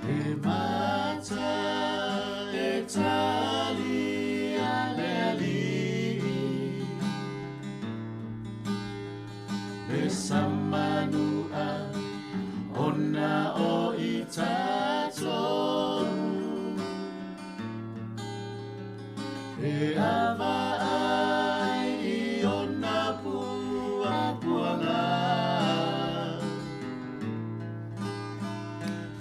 E mata e tali a le alii Le samanua ona o i tatou E ava ai i ona puapuaga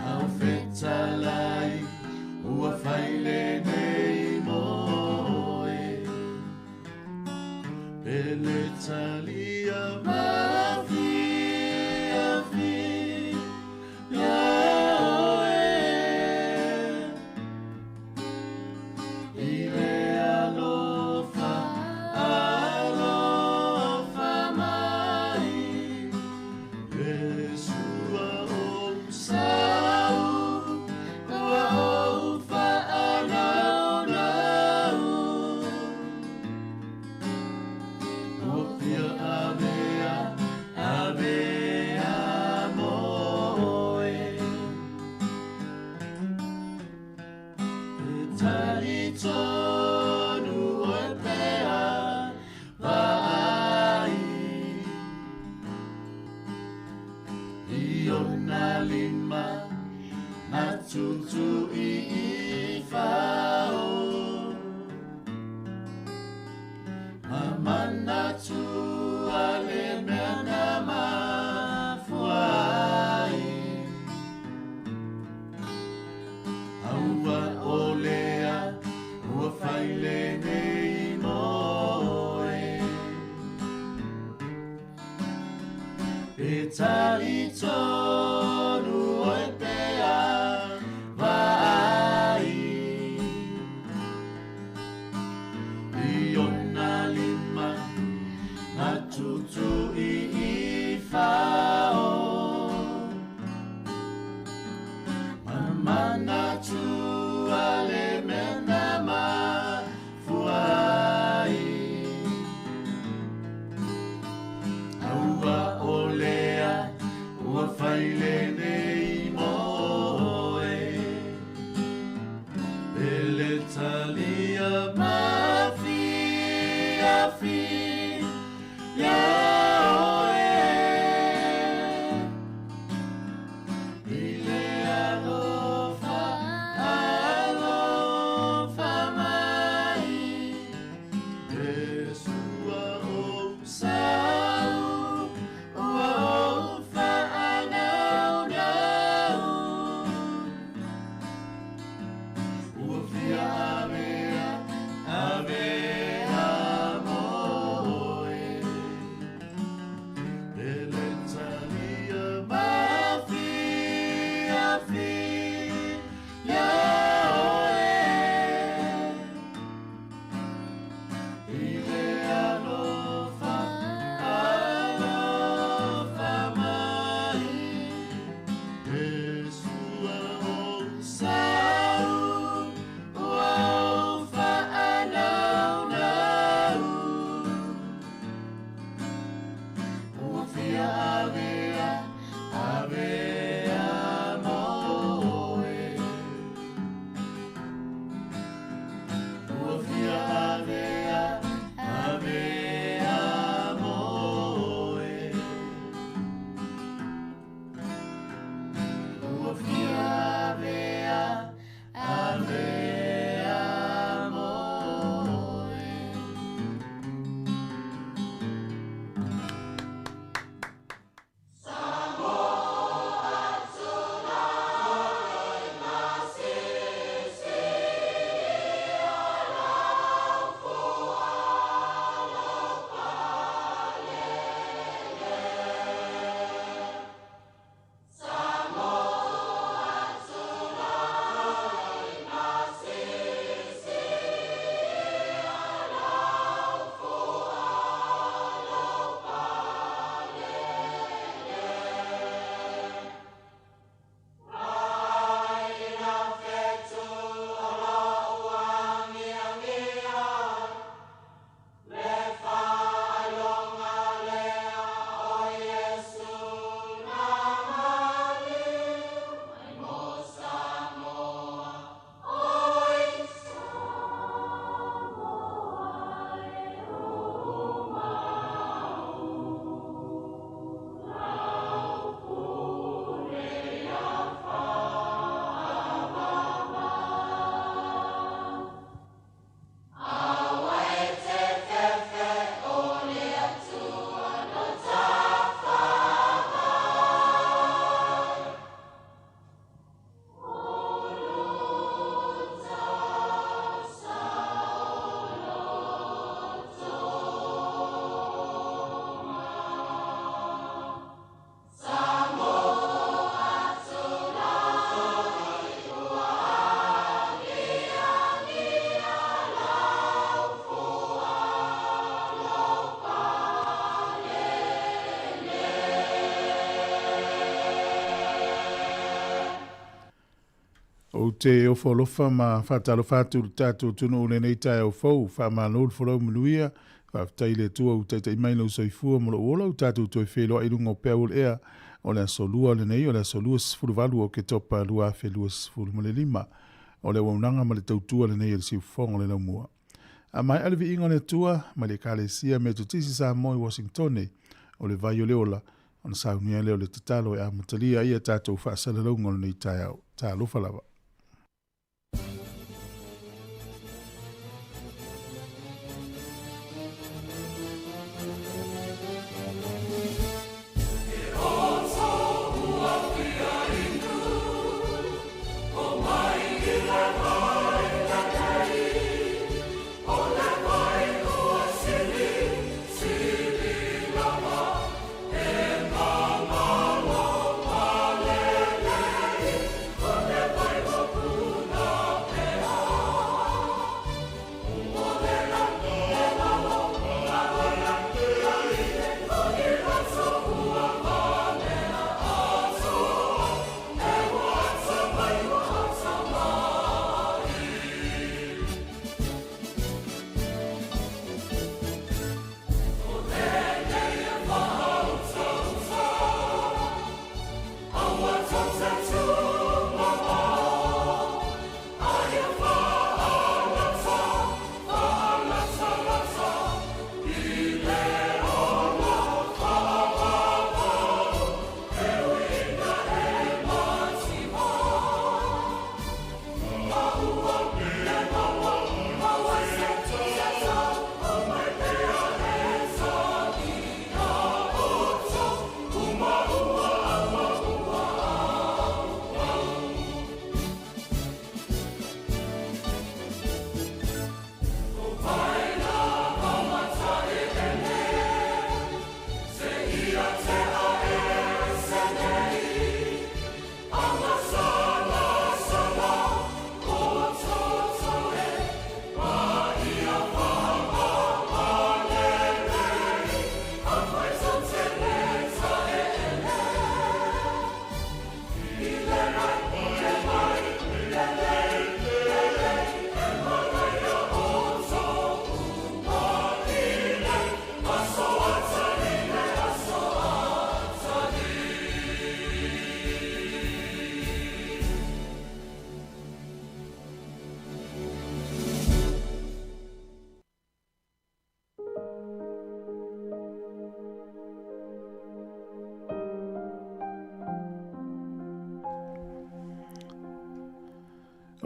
Au fetalai ua fai lenei mo oe Pele talia mafiafi ia oe I le alofa, alofa mai Iesua ou sau, ua ou faanaunau Ua fia avea, avea mo oe E talitonu oe pea vaai I ona lima na tutui i fao Ma manatu a le mea na mafua ai Aua o lea ua fai lenei mo oe E talitonu oe pea vaai I ona lima na tutui i fao Ma manatu a le mea na mafua ai Aua o lea ua fai lenei mo oe Pele talia mafiafi ia oe I le alofa, alofa mai Iesua ou sau, ua ou faanaunau. Ou te ofo alofa ma faatalofa atu i le tatou atunuu i lenei taeao fou. Faamalo le folau manuia. Faafetai i le Atua ua taitai mai lou soifua ma lou ola ua tatou toe feiloai i luga o peau o le ea o le aso Lua lenei o le aso 28 o Oketopa 2025. O le auaunaga ma le tautua lenei a le Siufofoga o le Laumua. A maea le viiga o le Atua mai le Ekalesia Metotisi Samoa i Uasinitone, o le vai o le ola, ona saunia lea o le tatalo e amatalia ai a tatou faasalalauga o lenei taeao. Talofa lava.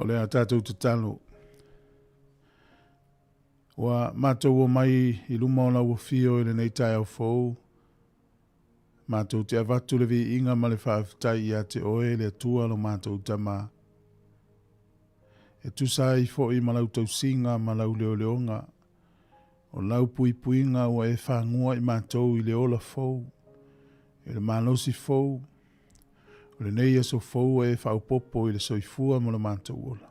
O le a tatou tatalo. Ua matou omai i luma o lau afio i lenei taeao fou, matou te avatu le viiga ma le faafetai ia te oe le Atua lo matou Tama. E tusa ai foi ma lau tausiga ma lau leoleoga, o lau puipuiga ua e fagua i matou i le ola fou, i le malosi fou, o lenei aso fou ua e faaopoopo i le soifua ma lo matou ola.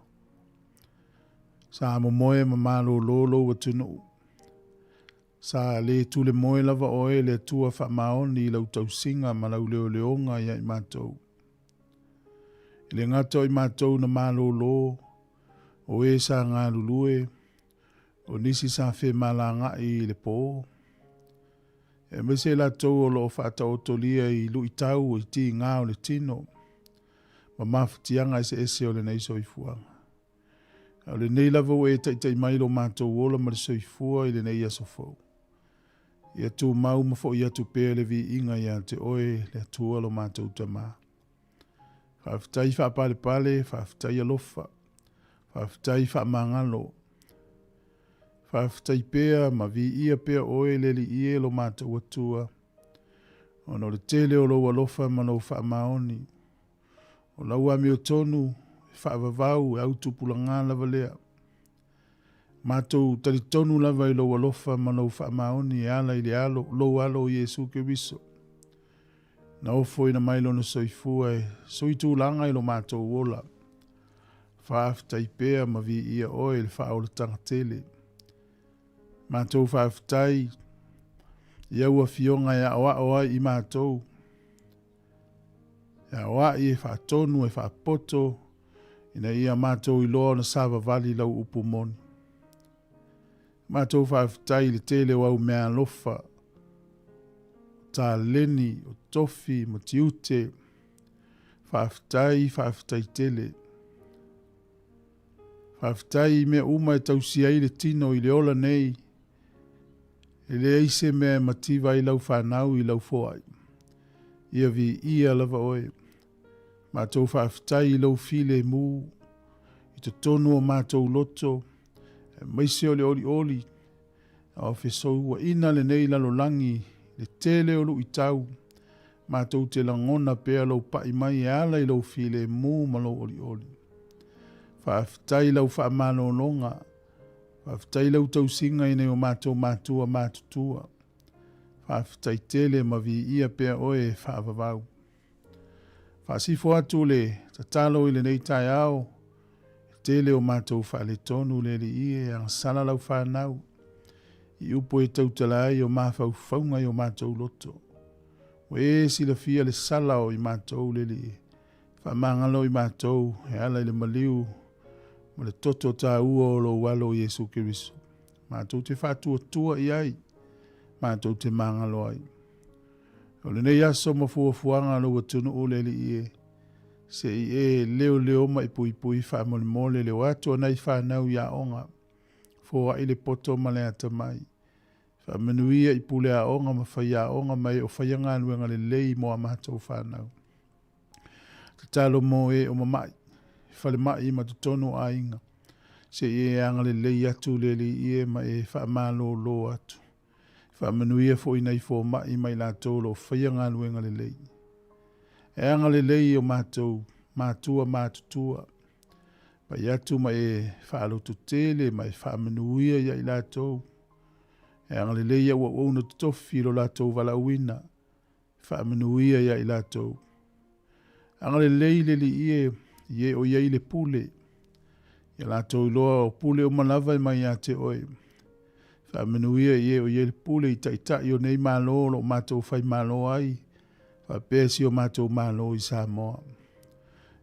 Sa momoe ma malolo lou atunuu. Sa le tule moe lava oe le Atua faamaoni i lau tausiga ma lau leoleoga ia i matou. E le gata o i matou na malolo, o e sa galulue, o nisi sa femalagaai i le po, aemaise i latou o lo o faataotolia i luitau i tiga o le tino ma mafatiaga eseese o lenei soifuaga. A o lenei lava ua e taitai mai lo matou ola ma le soifua i lenei aso fou. Ia tumau ma foi atu pea le viiga ia te oe, le Atua lo matou Tama. Faafetai faapalepale, faafetai alofa, faafetai faamagalo. Faafetai pea ma viia pea oe le Alii e lo matou Atua, ona o le tele o lou alofa ma lou faamaoni. O lau amiotonu e faavavau e autupulaga lava lea. Matou talitonu lava i lou alofa ma lou faamaoni e ala i le alo, lou alo o Iesu Keriso. Na ofoina mai lona soifua e sui tulaga i lo matou ola. Faafetai pea ma viia oe i le faaolataga tele. Matou faafetai i au afioga e aoao ai i matou. E aoai, e faatonu, e faapoto. Ina ia matou iloa ona savavali lau upu moni. Matou faafetai i le tele o au meaalofa, o taleni, o tofi ma tiute. Faafetai, faafetai tele. Faafetai i mea uma e tausia ai le tino i le ola nei. E leai se mea e mativa ai lau fanau i lau foai. Ia viia lava oe. Matou faafetai i lou filemu i totonu o matou loto, aemaise o le olioli, a o fesouaina lenei lalolagi i le tele o luitau, matou te lagona pea lou pai mai e ala i lou filemu ma lou olioli. Faafetai i lau faamalologa, faafetai i lau tausiga i nai o matou matua matutua. Faafetai tele ma viia pea oe e faavavau. Faasifo atu le tatalo i lenei taeao, e tele o matou faaletonu le Alii e agasala lau fanau i upu e tautala ai o mafaufauga i o matou loto. Ua e silafia le sala o i matou le Alii, faamagalo i matou e ala i le maliu ma le toto taua o lou alo Iesu Keriso. Matou te faatuatua i ai, matou te magalo ai. O lenei aso ma fuafuaga a lou atunuu le Alii e, se i e leoleo ma e puipui faamolemole le o atu a nai fanau i aoga, foai le poto ma le atamai. Faamanuia i pule aoga ma faiaoga ma e o faia galuega lelei mo a matou fanau. Tatalo mo e o mama'i, falemai ma totonu o aiga, se i e agalelei atu le Alii e ma e faamalolo atu. Faamanuia foi nai fomai ma i latou o lo o faia galuega lelei. E agalelei i o matou matua matutua, pai atu ma e faalototele ma e faamanuia ia i latou. E agalelei i au auauna totofi i lo latou valaauina, faamanuia ia i latou. Agalelei le Alii e i e o i ai le pule, ia latou iloa o pule uma lava e mai ia te oe. Faamanuia i e o i ai le pule i taitai o nei Malo o lo o matou faimalo ai, faapea si o matou Malo i Samoa.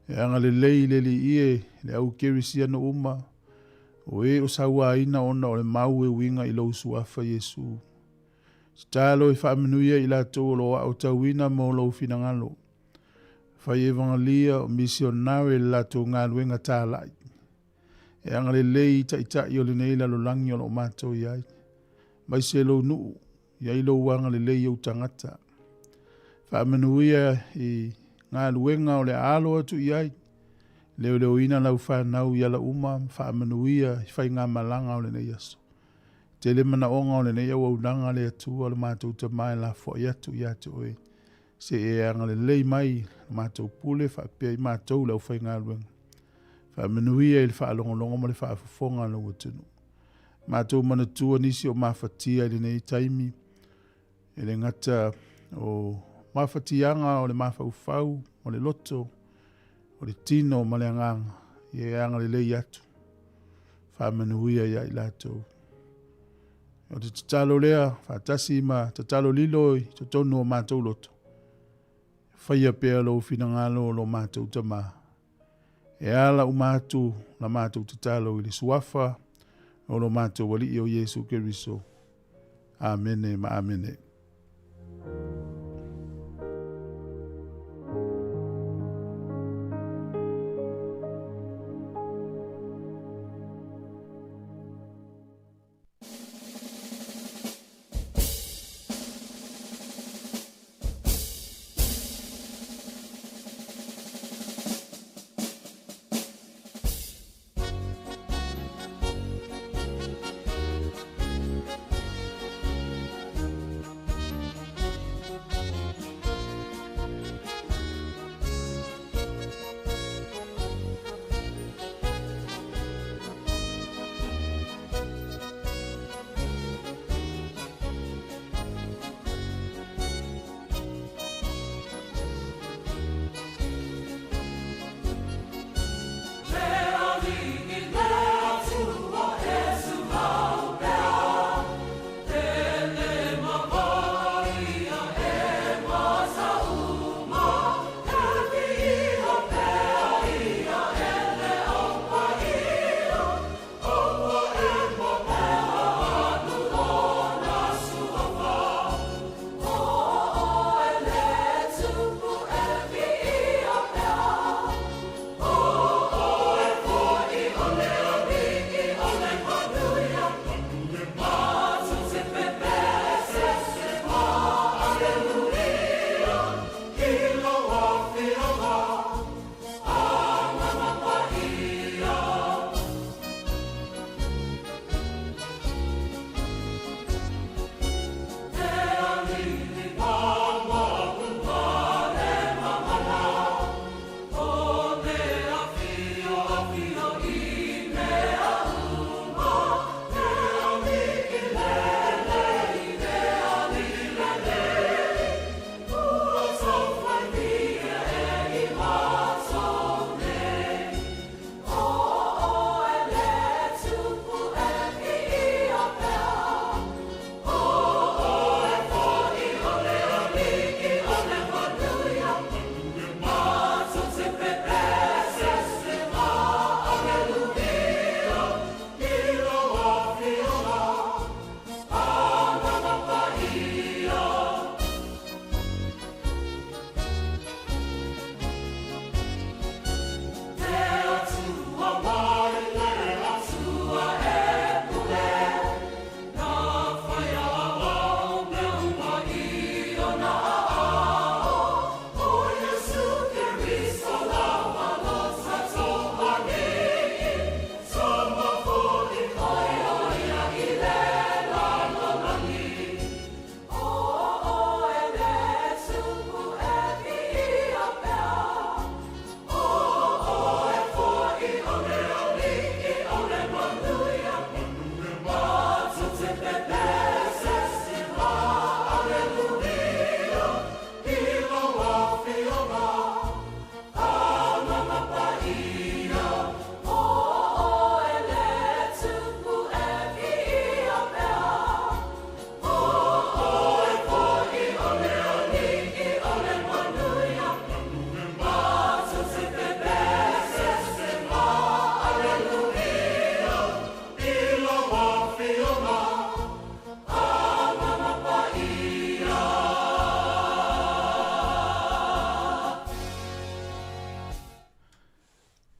E agalelei le Alii e le au kerisiano uma, o e o sauaina ona o le mau e uiga i lou suafa Iesu. Tatalo e faamanuia i latou o lo o aotauina mo lou finagalo. Fai evagalia o misionare i le latou galuega talai. E agalelei i taitai o lenei lalolagi o lo o matou i ai. Maise lou nuu, i ai lou agalelei i ou tagata. Faamanuia i galuega o le a alo atu i ai. Leoleoina lau fanau i ala uma, faamanuia i faigamalaga o lenei aso. Tele manaoga o lenei auaunaga le Atua lo matou Tama e lafoai atu ia te oe. Se i e agalelei mai le matou pule faapea i matou le aufaigaluega. Faamanuia i le faalogologo ma le faafofoga a lou atunuu. Matou manatua nisi o mafatia i lenei taimi, e le gata o mafatiaga o le mafaufau, o le loto, o le tino ma le agaga, ia e agalelei atu. Faamanuia ia i latou. O te tatalo lea, faatasi ma tatalo lilo i totonu o matou loto. Faia pea lou finagalo o lo matou Tama. E ala uma atu la matou tatalo i le suafa o lo matou Alii o Iesu Keriso. Amene ma amene.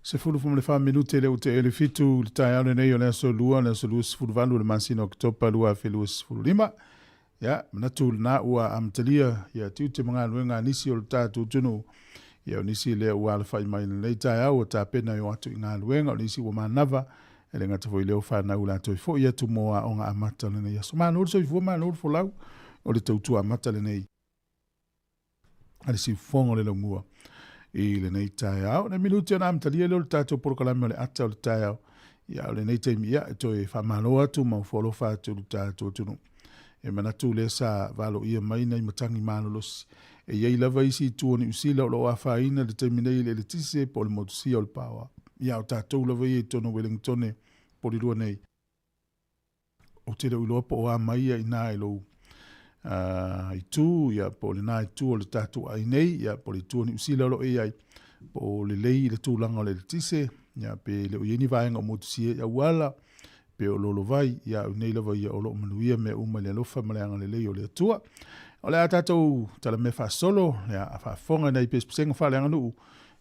14 minute lea ua tea le 7 i le taeao lenei o le aso Lua, le aso 28 o le masina o Oketopa 2025. Ia, manatu lena ua amatalia ia tiute ma galuega a nisi o le tatou atunuu. Ia, o nisi lea ua alafai mai i lenei taeao ua tapena e o atu i galuega, o nisi ua manava, e le gata foi i lea o fanau o le a toe foi atu mo aoga amata o lenei aso. Malo le soifua, malo le folau, o le tautua amata lenei a le siufofoga o le laumua i lenei taeao. Na minuti ona amatalia lea o le tatou polokalame o le ata o le taeao. Ia, o lenei taimi, ia, e toe faamalo atu ma ofo alofa atu i le tatou atunuu. E manatu lea sa valoia mai nai matagi malolosi. E i ai lava isi itu o Niu Sila o lo o afaina i le taimi nei i le eletise po o le motusia o le paoa. Ia, o tatou lava ia i totonu o Welengitone Polilua nei. Ou te le o iloa po o a mai ia inā i lou itu, ia, po o lena itu o le tatou aai nei, ia, po o le itu o Niu Sila o lo o i ai, po o lelei i le tulaga o le eletise, ia, pe le o i ai ni vaega o motusia i auala, pe o lolovai, ia, o nei lava ia o lo o manuia mea uma i le alofa ma le agalelei o le Atua. O le a tatou talamea faasolo, ia, a faafofoga i nai pesepesega faaleaganuu,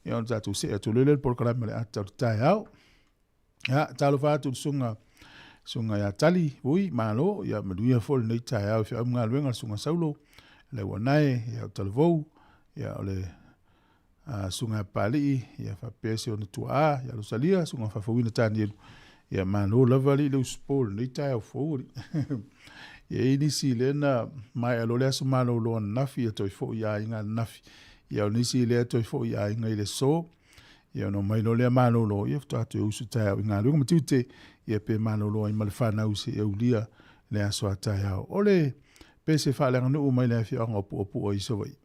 ia, ona tatou see atu loa lea i le polokalame o le ata o le taeao. Ia, talofa atu i le susuga, susuga ia Tali, ui, malo, ia manuia foi lenei taeao i feau ma galuega le susuga Saulo, le Uanae, ia o Talavou, ia o le susuga ia Papalii, ia faapea si ona tuaa, ia Rosalia, susuga Faafouina Tanielu, ia malo lava alii le usupo i lenei taeao fou alii. Ia e i ai nisi lea na maea loa le aso malolo ananafi, ia toe foi i aiga ananafi. Ia o nisi lea toe foi i aiga i le aso. Ia ona omai loa lea malolo, ia faatoa toe usu taeao i galuega ma tiute, ia pe malolo ai ma le fanau seia aulia le aso a taeao. O le pese faaleaganuu mai le afioaga o Puapua i Savaii.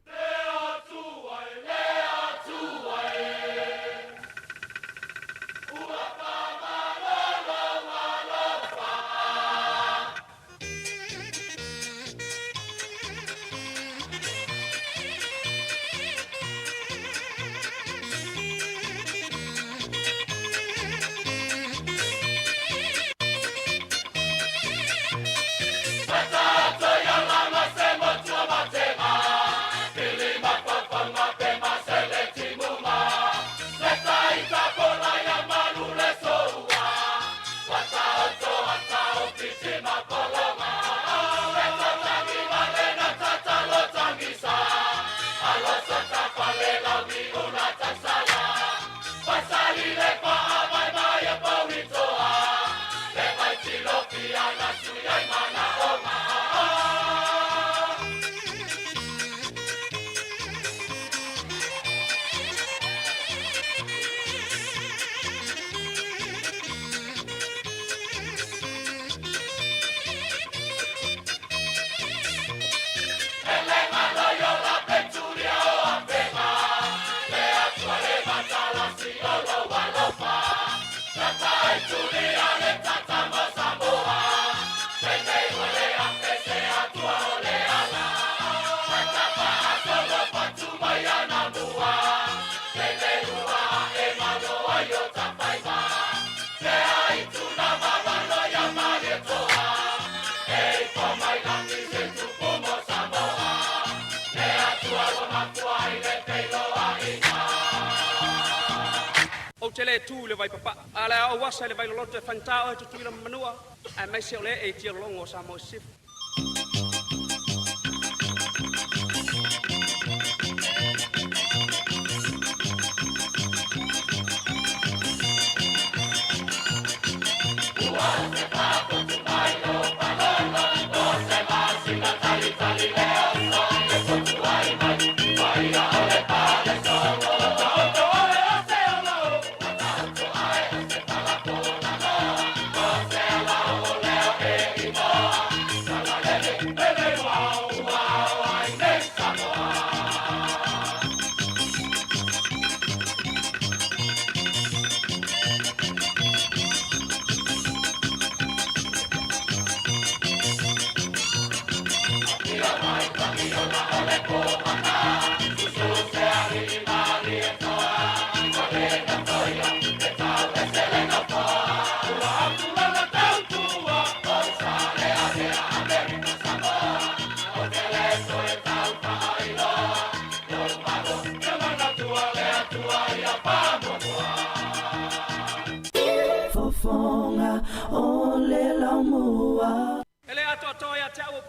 Ou te le tu i le vaipapaa, a o le a ou asa i le vailoloto e faigata oe Tutuila ma Manua, aemaise o le ee i tialologo o Samoa i Sisifo.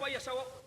paia sauoo.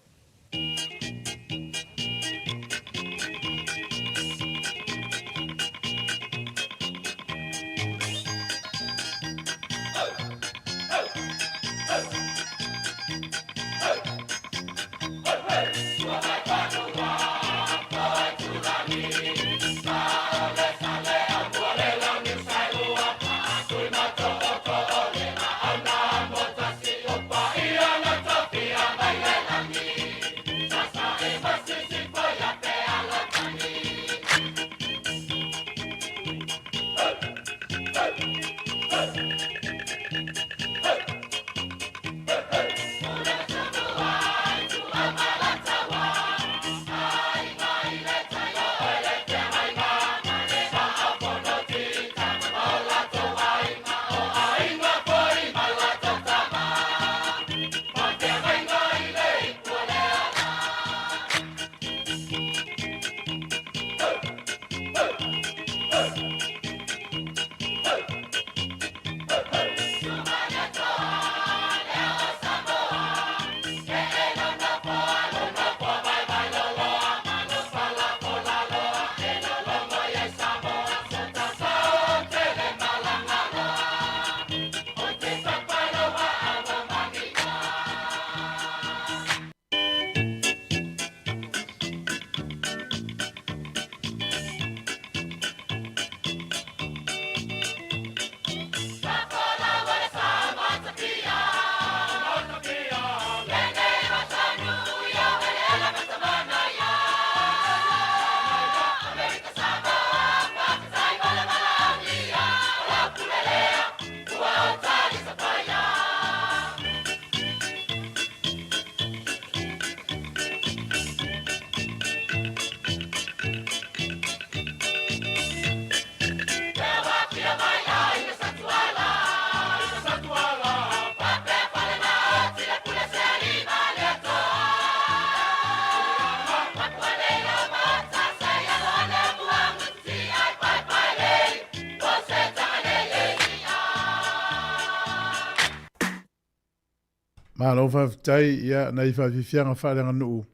Malo faafetai ia nai faafiafiaga faaleaganuu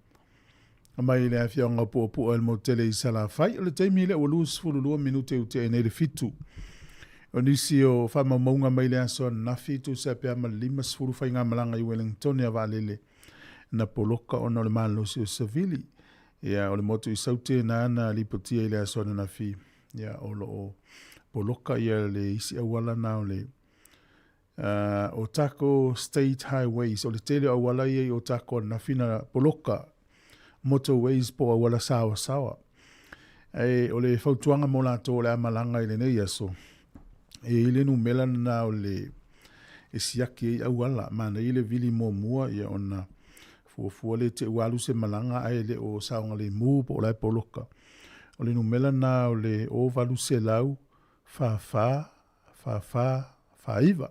mai le afioaga o Puapua i le motu-tele i Salafai. O le taimi lea ua 22 minute ua tea nei le fitu. O nisi o faamaumauga mai le aso ananafi, tusa pe a ma le 50 faigamalaga i Wellington a vaalele na poloka ona o le malosi o savili. Ia, o le motu i Saute na na lipotia i le aso ananafi, ia, o lo o poloka ia le isi auala na o le Otago State Highways, o le tele o auala ia i Otago ananafi na poloka motorways po o auala saoasaoa. Ae o le fautuaga mo latou o le a malaga i lenei aso, e i ai le numera lena o le e siaki ai auala. Manaia le vili muamua ia ona fuafua lea te ua alu se malaga ae le o saogalemu po o la e poloka. O le numera lena o le 0800 44 44 49.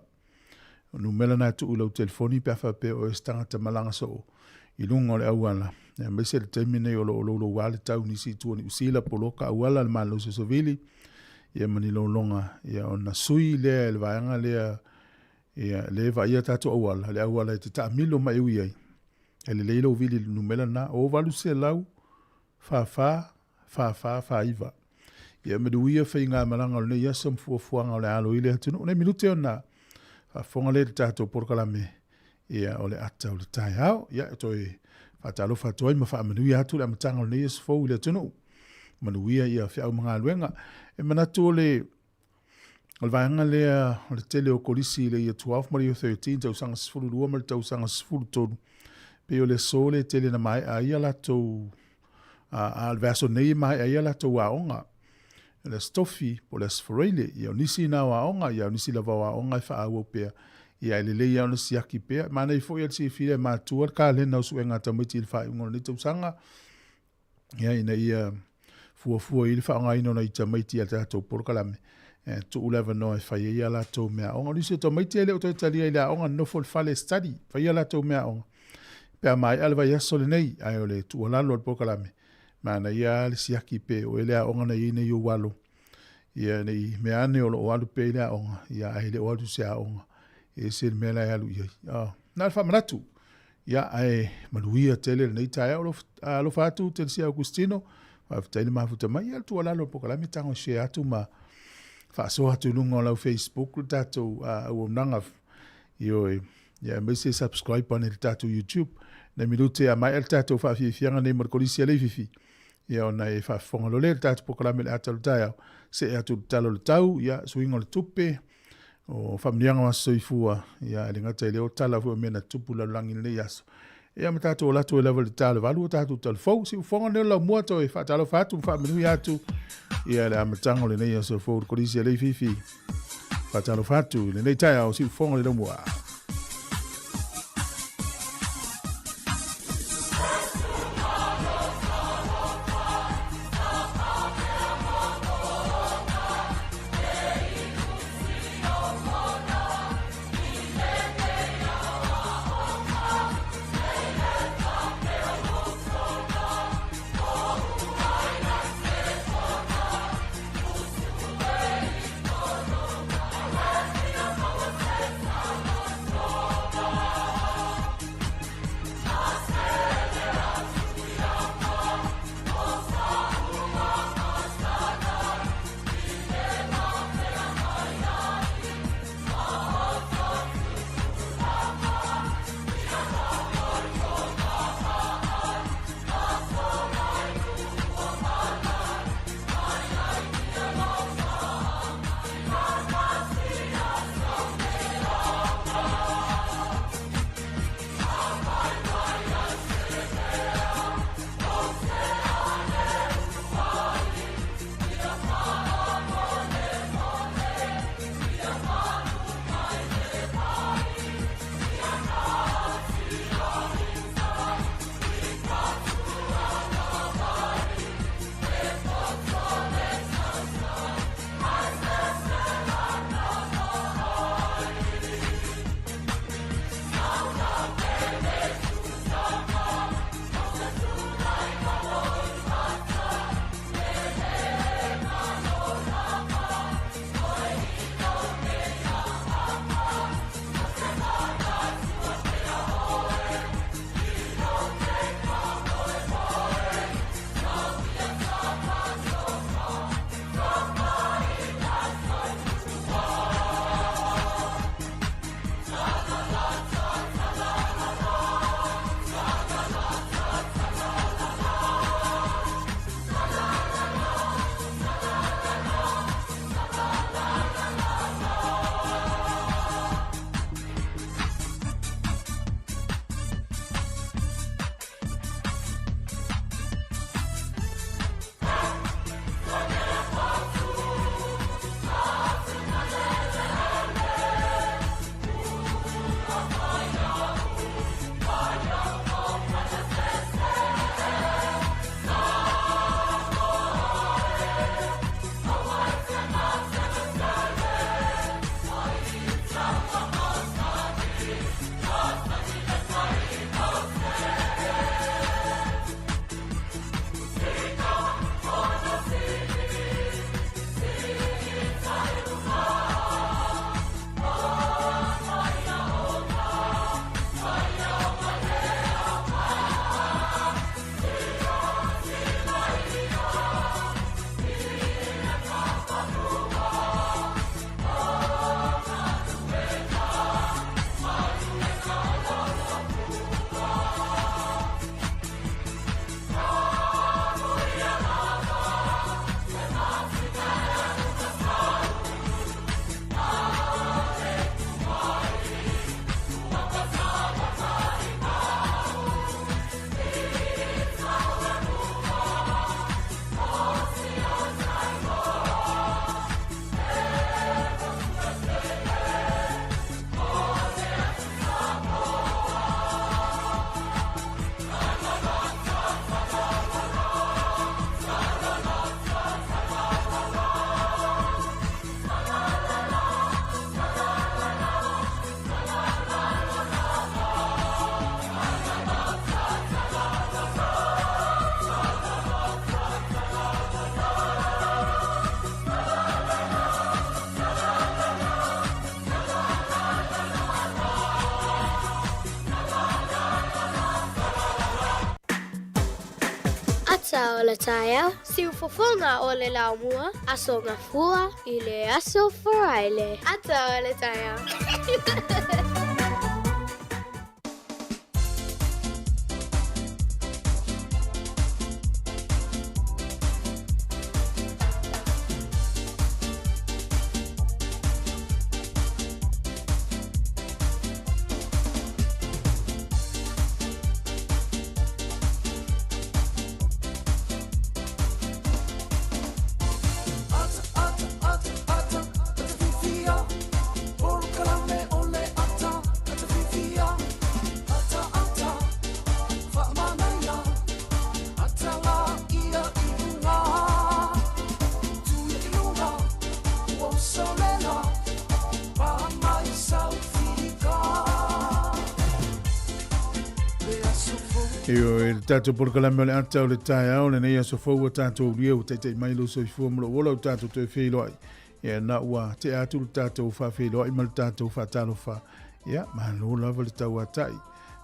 O numera na e tuu i lau telefoni pe a faapea o oe se tagata malaga soo i luga o le auala, aemaise le taimi nei o lo o louloua le tau nisi i tua o Niu Sila, poloka auala, le malolosi o savili, ia ma ni lologa, ia ona sui lea e le vaega lea, ia lea e vaaia tatou auala, le auala e te taamilo ma e ui ai. E lelei lou vili i le numera lena, o 800 44 44 49. Ia manuia faigamalaga o lenei aso ma fuafuaga o le a alo i le atunuu. Nei minute ona faafofoga lea i le tatou polokalame ia o le ata o le taeao. Ia e toe faatalofa atu ai ma faamanuia atu le amataga o lenei aso fou i le atunuu. Manuia ia feau ma galuega. E manatu o le O le vaega lea o le tele o kolisi i le Year 12 ma le Year 13, tausaga 12 ma le tausaga 13, pei o le aso lea e tele na maea ai a latou, a, o le vaiaso nei e maea ai a latou aoga. O le Aso Tofi po o le Aso Faraile, ia o nisi na o aoga, ia o nisi lava o aoga e faaauau pea, ia e lelei lava ona siaki pea. Manaia foi le silafia e matua le kalena o suega a tamaiti i le faaiuga o lenei tausaga, ia, ina ia fuafua i le faaaogaina o nai tamaiti i a tatou polokalame, e tuu le avanoa e fai ai a latou meaaoga. O nisi o tamaiti e le o toe talia i le aoga, nofo i le fale study, fai a latou meaaoga pe a maea le vaiaso lenei, ae o le tuualalo a le polokalame, manaia lava le siaki pe o ea le aoga na i ai nei ou alo, ia ne i mea ane o lo o alu pea i le aoga, ia ae le o alu i se aoga, e ese le mea la e alu i ai. Na o le faamanatu. Ia, ae manuia tele lenei taeao. Alofa atu Telesia Augustino, faafetai le mafuta mai. Ia, le tuualalo o le polokalame tago share atu ma faasoa atu i luga o lau Facebook le tatou auaunaga. Ioe, ia aemaise subscribe ane i le tatou YouTube. Nai minute a maea le tatou faafiafiaga nei ma le Kolisi a Leififi, ia ona e faafofoga loa lea i le tatou polokalame i le ata o le taeao, see atu i le Tala o le Tau, ia, suiga o le tupe, o faamanuiaga o aso soifua, ia, e le gata i lea o tala foi o mea na tutupu i le lalolagi i lenei aso. Ia ma tatou ola atu ai lava i le ta o le 8 o tatou talafou. Siufofoga lenei o le laumua toe faatalofa atu ma faamanuia atu ia le amataga o lenei aso fou i le Kolisi a Leififi. Faatalofa atu i lenei taeao siufofoga le laumua. Ata o le taeao, siufofoga o le laumua, Aso Gafua i le Aso Faraile. Ata o le taeao. Ioe, le tatou polokalame o le ata o le taeao, lenei aso fou ua tatou ulia ua taita'i mai lou soifua ma lou ola ua tatou toe feiloai. Ia, na ua tea atu le tatou faafeiloai ma le tatou faatalofa. Ia, malo lava le tauatai.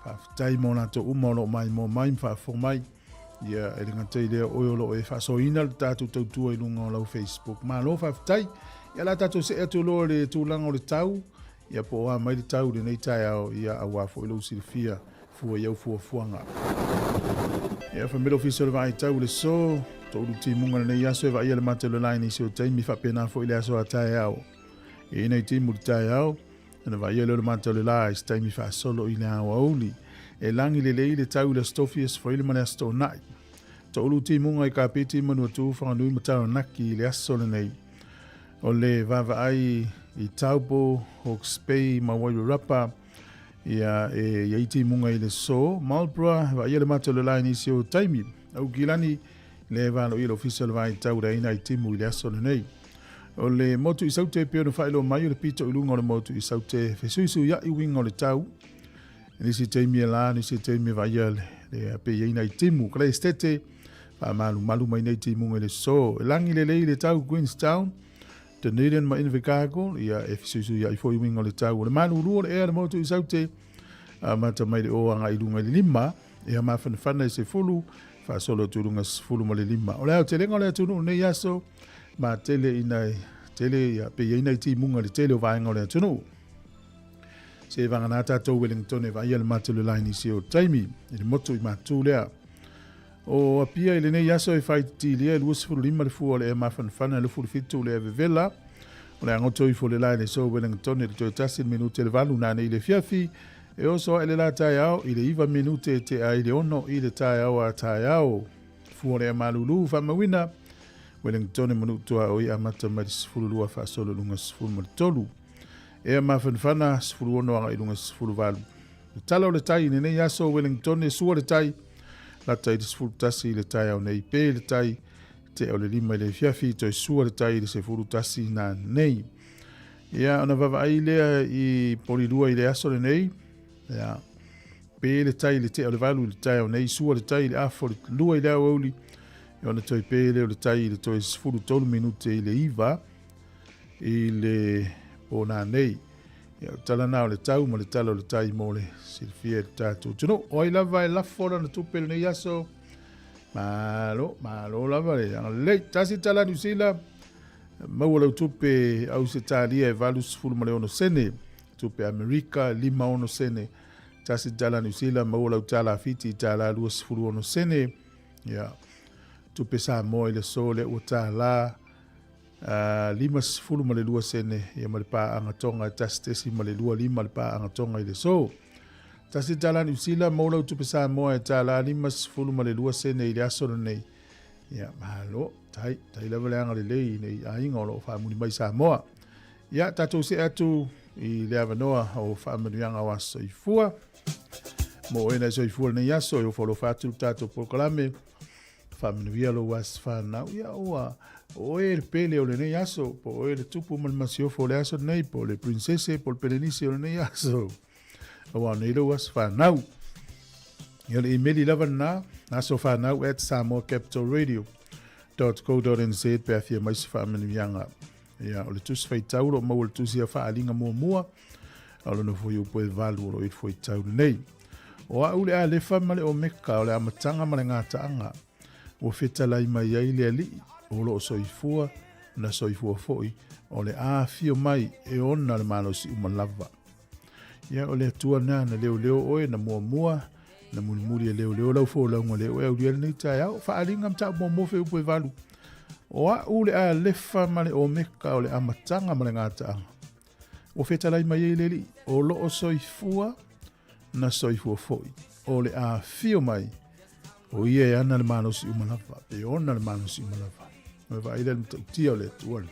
Faafetai mo latou uma o lo o maimoa mai ma faafofoga mai. Ia, e le gata i lea, oe o lo o e faasoaina le tatou tautua i luga o lau Facebook. Malo faafetai. Ia, la tatou see atu loa i le tulaga o le tau. Ia, po o a mai le tau i lenei taeao, ia, aua foi lou silafia fua i au fuafuaga. Ia, fai mai le Ofisa o le Vaai Tau i le so, toulu timuga lenei aso e vaaia le mata o le la i nisi o taimi faapena foi le aso a taeao. E i ai nai timu i le taeao, ona vaaia lea o le mata o le la i se taimi faasolo i le aoauli. E lagi lelei le tau i le Aso Tofi, Aso Faraile ma le Aso Toonai. Toulu timuga i Kapiti, Manuatū, Whanganui ma Taranaki i le aso lenei. O le vaavaai i Taupo, Hawke's Bay ma Wairarapa, ia e i ai timuga i le so. Marlborough, vaaia le mata o le la i nisi o taimi. Aukilani, le valoia le ofisa o le vaitau le aina i timu i le aso lenei. O le motu i Saute pei ona faailoa mai o le pito i luga o le motu i Saute fesuisuia'i uiga o le tau. Nisi taimi e la, nisi taimi e vaaia le, le pe i ai nai timu. Kalaestete, faamalumalu mai nei timuga i le so. E lagi lelei le tau Queenstown, Dunedin ma Invercargill, ia e fesuisuia'i foi uiga o le tau. O le malulu o le ea le motu i Saute, amata mai le o agai i luga i le 5, ia mafanafana i 10, faasolo atu i luga 15. O le aotelega o le atunuu nei aso, ma tele ina tele ia pe i ai nai timuga i le tele o vaega o le atunuu. Se vagana tatou Wellington e vaaia le mate o le la i nisi o taimi i le motu i Matu lea. O Apia i lenei aso e faititilia e 25 le fua o le ea mafanafana e 27 le ea vevela. O le agoto ifo le la i le so Wellington i le toe tasi le minute le valu nanei i le afiafi. E oso ae le la taeao i le 9 minute e tea ai le 6 i le taeao a taeao. Fua o le ea malulu faamauina Wellington e manuutua oi amata mai le 12 faasolo i luga 13. Ea mafanafana 16 agai i luga 18. Le tala o le tai i lenei aso Wellington e sua le tai, lata i le 11 i le taeao nei pe le tai, tea o le 5 i le afiafi toe sua le tai i le 11 na nei. Ia, ona vaavaai lea i Polilua i le aso lenei, ia, pe le tai i le tea o le 8 i le taeao nei, sua le tai i le afo le 2 i le aoauli, ia ona toe pe lea o le tai i le toe 13 minute i le 9 i le pō nei. Ia, o tala na o le tau ma le tala o le tai mo le silafia e le tatou atunuu. O ai lava e lafo lana tupe lenei aso? Malo, malo lava le agalelei. Tasi tala Niu Sila, maua lau tupe Ausetalia e 86 sene, tupe Amerika 56 sene. Tasi tala Niu Sila, maua lau tala Fiti tala 26 sene. Ia, tupe Samoa i le aso lea ua tala 52 sene ia ma le paaga Tonga e 1.25 le paaga Tonga i le aso. Tasi tala Niu Sila, maua lau tupe Samoa e tala 52 sene i le aso lenei. Ia, malo, tai, tai lava le agalelei i nei aiga o lo o faamuli mai Samoa. Ia, tatou see atu i le avanoa o faamanuiaga o aso soifua. Mo oe nai soifua lenei aso, e ofo alofa atu le tatou polokalame. Faamanuia lou aso fanau. Ia, ua oe le pele o lenei aso, po oe le tupu ma le masiofo o le aso lenei, po le princese, po le pelenisi o lenei aso. Aua nei lou aso fanau. Ia le imeli lava lena, asofanau at samoacapitalradio.co.nz pe a fia mai se faamanuiaga. Ia, o le tusi faitau o lo o maua le tusi a faaliga muamua, a o lona fuaiupu e 8 o lo o i le fuaitau lenei. O au le Alefa ma le Omeka, o le amataga ma le gataaga. Ua fetalai mai ai le Alii o lo o soifua, na soifua foi, o le a afio mai e ona le malosi uma lava. Ia, o le Atua na, na leoleo oe, na muamua, na mulimuli e leoleo lau folauga le oe aulia lenei taeao. Faaaliga mataupu muamua fuaiupu e 8. O a'u le Alefa ma le Omeka, o le amataga ma le gataaga. Ua fetalai mai ai le Alii, o lo o soifua, na soifua foi, o le afio mai, o ia e ana le malosi uma lava, e ona le malosi uma lava. Ua vaai lea i le matautia o le Atua lena.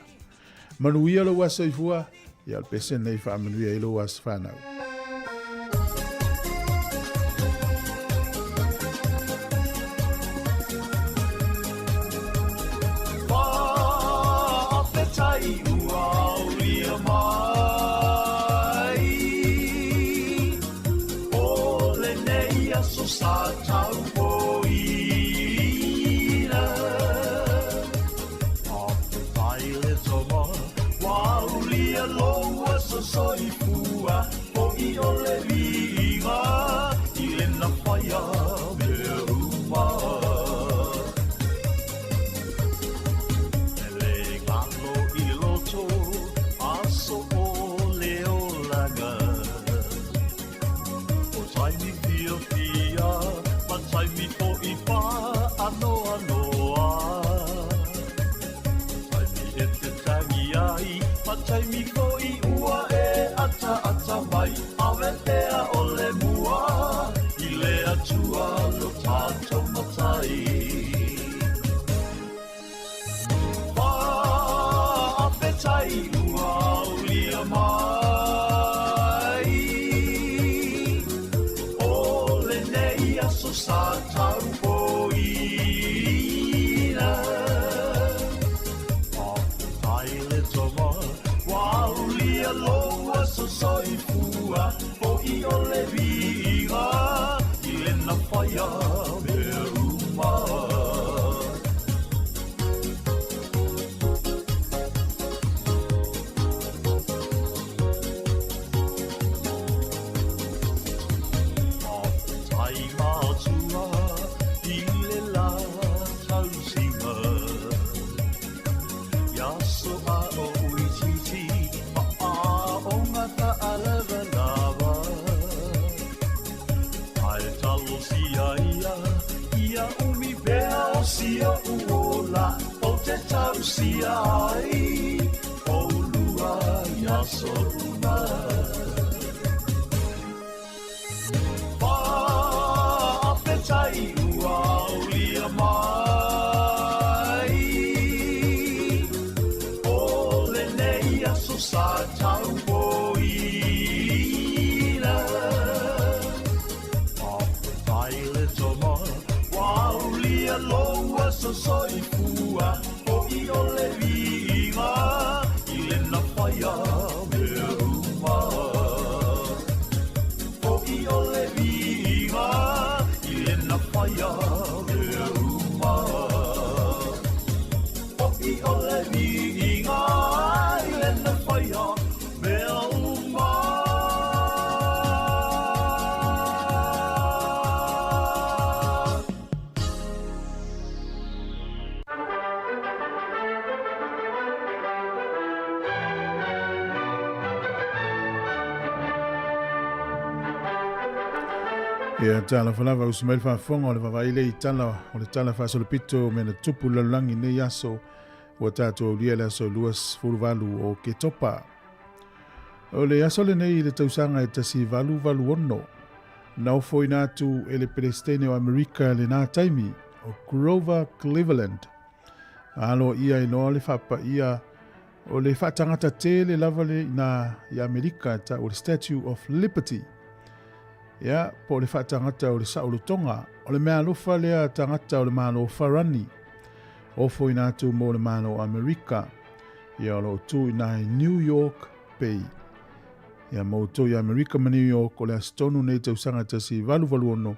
Manuia lou aso soifua, ia o le pese lenei e faamanuia ai lou aso fanau. Faafetai ua aulia mai O lenei aso sa taupoina Faafetai le tama ua aulia lou aso soifua Fo'i o le viiga i le na faia mea uma E le galo i loto aso o le olaga O taimi fiafia ma taimi fo'i faanoanoa O taimi e te tangi ai ma taimi fo'i ua e ataata mai Ave pea o le mua i le Atua lo tatou Matai Faafetai ua aulia mai O lenei aso sa taupoina Faafetai le tama ua aulia lou aso soifua Fo'i o le viiga i le na faia mea uma Faafetai matua i le la tausiga I aso a o itiiti ma aoga taalavalava Ae talosia ia, ia umi pea o si o'u ola Ou te tausia ai ʻolua i aso uma Faafetai ua aulia mai O lenei aso sa taupoina Faafetai le tama ua aulia lou aso soifua Fo'i o le viiga i le na faia mea uma Fo'i o le viiga i le na faia mea uma Fo'i o le viiga i le na faia mea uma. Ia talofa lava usu mai le faafofoga o le vavaai lea i tala o le tala faasolopito o mea na tupu i le lalolagi i nei aso ua tatou aulia le aso 28 o Oketopa. O le aso lenei i le tausaga e 1886, na ofoina atu e le Peresetene o Amerika i lena taimi, o Grover Cleveland. Aloaia ai loa le faapaia o le faatagata tele lava le ina i Amerika e tau o le Statue of Liberty. Ia, po o le faatagata o le saolotoga, o le meaalofa lea tagata o le Malo Farani. Ofoina atu mo le Malo o Amerika. Ia o lo o tu ina i New York Bay. Ia mo outou i Amerika ma New York, o le aso tonu nei tausaga 1886,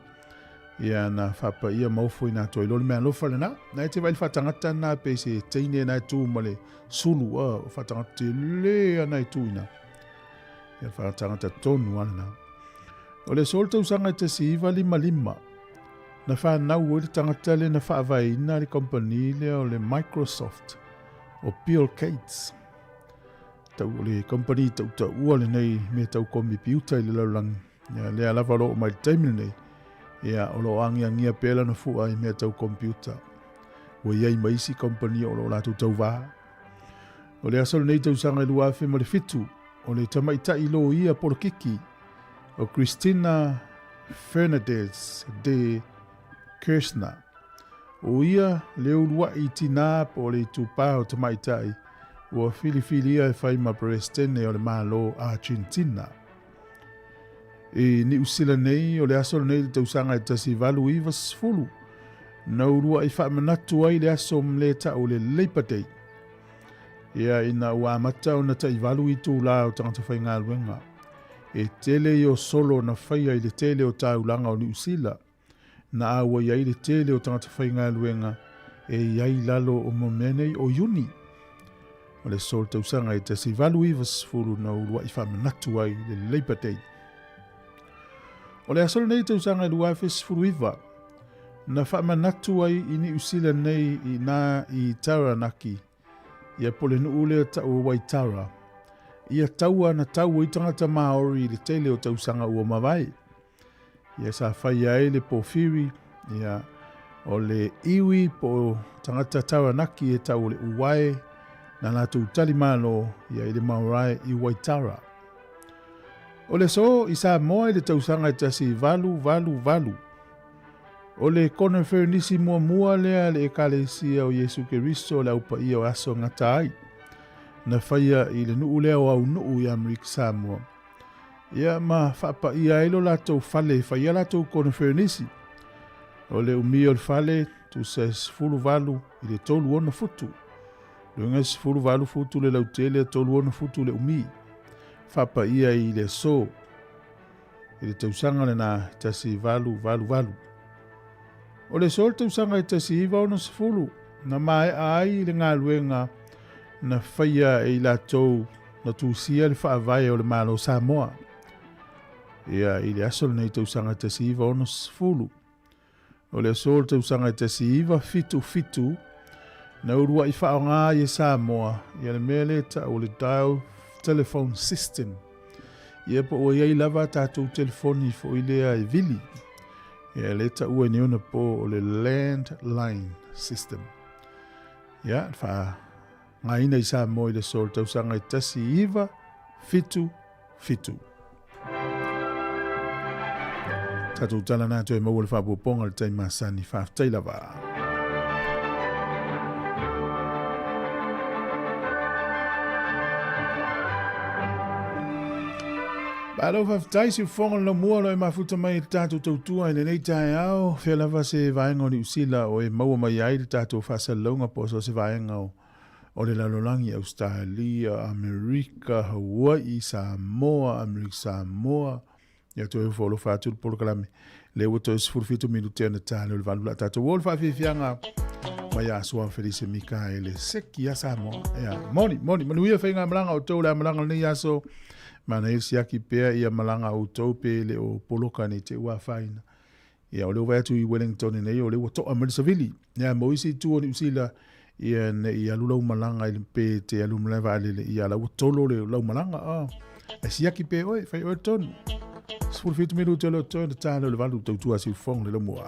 ia na faapaia ma ofoina atu ai loa le meaalofa lena. Na e te vaai i le faatagata lena pei se teine na e tu ma le sulu, a, o faatagata tele ana e tu ina. Ia faatagata tonu a lena. O le aso o le tausaga e 1955, Na fanau ai le tagata lea na faavaeina le kamupani lea o le Microsoft, o Bill Gates. Tau, o le kamupani tautaua lenei mea tau komipiuta i le lalolagi. Ia, lea lava o lo o mai le taimi lenei, ia, o lo o agiagia pea lana fua i mea tau kompiuta. Ua i ai ma isi kamupani o lo o latou tauvā. O le aso lenei tausaga i 2007, o le tamaitai loia polokiki o Cristina Fernandez de Kirchner. O ia le uluai tinā po o le itupa o tamaitai ua filifilia e fai ma Peresetene o le Malo Argentina. I Niu Sila nei, o le aso lenei i le tausaga e 1890, na uluai faamanatu ai le aso mle tau le Labour Day. Ia ina ua amata ona taivalu itulā o tagata faigaluega, e tele i o solo na faia i le tele o taulaga o Niu Sila, na auai ai le tele o tagata faigaluega e i ai i lalo o mo mea nei o Iuni. O le aso o le tausaga e 1890 na uluai faamanatu ai le Labour Day. O le aso lenei tausaga e 2019, na faamanatu ai i Niu Sila nei i nā i Taranaki, ia po le nuu lea tau o Waitara, ia taua na tau ai tagata Māori i le tele o tausaga ua mavae. Ia sa faia ai le pōwhiri, ia, o le iwi po o tagata Taranaki e tau o le Uwae, na latou tali malo ia i le marae i Waitara. O le aso i Samoa i le tausaga e 1888, o le koneferenisi muamua lea a le Ekalesia o Iesu Keriso o le Au Paia o Aso Gata ai, na faia i le nuu lea o Aunuu i Amerika Samoa. Ia ma faapaia ai lo latou fale e fai ai latou koneferenisi. O le umi o le fale, tusa e 18 i le 36 futu. Luga e 18 futu le lautele, 36 futu le umi. Faapaia i le aso i le tausaga lena 1888. O le aso le tausaga e 1960, na maea ai le galuega na faia e i latou na tusia le faavae o le Malo Samoa. Ia, i le aso lenei tausaga 1960. O le aso o le tausaga e 1977, na uluai faaaoga ai e Samoa ia le mea lea e tau o le dial telephone system. Ia po ua i ai lava a tatou telefoni foi lea e vili. Ia lea e taua i nei ona po o le landline system. Ia, faaaogaina i Samoa i le aso o le tausaga e 1977. Tatou tala nā toe maua le faapuapuaga o le tai masani. Faafetai lava. Malo faafetai siufofoga le laumua o lo e mafuta mai i le tatou tautua i lenei taeao. Fea lava se vaega o Niu Sila o e maua mai ai le tatou faasalalauga po o so o se vaega o o le lalolagi, Ausetalia, Amerika, Hawaii, Samoa, Amerika Samoa, ia toe ofo alofa atu le polokalame. Lea ua toe 17 minute ona ta leo le valu la tatou o le faafiafiaga mai a Soa Felise Mikaele Seki ia Samoa. Ia, moni, moni, manuia faigamalaga o tou le amalaga lenei aso. Mana ia siaki pea ia malaga o tou pe le o poloka nei te ua afaina. Ia, o lea ua vaai atu i Wellington nei, o lea ua to'a mai le savili. Ia, mo isi itu o Niu Sila, ia, ne i alu lau malaga i le pe te alu malae vaalele, ia, la ua tolo le lau malaga. Ah, e siaki pe oe, fai oe tonu. 17 minute o le o toe na tā leo le valu tautua siufofoga le laumua.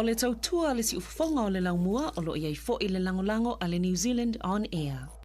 O le tautua a le siufofoga o le laumua o lo o i ai foi le lagolago a le New Zealand On Air.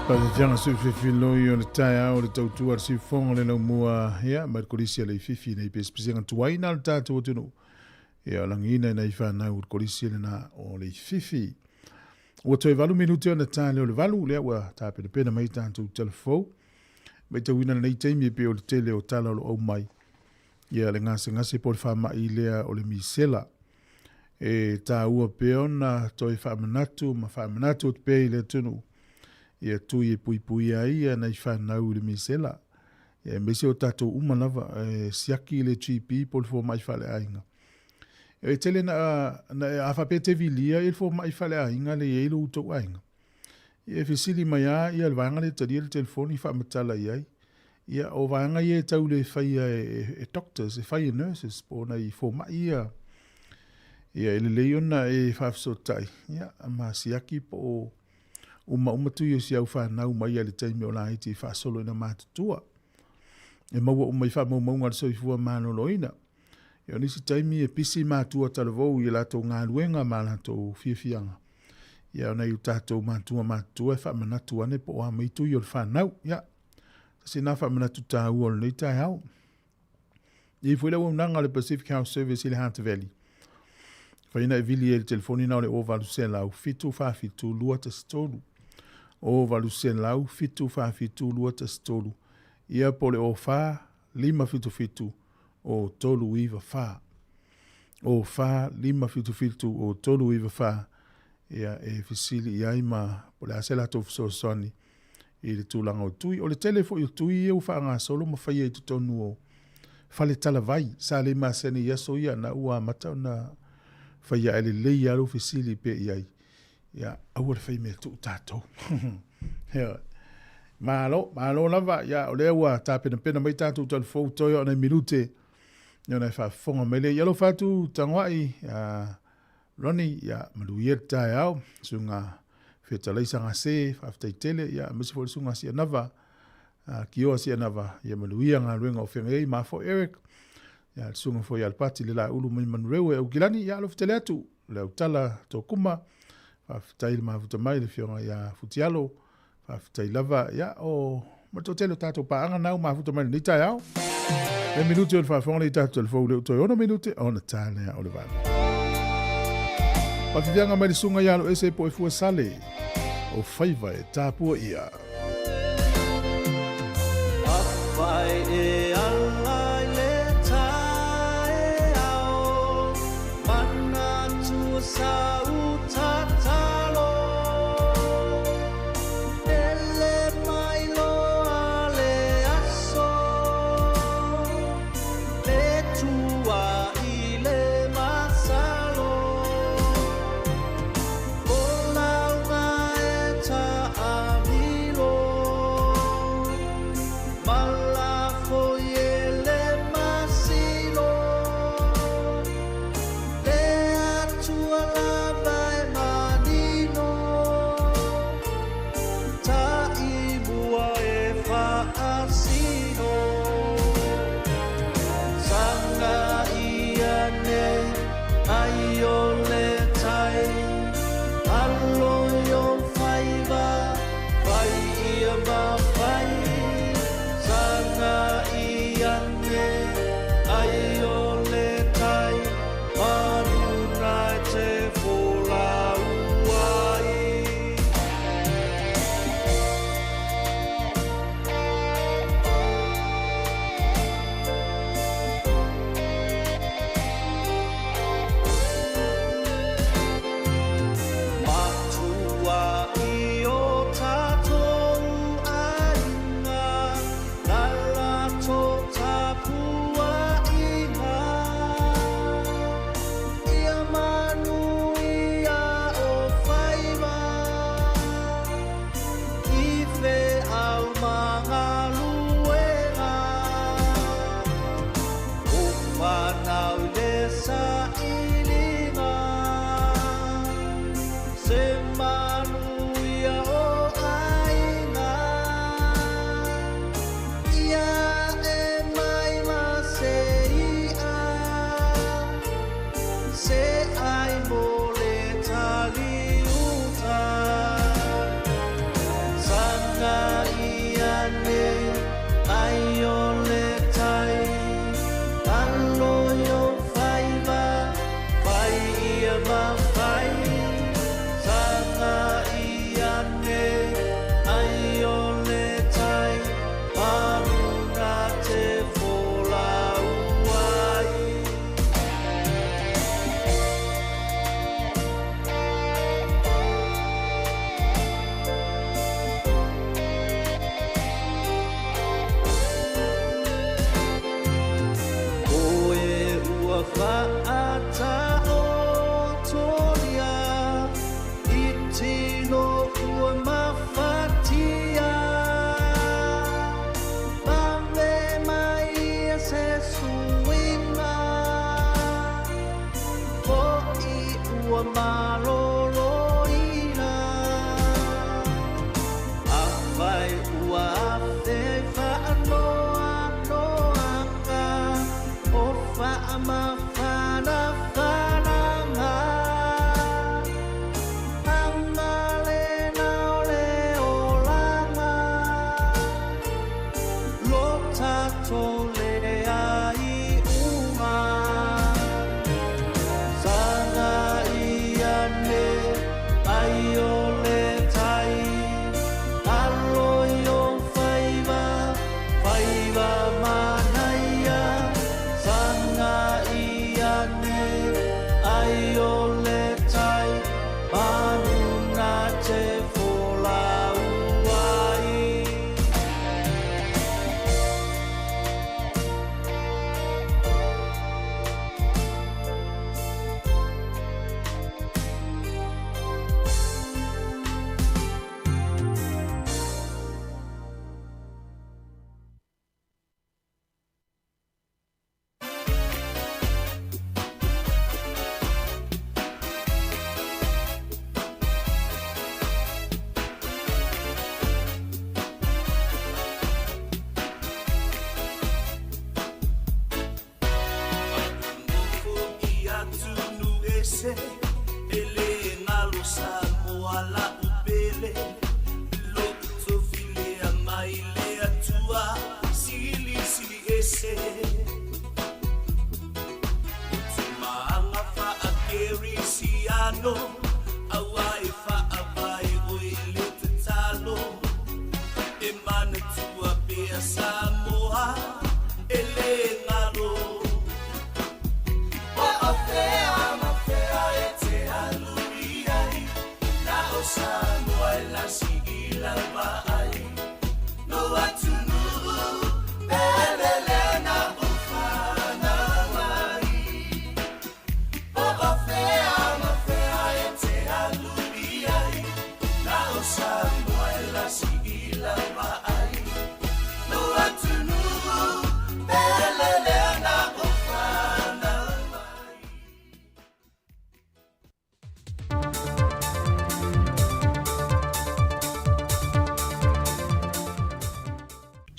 Faafefiaga suifefiloi o le taeao o le tautua le siufofoga o le laumua ia mai le kolisi a Leififi nei pesepesega tuaina le tatou atunuu ia o lagiina i nai fanau o le kolisi lena o Leififi. Ua toe 8 minute ona ta lea o le 8 lea ua tapenapena mai tatou telefou. Matauina lenei taimi e pei o le tele o tala o lo o aumai ia le gasegase po o le faamai lea o le misela. E taua pea ona toe faamanatu ma faamanatu atu pea i le atunuu ia tui e puipuia ai ia nai fanau i le misela. Ia aemaise o tatou uma lava e siaki le GP po o le fomai faaleaiga. E tele na, na a faapea e te vilia ia le fomai faaleaiga lea e i ai lo outou aiga. Ia e fesili mai lava ia le vaega lea e talia le telefoni faamatala i ai. Ia o vaega ia e tau le faia e, e doctors, e fai e nurses po o nai fomai ia. Ia e lelei ona e faafesootai, ia ma siaki po o umauma tui o si au fanau mai i le taimi o laiti faasolo ina matutua. E maua uma i faamaumauga a le soifua maloloina. Ia o nisi taimi e pisi matua talavou i a latou galuega ma a latou fiafiaga. Ia o nai o tatou matua matutua e faamanatu ane po o a mai tui o le fanau. Ia, tasi lena faamanatu taua o lenei taeao. E i ai foi le auaunaga a le Pacific Health Service i le Hunt Valley. Fai ona e vili ai i le telefoni na o le 0800 747 213. 0800 747 213. Ia po o le 04 577 o 394. 04 577 o 394. Ia e fesili i ai ma po o le a se latou fesoasoani i le tulaga o tui. O le tele foi o tui ia ua faagasolo ma faia i totonu o fale talavai. Sa le masani i aso ia na ua amata ona faia ae lelei lava lou fesili pea i ai. Ia, aua le fai mea tuu tatou. Malo, malo lava. Ia, o lea ua tapenapena mai tatou talafou toe o nai minute. Ia, ona e faafofoga mai lea. Ia alofa atu Tagoai, Ronnie, ia, manuia le taeao, susuga Fetalaisa Gase, faafetai tele, ia, aemaise foi le susuga Sianava, Kioa Sianava, ia manuia galuega o feagai ai, ma foi Eric, ia, le susuga foi ia Alapati le Laulu mai Manureue Aukilani, ia, alofa tele atu, le autala Tokuma, faafetai le mafuta mai le afioga ia Futialo, Faafetai lava, ia, o ma le toatele o tatou paaga na ua mafuta mai lenei taeao. Le minute o le faafofoga lea i tatou telefou lea ua toe 6 minute ona ta lea o le 8. Faafifiaga mai le susuga ia Aloese po e fua sale o faiva e tapua ia. Afai e ala i le taeao, Manatua sa u tatalo. Ele mai loa le aso, Le tua i le masalo. O lauga e taamilo, Ma lafo.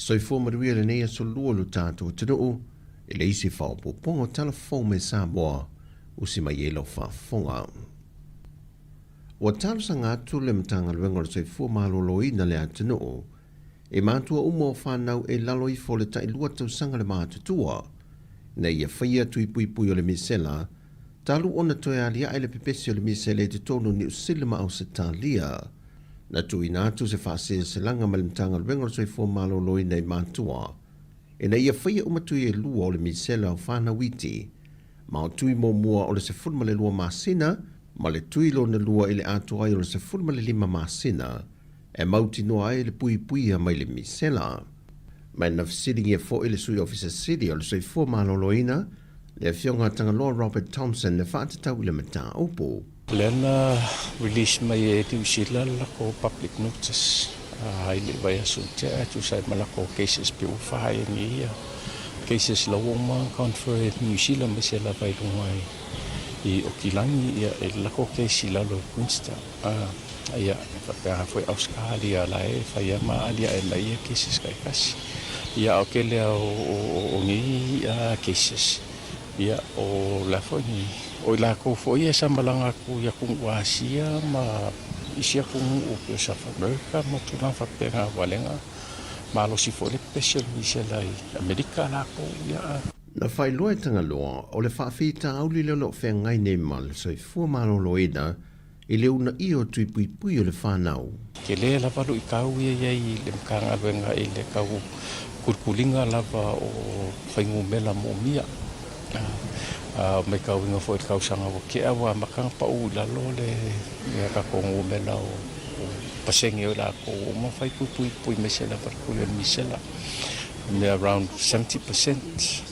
Soifua manuia lenei aso lua lo tatou atunuu i le isi faaopoopoga o tala fou mai Samoa usi mai ai lau faafofoga. Ua talosaga atu le Matagaluega o le Soifua Maloloina le atunuu i matua uma o fanau e lalo ifo o le tailua tausaga le matutua ina ia faia tui puipui o le misela talu ona toe aliae le pepesi o le misela i totonu o Niu Sila ma Ausetalia. Na tuuina atu se faaseaselaga mai le Matagaluega o le Soifua Maloloina i matua ina ia faia uma tui e lua o le misela o fanau iti ma o tui muamua o le 12 masina ma le tui lona lua i le atoa ai o le 15 masina e mautinoa ai le puipuia mai le misela. Ma na fesiligia foi le Sui Ofisa Sili o le Soifua Maloloina, le Afioga a Tagaloa Robert Thompson e faatatau i le mataupu. Lea na release mai e Niu Sila le latou public notice i le vaiaso ua tea e tusa ai ma latou cases pe ua faaiagia ia cases la ua uma ona confer e Niu Sila aemaise lava i luga i Okilagi ia i le latou case i lalo i Queenstown. Ia e faapena foi Ausetalia la e fai lava ma aliae mai ia cases taitasi. Ia a o tele lava o nei cases Ia, o le a foi nei? O i latou foi ia sa malaga atu i atunuu Asia ma isi atunuu pei o South America ma tulaga faapena ua lea na malosi foi le pepesi o le misela i Amerika latou, ia. Na faailoa e Tagaloa, o le faafitauli lea o lo o feagai nei ma le soifua maloloina i le uunaia o tui puipui o le fanau. Tele lava luitau ia i ai i le Matagaluega i le tau kulikuliga lava o fuainumera moomia. A matauina foi i le tausaga ua tea ua amata ona pau i lalo le tatou numera o pasene o i latou ua uma ona fai tui puipui aemaise lava le tui o le misela, mea around 70%.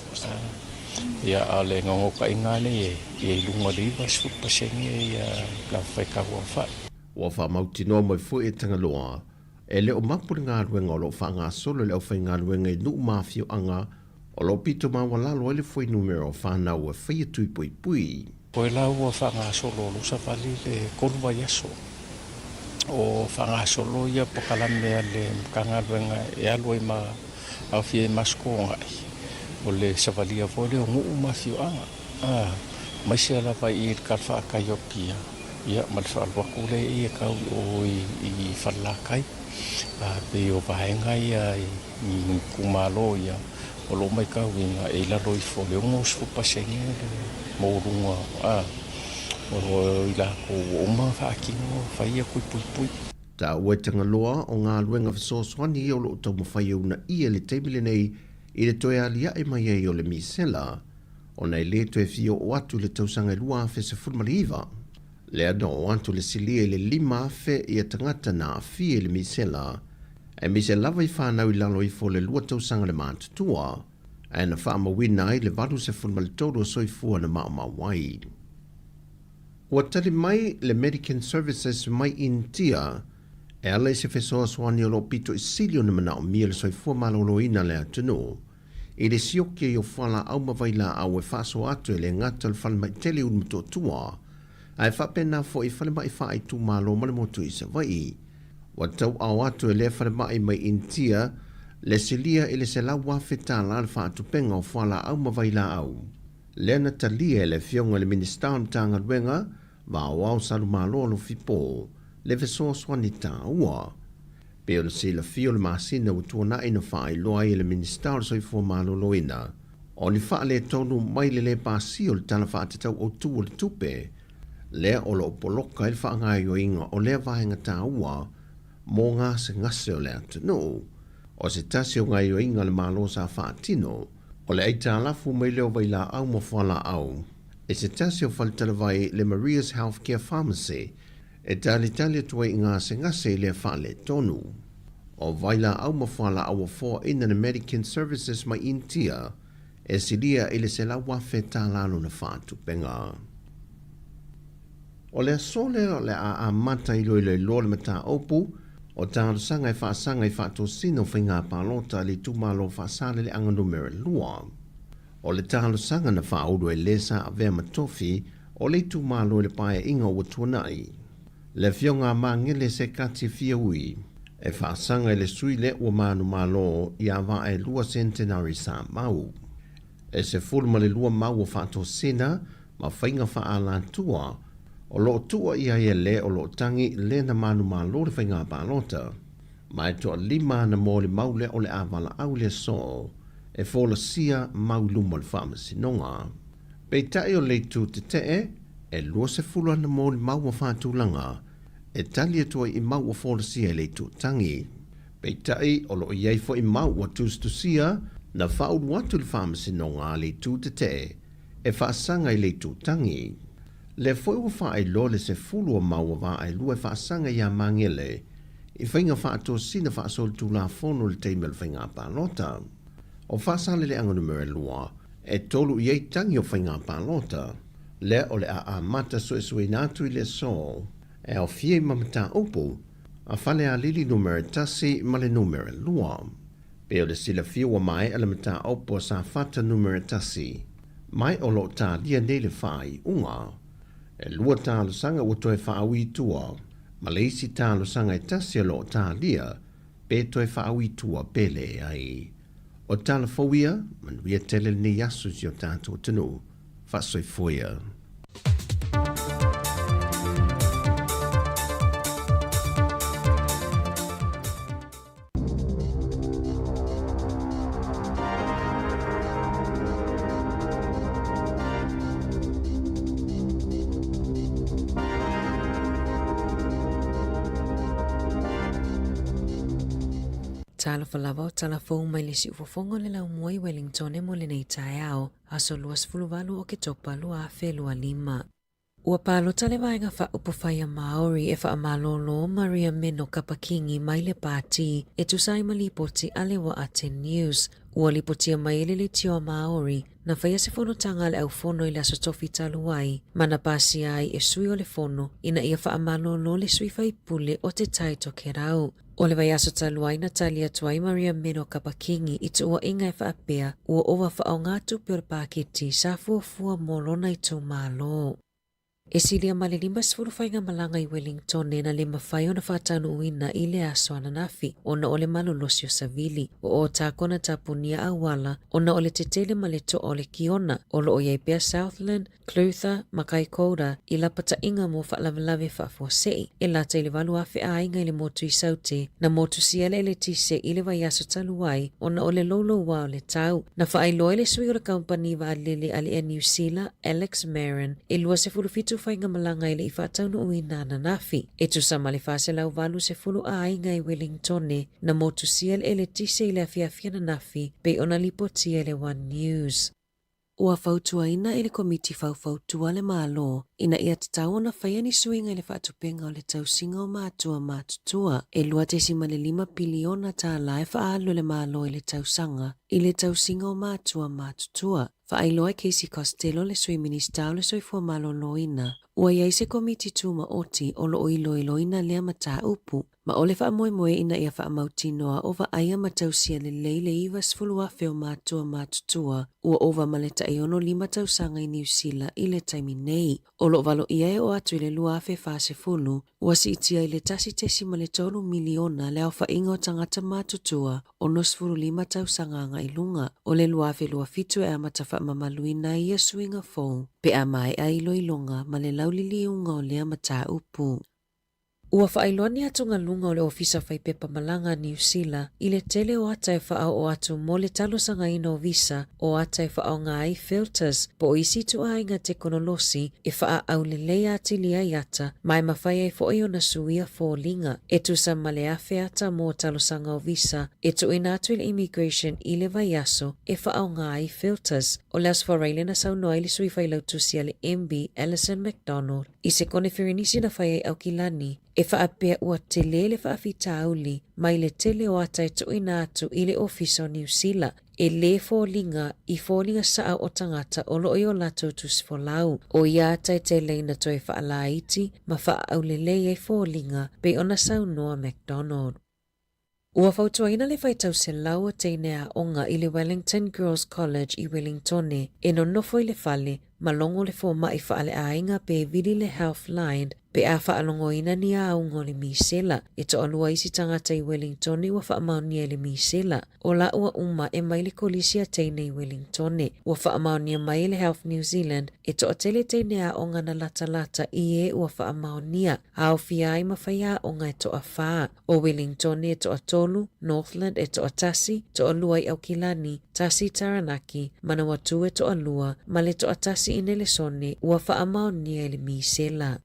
Ia, a o le naunautaiga lava lenei ia i luga o le 90% ia le aufaigaluega. Ua faamautinoa mai foi e Tagaloa, e le o mapu le galuega o lo o faagasolo e le aufaigaluega i nuu ma afioaga o lo o pito maualalo ai le fuainumera o fanau e faia tui puipui. Koe la ua faagasolo lou savali le tolu vaiaso o faagasolo ia polokalame a le Matagaluega e alu ai ma aofia ai ma aso togai. O le savalia foi lea o nuu ma afioaga, aemaise lava i le talafatai o Apia, ia ma le faalu atu lea e tau i o i Falelatai. Pei o vaega ia i itumalo ia o lo o matauina e i lalo ifo o le 60% le maualuga o i latou ua uma ona faatino fai ia tui puipui. Taua e Tagaloa o galuega fesoasoani ia o lo o taumafai e uunaia i le taimi lenei i le toe aliae mai ai o le misela ona e le toe fia oo atu i le tausaga e 2019. Lea na oo atu le silia i le 5,000 ia tagata na aafia i le misela, aemaise lava i fanau i lalo ifo o le lua tausaga le matutua, ae na faamauina ai le 83 o soifua na maomao ai. Ua tali mai le Medican Services mai Initia e ala i se fesoasoani o lo o pito i sili ona manaomia le soifua maloloina o le atunuu i le sioki ai o fualaau ma vailaau e faasoa atu e le gata o le falemai tele i Ulumotootua ae faapena foi i falemai faaitumalo ma le motu i Savaii. Ua tauao atu e lea falemai mai Initia le silia i le $100,000 le faatupenga o fualaau ma vailaau. Lea na talia e le Afioga i le Minisita o le Matagaluega va Aoao Salumalo Alofi Po le fesoasoani taua. Pei ona silafia o le masina ua tuanai na faailoa ai e le Minisita o le Soifua Maloloina o ni faaletonu mai le lē pasia o le Tala Faatatau Autu o le Tupe lea o lo o poloka ai le faagaoioiga o lea vaega taua mo gasegase o le atunuu. O se tasi o gaoioiga a le Malo sa faatino, o le aitalafu mai lea o vailaau ma fualaau i se tasi o faletalavai le Maria's Healthcare Pharmacy e talitali atu ai i gasegase i lea faaletonu. O vailaau ma fualaau ua foaina le Medicare Services mai Initia e silia i le $100,000 lona faatupenga. O le aso lea o le a amata iloiloiloa le mataupu o talosaga e faasaga i faatosina o faiga palota a le itumalo o Faasaleleaga Numera 2. O le talosaga na faaulu e le sa avea ma tofi o le itumalo i le paeaiga ua tuanai. Le Afioga a Magele Sekati Fiaui. E faasaga i le sui lea ua manumalo ia Vaaelua Centenary Samau. E 12 mau o faatosina ma faiga faaalatua o lo o tua i ai e le o lo o tagi le na manumalo le faiga palota. Ma e toalima ana molimau lea o le a valaau i le aso e folasia mau i luma o le faamasinoga. Peitai o le itu tetee, e 20 ana molimau ua faatulaga e tali atu ai i mau ua folasia e le itu tagi. Peitai o lo o i ai foi mau ua tusitusia na faaulu atu i le faamasinoga a le itu tetee e faasaga i le itu tagi. Lea foi ua faailoa le 10 o mau a Vaaelua e faasaga iā Magele i faiga faatosina faasolitulafono i le taimi o le faiga palota. O Faasaleleaga Numera 2, e tolu i ai tagi o faiga palota, lea o le a amata suesueina atu i le aso e aofia i ma mataupu a Falealili Numera 1 ma le Numera 2. Pei o le silafia ua maea le mataupu a Safata Numera 1, mai o lo o talia nei le faaiuga. E lua talosaga ua toe faaui i tua, ma le isi talosaga e tasi o lo o talia pe toe faaui i tua pe leai. O tala fou ia, manuia tele lenei aso i si o tatou atunuu. Faasoifua ia. Talofa lava o tala fou mai le siufofoga o le laumua i Wellingtone mo lenei taeao, aso 28 o Oketopa 2025. Ua palota le Vaega Faaupufai a Māori e faamalōlō Maria Meno Kapa-Kingi mai le pātī e tusa ai ma lipoti a le Waate News. Ua lipotia mai e le Leitio a Māori, na faia se fonotaga a le aufono i le Aso Tofi talu ai, ma na pasia ai e sui o le fono ina ia faamalōlō le sui faipule o Te Tai Tokerau. O le vaiaso talu ai na tali atu ai Maria Meno Kapa-Kingi i tuuaiga e faapea ua ova faaaoga tupe o le paketi sa fuafua mo lona itumalo. E silia ma le 50 faigamalaga i Wellingtone na le mafai ona faataunuuina i le aso ananafi ona o le malolosi o savili. Ua ō na tapunia auala ona o le tetele ma le toa o le kiona o lo o i ai pea Southland, Clutha ma Kaikoura i lapataiga mo faalavelave faafuasei e lata i le 8,000 aiga i le motu i Saute, na motusia le eletise i le vaiaso talu ai ona o le louloua o le tau. Na faailoa e le sui o le kamupani vaalele a le Air Niu Sila, Alex Marin, e 27 faigamalaga e le i faataunuuina ananafi. E tusa ma le 480 aiga i Wellingtone na motusia le eletise i le afiafi ananafi pei ona lipotia e le One News. Ua fautuaina e le Komiti Faufautua le Malo ina ia tatau ona faia ni suiga i le faatupenga o le tausiga o matua matutua e $2.5 piliona tālā e faaalu e le Malo i le tausaga i le tausiga o matua matutua. Faailoa e Casey Costello le Sui Minisita o le Soifua Maloloina ua i ai se Komiti Tumaoti o lo o iloiloina lea mataupu Ma o le faamoemoe ina ia faamautinoa o vaaia ma tausia lelei le 90,000 o matua matutua ua ova ma le tai 65 tausaga i Niu Sila i le taimi nei. O lo o valoia e oo atu i le 2040, ua siitia i le 1.3 miliona le aofaiga o tagata matutua 65 tausaga agai luga. O le 2027 e amata faamamaluina ai ia suiga fou pe a maea iloiloga ma le lauliliuga o lea mataupu. Ua faailoa ni atugaluga o le Ofisa Faipepa Malaga a Niu Sila i le tele o ata e faaoo atu mo le talosagaina o visa o ata e faaaoga ai filters po o isi ituaiga tekonolosi e faaaulelei atili ai ata ma e mafai ai foi ona suia foliga e tusa ma le afe ata mo talosaga o visa e tuuina atu i le Immigration i le vaiaso e faaaoga ai filters. O le Aso Faraile na saunoa ai le Sui Failautusi a le MB Alison McDonald I se koneferenisi na fai ai Aukilani, e faapea ua tele le faafitauli mai le tele o ata e tuuina atu i le Ofisa o Niu Sila e lē foliga i foliga saʻa o tagata o lo o i o latou tusifolau. O ia ata e tele ina toe faalaiti ma faaaulelei ai foliga pei ona saunoa McDonald. Ua fautuaina le faitau selau o teine aoga i le Wellington Girls College i Wellingtone e nonofo i le fale ma logo le fomai faaleaiga pe vili le Healthline pe a faalogoina ni auga o le misela. E toalua isi tagata i Wellingtone ua faamaonia i le misela. O la ua uma e mai le kolisi a teine i Wellingtone. Ua faamaonia mai e le Health New Zealand e toatele teine aoga na latalata i e ua faamaonia, aofia ai ma faiaoga e toafa. O Wellingtone e toatolu, Northland e toatasi, toalua i Aukilani, tasi i Taranaki, Manawatu e toalua, ma le toatasi i Nelesone ua faamaonia i le misela.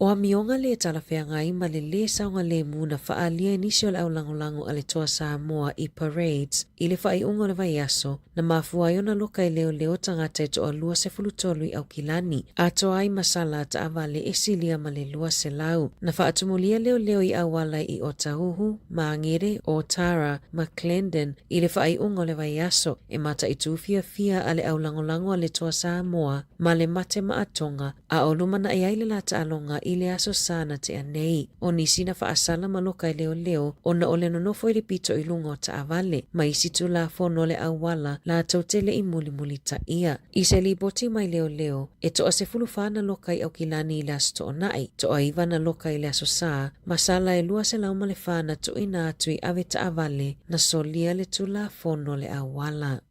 O amioga lē talafeagai ma le lē saogalemu na faaalia e nisi o le aulagolago a le Toa Samoa i Parades i le faaiuga o le vaiaso, na mafua ai ona loka e leoleo tagata e toalua 13 i Aukilani, atoa ai ma sala a taavale e silia ma le 200. Na faatumulia leoleo i auala i Otahuhu, Māngere, Ōtara ma Clendon i le faaiuga o le vaiaso, e mataitu fiafia a le aulagolago a le Toa Samoa ma le mate maatoga a o lumanai ai le la taaloga i le Aso Sa na tea nei. O nisi na faasala ma loka e leoleo ona o le nonofo i le pito i luga o taavale, ma isi tulafono o le auala latou te le i mulimulitaia. I se lipoti mai leoleo, e toa 14 na loka i Aukilani i le Aso Toonai, toa 9 na loka i le Aso Sa, ma sala e 204 na tuuina atu i ave taavale na solia le tulafono o le auala.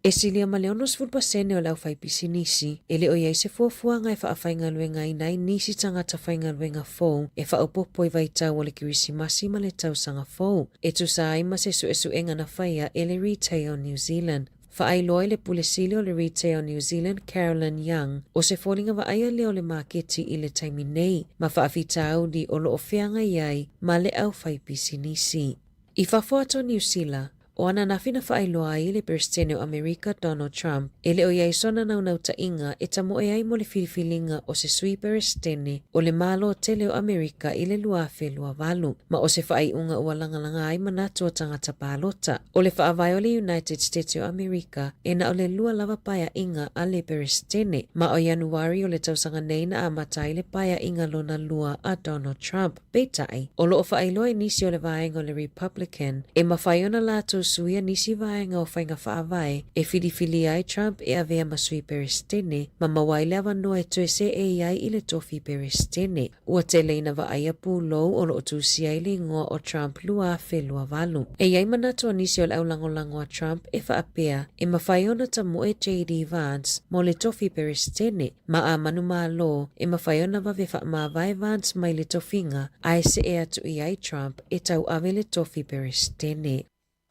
E silia ma le 60 pasene o le aufaipisinisi e le o i ai se fuafuaga e faafaigaluegaina ai nisi tagata faigaluega fou e faaopoopo i vaitau o le Kerisimasi ma le Tausaga Fou, e tusa ai ma se suesuega na faia e le Retail New Zealand. Faailoa i le Pule Sili o le Retail New Zealand Carolyn Young, o se foliga vaaia lea o le maketi i le taimi nei, ma faafitauli o lo o feagai ai ma le aufaipisinisi. I fafo atu o Niu Sila, o ananafi na faailoa ai le Peresetene o Amerika Donald Trump e le o i ai sona naunautaiga e tamoe ai mo le filifiliga o se sui Peresetene o le Malo tele o Amerika i le 2028, ma o se faaiuga ua lagalaga ai manatu o tagata palota. O le faavae o le United States o Amerika e na o le lua lava paeaiga a le Peresetene, ma o Ianuari o le tausaga nei na amata ai le paeaiga lona lua a Donald Trump. Peitai, o lo o faailoa i nisi o le vaega o le Republican, e mafai ona latou suia nisi vaega o faiga faavae e filifilia ai Trump e avea ma sui Peresetene ma maua ai le avanoa e toe seei ai i le tofi Peresetene. Ua tele ina vaaia pulou o lo o tusia ai le igoa o Trump 2028. E i ai manatu o nisi o le aulagolago a Trump e faapea e mafai ona tamoe JD Vance mo le tofi Peresetene, Ma a manumalo, e mafai ona vave faamavae Vance mai le tofiga, ae see atu i ai Trump e tauave le tofi Peresetene.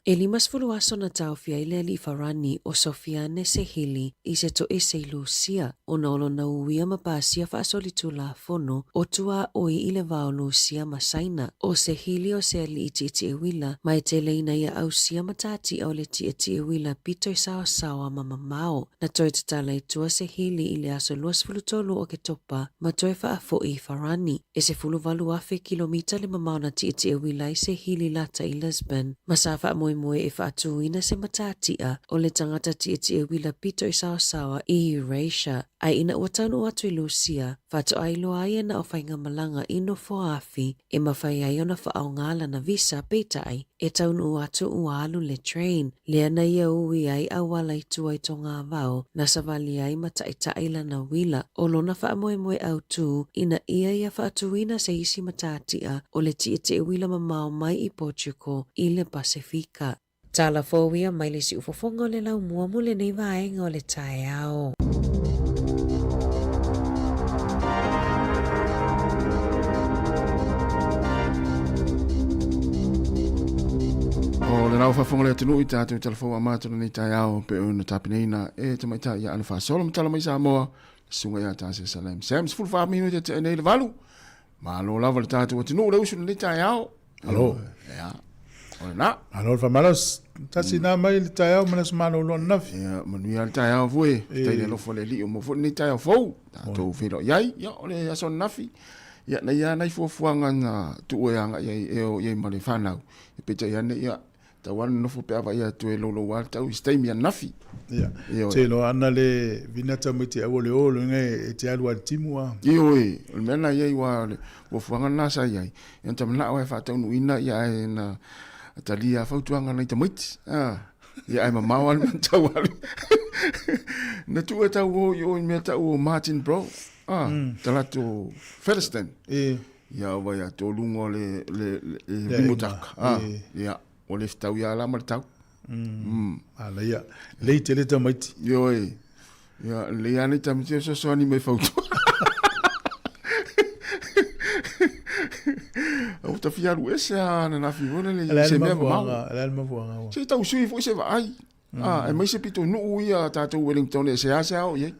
E 50 aso na taofi ai le alii Farani o Sofiane Sehili i se toese i Lusia ona o lona uia ma pasia faasolitulafono o tuaoi i le va o Lusia ma Saina. O Sehili o se alii tietie uila ma e tele ina ia ausia matatia o le tietie uila pito i saosaoa ma mamao. Na toe tatala i tua se hili i le aso 23 o Oketopa ma toe faafoi i Farani. E 18,000 kilomita le mamao na tietie uila ai se hili lata i Lisbon ma sa faamoemoe e faatūina se matatia o le tagata tietie uila pito i saosaoa i Eurasia. Ae ina ua taunuu atu i Lusia, faatoa iloa ai e na o faigamalaga i nofoaafi e mafai ai ona faaaoga lana visa, peitai, e taunuu atu ua alu le train, lea na ia ui ai auala i tua i Togavao, na savali ai ma taʻitaʻi lana uila. O lona faamoemoe autū, ina ia ia faatuina se isi matatia o le tietie uila mamao mai i Portugal i le Pasefika. Tala fou ia mai le siufofoga o le laumua mo lenei vaega o le taeao. O le lau faafofoga le atunuu i tatou talafou a matou lenei taeao pe ona tapenaina e tamaitai ia Alefaasola ma tala mai Samoa le susuga ia Tasia Salem Sam 14 minute te nei le valu malo lava le tatou atunuu le usu lenei taeao. Alo. Ia. O lena. Malo le faamalosi. Tasi na mai le taeao ma le aso malolo ananafi. Ia, manuia le taeao foi. Faafetai le alofa o le Alii ua maua foi lenei taeao fou. Tatou feiloai ai. Ia, o le aso ananafi. Ia, na ia nai fuafuaga na tuu e agai ai e o i ai ma le fanau. E peitai ane, ia, tau lava nonofo pe a vaai atu e loulou lava le tau i se taimi ananafi. Ia, te iloa ana le vinata mai te au o le o loiga e te alu a le timu a. Ioe, o le mea lena i ai aua o le fuafuaga lena sa i ai, ia na manao e faataunuuina ia ae na talia fautuaga nai tamaiti. Ah, ia ae mamao lava le mea na tau alu. Na tuu e tau o i o i mea tau o Martin Bro. Ah, talato Featherstone. E. Ia vai a tō lunga o le, le, le, le rimutaka. Ah, ia, o le fitau ia la ma le tau. Manaia. Lei tele tamaiti. Ioe. Ia, lei ana i tamaiti o sosoani mai fautua. Ua ta fia alu ese a na nafi foi lele i se mea mamao. O le a le mafuaaga ua. Se i tau sui foi se vaai. Ah, aemaise pitonuu ia tatou Wellington e seasea oo i ai.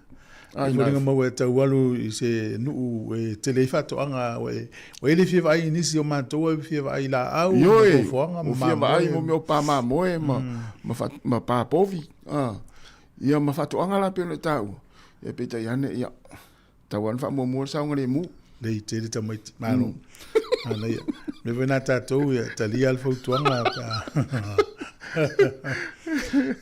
Ah, e foliga mai ua e tau alu i se nuu e tele ai faatoaga, ua e le fia vaai i nisi o matou e fia vaai i laau ma foafoaga ma mamoe. Ua fia vaai mo mea o pa mamoe ma, ma, fa, ma pa povi. Ah, ia ma faatoaga la pei ona e taua. Ia peitai ane, ia, Tau lava ona faamuamua le saogalemu. Lei tele tamaiti, malo. Manaia. Mea foi na tatou, ia, talia le fautuaga pe a.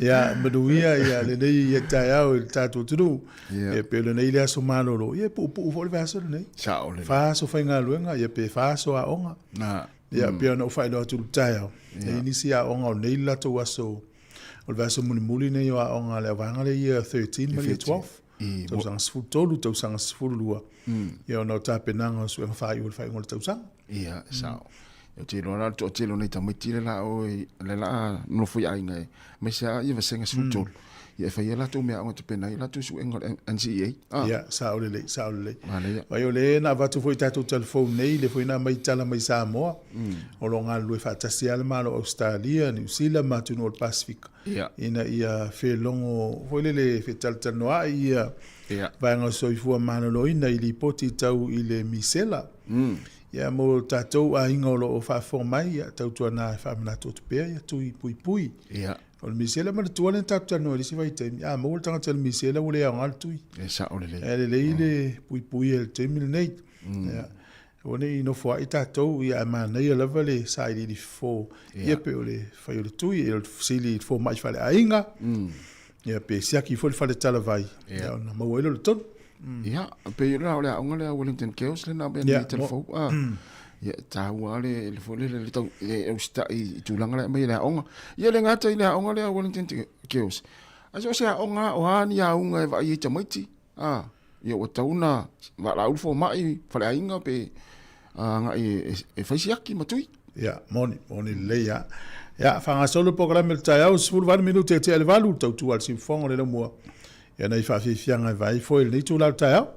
Ia, manuia ia lenei ia taeao i le tatou atunuu. Ia. Ia, pe o lenei le aso malolo, ia e puupuu foi le vaiaso lenei. Sao lelei. Fa aso faigaluega, ia pe fa aso aoga. Na. Ia, pei ona ou faailoa atu i le taeao, e i ai nisi aoga o nei le latou aso, o le vaiaso mulimuli lenei o aoga a le auvaega lea Year 13 ma le Year 12. Tausaga 13, tausaga 12, ia ona o tapenaga o suega faaiu o le faaiuga o le tausaga. Ia, e sao. Ou te iloa la le toatele o nei tamaiti le la o le la nofo i aiga e aemaise lava ia vasega 13. Ia e fai ai latou meaaoga e tapena ai latou suega o le NCEA. Ah. Ia, sao lelei, sao lelei. Manaia. Vai o lea na avatu foi i tatou telefone nei, lea foi na aumai tala mai Samoa, o lo o galulue faatasi lava le Malo o Ausetalia, Niu Sila ma atunuu o le Pasefika. Ia. Ina ia felogo foi lele fetaltalanoa'i ia Ia. vaega o soifua maloloina i lipoti tau i le misela. Ia mo tatou aiga o lo o faafofoga mai, ia tautuana e faamanatu atu pea ia tui puipui. Ia. O le misela manatua lea na tatou talanoa i le isi vaitaimi, a maua le tagata i le misela ua le aoga le tui. E sao lelei. Ae lelei le puipui i le taimi lenei. Ia. Aua ne i nofoa'i tatou, ia ae manaia lava le sailiili fofo, ia pe o le fai o le tui, o le fesili i le fomai faleaiga, ia pe siaki foi le fale talavai, ia ona maua ai lea o le tonu. Ia, pei o le aoga lea Wellington Girls lea na aumai nei i telefou. Ia, e taua lava le, le foi lele, le tau, le usitai i tulaga la e aumai e le aoga. Ia le gata i le aoga lea Wellington Girls, ae so o se aoga lava, o a ni auga e vaai ai tamaiti, A, ia ua tatau ona valaau le fomai faleaiga pe agai e fai siaki ma tui. Ia, moni, moni lelei lava. Ia, faagasolo le polokalame o le taeao, 18 minute e tea i le 8, tautua a le siufofoga o le laumua. Ia, nai faafiafiaga e vaai foi i lenei itula o le taeao.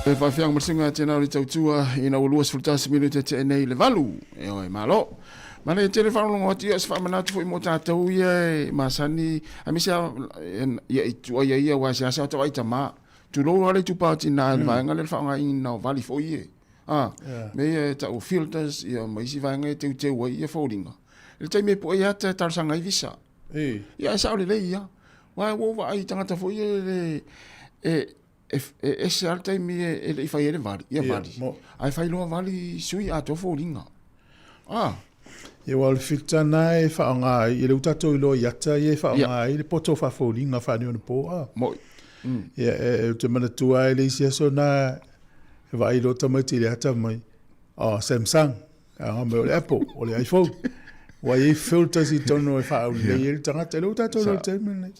E faafeang ma le suiga tena o le tautua ina ua 21 minute te nei le valu. E oe malo. Ma le tele faalogologo atu ia se faamanatu foi mo tatou ia e masani aemaise ia i tuaia ia aua seasea o tau tama. Tulou lava le itupa o tina i le vaega lea le faaaogaina o vali foi e. A, mea ia e tau o filters ia ma isi vaega e teuteu ai ia foliga. I le taimi e poe ai ata e talosaga ai visa. Ia e sao lelei ia. Aua ua ou vaai i tagata foi ia e e e ese lava le taimi e le i fai ai le vali, ia vali. Ae fai loa vali sui atoa foliga. Ah. Ia aua o le filter na e faaaoga ai, ia lea ua tatou iloa i ata ia e faaaoga ai le poto faafoliga faaneionapo. Moi. Ia e, ou te manatua ai le isi aso na e vaai loa tamaiti i le ata mai, oh, Samsung, a mai o le Apple, o le iPhone. Ua i ai filters i totonu e faaulelei ai le tagata. Lea ua tatou iloa i le taimi lenei.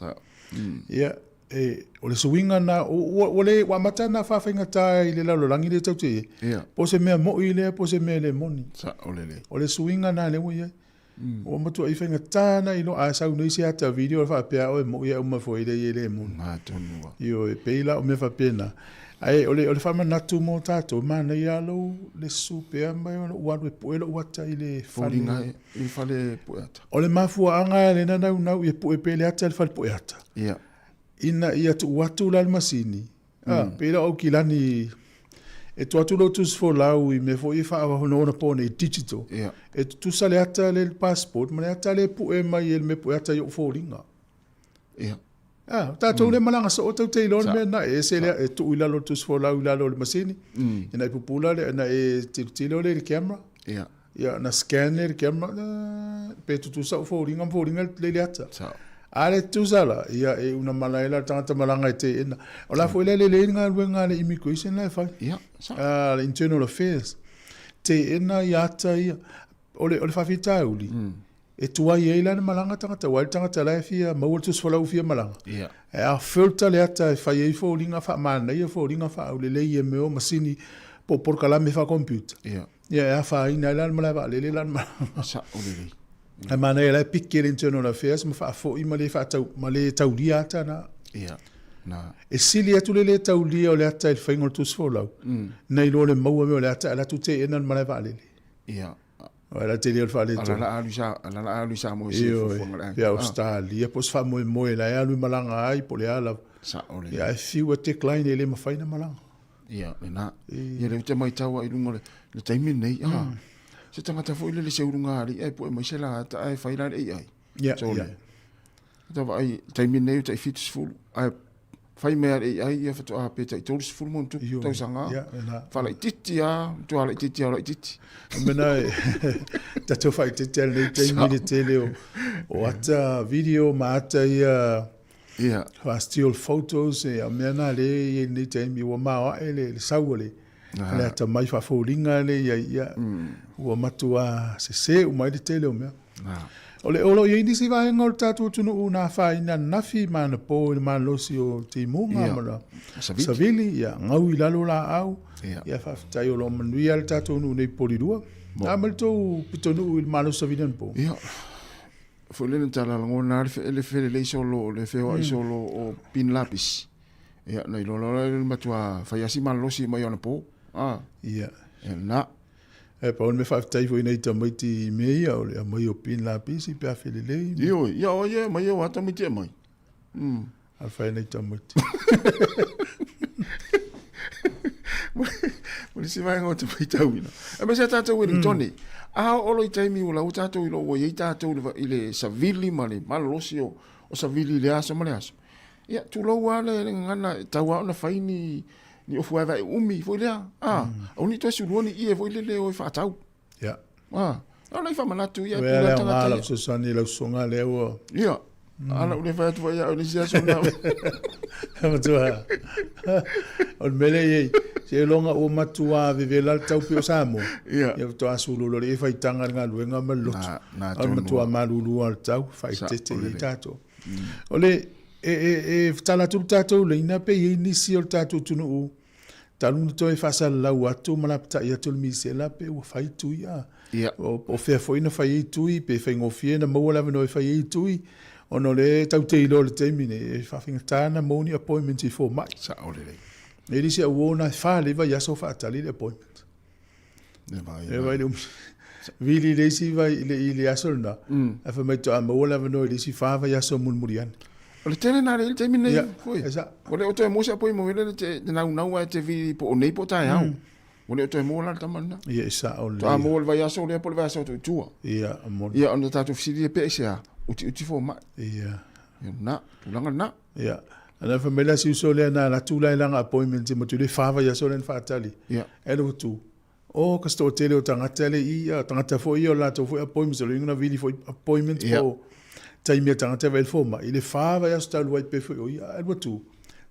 Ia, e, o le suiga na, ua, ua, le, ua amata na faafaigata i le lalolagi lea tatou te i ai. Yeah. Po o se mea moi lea, po o se mea le moni. Saolele. O le suiga na lea ua i ai. Ua matuai faigata na iloa a sau nei se ata video faapea oe moi ae uma foi lea e le moni. Atonu lava. Ioe, e pei la o mea faapena. Ae o le, o le faamanatu mo tatou, manaia lava lou le susu pea mai o lou alu e pue lou ata i le fale. Foliga i le fale pue ata. O le mafuaaga lea na naunau ia pue pea le ata i le fale pue ata. Ia. Ina ia tuu atu la le masini, a, pei la o Aukilani e tuu atu lou tusi folau i mea foi ia faaonaonapo nei digital. Ia. E tutusa le ata lea i le passport ma le ata lea e pue mai e le mea pue ata i ou foliga. Ia. A, o tatou lea malaga soo tatou te iloa le mea lena, e ese lea, e tuu i lalo le tusi folau i lalo o le masini, ina e pupula lea, ina e tilotilo lea i le camera. Ia. Ia, ona scan lea i le camera, pe tutusa ou foliga ma foliga lea i le ata. Sao. A le tutusa la, ia, e una mala ai la le tagata malaga e teena. O la foi la e lelei le galuega a le immigration la e fai. Ia, sao. A, le internal affairs. Teena ia ata ia. O le, o le faafitauli, e tuai ai la le malaga tagata, aua e le tagata la e fia maua le tusi folau fia malaga. Ia. E a filter le ata e fai ai foliga faamanaia, foliga faaulelei e mea o masini po o polokalame faa-computer. Ia. Ia e afaina ai la le malae vaalele la le malaga. Sao lelei. Ae manaia la e piki e le Internal Affairs ma faafoi ma le faatau ma le taulia ata na. Ia. Na. E sili atu le le taulia o le ata i le faiga o le tusi folau, nai lo le maua mea o le ata ae alu atu teena le malae vaalele. Ia. O la tele o le faaletonu. Ala la alu sa, ala la alu sa mo se fuafuaga le. Pe Australia po o se faamoemoe la e alu i malaga ai po o le a lava. Sao lelei. Ia ae fiu e decline e le mafai ona malaga. Ia, lena. Ia lea ou te matau i luga o le taimi lenei, ah, se tagata foi lele se ulugalii ae pue mai se lata ae fai la le AI. Ia, Sole. ia. Ta vaai, le taimi lenei ua tai 70, ae fai mai lava le AI ia faatoa pe tai 30 ma ona tupu Ioe, tausaga. ia, lena. Faalaitiiti lava, matua laitiiti lava o laitiiti. O mea na e tatou faaeteete lava i lenei taimi i le tele o, o ata video ma ata ia Ia. Fa-still photos, ia mea na lea e i ai i lenei taimi, ua maoae le, le sau a le, le atamai faafoliga lea i ai, ia, ua matua sese uma ai le tele o mea. O le, o lo o i ai nisi vaega o le tatou atunuu na afaina ananafi ma anapo i le malosi o timuga Ia. ma le Savili. savili, ia, gau i lalo laau, Ia. ia faafetai o lo o manuia le tatou nuu nei i Polilua. A ma le tou pitonuu i le malosi savili anapo? Ia. Foi lele na talalagona lava le felelei solo, le feoai solo o Bin Lapis. Ia, na iloa loa lea le matua fai lava si malolosi mai anapo. Ah. Ia. Ia lena. E pau le mea faafetai foi i nai tamaiti i mea ia, o le aumai o pin lapisi pe a felelei. Ioe, ia o ia e aumai o a tamaiti e aumai. A fai nei tamaiti. Ma le isi vaega o te faitauina. Aemaise a tatou Wellingtone. A oo loa i taimi ua laua tatou i loo ua i ai tatou i le savili ma le malolosi o savili i le aso ma le aso. Ia, tulou lava le gagana, e tatau lava ona fai ni ni ofu vaevae uumi foi lea. A, aua ne i toe sulua ni ie foi lele e o e faatau. Ia. A, o nai faamanatu ia Ua tulaga le tagata aoga ia. lau fesoasoani i lau sosoga lea ua Ia. A na ou le fai atu foi ia au i le isi aso na. Matua. O le mea lea e i ai, seiloga ua matua vevela le tau pei o Samoa, Ia. ia faatoa sulu loa lea i faitaga i le galuega ma le lotu. Na, na A o le tonu matua lava. malulu lava o le tau, faaeteete Sao i ai lelei. tatou. O le, e, e, e tatala atu le tatou laina pe i ai nisi o le tatou atunuu talu ona toe faasalalau atu ma lapatai atu le misela pe ua fai tui a. Ia. O, o fea foi na fai ai tui, pe faigofie na maua le avanoa e fai ai tui, ona o lea tatou te iloa i le taimi nei, e faafaigata ona maua ni appointment i fomai. Sao lelei. E le isi au uo na e fa le vaiaso o faatali le appointment. E vai, E vai le umi. Vili le isi vai i le, i le aso lena, ae fai mai faatoa maua le avanoa i le isi fa vaiaso mulimuli ane. O le tele na le taimi nei, Ia, foi. e sa. Ua le o toe maua se appointment lele te, te naunau ae te vili po o nei po o taeao. Ua le o toe maua la le tama lena. Ia, e sao lelei. Faatoa maua le vaiaso lea po o le vaiaso atu i tua. Ia, moni. Ia, ona tatou fesili lea pe aisea, utiuti fomai. Ia. Ia lena, tulaga lena. Ia. Ana fai mai la si uso lea na alu atu la i lana appointment ma tuli fa vaiaso lea na faatali. Ia. Ae alu atu, oh ka se toatele o tagata le i, a tagata foi ia o latou foi appointments, o le uiga na vili foi appointment Ia. po taimi a tagata e vaai i le fomai, i le fa vaiaso talu ai pe foi o ia, ae alu atu,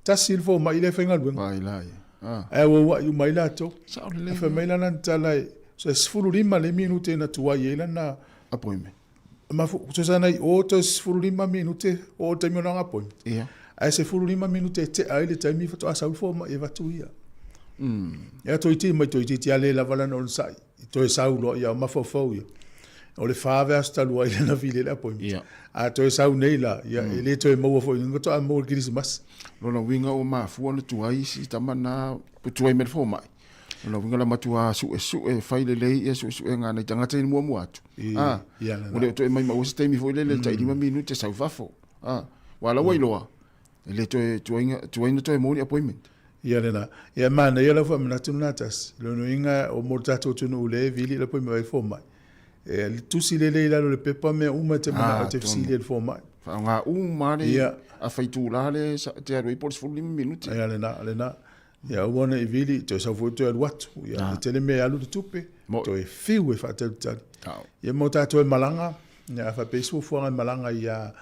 tasi le fomai lea e faigaluega. Vai la ia. Ah. Ae auauai uma ai latou. Sao lelei. Ae fai mai la lana tala, so e 15 le minute na tuai ai lana Appointment. Mafu, tusa na i o toe 15 minute o o taimi o lana appointment. Ia. Ae 15 minute e tea ai le taimi faatoa sau le fomai e avatu ia. Ia toeitiiti mai toeitiiti a le lava lana onosai. I toe sau loa ia o mafaufau ia. O le fa vaiaso talu ai lana vili ai le appointment. Ia. A toe sau nei la, ia e le toe maua foi ni faatoa maua i le Kerisimasi. Lona uiga ua mafua ona tuai isi tama na tuai mai le fomai. Lona uiga la matua suesue fai lelei ia suesuega a nai tagata i muamua atu. I, Ah, ia lena. ua le o toe maimau se taimi foi lele tai 5 minute sau fafo. Ah, aua la ua iloa e le toe tuaiga tuai na toe maua ni appointment. Ia lena. Ia manaia lau faamanatu lena tasi. Lona uiga o mo le tatou atunuu lea e vili i le appointment ai le fomai. E tusi lelei i lalo o le pepa mea uma e te manao e te fesili ai i le fomai. Faaaoga uma lava le Ia. afa itula lea e te alu ai po o le 15 minute. Ia lena, lena. Ia aua ne i vili, toe sau foi toe alu atu. Ia e tele mea e alu le tupe, toe fiu e faatalitali. Ia mo tatou e malaga, ia a faapea isi fuafuaga e malaga ia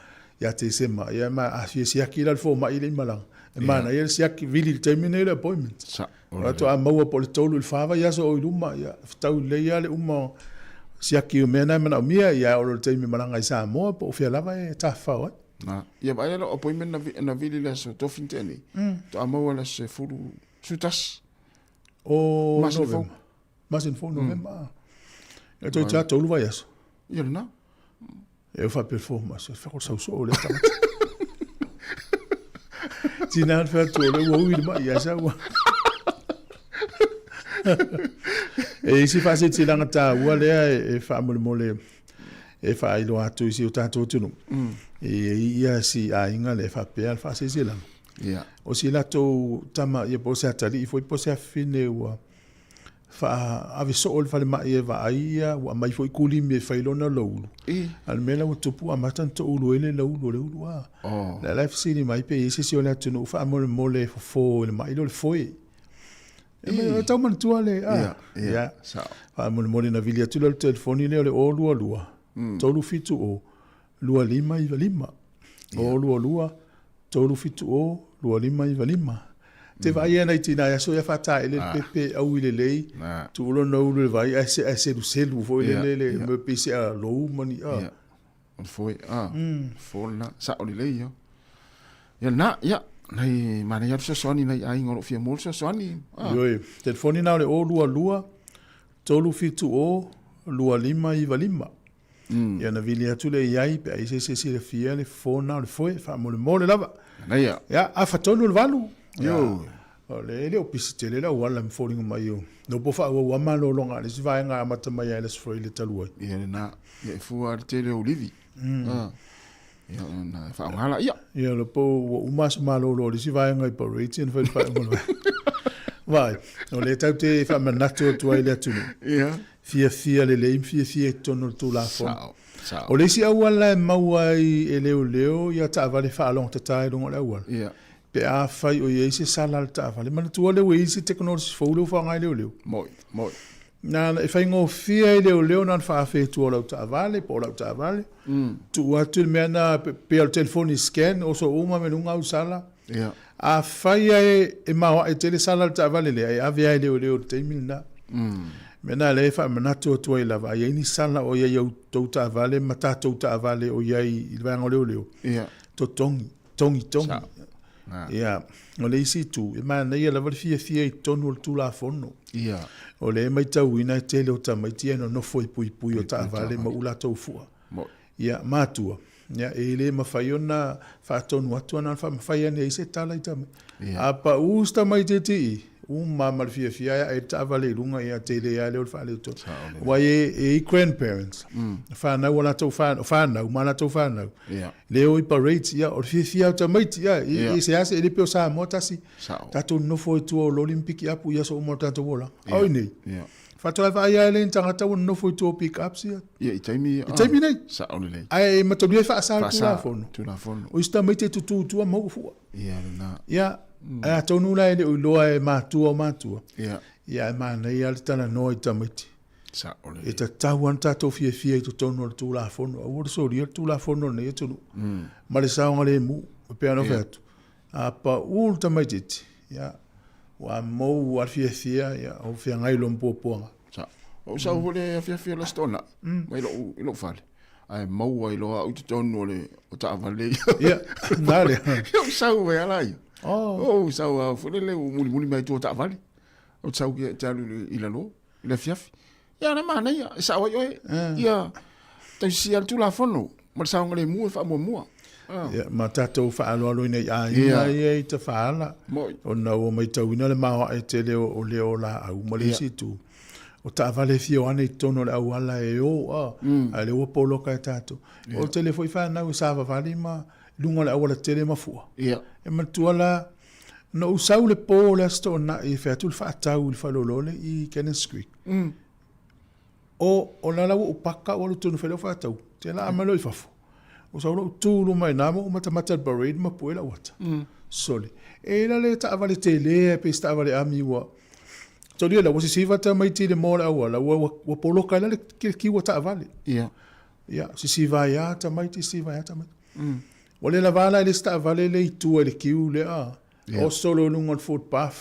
ia Tesema, ia ma a fia siaki la le fomai le i malaga. E manaia le siaki vili i le taimi nei le appointment. Faatoa maua po o le tolu i le fa vaiaso o i luma, ia fetau lelei lava le uma o siaki o mea na e manaomia, ia oo loa i le taimi e malaga i Samoa po o fea lava e tafafao ai. Na, ia vaai la lau appointment na, na vili i le aso Tofi na tea nei, faatoa maua i le aso 10, 11. O Masina fou. Novema. Masina fou Novema. Ia toeitiiti lava tolu vaiaso. Ia lena. E faapea le fomai, se fea ko le sau soo o lea tagata. Tina le fai atu o lea ua ui le mai ia sau. E isi faasilasilaga taua lea e faamolemole e faailoa atu i si o tatou atunuu. E i ai ia si aiga lea e faapea le faasilasilaga. O si latou tama ia po o se atalii foi po o se afafine ua faaave soo i le falemai e vaai ia, ua aumai foi kulimi e fai lona loulu. A o le mea la ua tupu ua amata ona toulu ai le loulu o le ulu a. O lea la e fesili mai pe i ai se isi o le atunuu faamolemole e fofo i le mai lea o le foe. E tau manatua le, a, ia, faamolemole na vili atu lea o le telefoni lea o le 022 370 2595. 022 370 2595. Te vaai ai nai tina i aso ia faataele le pepe aui lelei, tuu lona ulu i le vai ae ae seluselu foi lele le mea pei se a lou ma ni a. Ia. O le foe, a, fo lena, sao lelei ia. Ia lena, ia, nai manaia le fesoasoani nai aiga o lo o fia maua le fesoasoani. Ioe, telefoni lena o le 022 370 2595. Ia ona vili atu lea i ai pe a i ai se isi e silafia le fofo lena o le foe, faamolemole lava. Manaia. Ia, afa tonu le valu. Ioe. O le, e le o pisi tele le auala ma foliga mai o no po faaauau lava malologa a le isi vaega e amata mai lava i le Aso Faraile talu ai. Ia lena, ia e fua lava le tele o livi. Ia ona e faaaoga laia. Ia o le po ua uma aso malolo o le isi vaega i parade ia ona fai le faaiuga o le vaega. Vaai, o lea tatou te faamanatu atu ai i le atunuu. Ia. Fiafia lelei ma fiafia i totonu o le Tulafono. Sao, sao. O le isi auala e maua ai e leoleo ia taavale faalogotata i luga o le auala. Ia. Pe afai o i ai se sala a le taavale, manatua lea ua i ai se tekonolosi fou lea ua faaaoga e leoleo. Moi, moi. Na e faigofie i leoleo na ona faafe i tua o lau taavale po o lau taavale. Tuu atu le mea na pei o le telefoni scan, oso uma me luga au sala. Ia. Afai e, e maoae tele sala a le taavale lea, e ave lava e leoleo i le taimi lena. Mea na lea e faamanatu atu ai lava, a i ai ni sala o i ai i a outou taavale ma tatou taavale o i ai i le vaega o leoleo, Ia. totogi, togi, togi. Sao. Ah. Ia, o le isi itu, e manaia lava le fiafia i totonu o le Tulafono. Ia. O lea e matauina e tele o tamaiti ia e nonofo i puipui o taavale ma u latou fua. Moi. Ia, matua, ia, e le mafai ona faatonu atu ana faamafai ane ai se tala i tamaiti. Ia. A pau se tamaitiiti i, uma ma le fiafia e ae le taavale i luga, ia tele lava lea o le faaletonu. Aua e, e i grandparents, fanau a latou whanau, whanau ma latou whanau. Ia. Le o i parades, ia, o le fiafia o tamaiti, ia, i, Ia. i se ase, e le pei o Samoa tasi. Sao. Tatou nonofo i tua o loli ma piki apu i aso uma o le tatou olaga. Ia. A o i nei, Ia. faatoa vaai lava e le ni tagata ua nonofo i tua o pick ups ia. Ia, i taimi I taimi nei. Sao lelei. Ae matalia e faasa le Faasa, Tulafono. Tulafono. O isi tamaiti e tutū i tua ma ua fua. Ia, lena. Ia, ae atonu la e le o iloa e matua o matua. Ia. Ia, ae manaia lava le talanoa i tamaiti. Sao lelei. E tatau lava ona tatou fiafia i totonu o le Tulafono. Aua le solia le Tulafono o lenei atunuu. Ma le saogalemu, e pei ona fai atu, a pau le tamaitiiti, ia, ua mou lava le fiafia, ia, o feagai loa ma puapuaga. Sao. Ou sau foi le afiafi o le Aso Toonai, mai lou, i lou fale, ae maua ai loa au i totonu o le o taavale ia. Ia, na lea. Ia, ou sau ai lava ia. Oh. Ou sau lava foi lele, ou mulimuli mai i tua o taavale. Ou te sau te alu i lalo, i le afiafi. Ia, na manaia, e sao ai oe. Ia, tausisia le Tulafono ma le saogalemu e faamuamua. Ah. Ia, ma tatou faaaloaloina i aiga Ia. ia i tafaala, Moi. ona ua matauina le maoae tele o, o leo o laau ma le Ia. isi itu. O taavale e fia o ane i totonu o le auala e o, a, a lea ua poloka e tatou. O le tele foi fanau e savavali ma luga o le auala tele ma fua. Ia. E manatua la, na ou sau le po o le Aso Toonai e fai atu le faatau i le faleoloa i Cannons Creek. O, o la la ua ou paka ua alu tonu fai lau faatau. Te la mai loa i fafo. Ua sau lou tu i luma i ina ma ou matamata i le parade ma pue lau ata. Sole. E la le taavale tele e pei se taavale ami ua Tolia la ua sisiva tamaiti i le moa o le auala ua, ua, ua poloka ai la le kiu a taavale. Ia. Ia, sisiva ai lava tamaiti, sisiva ai lava tamaiti. Ua le lava la i le isi taavale le i tua i le kiu lea, Ia. oso loa i luga o le footpath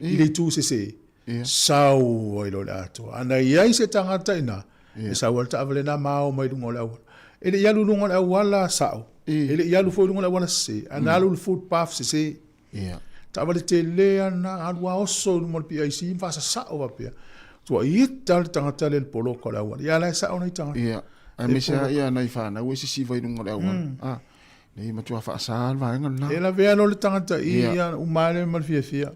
i le itu sese, Ia. sau ai loa le atoa. A na i ai se tagata i ina, Ia. e sau ai le taavale lena ma ao mai luga o le auala. E le i alu i luga o le auala sao, Ia. e le i alu foi i luga o le auala sese, a na alu i le footpath sese. Ia. Taavale tele ana, alu a oso i luma o le PIC ma faasasao faapea. Tua ita le tagata lea i le poloka o le auala. Ia la e sao nai tagata. Ia. Aemaise lava ia nai fanau e sisiva i luga o le auala. Ah, nei matua faasa le vaega lena. E lavea loa le tagata i Ia. ia uma lea ma le fiafia.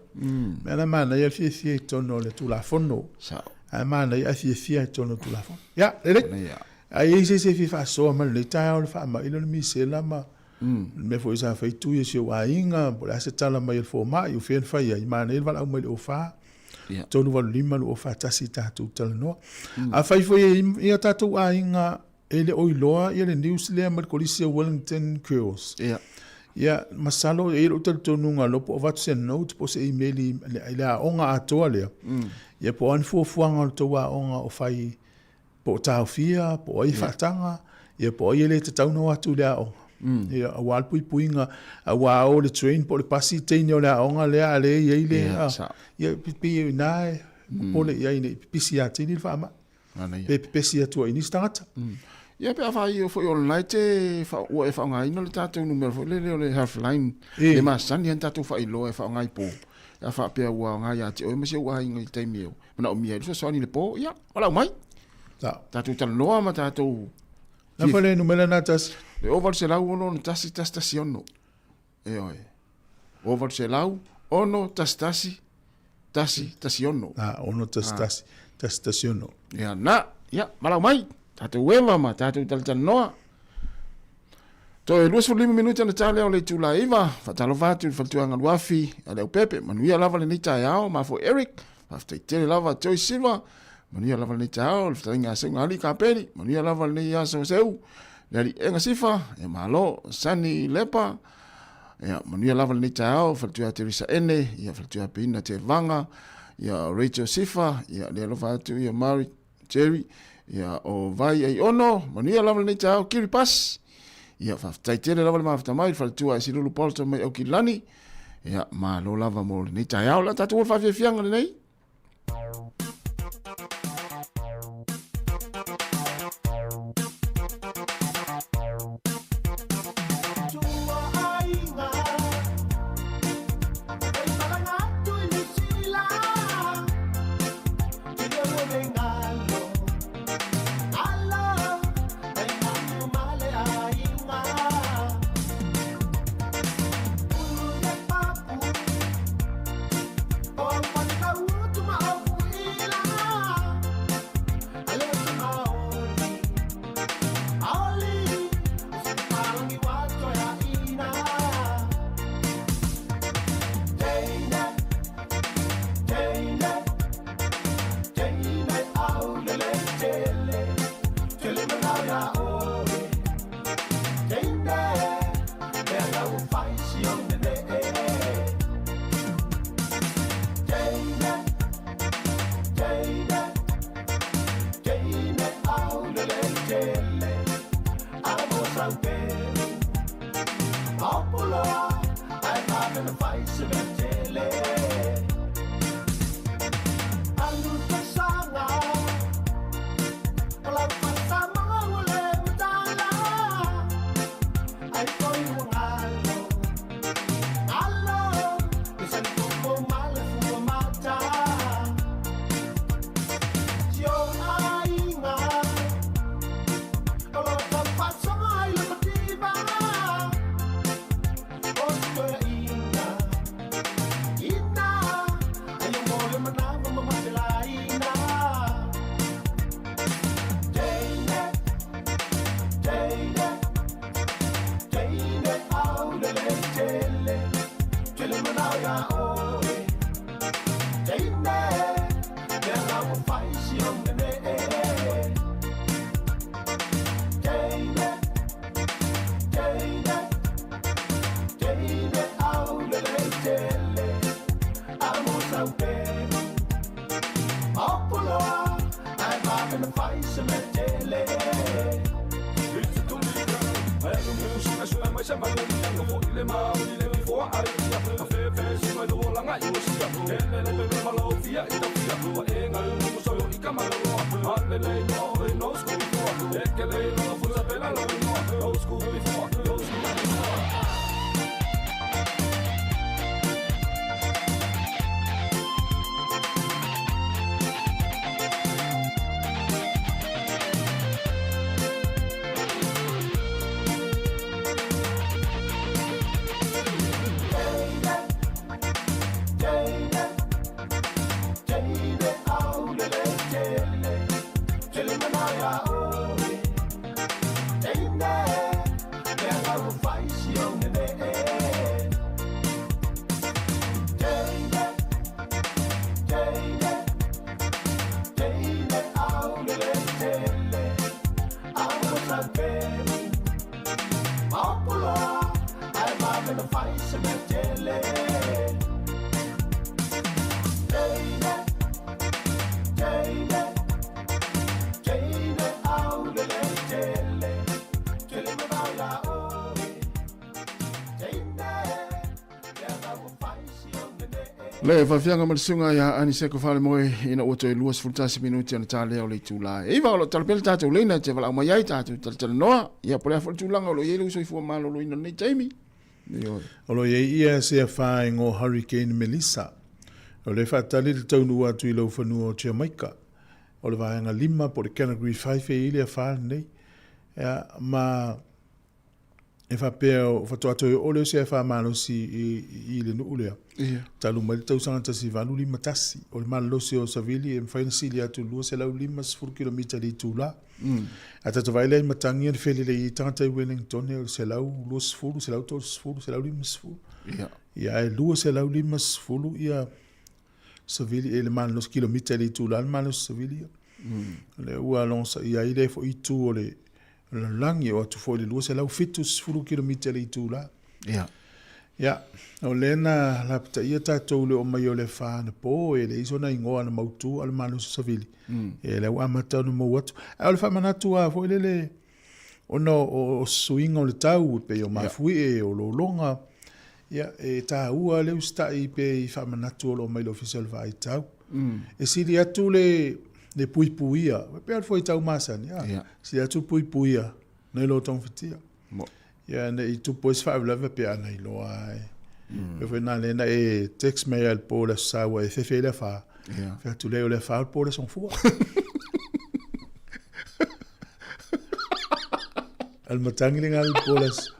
Mea la manaia le fiafia i totonu o le Tulafono. Sao. Ae manaia ae fiafia i totonu o le Tulafono. Ia, lelei. Ia. A i ai se isi e fia faasoa mai lenei taeao le faamai lea o le misela ma Le mea foi sa fai tui e si ou aiga, po o le a se tala mai a le fomai, o fea na fai ai, manaia le valaau mai le 04, 385 241 tatou talanoa. Afai foi e i a tatou aiga e le o iloa ia le news lea mai le Kolisi o Wellington Girls. Ia, masalo e i ai lou talitonuga loa po o avatu se note po o se email i le aoga atoa lea. Ia po o a ni fuafuaga o le tou aoga o fai po o taofia, po o ai faataga, ia po o ai e le tatau ona o atu i le aoga. Ia, aua le puipuiga, aua a o le train po o le pasi teine o le aoga lea, a lea e i ai le, Ia, a, sao. ia, pei o i ina e popole i ai ne i pipisi ia tini le faamai, pe pepesi atu ai i nisi tagata. Ia pe a faaiu foi o lena e te ua e faaaogaina le tatou numera foi lele o le helpline E. le masani lava na tatou faailoa e faaaoga i po. Pe a faapea ua aoga ia te oe ma si ou aiga i le taimi e manaomia ai le fesoasoani i le po, ia, valaau mai. Sao. Tatou talanoa ma tatou Na fai le numera na tasi. Le 0800 61 116. Ioe. 0800 6 11 116. Ah, 6 11 116. Ia na, ia, valaau mai. Tatou eva ma tatou talatalanoa. Toe 25 minute ona ta lea o le itula e 9. Faatalofa atu i le faletuaga Luafi a Leaupepe. Manuia lava lenei taeao. Mafua Eric. Faafetai tele lava Joyce Silva. Manuia lava lenei taeao. Le fetalaiga a Seuga Alii Kapeli. Manuia lava lenei aso Seu. Le Alii Ega Sifa. Ia malo. Sunny Lepa. Ia manuia lava lenei taeao. Faletua Teresa Ene. Ia faletua Peina Tevaga. Ia, Rachel Sifa, ia, le alofa atu, ia, Mary Jerry, ia, o Vai Aiono, manuia lava lenei taeao, Kiribati. Ia, faafetai tele lava le mafuta mai, le faletua e Silulu Bolton mai Aukilani. Ia, malo lava mo lenei taeao. La tatou o le faafiafiaga lenei. Le faafiaga ma le susuga ia Aniseko Falemoe ina ua toe 21 minuti ona ta lea o le itula e iva o lo o tala pea le tatou leina e te valaau mai ai tatou talatalanoa ia po o le a foi le tulaga o lo o i ai lou soifua maloloina i lenei taimi. Ioe. O lo o i ai ia se afa i ngo Hurricane Melissa. O lea e faatali le taunuu atu i laufanua o Jamaica. O le vaega 5 po o le Category 5 e i ai le afa lenei. Ia, ma e faapea o faatoa toe oo lea o se afa malosi i le nuu lea. Ia. Talu mai le tausaga 1851. O le malolosi o Savili e mafai ona sili atu i le 250 kilomita i le itula. A tatou vaai la i matagi ia na felelei ai tagata i Wellington, o le 120, 130, 150. Ia. Ia, ae 250 ia savili e le malolosi kilomita i le itula le malolosi savili ia. O lea ua logosaia ai lea foi itu o le lalolagi, e oo atu foi i le 270 kilomita i le itula. Ia. Ia, o lea na lapataia tatou i le oo mai o le afa anapo, e leai sona igoa na mautu a o le malosi savili. Ia lea ua amata ona mou atu. Ae o le faamanatu lava foi lele, ona o suiga o le tau, e pei o mafuie, o lologa, ia, e taua le usitai pea i faamanatu o lo o mai le Ofisa o le Vaai Tau. E sili atu le puipuia, e pei lava o le fuaitau masani, a, sili atu le puipuia nai lo togafitia. Ia ne i tupu ai se faalavelave pe ana iloa e. Pei foi na lea na e text mai ai i le po o le Aso Sa ua e fefe ai le afa. Fai atu lea o le afa o le po o le Aso Gafua. O le matagi lena i le po o le Aso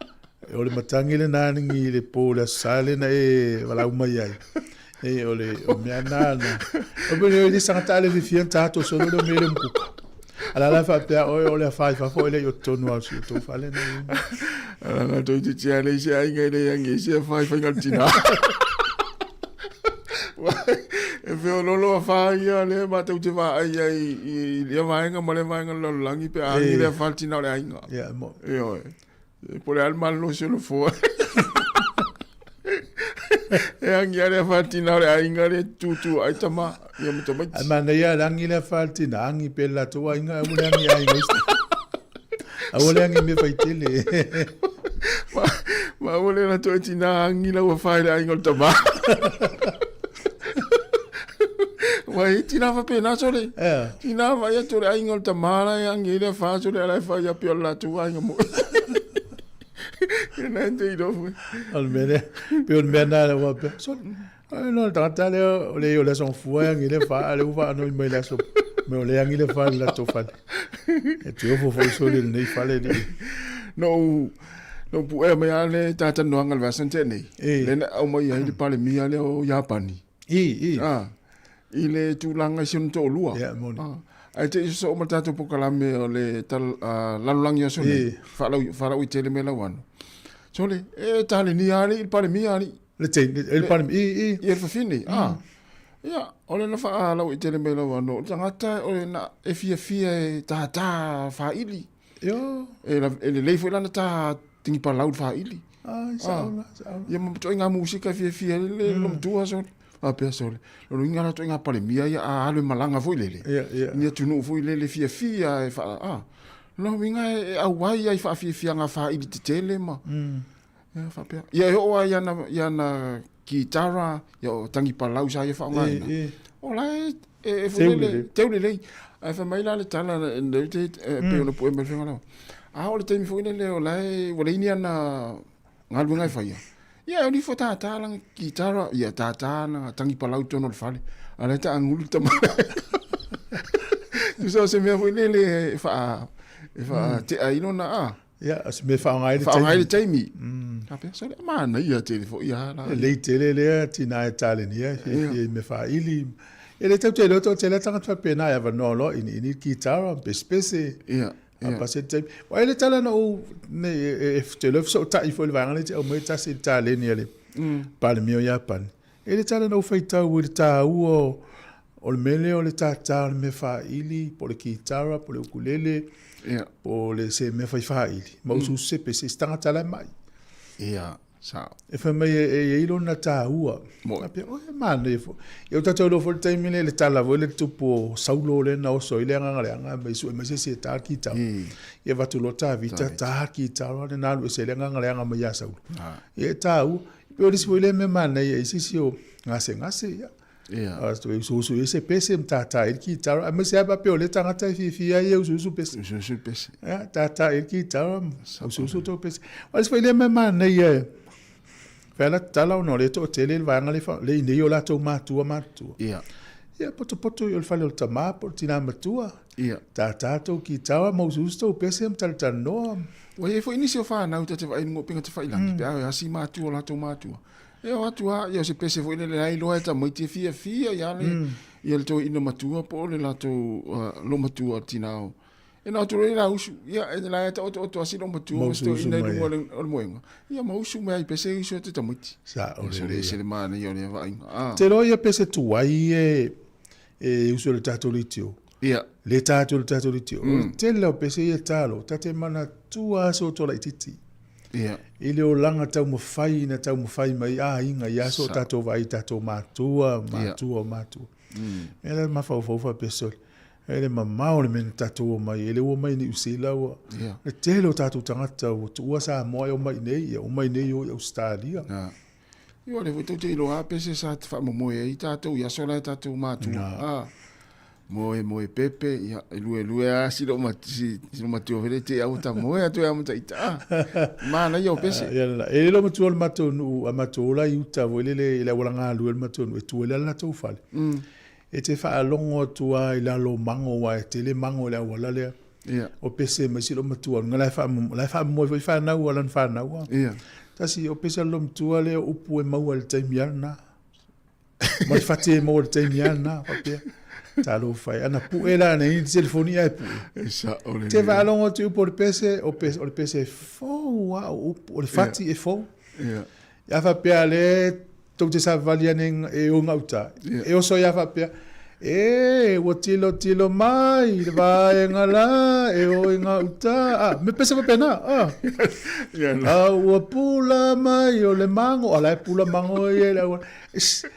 o le matagi lena i le po o le Aso Sa lea na e valaau mai ai. E o le o mea na na. O pe le le sangata le fifia ta to solo le mele mkuka. Ala la fa pea o o le fa fa fo le yo tonu au si to fale na. Ala na to ti tia le se ai ngai le angi se fa fa ngal tina. E fe o lolo a fa ia le ma te te va ai ai i le vaenga ma le vaenga lalolagi pe a le fa tina o le aiga. Yeah, mo. E oe. Po le a le malolosi o le foa. E agi a le faatina o le aiga le tutu ai tama ia ma tamaiti. Ai manaia le agi le faatina agi pe le latou aiga aua le agi aiga isi. Aua le agi mea faitele. Ma, ma aua le latou e tina agi lau afa i le aiga o le tama. Ua e tina faapena sole. Yeah. Tina vai atu o le aiga o le tama la e agi ai le afa sole ala e fai a pea o le latou aiga moi. Ia na te iloa foi. O le mea lea, pei o le mea lena ua faapea, sole, ai no le tagata lea o le o le aso Gafua e agi le afa, a o lea ua faanoi mai i le aso, mai o lea e agi le afa i le latou fale. E te ofo foi sole i lenei fale alii. Na ou, na ou puea mai lava le talatalanoaga i le vaiaso na tea nei, lea na aumai ai le Palemia lea o Iapani. I, i. Ah, i le tulaga i si ona toalua. Yeah, moni. Ah, ae te i sosoo ma le tatou polokalame o le tal, uh, lalolagi aso nei, faalau, faalauaitele mai lau ano. Sole, e talenia alii le Palemia alii. Le te, le, le Palemia, i, i. I le fafine, mm. ah. Ia, o le na faalauaitele mai lau ano, o le tagata o le na e fiafia e tātā faaili. Io. E, e lelei foi lana tā tigipalau i le faaili. Ai, sao la, sao la. Ia ma ituaiga musika e fiafia ai le lomatua sole. Faapea sole, lona uiga la ituaiga Palemia ia a alu e malaga foi lele. Ia, ia. Ni atunuu foi lele fiafia e faa, a. Lona uiga e auai ai i faafiafiaga faaili tetele ma. Ia faapea. Ia e oo lava i ana, i ana kitara, ia o tagipalau sa ia faaaogaina. O la e, e, e foi lele, teu lelei. Ae fai mai la le tala, le te, e pei ona pue mai le faiga A o le taimi foi lele o la e, ua leai ni ana galuega e faia. Ia e oli ifo tātā lana kitara, ia tātā ana tagipalau i totonu o le fale. A o la e taagulu le tama. Tusa o se mea foi lele e faa, e faatea ai lona, a. Ia, o se mea e faaaoga ai le taimi. Faaaoga ai le taimi. Faapea, sole, manaia tele foi ia la. E lelei tele lea tina e talenia e fiafia i mea faaili. E le tatou te iloa toatele lava tagata faapena e avanoa loa iniini le kitara, pesepese. Ia, ia. A pasi le taimi. Aua e le tala na ou, nei, e, e, te iloa fesootai foi i le vaega lea e te aumaia tasi i le taleni a le Palemia o Iapani. E le tala na ou faitau i le taua o le mea lea o le tātā o le mea faaili, po o le kitara, po o le ukulele, yeah. po o le se mea fai faaili, ma usuusu se pese, se tagata la e mai. Ia, sao. E fai mai e, e i ai lona taua. Faapea, oi, e manaia foi. Ia o tatou iloa foi le taimi lea, le tala foi le tupu o Saulo lea na oso ai le agaga leaga, mai sue mai se isi e tā le kitara. Ia avatu loa Tavita, tā le kitara, lena alu ese ai le agaga leaga mai ia Saulo. Ia e taua. E pei o le isi foi lea mea manaia i se isi o gasegase, ia. Ia. A toe usuusu i se pese ma tātā i le kitara. Aemaise lava faapea o lea tagata e fiafia ai e usuusu pese. Usuusu pese. Ia, tātā i le kitara, usuusu tou pese. O le isi foi lea mea manaia e fai a latou tala ona o lea e toatele le vaega lea e i inei o latou matua matutua. Ia. Ia, potopoto i o le fale o le tama po o le tina matua. Ia. Tātā tou kitara ma usuusu tou pese ma talatalanoa. Ua i ai foi nisi o fanau ta te vaai i luga o upega tafailagi, pe a e asi matua o latou matua. E o atu lava, ia o se pese foi lele la iloa e tamaiti e fiafia ia le, ia le toeaina matua po o le latou uh, lomatua o le tina o. E na atu loa i la usu, ia e la e taotooto asi lomatua ma se toeaina i luga o le, o le moega. Ia ma usu mai ai pese usu e te tamaiti. Sa o le lelei. Se le manaia o lea vaaiga. Ah. Te loa ia pese tuai e e usu e le tatou leitio. Ia. Le tatou le tatou leitio. O le tele o pese ia talo, ta te manatua aso toalaitiiti. I le olaga taumafai na taumafai mai aiga i aso o tatou vaai i tatou matua, matua o matua. Mea la e mafaufau faapea, sole, e le mamao le mea na tatou omai ai, e le ua omai i Niu Sila, ua le tele o tatou tagata ua tuua Samoa e omai i inei, ia omai i inei o i Ausetalia. Ia, o lea foi tou te iloa pe se sa faamomoe ai tatou i aso la e tatou matua. Moe moe pepe, ia, e lue lue a si lo mat, si, si lo matua fele te au ta moe atu e amata ita. Mana ia o pese. Ia la, e le matua le matou nuu, a matou ola i uta voi le le le awala ngā lue le matou nuu, e tua le ala tou fale. E te faalogo atu a i lalo o mango, wa e tele mango i le auala lea. O pese mai si lo matua, nga la e la e faamomoe foi whanau, ala na whanau. Tasi, o pese lo matua le o upu e maua i le taimi ala na. Ma le fati e maua i le taimi lava lena, faapea. Talofa e. Ana pue la nei le telefoni ae pue. E sao le. Te faalogo atu i upu o le pese, o pese, o le pese e fou lava o upu, o le fati e fou. Ia. Ia faapea le tou te savavali ane e o gauta. E oso ia faapea, E, ua tilotilo mai le vaega la e o i gauta. Ah, me pese faapena. Ah. Ah, ua pula mai o le mango. A la e pula mango ia i le auala.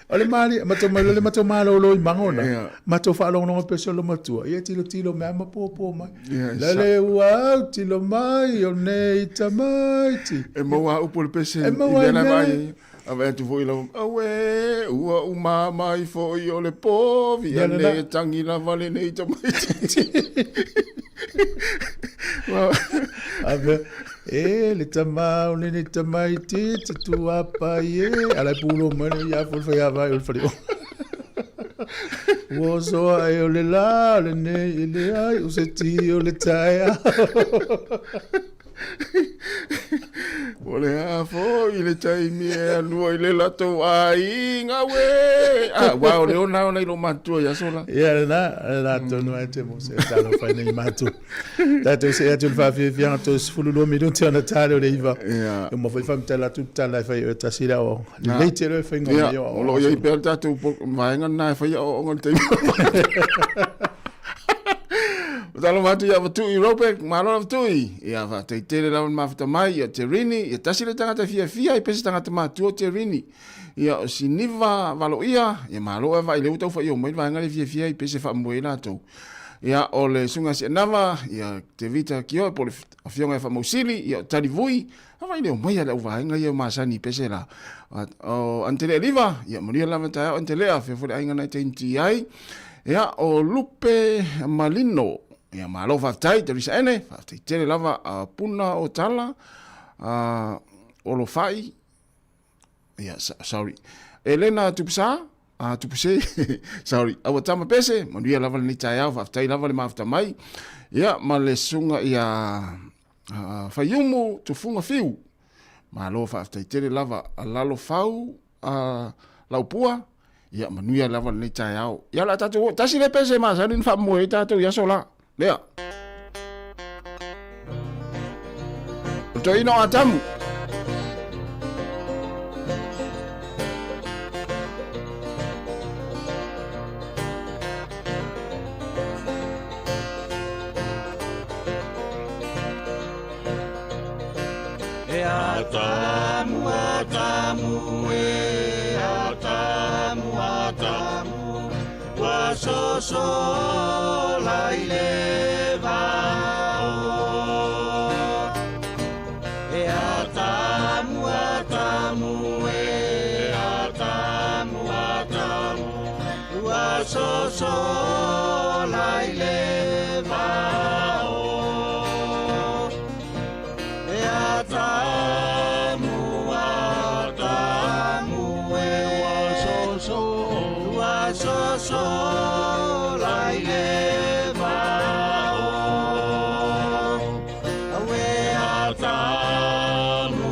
O le mali, matou mai le matou malolo i mango na. Matou faalogologo pese o le matua. Ia tilotilo mai ma pōpō mai. Lele ua au tilo mai o nei tamaiti. E maua a upu o le pese i mea la vaai ai. A vaai atu foi lau, auē, ua uma mai foi o le povi, a le tangi lava lenei tamaitiiti. Ave, e le tama o lenei tamaitiiti tuapai e, ala e pulo mai le ia foi fai vai o le fale o. Ua soa e o le la lenei e le ai o se ti o le taeao. O le a foi le taimi e alua i le latou aiga uē. Ah, aua o le ona ona i lou matua i aso la. Ia, lena, lena tonu ai te mo se talofa i nei matua. Tatou see atu i le faafiafiaga 32 minute ona ta lea o le 9. Ia. E uma foi faamatala atu le tala e fai e tasi le aoaoga. Lelei tele le faiga o Ia, nei o lo o i ai pea le tatou vaega lena e fai aoaoga i le taimi. Talofa atu ia Vatui Robert, malo la Vatui. Ia faafetai tele lava le mafuta mai, ia Terini, ia tasi le tagata e fiafia ai pese tagata matua o Terini. Ia o Siniva Valoia, ia malo e vaai lea ua tau faio mai le vaega le fiafia ai pese faamoe ai latou. Ia o le Susuga Sianava, ia Tevita Kioe po o le Afioga ia Faamausili, ia o Talivui, a vai leo mai a le au vaega ia o masani i pese la. O Antelea Liva, ia manuia lava taeao Antelea, fea foi le aiga na e tainiti ai. Ia, o Lupe Malino, ia malo faafetai, Teresa Ene, faafetai tele lava, a Puna o Tala, a Olofai, ia, sorry, Elena Tupsa, a Tupuse, sorry, aua tama pese, manuia lava lenei taeao, faafetai lava le mafuta mai, ia, ma le susuga ia Faiumu Tufuga Fiu, malo faafetai tele lava, a Lalofau a Laupua, ia manuia lava lenei taeao. Ia o le a tatou oo, tasi le pese e masani ona faamoe ai tatou i aso la. Lea. O le toeaina o Atamu. E Atamu, Atamu, e Atamu, Atamu, ua sosola i le vao. E Atamu, Atamu, e Atamu, Atamu, ua sosola i le vao. E Atamu, Atamu, e ua soso, ua sosola i le vao. Aue Atamu,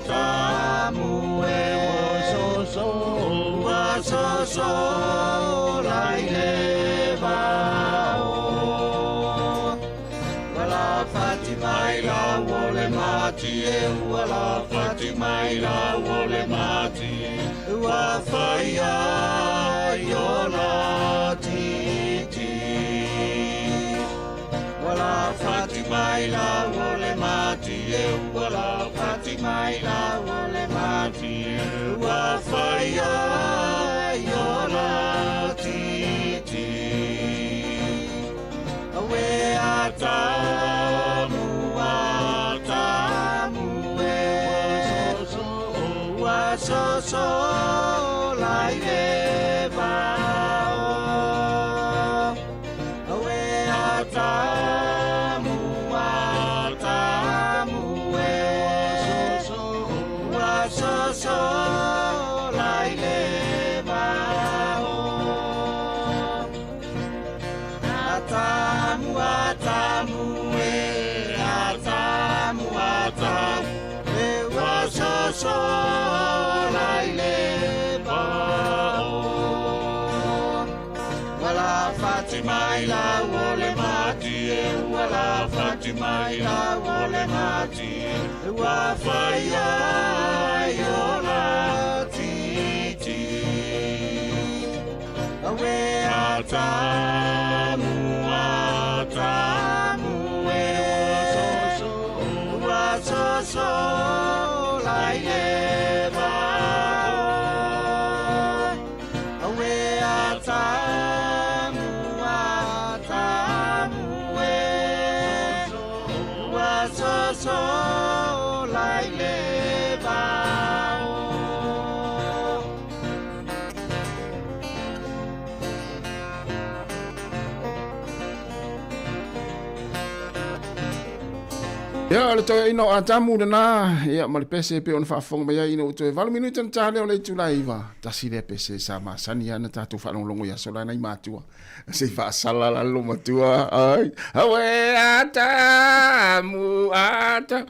Atamu, e ua soso, ua sosola i le vao. Ua lafati mai lau o le mati e, ua lafati mai lau o le mati, ua fai ai o la titi. Ua lafati mai lau o le mati e, ua lafati mai lau o le matie ua whaia i o la titi. Awe atamu, atamu e, ua soso lai le vao. Awe atamu, atamu e, ua soso lai le vao. Atamu, atamu e, atamu, atamu e, ua soso lai le vao. Ua lafati mai lau o le matie, ua lafati mai lau o le matie, ua whaia i o la titi. Awe atamu, atamu e, ua soso lai le vao. Awe atamu, atamu e, ua soso lai le vao. Ia, o le toe ina o Atamu lena, ia, ma le pese pe ona faafofoga mai ai ina ua toe 8 minute ona ta lea o le itula e 9. Tasi lea pese sa masani lava na tatou faalogologo i aso la nai matua. Se i faasala la lo matua, ai, aue Atamu, Atamu.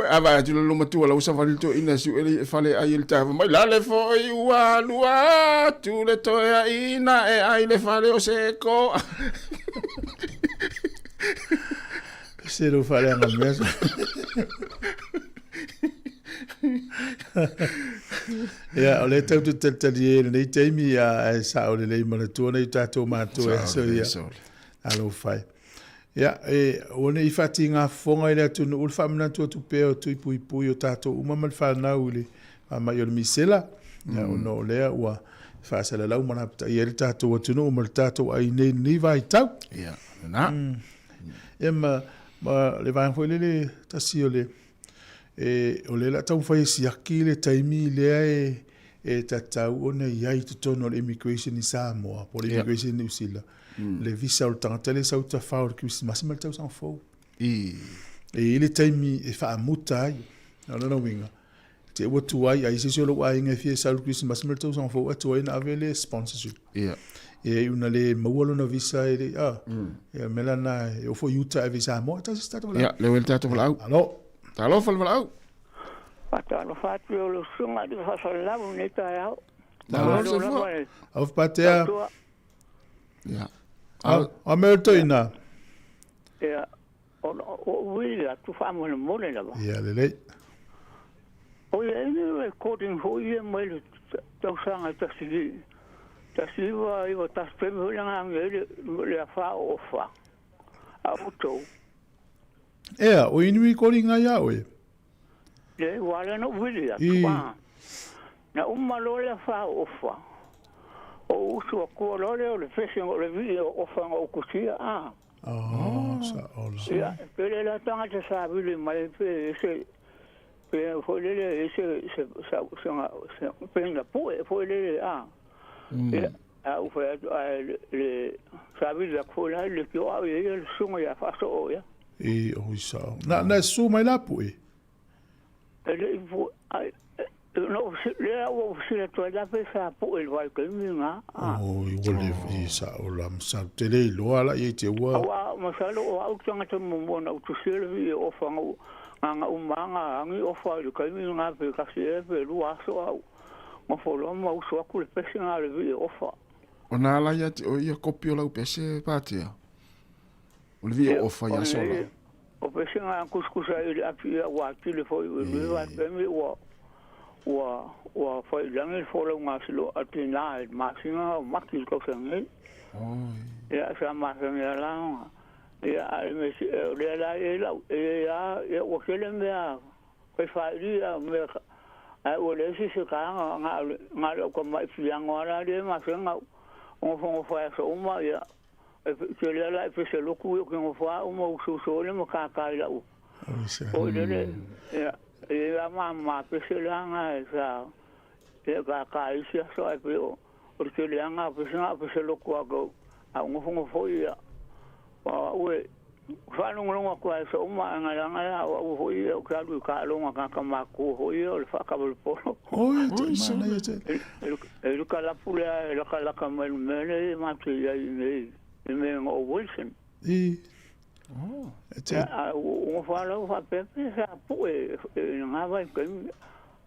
A vaai atu le lo matua la ua savali le toeaina e sue le fale ai e le taefa mai, la le foi ua alu atu le toeaina e ai le fale o se ko. Se lo faaleaga mea. Ia, o lea tau te talitali e lenei taimi, ae sao lelei manatua nei o tatou matua e aso ia. Alo fai. Ia, e, ua nei whaati ngā fofoga i le atunuu le faamanatu atu pea o tui puipui o tatou uma ma le whanau i le faamai o le misela. Ia, ona o lea ua faasalalau ma lapataia ai le tatou atunuu ma le tatou ai nei lenei vaitau. Ia, lena. Ia, ma le vaega foi lele tasi o le, e, o lea la taumafai e siaki le taimi lea e tatau ona i ai i totonu o le immigration i Samoa, po o le immigration i Niu Sila, le visa o le tagata lea e sau i tafao i le Kerisimasi ma le tausaga fou. E i ai le taimi e faamuta ai. O lona uiga, te ua tuai ai se isi o lou aiga e fia sau i le Kerisimasi ma le tausaga fou, ae tuai ona ave le sponsorship. E iu na le maua lona visa e le, a, ia, o le mea la lena, e oo foi i uta e ave i Samoa, e tasi se tatou valaau. Ia, lea ua i le tatou valaau. Alo. Talofa le valaau. Faatalofa atu i lou susuga i le faasalalau i lenei taeao. Malo le soifua. Alofa Patea. Ia. A mea o le toeaina. Ia, o ou vili atu faamolemole lava. Ia, lelei. O ia ai ni recording foi ia mai le tausaga e 1991 taimi foi lea na agia ai le afa o ofa a outou. Ea, o i ni recording ai a oe? Leai, ua ala ona ou vili atu, a. Na uma loa le afa o ofa, ou usu atua loa lea o le pese o le vii o ofa na ou kusia, a. Oh, sa ola. Ia, pe le la tagata sa vili mai pe ese, pe foi lele ese, se, sa, se, se, pe na pue foi lele, a. Ia, a ou fai atu, ae le, le sa vili atu foi la le kio au ia le susuga ia Faasoo, ia. E, oi sao. Na, na susu mai la pue? E le i pue, ai, no, lea ua ou fesili atu ai la pe sa pue i le vaitaimi lena, a. Oi, ua le, i sao la, masalo te le iloa la ia i te ua. Aua, masalo o au le tagata muamua na ou tusia le vii e ofa na, na, na uma na agi ofa i le taimi lena pe tasi ea pe lua aso au. Nofo loa ma usu atu le pese lena le vii e ofa. O nā ala ia te o ia kopi o lau pese Patea. O le vii o ofa i aso la. O pese na kusikusi ai i le api ia ua atili foi i le vaitaimi ua ua ua fai i lagi le folauga a si a tina i le masina o Mati i le tausaga nei. Ia sa masani lava la ona. Ia a o le mea o lea la e i ai lau e i ai lava ia ua tele mea Faifaili a mea ae ua leai se isi taga na o le au tamai piano lava la lea e masani ona ou nofonofo ai aso uma ia e tele lava la e pese lotu ia ou te nofo lava au ma usousou ai le matata i lau foi lele ia e i ai lava ma pese la na e sa ia tata i isi aso ae pei o le tele lava na o pese na o pese lotu lava a ou nofonofo foi ia O au e faalogologo atu lava i aso uma, ae leaga la o au foi ia ou te alu i taaloga a tagata matutua foi ia o le faatavale polo. Oi, te manaia tele. E i le kalapu lea e latalata mai le mea lea e matou i ai i inei i le mea na o Wilson. I. E te. A ua nofo lava lau faapea pe sa pue i lena vaitaimi.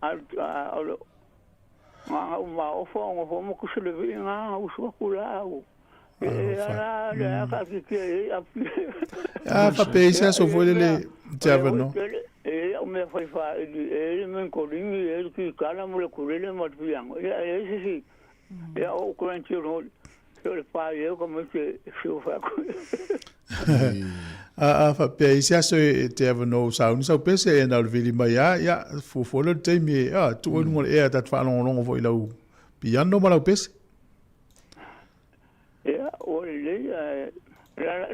A o le na ou maofa o nofo ma tusi le vii na usu atu la au. A faapea i se aso foi lele te avanoa. E au mea fai faaili e le mentolini e le kitala mo le kulele ma le piano ia e se si ia o grandchildren se o le pa e ka mai te fiu fa ku. A faapea i se aso e te avanoa u sauni sau pese e na o le vili mai a ia fuafua lea o le taimi e a tuu ai luga o le ea tatou faalogologo foi i lau piano ma lau pese. Ia, ua lelei, ae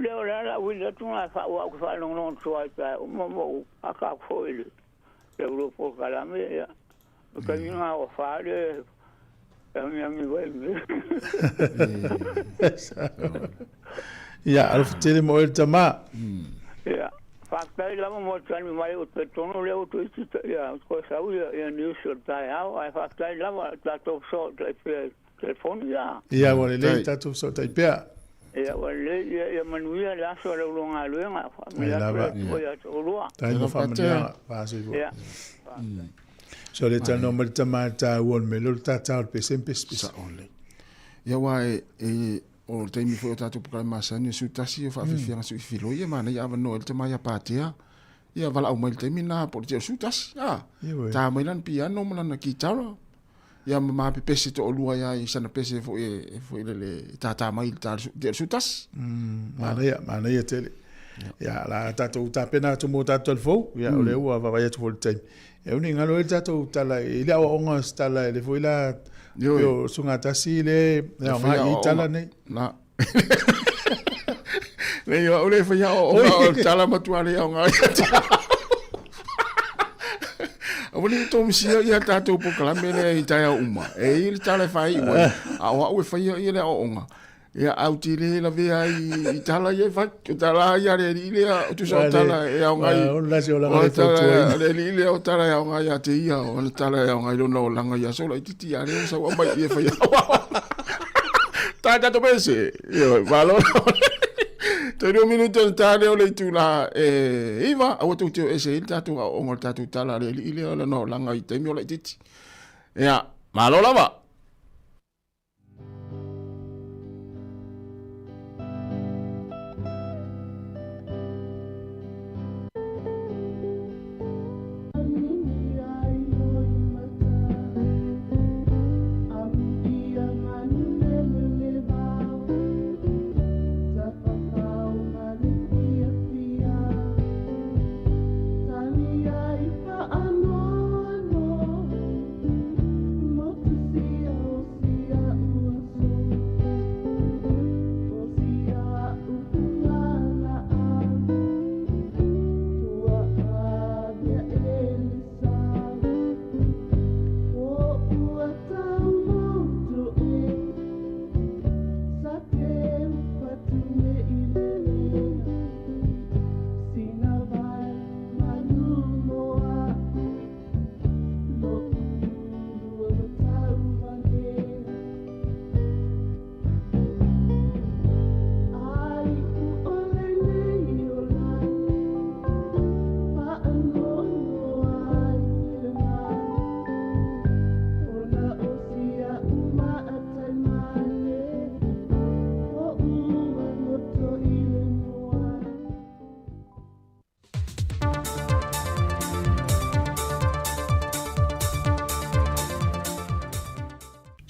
lea o le a la uili atu na faaauau ke faalogologo atu ai pe a uma ma ou aka aku foi i le ulu polokalame, ia, o taimi na ua fa le e amiami mai me. Ia, alofa tele mo oe le tama. Ia, faafetai lava mo le tali mai o te tonu lea ua tuitita ia koe sau ia ia news o le taeao, ae faafetai lava tatou fesootai pea Telefoni ia. Ia, ua lelei tatou fesootai pea. Ia, ua lelei. Ia, ia manuia le aso a le ulu galuega. Faamanuia atu le Atua ia te oulua. Tai mo faamanuiaga. Faasoifua. Ia. So le talanoa mai le tama i le taua o le mea lea o le tata o le pese ma pesepese. Sao lelei. Ia aua e, e, o le taimi foi o tatou polokalame masani o Sutasi o faafiafiaga sui filoi e manaia avanoa ai le tama ia Patea. Ia valaau mai i le taimi lena po o le tele o Sutasi. A, ta mai lana piano ma lana kitara. Ia ma ma pepese toalua ia i sana pese foi e foi lele e tātā mai i le tā le sutasi. Manaia, manaia tele. Ia, la tatou tapena atu mo tatou tala fou, ia, o lea ua vaavaai atu foi i le taimi. E uni galo ai le tatou tala i le aoaoga o se tala, le foi la, o Sugatasi le e aoga i tala nei. Na. Nei, o le fai aoaoga o le tala matua le aoga ai. Aua ne i tou misia ia tatou polokalame lea i taeao uma. E i ai le tala e faaiu ai, a o au e faia ia le aoaoga, ia au te le lavea ai i tala ia e fai. O tala ia a le alii lea, o tusa o tala e aoga ai. O le tala a le alii lea, o tala e aoga ia te ia, o le tala e aoga i lona olaga i aso laitiiti, a lea ua sau aumai i e fai aoaoga. Tā tatou pese. Ioe, malo. Toe 2 minute o le ta lea o le itula e 9, aua tou te o ese ai le tatou aoaoga o le tatou tala a le alii lea o lona olaga i taimi o laitiiti. Ia, malo lava.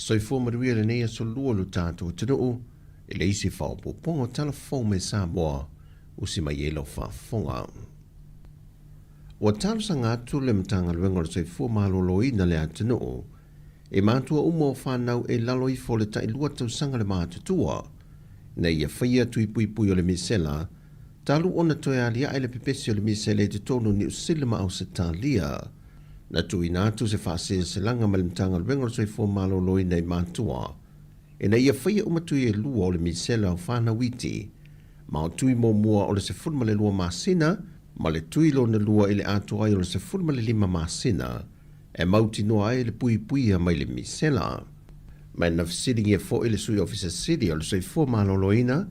Soifua manuia lenei aso lua lo tatou atunuu e leai se faaopoopoga o tala fou mai Samoa usi mai ai lau faafofoga. Ua talosaga atu le Matagaluega o le Soifua Maloloina le atunuu i matua uma o fanau e lalo ifo o le tailua tausaga le matutua ina ia faia tui puipui o le misela talu ona toe aliae le pepesi o le misela i totonu o Niu Sila ma Ausetalia. Na tuuina atu se faaseleselaga mai le Matagaluega o le Soifua Maloloina i matua ina ia faia uma tui e lua o le misela o fanau iti ma o tui muamua o le 12 masina ma le tui lona lua i le atoa ai o le 15 masina e mautinoa ai le puipuia mai le misela. Ma na fesiligia foi le Sui Ofisa Sili o le Soifua Maloloina,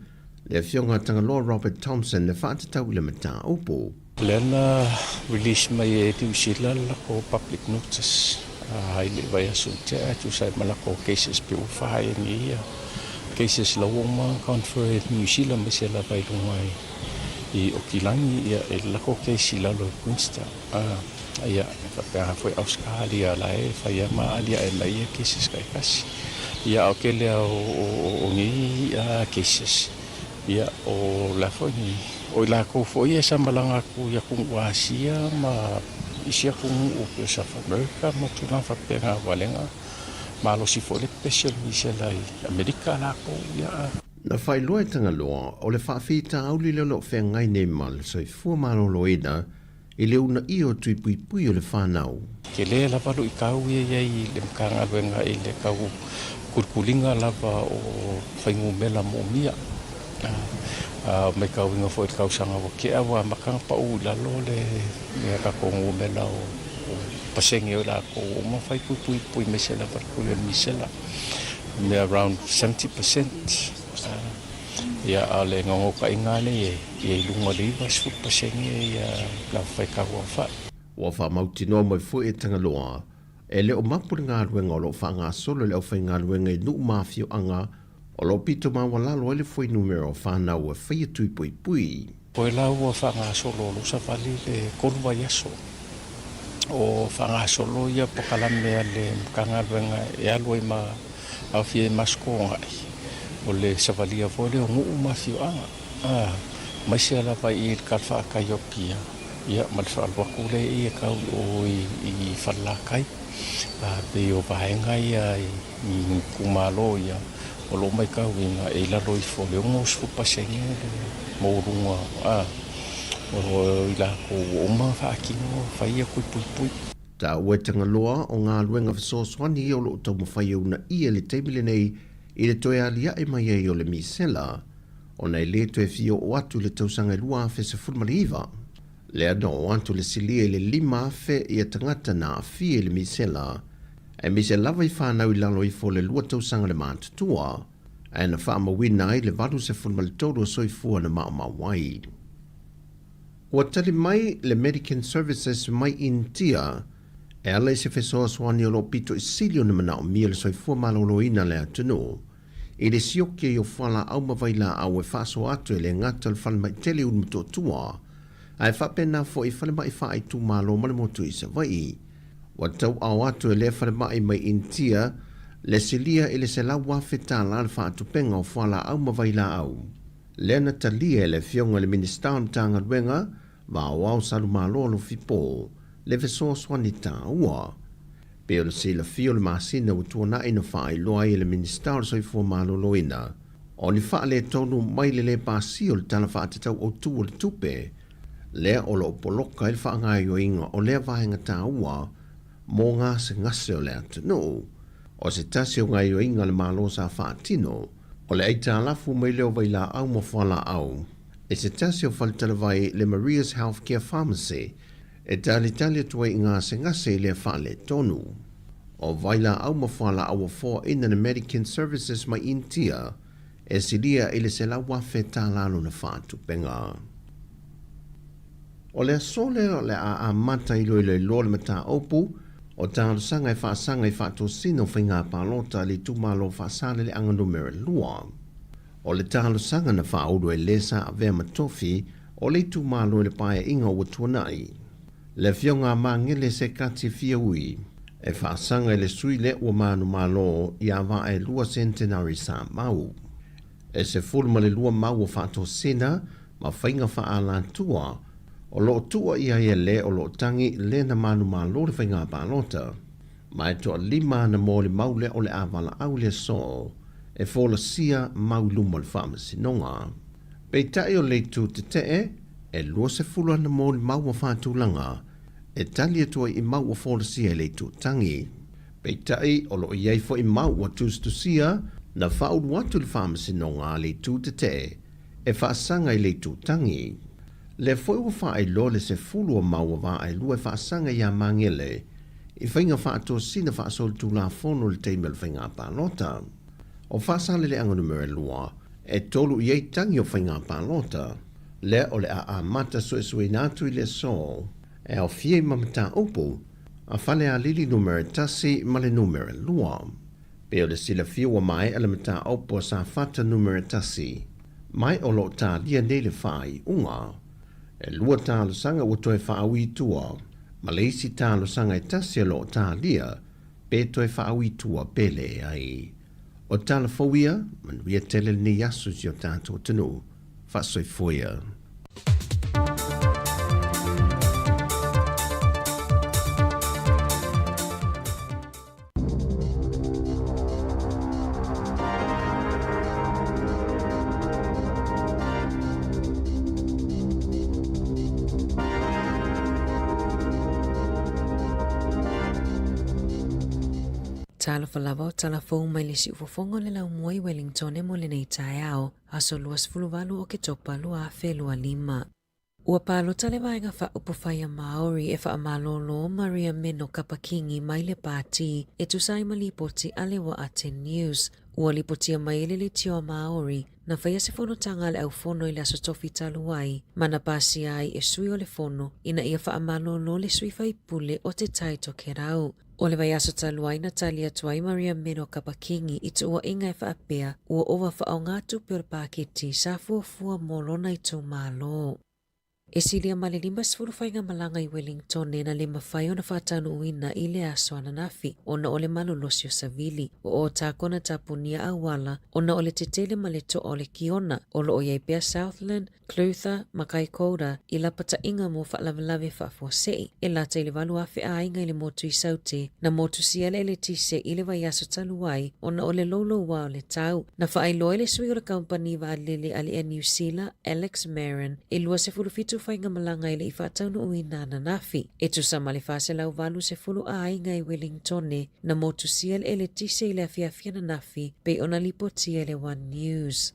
le Afioga a Tagaloa Robert Thompson e faatatau i le mataupu. Lea na release mai e Niu Sila le latou public notice i le vaiaso ua tea e tusa ai ma latou cases pe ua fai nei ia cases la ua uma ona confer e Niu Sila aemaise lava i luga i Okilagi ia i le latou case i lalo i Queenstown. Ia e faapena foi Ausetalia la e fai lava ma aliae mai ia cases taitasi. Ia a o tele lava o nei cases Ia, o le a foi nei? O i latou foi ia sa malaga atu i atunuu Asia ma isi atunuu pei o South America ma tulaga faapena aua lea na malosi foi le pepesi o le misela i Amerika latou, ia. Na faailoa e Tagaloa, o le faafitauli lea o lo o feagai nei ma le soifua maloloina i le uunaia o tui puipui o le fanau. Tele lava luitau ia i ai i le Matagaluega i le tau kulikuliga lava o fuainumera moomia. A matauina foi i le tausaga ua tea ua amata ona pau i lalo le tatou numera o pasene o i latou ua uma ona fai tui puipui aemaise lava le tui o le misela, mea around 70%. Ia, a o le naunautaiga lava lenei ia i luga o le 90% le faitau aofai. Ua faamautinoa mai foi e Tagaloa, e le o mapu le galuega o lo o faagasolo e le aufaigaluega i nuu ma afioaga o lo o pito maualalo ai le fuainumera o fanau e faia tui puipui. Koe la ua faagasolo o lou savali le tolu vaiaso o faagasolo ia polokalame a le Matagaluega e alu ai ma aofia ai ma aso togai. O le savalia foi lea o nuu ma afioaga, aemaise lava i le talafatai o Apia, ia ma le faalu atu lea i e tau i o i Falelatai. Pei o vaega ia i itumalo ia o lo o matauina e i lalo ifo o le 60% le maualuga o i latou ua uma ona faatino fai ia tui puipui. Taua e Tagaloa o galuega fesoasoani ia o lo o taumafai e uunaia i le taimi lenei i le toe aliae mai ai o le misela ona e le toe fia oo atu i le tausaga e 2019. Lea na oo atu le silia i le 5,000 ia tagata na aafia i le misela, aemaise lava i fanau i lalo ifo o le lua tausaga le matutua, ae na faamauina ai le 83 o soifua na maomao ai. Ua tali mai le Medican Services mai Initia e ala i se fesoasoani o lo o pito i sili ona manaomia le soifua maloloina o le atunuu i le sioki ai o fualaau ma vailaau e faasoa atu e le gata o le falemai tele i Ulumotootua ae faapena foi i falemai faaitumalo ma le motu i Savaii. Ua tauao atu e lea falemai mai Initia le silia i le $100,000 le faatupenga o fualaau ma vailaau. Lea na talia e le Afioga i le Minisita o le Matagaluega ma Aoao Salumalo Alofi Paul le fesoasoani taua. Pei o le silafia o le masina ua tuanai na faailoa ai e le Minisita o le Soifua Maloloina o ni faaletonu mai le lē pasia o le Tala Faatatau Autu o le Tupe lea o lo o poloka ai le faagaoioiga o lea vaega taua mo gasegase o le atunuu. O se tasi o gaoioiga a le Malo sa faatino, o le aitalafu mai lea o vailaau ma fualaau e se tasi o faletalavai le Maria's Healthcare Pharmacy e talitali atu ai i gasegase i lea faaletonu. O vailaau ma fualaau ua foaina le Medicare Services mai Initia e silia i le $100,000 lona faatupenga. O le aso lea o le a amata iloiloiloa le mataupu o talosaga e faasaga i faatosina o faiga palota a le itumalo o Faasaleleaga Numera 2. O le talosaga na faaulu e le sa avea ma tofi o le itumalo i le paeaiga ua tuanai. Le Afioga a Magele Sekati Fiaui e faasaga i le sui lea ua manumalo ia Vaaelua Centenary Samau. E 12 mau o faatosina ma faiga faaalatua. O lo o tuua i ai e le o lo o tagi le na manumalo le faiga palota. Ma e toalima ana molimau lea o le a valaau i le aso e folasia mau i luma o le Faamasinoga. Peitai o le itu tetee, e 20 ana molimau ua faatulaga e tali atu ai i mau ua folasia e le itu tagi. Peitai o lo o i ai foi mau ua tusitusia na faaulu atu i le Faamasinoga a le itu tetee e faasaga i le itu tagi. Lea foi ua faailoa le 10 o mau ua vaelua e faasaga iā Magele i faiga faatosina faasolitulafono i le taimi o le faiga palota. O Faasaleleaga numera 2, e tolu i ai tagi o faiga palota, lea o le a amata suesueina atu i le aso e aofia i ma mataupu a Falealili numera 1 ma le numera 2. Pei o le silafia ua maea le mataupu a Safata numera 1, mai o lo o talia nei le faaiuga. E lua talosaga ua toe faaui i tua, ma le isi talosaga e tasi o lo o talia pe toe faaui i tua pe leai. O tala fou ia, manuia tele lenei aso i si o tatou atunuu. Faasoifua ia. Talofa lava o tala fou mai le siufofoga o le laumua i Wellingtone mo lenei taeao, aso 28 o Oketopa 2025. Ua palota le Vaega Faaupufai a Māori e faamalōlō Maria Meno Kapa-Kingi mai le pātī e tusa ai ma lipoti a le Waate News. Ua lipotia mai e le Leitio a Māori, na faia se fonotaga a le aufono i le Aso Tofi talu ai, ma na pasia ai e sui o le fono ina ia faamalōlō le sui faipule o Te Tai Tokerau. O le vaiaso talu ai na tali atu ai Maria Meno Kapa-Kingi i tuuaiga e faapea ua ova faaaoga tupe o le paketi sa fuafua mo lona itumalo. E silia ma le 50 faigamalaga i Wellingtone na le mafai ona faataunuuina i le aso ananafi ona o le malolosi o savili. Ua ō na tapunia auala ona o le tetele ma le toa o le kiona o lo o i ai pea Southland, Clutha ma Kaikoura i lapataiga mo faalavelave faafuasei e lata i le 8,000 aiga i le motu i Saute, na motusia le eletise i le vaiaso talu ai ona o le louloua o le tau. Na faailoa e le sui o le kamupani vaalele a le Air Niu Sila, Alex Marin, e 27 faigamalaga e le i faataunuuina ananafi. E tusa ma le 480 aiga i Wellingtone na motusia le eletise i le afiafi ananafi pei ona lipotia e le One News.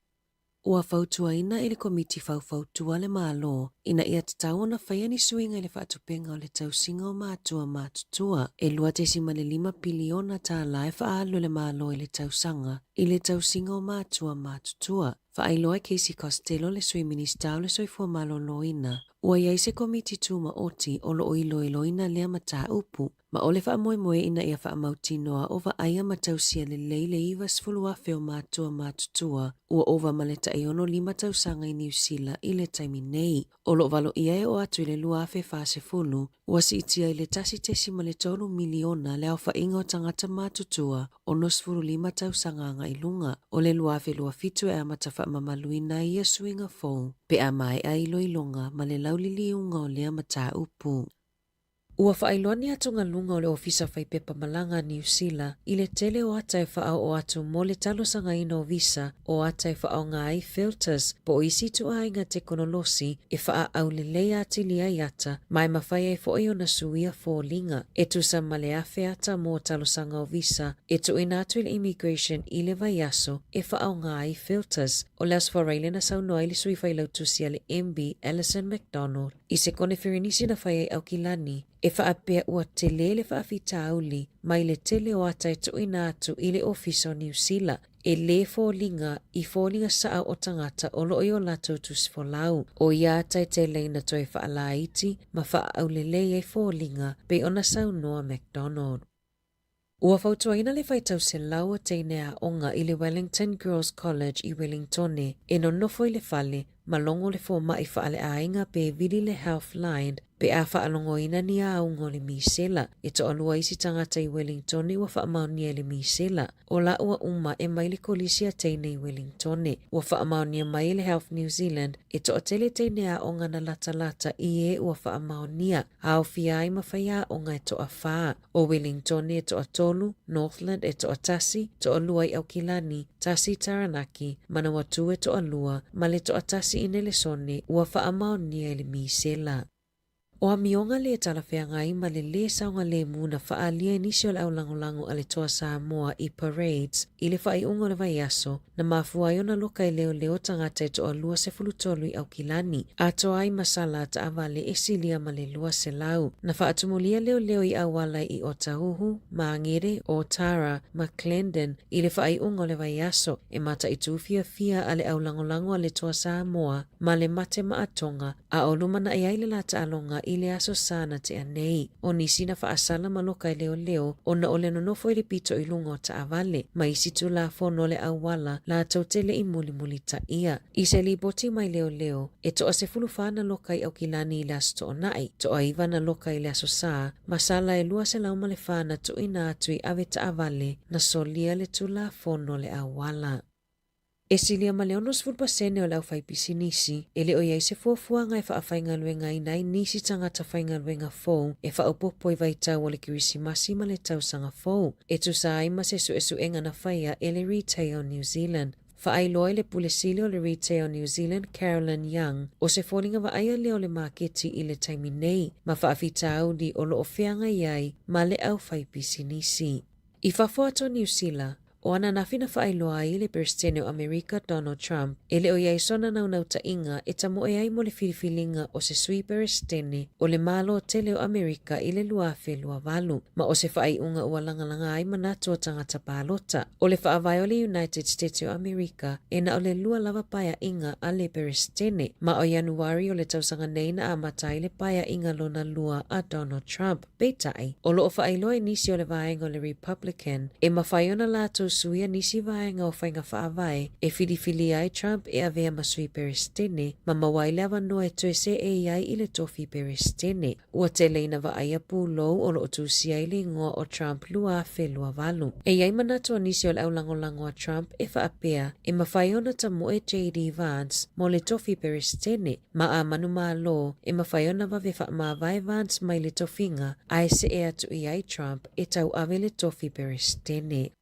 Ua fautuaina e le Komiti Faufautua le Malo ina ia tatau ona faia ni suiga i le faatupenga o le tausiga o matua matutua e $2.5 piliona tālā e faaalu e le Malo i le tausaga i le tausiga o matua matutua. Faailoa e Casey Costello le Sui Minisita o le Soifua Maloloina ua i ai se Komiti Tumaoti o lo o iloiloina lea mataupu Ma o le faamoemoe ina ia faamautinoa o vaaia ma tausia lelei le 90,000 o matua matutua ua ova ma le tai 65 tausaga i Niu Sila i le taimi nei. O lo o valoia e oo atu i le 2040, ua siitia i le 1.3 miliona le aofaiga o tagata matutua 65 tausaga agai luga. O le 2027 e amata faamamaluina ai ia suiga fou pe a maea iloiloga ma le lauliliuga o lea mataupu. Ua faailoa ni atugaluga o le Ofisa Faipepa Malaga a Niu Sila i le tele o ata e faaoo atu mo le talosagaina o visa o ata e faaaoga ai filters po o isi ituaiga tekonolosi e faaaulelei atili ai ata ma e mafai ai foi ona suia foliga e tusa ma le 1,000 ata mo talosaga o visa e tuuina atu i le Immigration i le vaiaso e faaaoga ai filters. O le Aso Faraile na saunoa ai le sui failautusi a le MB Alison McDonald I se koneferenisi na fai ai Aukilani, e faapea ua tele le faafitauli mai le tele o ata e tuuina atu i le Ofisa o Niu Sila e lē foliga i foliga saʻa o tagata o lo o i o latou tusifolau. ʻO ia ata e tele ina toe faalaiti ma faaaulelei ai foliga pei ona saunoa McDonald. Ua fautuaina le faitau selau o teine aoga i le Wellington Girls College i Wellingtone e nonofo i le fale ma logo le fomai faaleaiga pe vili le Healthline. pe a faalogoina ni auga o le misela. E toalua isi tagata i Wellingtone ua faamaonia i le misela. O laua uma e mai le Kolisi a Teine i Wellingtone. Ua faamaonia mai e le Health New Zealand e toatele teine aoga na latalata i e ua faamaonia, aofia ai ma faiaoga e toafa. O Wellingtone e toatolu, Northland e toatasi, toalua i Aukilani, tasi i Taranaki, Manawatu e toalua, ma le toatasi i Nelesone ua faamaonia i le misela. O amioga lē talafeagai ma le lē saogalemu na faaalia e nisi o le aulagolago a le Toa Samoa i Parades i le faaiuga o le vaiaso, na mafua ai ona loka e leoleo tagata e toalua 13 i Aukilani, atoa ai ma sala a taavale e silia ma le 200. Na faatumulia leoleo i auala i Otahuhu, Māngere, Ōtara ma Clendon i le faaiuga o le vaiaso, e mataitu fiafia a le aulagolago a le Toa Samoa ma le mate maatoga a o lumanaʻi ai le lā taaloga i le Aso Sa na tea nei. O nisi na faasala ma loka e leoleo ona o le nonofo i le pito i luga o taavale, ma isi tulafono o le auala latou te le i mulimulitaia. I se lipoti mai leoleo, e toa 14 na loka i Aukilani i le Aso Toonai, toa 9 na loka i le Aso Sa, ma sala e 204 na tuuina atu i ave taavale na solia le tulafono o le auala. E silia ma le 60 pasene o le aufaipisinisi, e le o i ai se fuafuaga e faafaigaluegaina ai nisi tagata faigaluega fou e faaopoopo i vaitau o le Kerisimasi ma le Tausaga Fou, e tusa ai ma se suesuega na faia e le Retail New Zealand. Faailoa i le Pule Sili o le Retail New Zealand, Carolyn Young, o se foliga vaaia lea o le maketi i le taimi nei, ma faafitauli o lo o feagai ai ma le aufaipisinisi. I fafo atu o Niu Sila, o ananafi na faailoa ai le Peresetene o Amerika Donald Trump e le o i ai sona naunautaiga e tamoe ai mo le filifiliga o se sui Peresetene o le Malo tele o Amerika i le 2028, ma o se faaiuga ua lagalaga ai manatu o tagata palota. O le faavae o le United States o Amerika e na o le lua lava paeaiga a le Peresetene, ma o Ianuari o le tausaga nei na amata ai le paeaiga lona lua a Donald Trump. Peitai, o lo o faailoa e nisi o le vaega o le Republican e mafai ona latou suia nisi vaega o faiga faavae e filifilia ai Trump e avea ma sui Peresetene ma maua ai le avanoa e toe seei ai i le tofi Peresetene. Ua tele ina vaaia pulou o lo o tusia ai le igoa o Trump 2028. E i ai manatu o nisi o le aulagolago a Trump e faapea e mafai ona tamoe JD Vance mo le tofi Peresetene Ma a manumalo, e mafai ona vave faamavae Vance mai le tofiga, ae see atu i ai Trump e tauave le tofi Peresetene.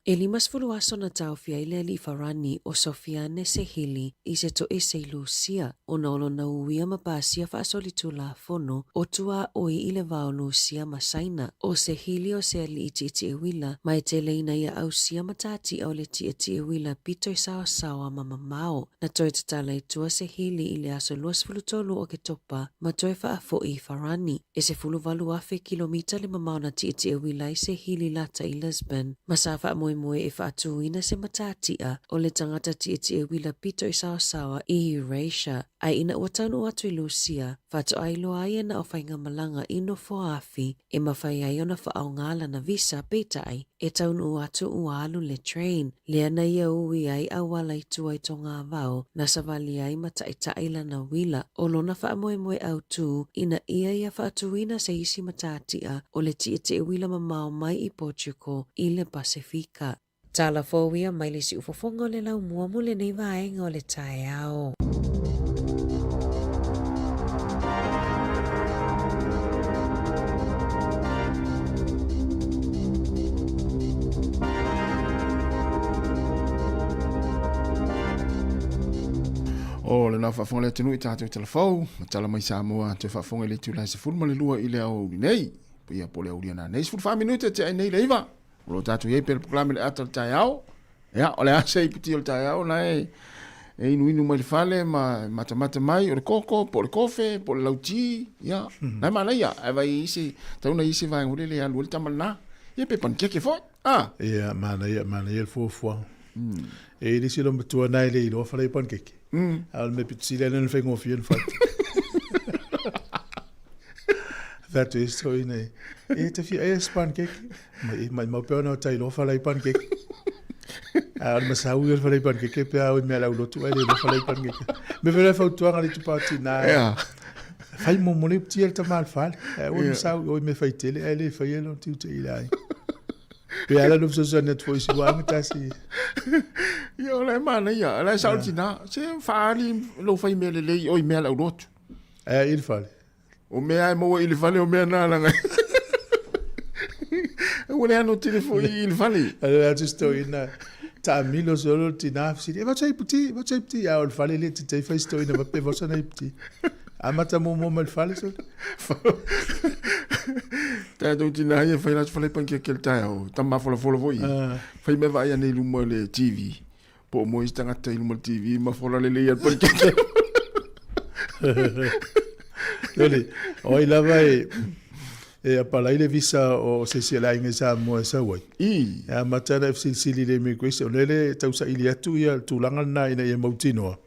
E 50 aso na taofi ai le alii Farani o Sofiane Sehili i se toese i Lusia ona o lona uia ma pasia faasolitulafono o tuaoi i le va o Lusia ma Saina. O Sehili o se alii tietie uila ma e tele ina ia ausia matatia o le tietie uila pito i saosaoa ma mamao. Na toe tatala i tua Sehili i le aso 23 o Oketopa ma toe faafoi i Farani. E 18,000 kilomita le mamao na tietie uila ai Sehili lata i Lisbon ma sa faamoemoe e faatūina se matatia o le tagata tietie uila pito i saosaoa i Eurasia. Ae ina ua taunuu atu i Lusia, faatoa iloa ai e na o faigamalaga i nofoaafi e mafai ai ona faaaoga lana visa, peitai, e taunuu atu ua alu le train, lea na ia ui ai auala i tua i Togavao, na savali ai ma taʻitaʻi lana uila. O lona faamoemoe autū, ina ia ia faatuina se isi matatia o le tietie uila mamao mai i Portugal i le Pasefika. Tala fou ia mai le siufofoga o le laumua mo lenei vaega o le taeao. O lena faafofoga le atunuu i tatou talafou, ma tala mai Samoa toe faafofoga i le itula e 12 i le aoauli nei. Ia po o le aulia nanei 14 minute tea ai nei le iva. O lo o tatou i ai pea le polokalame le ata o le taeao. Ia, o le a se iputi o le taeao na e e inuinu mai le fale ma matamata mai o le koko, po o le kofe, po o le lauti, ia, na e manaia, ae vai i se, tauna i se vaega foi lele e alu ai le tama lena. Ia pe panikeke foi, ah. Ia, manaia, manaia le fuafuaga. E i le isi loma matua na e le iloa fale i panikeke. A o le mea pito sili lea na faigofie ona fai. Fai atu e isi toeaiina e, e te fia ai se panikeke. Mai, maimau pea ona o ta iloa fale i panikeke. A o le masau ia o le fale i panikeke pe a o i mea lau lotu ai le iloa fale i panikeke. Me fai le fautuaga le itupa o tina. Yeah. Fai muamua le iputi a le tama a le fale. Ae aua ne sau i o i mea fai tele ae le faia lona tiute i le aiga. Pe a la ona fesoasoani atu foi i si uaga tasi. Ia o la e manaia, o la e sao le tina, se faaali lou fai mea lelei i o i mea a le aulotu. Ae i le fale. O mea e maua i le fale o mea na laga. Ua le ano tele foi i le fale. Ale atu stoina taamilo solo le tina fesili, e vaosa iputi, vaosa iputi, a o le fale le tetei fai stoina vape vaosa na iputi. Amata muamua mai le fale solo. Tatou tina ia fai latou fale pankeke le taeao, tama folafola foi. Fai mea vaai ane i luma o le TV. Po o moe isi tagata i luma o le TV ma fola lelei ai le panikeke. Lele, o ai lava e, e apalai le visa o se isi o le aiga i Samoa e sau ai. I. E amata ona e fesilisili i le immigration, o lea le tausaili atu ia le tulaga lena ina ia mautinoa.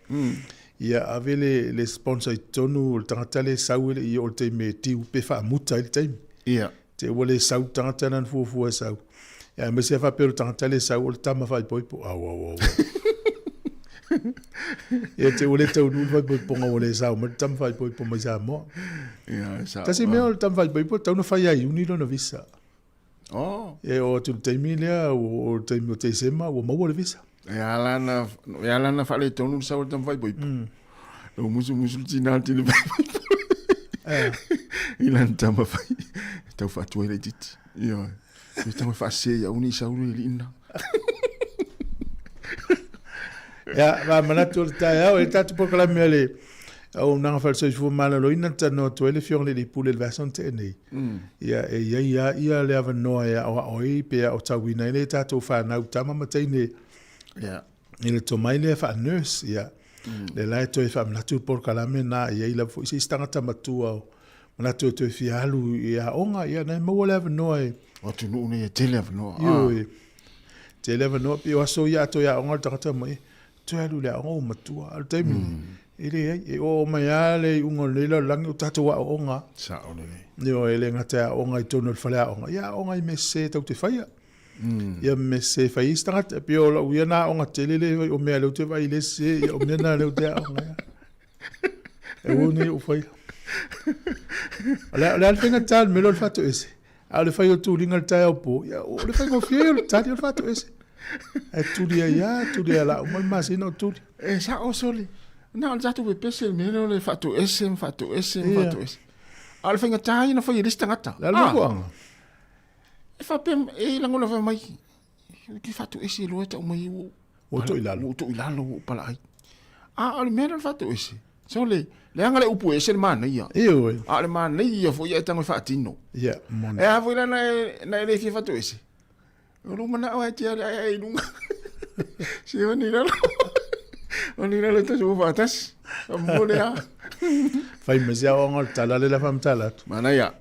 Ia ave le, le sponsor i totonu o le tagata lea e sau e le i oo i le taimi e due pe faamuta ai le taimi. Ia. Te ua le sau le tagata lena na fuafua e sau. Ia, aemaise a faapea o le tagata lea e sau o le tama faaipoipo. Au, au, au. Ia, te ua le taunuu le faaipoipoga ua le sao mai le tama faaipoipo mai Samoa. Ia, e sao. Tasi mea o le tama faaipoipo, e tatau ona fai ia Iuni lona visa. Oh. Ia, e oo atu i le taimi lea, o le taimi o Tesema, ua maua le visa. E ala na, e ala na faaletonu le sau o le tama faaipoipo. Lou musumusu le tina le tino faaipoipo. Eh. I lana tama fai. Tau faatuai laitiiti. Ioe. E tau e faasese ia uni sau le liina. Ia, ma manatu o le taeao, e tatou polokalame a le Auaunaga Faale-Soifua Maloloina na talanoa atu ai le Afioga i le Alii Pule i le vaiaso na tea nei. Ia, e i ai lava ia le avanoa e aoao ai pe aotauina ai le tatou fanau tama ma teine Yeah. i le tomai lea faa-nurse. Ia, lea la e toe faamanatu le polokalame lena, e i ai lava foi se isi tagata matua o manatu e toe fia alu i aoga, ia na e maua le avanoa e O atunuu nei e tele avanoa. Ioe. Tele avanoa, pei o aso ia a toe aoga le tagata mai, toe alu i le aoga ua matua. A o le taimi lenei, e leai, e oo mai lava le iuga o lenei lalolagi o tatou aoaoga lava. Sao lelei. Ioe, e le gata e aoga i totonu o le faleaoga, ia aoga i mea sese tatou te faia. Ia mea sese e fai ai isi tagata. E pei o lau ia na aoga tele lea, o mea lea ou te vaai i le sese, ia o mea na lea ou te aoga ai. E ua nei ou faia. O le, o le a le faigata le mea lea o le faatoese. A o le fai o tuliga i le taeao po, ia, o le faigofie ia o le tali o le faatoese. Ae tuli ai lava, tuli ai la uma le masina o tuli. E sao sole. Na o le tatou pepese le mea lea o le faatoese ma faatoese ma faatoese. A o le faigata ia na fai e le isi tagata. Le a le mafuaaga? E faapea, e lagona fai mai, ou te faatoese loa e tau mai ua Ua tou i lalo. Ua tou i lalo, ua ou palaai. A o le mea lea o le faatoese, sole, leaga le upu e ese le manaia. Ioe. A o le manaia foi ia e tago e faatino. Ia, moni. E a foi la na e, na e le fia faatoese? O lou manao e te ale ai ai i luga. Se o ni lalo. O ni lalo tasi ua faatasi. Mo le a. Fai ma se aoaoga o le tala le la faamatala atu. Manaia.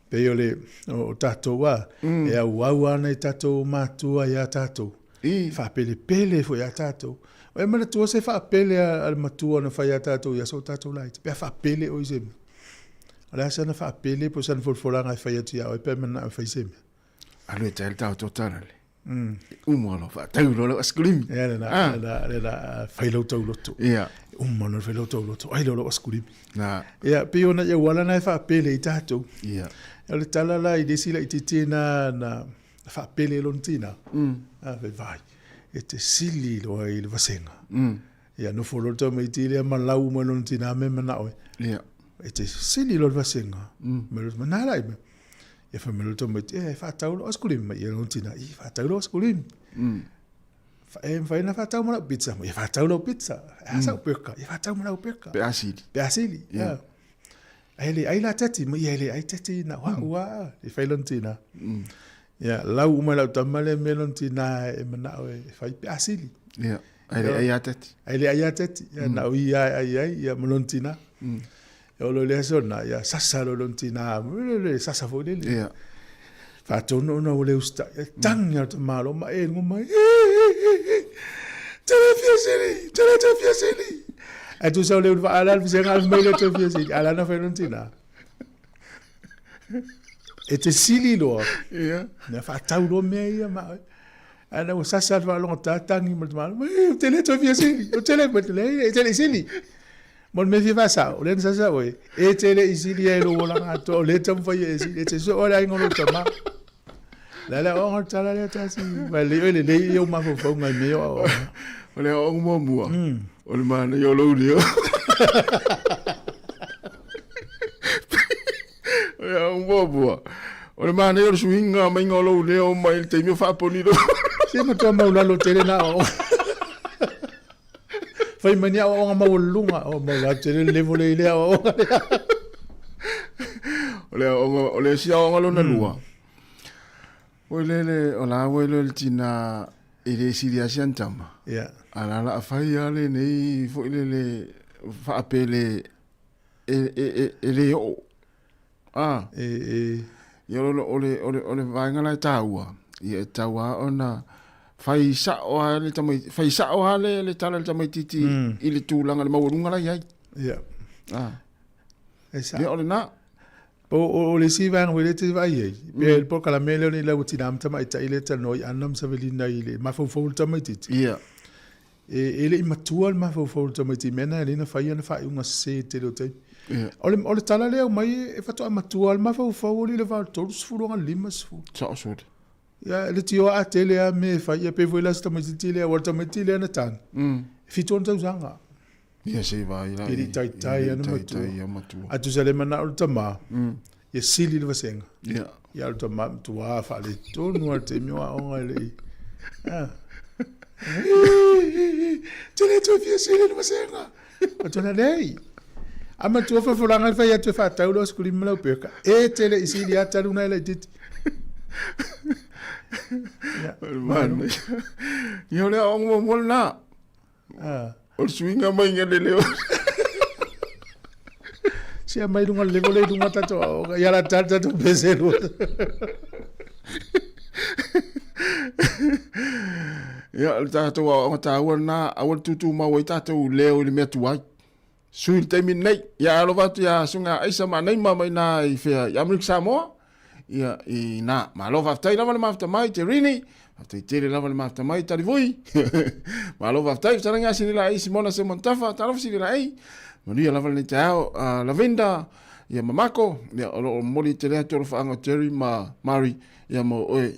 Pei o le, o tatou a, mm. e auau lava nai tatou matua iā tatou. I. Faapelepele foi iā tatou. O e manatua se faapele a le matua na fai iā tatou i aso o tatou laiti. Pe a faapele oe i se mea. O le a sana faapele po o sana folafolaga e fai atu iā oe pe a manao e fai se mea. Alu e tae le tao totala le. E uma loa faatau loa lau askulimi. Ia le la, le la, le la fai lau tauloto. Ia. Uma loa fai lau tauloto, ai loa lau askulimi. Na. Ia, pei ona i auala na e faapele i tatou. Ia. O le tala la i le isi laitiiti na, na faapele i lona tina. A fai, vai, e te sili loa i le vasega. Ia, nofo loa le tamaiti lea ma lau mai lona tina me manao e. Ia. E te sili loa le vasega. Ma le mana la i mea. Ia fai mai loa le tamaiti, e faatau lou aisikulimi mai. Ia lona tina, i faatau lou aisikulimi. E mafai ona faatau ma lau pizza. Ia faatau lau pizza. E a sau burger. Ia faatau ma lau burger. Pe a sili. Pe a sili. Yeah. Ai le ai la tati, ma ia le ai tati na wa ua e fai lona tina. Ia lau uma lau tama le me lona tina e manao e fai pe a sili. Ia. Ai le ai a tati. Ai le ai a tati. Ia na ui ai ai ai ia ma lona tina. Ia o lo le aso na ia sasa lo lona tina le le sasa foi lele. Ia. Faatonu ona ua le usitai. E tangi a le tamāloa ma e luga mai. Tele fia sili, tele te fia sili. Ae tusa o le ulu vaala le vasega alu mai le te fia sili. A la na fai lona tina. E te sili loa. Ia. Na faatau loa mea ia ma oe. Ae na ua sasa le faalogo tā tangi ma le tamāloa. Ou te le toe fia sili. Ou te le, e te le sili. Mo le mea fia faasao, o lea na sasa oe, e te le i sili ai i lou olaga atoa, o lea e taumafai e sili, e te sue oe le aiga o lou tama. O le a le aoaoga o le tala lea tasi, ma e lelei oe lelei i ou mafaufauga i mea ia o aoaoga. O le aoaoga muamua, o le manaia o lou leo. O le aoaoga muamua, o le manaia o le suiga maiga o lou leo mai le taimi o faaponi lou. Se matua maulalo tele na aoaoga. Fai mai ni aoaoga maualuluga, o maulalo tele le level e i le aoaoga lea. O le aoaoga, o le isi aoaoga lona lua, oi lele, o la ua iloa e le tina e le sili lava si ana tama. Yeah. A la la fai lava lenei foi lele faapele e le oo. Ah. E, e. Ia o le, o le, o le, o le vaega la e taua, ia e tatau lava ona fai sao lava le tamai, fai sao lava le, le tala i le tamaitiiti i le tulaga, le maualuga la e i ai. Ia. Ah. E sao. Ia o lena. O, o, o le isi vaega foi lea e te vaai ai, pe le polokalame lea o lau tina ma tamaitai lea e talanoa i Ana ma Savelina i le mafaufau o le tamaitiiti. Ia. E le i matua le mafaufau o le tamaiti i mea na e ala ai ona fai ana faaiuga sese i le tele o taimi. Ia. O le, o le tala lea e aumai e faatoa matua le mafaufau o alii i le va o le 30 agai i le 50. Sao sole. Ia, le tioa a tele lava mea e fai, ia pei foi la si tamaitiiti lea, aua o le tamaitiiti lea na tagi, e 7 ona tausaga. Ia se i vaai la i. E le i taitai lava ona matua. Ae tusa le manao o le tama, ia sili le vasega. Ia. Ia o le tama matua faaletonu lava i le taimi o aoga e le i. Te le toe fia sili le vasega. O tona nei. A matua folafolaga e fai atu e faatau lau asekulima ma lau peka. E te le i sili lava talu na e laitiiti. Ia. Ia o le aoga muamua lena. Ah. O le suiga mai ga le leo. Sia mai lunga le level le lunga tatou aoga. Ia la tata tatou pese lua. Ia, le tatou aoga taua lena, aua le tutumau ai tatou leo i le mea tuai. Sui le taimi lenei. Ia alofa atu ia Suga Aisa Manaima mai na i fea i Amerika Samoa. Ia i na. Malo faafetai lava le mafuta mai Terini. Faafetai tele lava le mafuta mai Talivui. Malo faafetai fetalaiga Sinila ei Simona Simon Tafa. Talofa Sinila ei. Manuia lava lenei taeao. Lavinda ia Mamako. Ia o lo o momoli tele atu alofaaga o Terry ma Mari ia mo oe.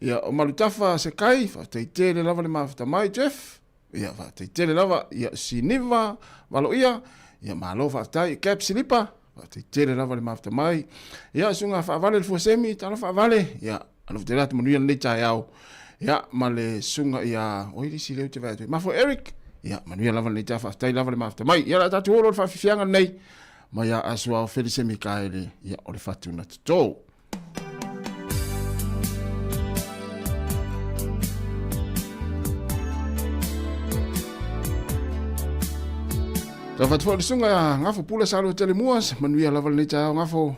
Ia o Malutafa Sekai. Faafetai tele lava le mafuta mai Jeff. Ia, faafetai tele lava, ia, Siniva, Valoia, ia, malo faafetai, Cap Silipa, faafetai tele lava le mafuta mai, ia, suga faavale le fuasemi, talo faavale, ia, alofa tele atu manuia lenei taeao, ia, ma le suga ia, oi le isi lea ou te vaai atu ai, Mafo Eric, ia, manuia lava lenei taeao, faafetai lava le mafuta mai, ia, o le a tatou o loa i le faafiafiaga lenei, mai ia Asuao Felise Mikaele, ia, o le fatu na toto. Tau fatu foi le susuga Gafo Pule Sa Lua Tele Mua, manuia lava lenei taeao Gafo.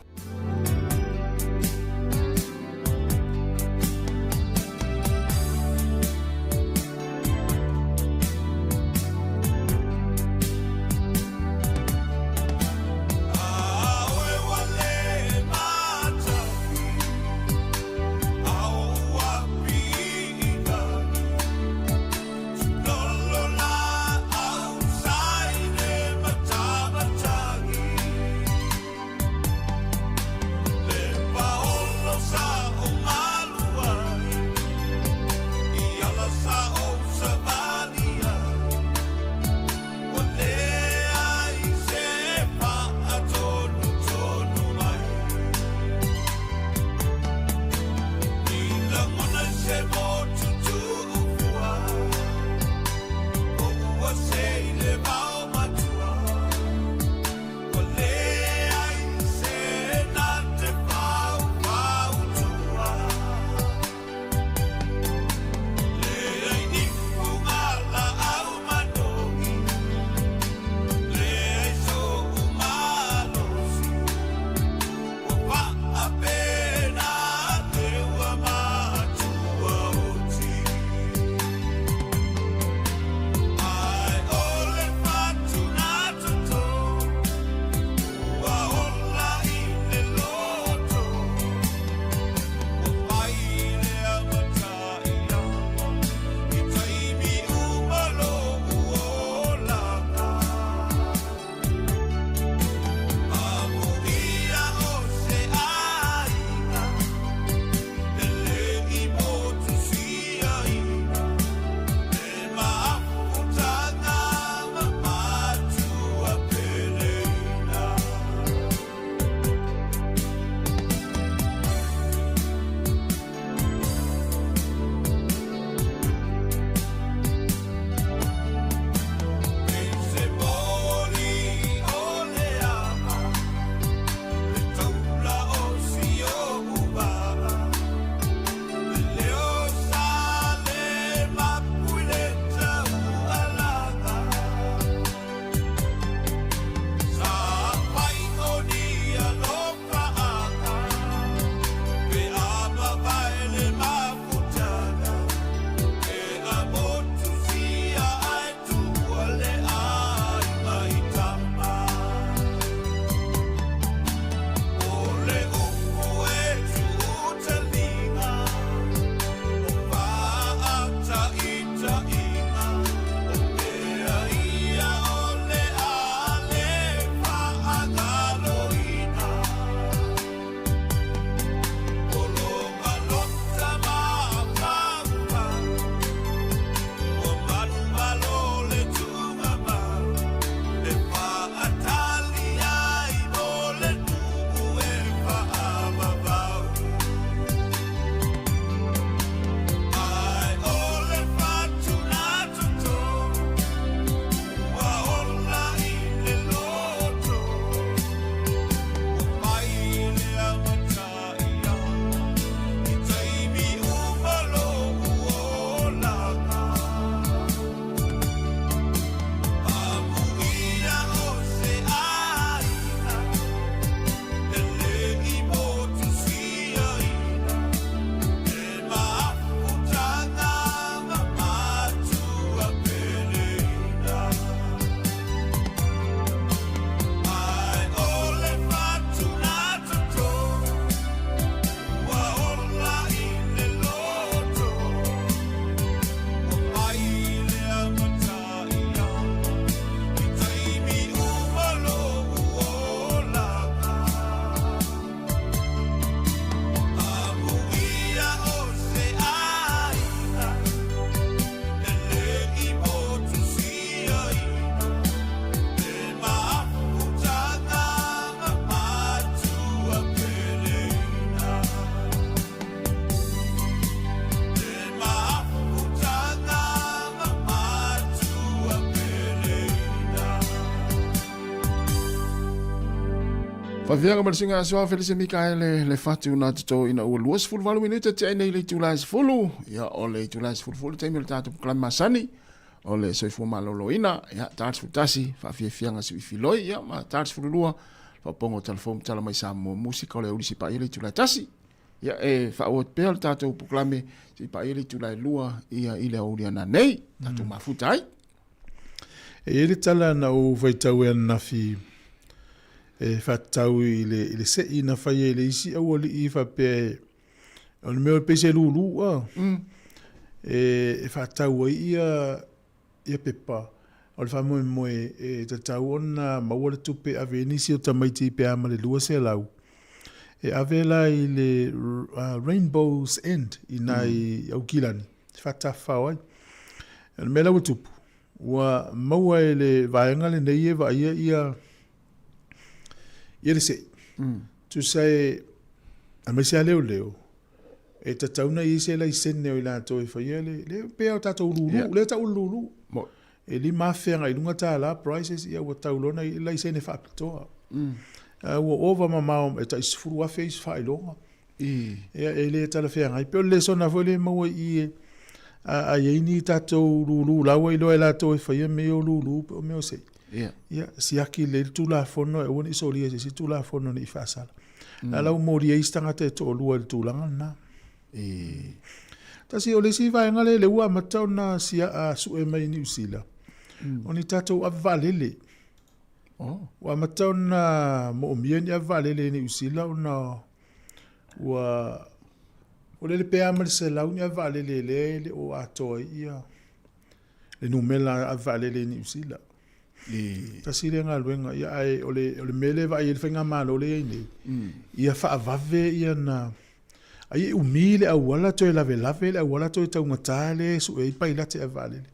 Faafeaga ma le suiga asoa Felise Mikaele le fatu na toto ina ua 28 minute te ai nei le itula e 10. Ia o le itula e 10 foi le taimi o le tatou polokalame masani o le soifua maloloina. Ia ta 11 faafiafiaga siuifiloi ia ma ta 12 faapopoga o talafou ma tala mai Samoa musika o le auli se paia le itula e 1. Ia e faaauau atu pea le tatou polokalame se i paia le itula e 2 ia i le aoauli ananei tatou mafuta ai. E i ai le tala na ou faitau ai ananafi e faatatau i le, i le sei na faia i le isi aualii faapea e, o le mea e pei se lulu a, e, e faatau ai ia, ia pepa. O le faamoemoe e tatau ona maua le tupe e ave ai nisi o tamaiti pe a ma le 200 e ave la i le Rainbow's End i ina i Aukilani. e faatafafao ai. O le mea la ua tupu, ua maua e le vaega lenei e vaaia ia, ia le sei. Tusa e, aemaise lava leoleo, e tatau ona i ai se laisene o i latou e faia le, le pei lava o tatou lulu, yeah. lea e tau o le lulu. Mo. E $5,000 agai i luga tala prices, ia ua tau loa ona i ai laisene faapitoa. A ua ova mamao e tai $10,000 isi faailoga. Ia, e le talafeagai. Pei o le lesona foi lea e maua i i, a, a i ai ni tatou lulu la ua iloa e latou e faia mea ia o lulu po o mea o sei. Ia. Ia, siaki lelei le Tulafono e aua ne i solia e se isi Tulafono ne i faasala. A la ua molia isi tagata e toalua i le tulaga lena. Tasi, o le isi vaega lea lea ua amata ona sia, a, sue mai i Niu Sila, o ni tatou ave vaalele. Oh. Ua amata ona moomia ni ave vaalele i Niu Sila ona ua o lele pe a ma le 100 ni ave vaalele lea e le o atoa ai ia le numera ave vaalele i Niu Sila. Tasi lea galuega, ia ae o le, o le mea lea e vaai ai le faigamalo lea e i ai nei, ia faavave ia na ai e umi le auala toe lavelave le auala toe taugata lea e sue ai pailate ave vaalele.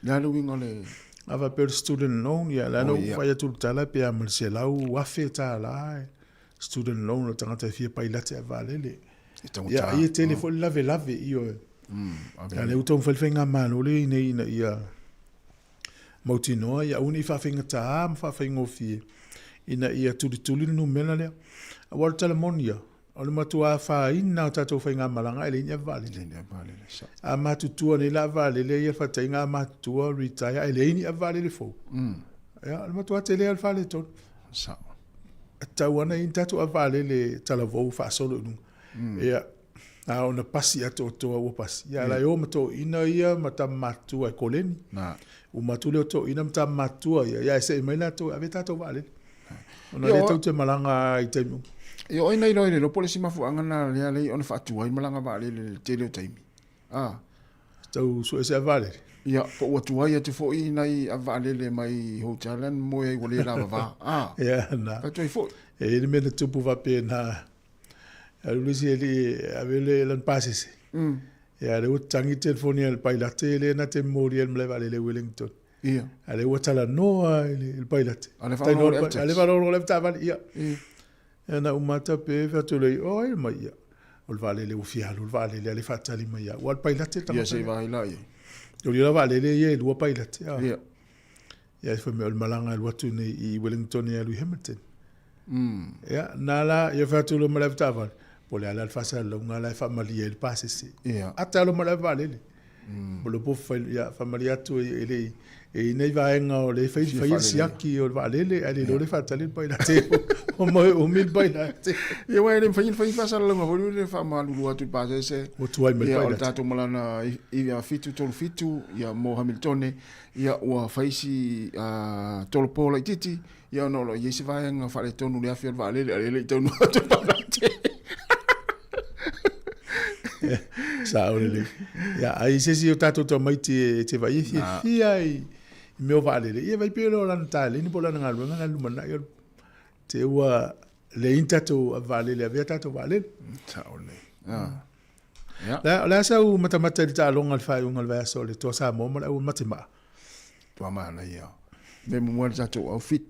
Le a le uiga o le... A faapea o le student loan, ia o le a na ou fai atu i le tala pe a ma le $100,000 student loan o le tagata e fia pailate ave vaalele. E taugata. Ia, ai e tele foi le lavelave, ioe. A lea ua taumafai le faigamalo lea i nei ina ia mautinoa ia aua ne i faafaigata ma faafaigofie ina ia tulituli le numera lea. Aua o le tala moni ia, o le matua afaina o tatou faigamalaga e leai ni ave vaalele. Leai ni ave vaalele, sao. A matutua nei la ave vaalele ia faataitaiga a matutua retire ae leai ni ave vaalele fou. Ia, o le matua tele lava o le faaletonu. Sao. E tatau lava ona i ai ni tatou ave vaalele talavou faasolo i luga. Ia, a ona pasi atoatoa ua pasi, ia la e o ma toeaiina ia ma tama matutua e koleni. Uma atu lea o toeaiina ma tama matutua ia, ia ae see mai latou e ave tatou vaalele. Ona lea tou te malaga i taimi uma. Ia o ai na iloa i le iloa po o le isi mafuaaga lena lea lea ona faatuai malaga vaalele i le tele o taimi. A. Tau sue se ave vaalele. Ia, po ua tuai atu foi nai ave vaalele mai hotel na moe ai ua le lavava. A. Ia, na. Faatuai foi. E i ai le mea na tupu faapena. Alu le isi alii e ave le lana pasese. Ia, lea ua tatagi le telefoni a le pailate lea na te momolia i le malae vaalele i Wellington. Ia. A lea ua talanoa i le pailate. A lea faalogologo i le avetaxi. A lea faalogologo i le avetaavale, ia. Ia na uma atu pe fai atu lea, o ai mai ia. O le vaalele ua fia alu le vaalele, a lea e faatali mai ia. Ua le pailate le tagata. Ia se i vaai la i ai. O le vaalele ia e lua pailate. Ia. Ia fai mai o le malaga e alu atu nei i Wellington e alu i Hamilton. Ia, na la, ia fai atu loa ma le avetaavale, po o le a la le faasalalauga la e faamalie ai le pasese. Ia. Ata loa ma le avevaalele. O le po fai, ia, faamalie atu e le i, e i ai nai vaega o lea e fai, fai le siaki o le vaalele, ae le iloa le faatali le pailate. O moe umi le pailate. Ia, aua e le mafai ona fai ni faasalalauga foi lele e faamalulu atu i le pasese. Ua tuai mai le Ia, o le pailate. tatou malaga i 737, ia, mo Hamiltone, ia, ua fai si tolopo laitiiti, Ia ona o lo o i ai se vaega faaletonu i le afi o le vaalele, a o lea e le i taunuu atu le pailate. Sao lelei. Ia, ai se isi o tatou tamaiti e te vaai e fiafia i mea o vaalele, ia vai pea o lana taleni po o lana galuega na lumanai o te ua leai ni tatou vaalele e avea tatou vaalele. Sao lelei. Ah. Ia. O le a sau matamata i le taaloga i le faaiuga o le vaiaso o le Toa Samoa ma le Au Matemaa? Tua manaia. Mea muamua le tatou au fit.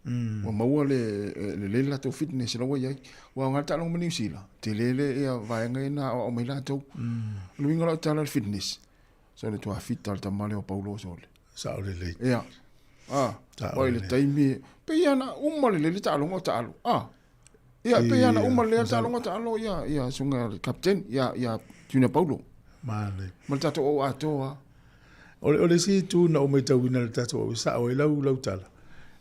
Ua maua le lelei le latou fitness la ua i ai. Ua aoga le taaloga ma Niu Sila. Tele le ia vaega ia na aoao mai latou. O le uiga o lau tala le fitness. So le tua fit le tama lea o Paulo sole. Sao lelei. Ia. A, aua i le taimi, pei lava na uma lelei le taaloga o taalo. A, ia, pei lava na uma lelei le taaloga o taalo, ia, ia, susuga i le Kapeteni, ia, ia Junior Paulo. Manaia. Ma le tatou au atoa lava. O le, o le isi itu na ou matauina i le tatou au, e sao ai lau, lau tala,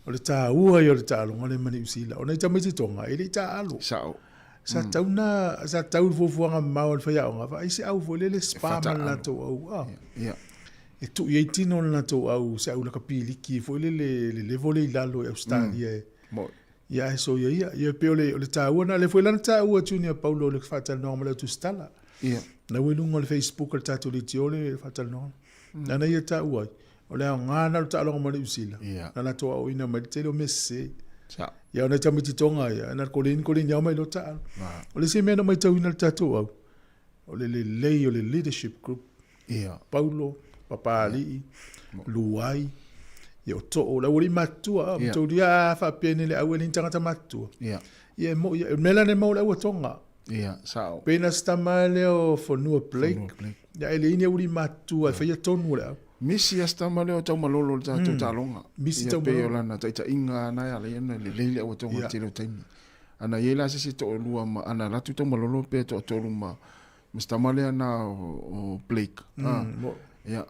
o le taua ia o le taaloga lea ma Niu Sila. O nai tamaiti Tonga, e le i taaalo. Sao. Sa tau na, sa tau i le fuafuaga mamao a le faiaoga, vaai se au foi lele spa ma le latou au. Ah. Yeah. E tuu i ai tino le latou au, se au lakapiliki foi lele, le level lea i lalo i Ausetalia. Moi. Ia ae soia ia. Ia e pei o le, o le taua na, lea foi la na taua e Junior Paulo i le faatalanoaga ma le au tusitala. Ia. Na ua i luga o le Facebook a le tatou leitio le faatalanoaga. Lana ia taua ai, o le aoga na o le taaloga ma Niu Sila. Ia. Na latou aoaoina mai le tele o mea sese. Sao. Ia o nai tamaiti Tonga ia, na koleni koleni ao mai loa taalo. O le isi mea na matauina i le tatou au, o le lelei o le leadership group. Ia. Paulo, Papalii, Luai, ia o Too, le aualii matutua, yeah. Mataulia a faapea nei le au e leai ni tagata matutua. Ia. Ia e moi, o le mea la nei maua le au a Tonga. Ia, sao. Pei na se tama lea o Fonua Blake. Fonua Blake. Ia e leai ni aualii matutua e faia tonu o le au. Misi a se tama lea o Taumalolo i le tatou taaloga. Misi Ia, Taumalolo. pei o lana taitaiga na e ala ai ona lelei le au a Tonga i le tele o taimi. Ana i ai la se isi toalua ma ana alu atu Taumalolo pe toatolu ma ma se tama lea na o Blake. Ia,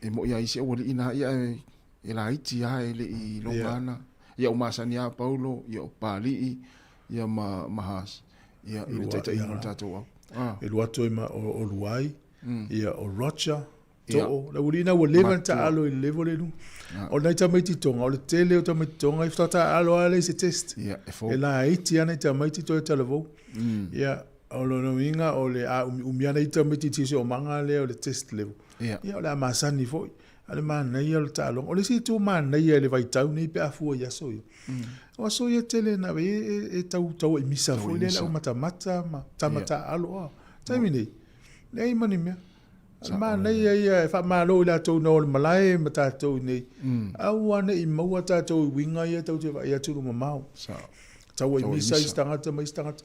e moi lava i isi aualii na ia e, e laiti lava e le i iloga ana. Ia o masani lava Paulo, ia o Papalii, ia ma, ma Haas. Ia, i le taitaiga o le tatou au. Ah. E lua atu ai ma o, o Luai, ia o Roger, Too, le aualii na ua leva ona taaalo i le level lea i luga. O nai tamaiti Tonga, o le tele o tamaiti Tonga, e faatoa taaalo lava lea i se test. E laiti lava nai tamaiti toe talavou. Ia, o lona uiga o le a umiumi lava nai tamaiti i siosiomaga lea o le test level. Ia, o le a masani foi. A o le manaia o le taaloga. O le isi itu manaia i le vaitau nei pe a fua i aso ia, o aso ia e tele na ave ai e tau tauaimisa foi lea le aumatamata ma tama taaalo. A, taimi nei, leai ma ni mea. O le manaia ia e faamalo i latou na o le malae ma tatou i nei. Aua ne i maua tatou i uiga ia tatou te vaai atu i luma mamao. Tau ai misa isi tagata ma isi tagata.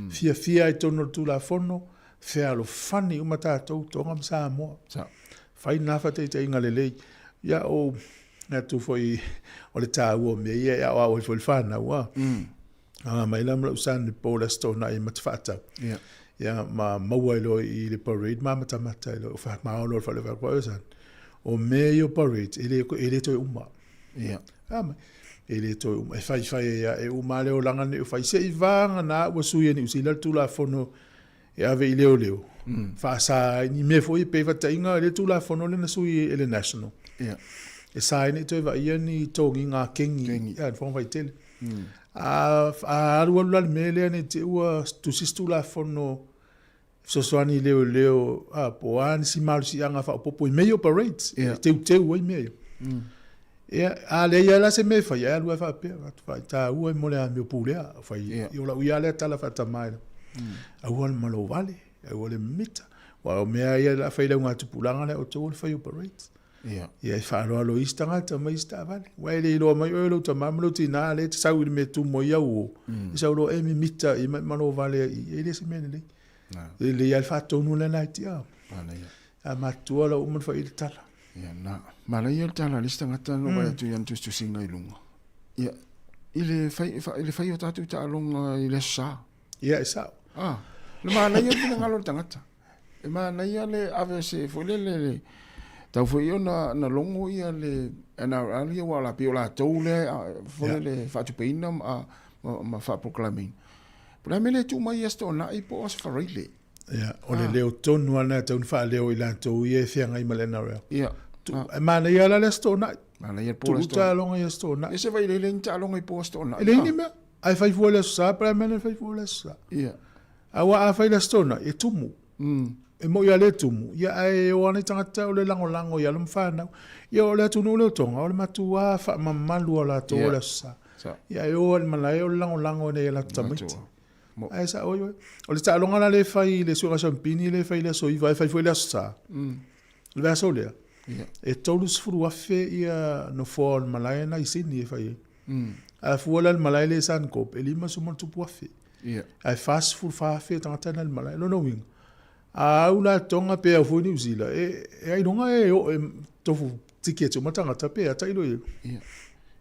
Fiafia ai totonu o le Tulafono, fealofani uma tatou, Tonga ma Samoa. Fai na faataitaiga lelei. Ia ou manatu foi o le taua o mea ia e aoao ai foi le fanau a. Aga mai la ma lou sa ni po le Aso Toonai ma te faatau. Ia. Ia, ma maua ai loa i le parade ma matamata ai loa, faamao loa le fale fai atu, son, o mea ia o parades, e le, e le toe uma. Ia. A mai, e le toe uma, e faifai ai lava, e uma lava le olaga nei o fai, se i vagana ua sui e Niu Sila le Tulafono e ave i leoleo, faasa ai ni mea foi e pei faataitaiga le Tulafono lea na sui e le National. Ia. E sa ai nei toe vaaia ni togiga a kengi, Kengi. ia, le Fofoga Faitele. A, a alu alu la le mea lea nei te i ua tusi se Tulafono e fesoasoani i leoleo, a, po o a nisi malosiaga faaopoopo i mea ia o parades, Ia. e teuteu ai mea ia. Ia, a leai lava la se mea e fai, ae alu lava faapea, faitaua ai mo le amio pulea, fai, Ia. o lau ia lea tala faatama ai. Aua le malovale, aua le mimita. Aua o mea ia o le a fai i le augatupulaga lea a outou o le fai o parades. Ia. Ia e faaaloalo i isi tagata ma isi taavale. Aua e le iloa mai oe e lou tama ma lou tina lea e te sau i le mea e tumu ai au uo, e sau loa e mimita i ma e malovale ai i i, e le o se mea lelei. E lelei lava le faatonu lena e tia. Manaia. A matutua lau uma ona fai i le tala. Ia na. Manaia le tala a le isi tagata na vaai atu i ana tusitusiga i luga. Ia, i le fai, i le fai o tatou taaloga i le Aso Sa. Ia, e sao. Ah, le manaia le finagalo o le tagata. E manaia le ave o se foi lele le tau foi ona na logo ia le NRL ia aua la pei o latou lea foi lele faatupeina ma ma faaproclameina. Po o le a le mea le tuu mai i Aso Toonai po o Aso Faraile. Ia, o le leo tonu lava lena e tatau ona faaleo e i latou ia e feagai ma le NRL. Ia. E manaia la le Aso Toonai. Manaia le po o le Aso Toonai. Tuu taaloga i Aso Toonai. E se vailele ni taaloga i po o Aso Toonai. E leai ni mea. Ae fai fua i le Aso Sa, pe o le a le mea lea e fai fua i le Aso Sa. Ia. Aua a fai i le Aso Toonai, e tumu. E moi lava le tumu, ia ae o ana tagata o le lagolago i alo ma fanau. Ia o le atunuu lea o Tonga, o le matua faamamalu o latou o le Aso Sa. Ia ae o lava i le malae o le lagolago i nai a latou tamaiti. Ae sao ai oe. O le taaloga la lea e fai i le suega sampini lea e fai i le aso 9, ae fai foi i le Aso Sa. O le vaiaso lea, e 30,000 ia nofoa o le malae na i Sydney e fai ai. A fua la i le malae lea i Suncorp, e 50,000. Ae 44,000 tagata na i le malae. Lona uiga, a au la Tonga pe au foi Niu Sila, e ailoga e oo e tofu. Tiketi uma tagata pe a tailo i. Ia.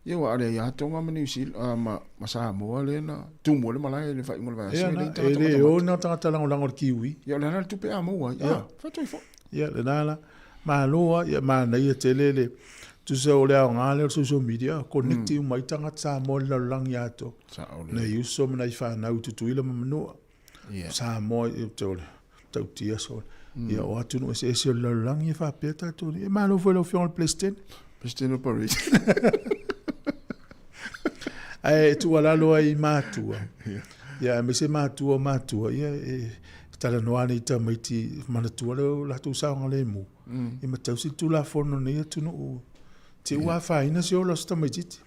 Ia ua ale ia Tonga ma New Zealand uh, ma, ma Samoa le na tumu le malae le faaiuga o le vaiaso. E le tagata E le o na tagata lagolago le Kiwi. Ia o le ala le tupe a maua ai. Ia. Faatoi foi. Ia lena la. Malo a, ia manaia tele le tusa o le aoga lea o le social media, connect uma ai tagata Samoa i le lalolagi atoa. Sao lea. Nai uso ma nai fanau i Tutuila ma Manua. Samoa i te o le tautia so. Ia o atunuu eseese o le lalolagi e faapea tatou nei. E malo foi lau Afioga i le Peresetene. Peresetene o Parade. Ae e tuualalo ai i matua. Ia aemaise matua o matua, ia e talanoa ane i tamaiti manatua le o latou saogalemu. E matausi le Tulafono o lenei atunuu. Te ua afaina se ola o se tamaitiiti.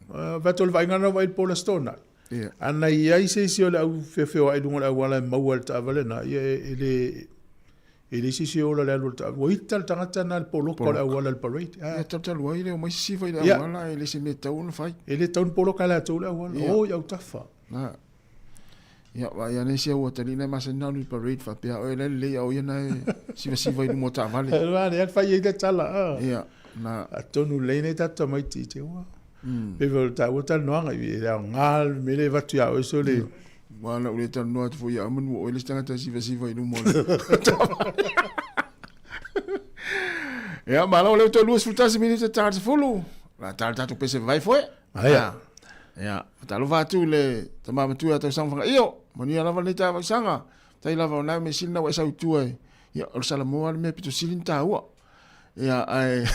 Vaai atu o le vaaiga lena ua vaai i le po o le Aso Toonai. Ana i ai se isi o le au feofeoai i luga o le auala e maua e le taavale lena, ia e le e leai se isi e ola i le alu a le taavale. Ua ita le tagata lena i le poloka o le auala i le parade. Ia talu ai le omai sisifa i le auala, e le se mea e tatau ona fai. E le tatau ona poloka e latou le auala. O i autafa. Ia, vaai ane si au atalii na e masani ona alu i le parade faapea, oe la e lelei a o ia na e sivasiva i luma o taavale. Lea e fai ai le tala. Ia, na. Atonu lelei nei tatou tamaiti i te ua. Pei foi o le taua talanoaga, e le aoga le mea lea e avatu ia oe so le... Aua na ou le talanoa atu foi ia oe manu o oe le isi tagata e sivasiva i luma o le taavale. Ia, malo o lea ua toe 21 minute ta le 10. La ta le tatou pese vai foe. Aia. Ia, faatalofa atu i le tama matua ia Tausaga Fagaio. Manuia lava lenei tausaga. Faafetai lava o lena mea sili na ua e sau i tua e. Ia, o le Salamoa le mea pito sili ona taua. Ia, ae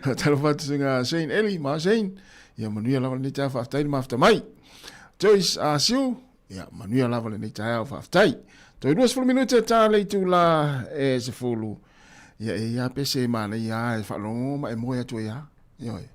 faatalofa atu suiga Shane Eli, ma Shane. Ia, manuia lava lenei taeao, faafetai le mafuta mai. Joyce Asiu, ia, manuia lava lenei taeao, faafetai. Toe 20 minute ta le itula e 10. Ia, e ia pese e manaia e faalogo ma e moe atu ai lava. Ioe.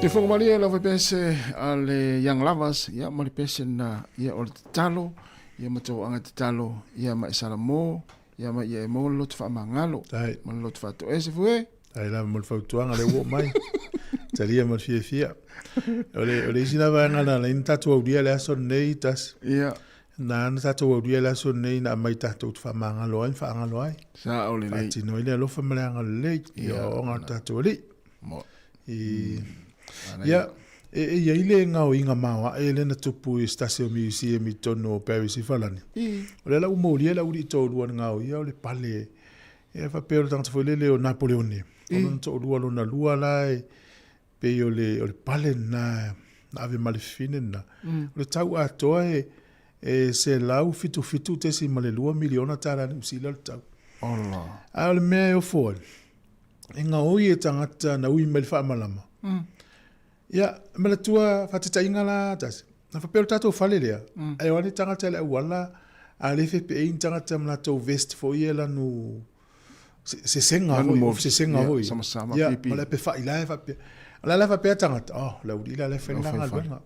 Te fongo malie lau pese a le Young Lovers, ia ma le pese na ia o le tatalo, ia ma tau anga tatalo, ia ma e salamo, ia ma ia e mo le loto whaamangalo, ma le loto whaatoese fue. Ai lava mo le fautuaga lea ua oo mai. Talia ma le fiafia. O le, o le isi lava vaega na ala ai ona tatou aulia le aso lenei, Tasi. Ia. Na ala ona tatou aulia le aso lenei na aumai tatou te faamagalo ai ma faagalo ai. Sao lelei. Faatino ai le alofa ma le agalelei i aoaoga a lo tatou Alii. Mo. I, ia, e, e i ai le gaoiga maoae lea na tupu i se tasi o museum i totonu o Paris i Falani. O lea la ua molia le aualii toalua na gaoia o le pale Ia faapea o le tagata foi lele o Napoleone, o lona toalua lona lua la e pei o le, o le pale lena na ave ma le fafine lena. O le tau atoa e, e $177.2 miliona tala Niu Sila le tau. Ola. A o le mea e ofo ai, e gaoi e tagata na ui mai le faamalama. Ia, manatua faataitaiga la tasi, na faapea o le tatou fale lea, ae o ane tagata i le auala, a le fepeai ni tagata ma latou vest foi ia lanu sesega foi, mo sesega foi. Sama-sama, Ia, ma le ape fai la e faapea. O la la faapea tagata, oh, le aualii la la e fai lena galuega.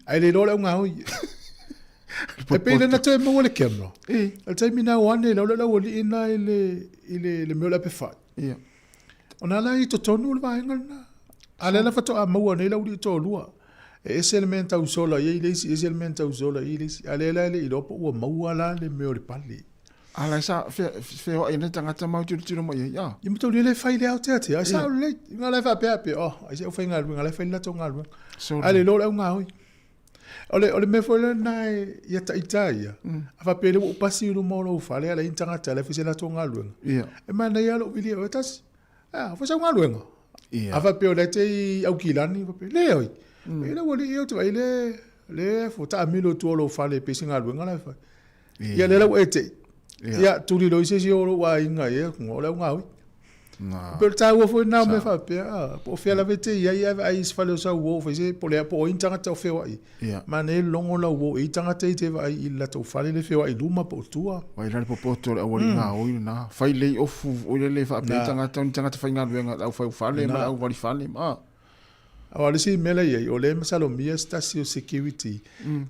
Ae le iloa le augaoi. E pei lena toe maua le camera. O le taimi na o ane, lau le aualii na i le, i le, le mea o le ape fai. Ia. Ona la i totonu o le vaega lena. A lea la faatoa maua nei le aualii toalua. E ese le mea na tau sola i ai le isi, ese le mea na tau sola i ai le isi. A lea la e le iloa po ua maua la le mea o le pale. A la sa feoai nei tagata ma tilotilo mai ai, a. Ia mataulia le fai le aoteatea, ai sao lelei. Nga la e faapea pe, oh, ai se aufaigaluega la e fai le latou galuega. A le iloa o le augaoi. O le, o le mea foi lena e, ia taita ia, a faapea lea ua ou pasi i luma o lou fale, a leai ni tagata la e fai se latou galuega. Ia. E manaia lava lou vili oe tasi. A, fai sau galuega. Ia. A faapea o lea e te i Aukilani, faapea, le oi. E le ua lii ou te vaai le, le fo taamilo i tua o lou fale pe se galuega la e fai. Ia lea la ua e te i. Ia, tuli loa i se isi o lou aiga ia, o le augaoi. Na. Pe o le taua foi lena o mea faapea, a, po o fea lava e te i ai ae vaai i se fale o sau uo, fai se, po o le a, po o ai ni tagata o feoai. Ia. Manaia le logo lau uo e i ai tagata e te vaai i le latou fale le feoai i luma po o tua. Vai la le popoto o le aualii gaoi lena. Fai lei ofu oi le le faapea Na. tagata o ni tagata faigaluega le au fai fale ma Na. le au vali fale ma. Aua o le isi mea la e i ai, o lea e masalomia se tasi o security,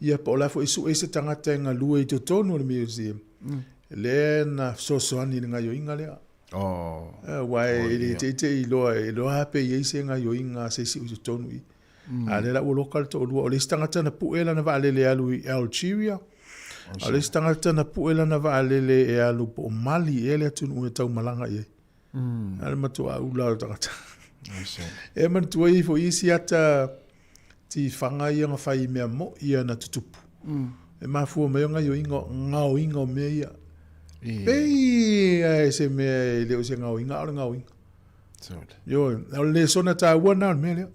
ia po o le a foi e sue se tagata e galue i totonu o le museum, lea na fesoasoani i le gaioiga lea. Oh. Aua e le teitei iloa, e iloa lava pe i ai se gaioiga a se isi o i totonu i i. A o lea la ua loka le toalua. O le isi tagata na pue lana vaalele e alu i Algeria, a o le isi tagata na pue lana vaalele e alu po o Mali ea le atunuu e tau malaga i ai. A o le matua ula o le tagata. E manatua ifo i isi ata tifaga ia na fai i mea moi ia na tutupu. E mafua mai o gaioiga, gaoiga o mea ia. Pei e se mea e le o se gaoiga, a o le gaoiga. Ioe, o le lesona taua lena o le mea lea.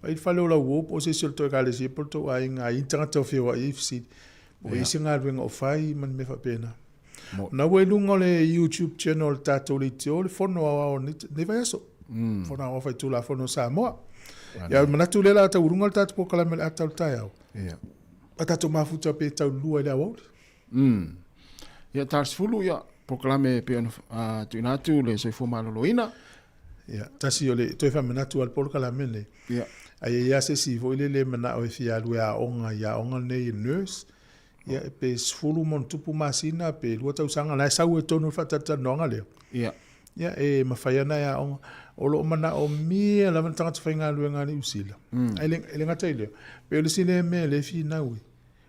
Fai le fale o lau uo po o se isi o le tou ekalesia po o le tou aiga, a i ai ni tagata o feoai ai fesili. Po o i ai se galuega o fai ma ni mea faapena. Na ua i luga o le YouTube channel o le tatou leitio le fono aoao o lenei vaiaso. Fono aoao faitulafono o Samoa. Ia, o le manatu lea o le a tauuluga le tatou polokalame o le ata o le taeao. A tatou mafuta pe taulua i le aoauli. Ia, ta 10, ia, polokalame e pei ona tuuina atu le soifua maloloina. Ia, tasi o le toe faamanatu a le polokalame lenei. Ia. A i ai lava se isi foi lele e manao e fia alu e aoga i aoga nei e nurse, ia pe 10+ masina pe 2 tausaga, la e sau ai tonu le faatalatalanoaga lea. Ia. Ia, e mafai ona e aoga. O lo o manaomia lava ni tagata faigaluega a Niu Sila. Ae le, e le gata i lea, pei o le isi lea mea lea e finau ai,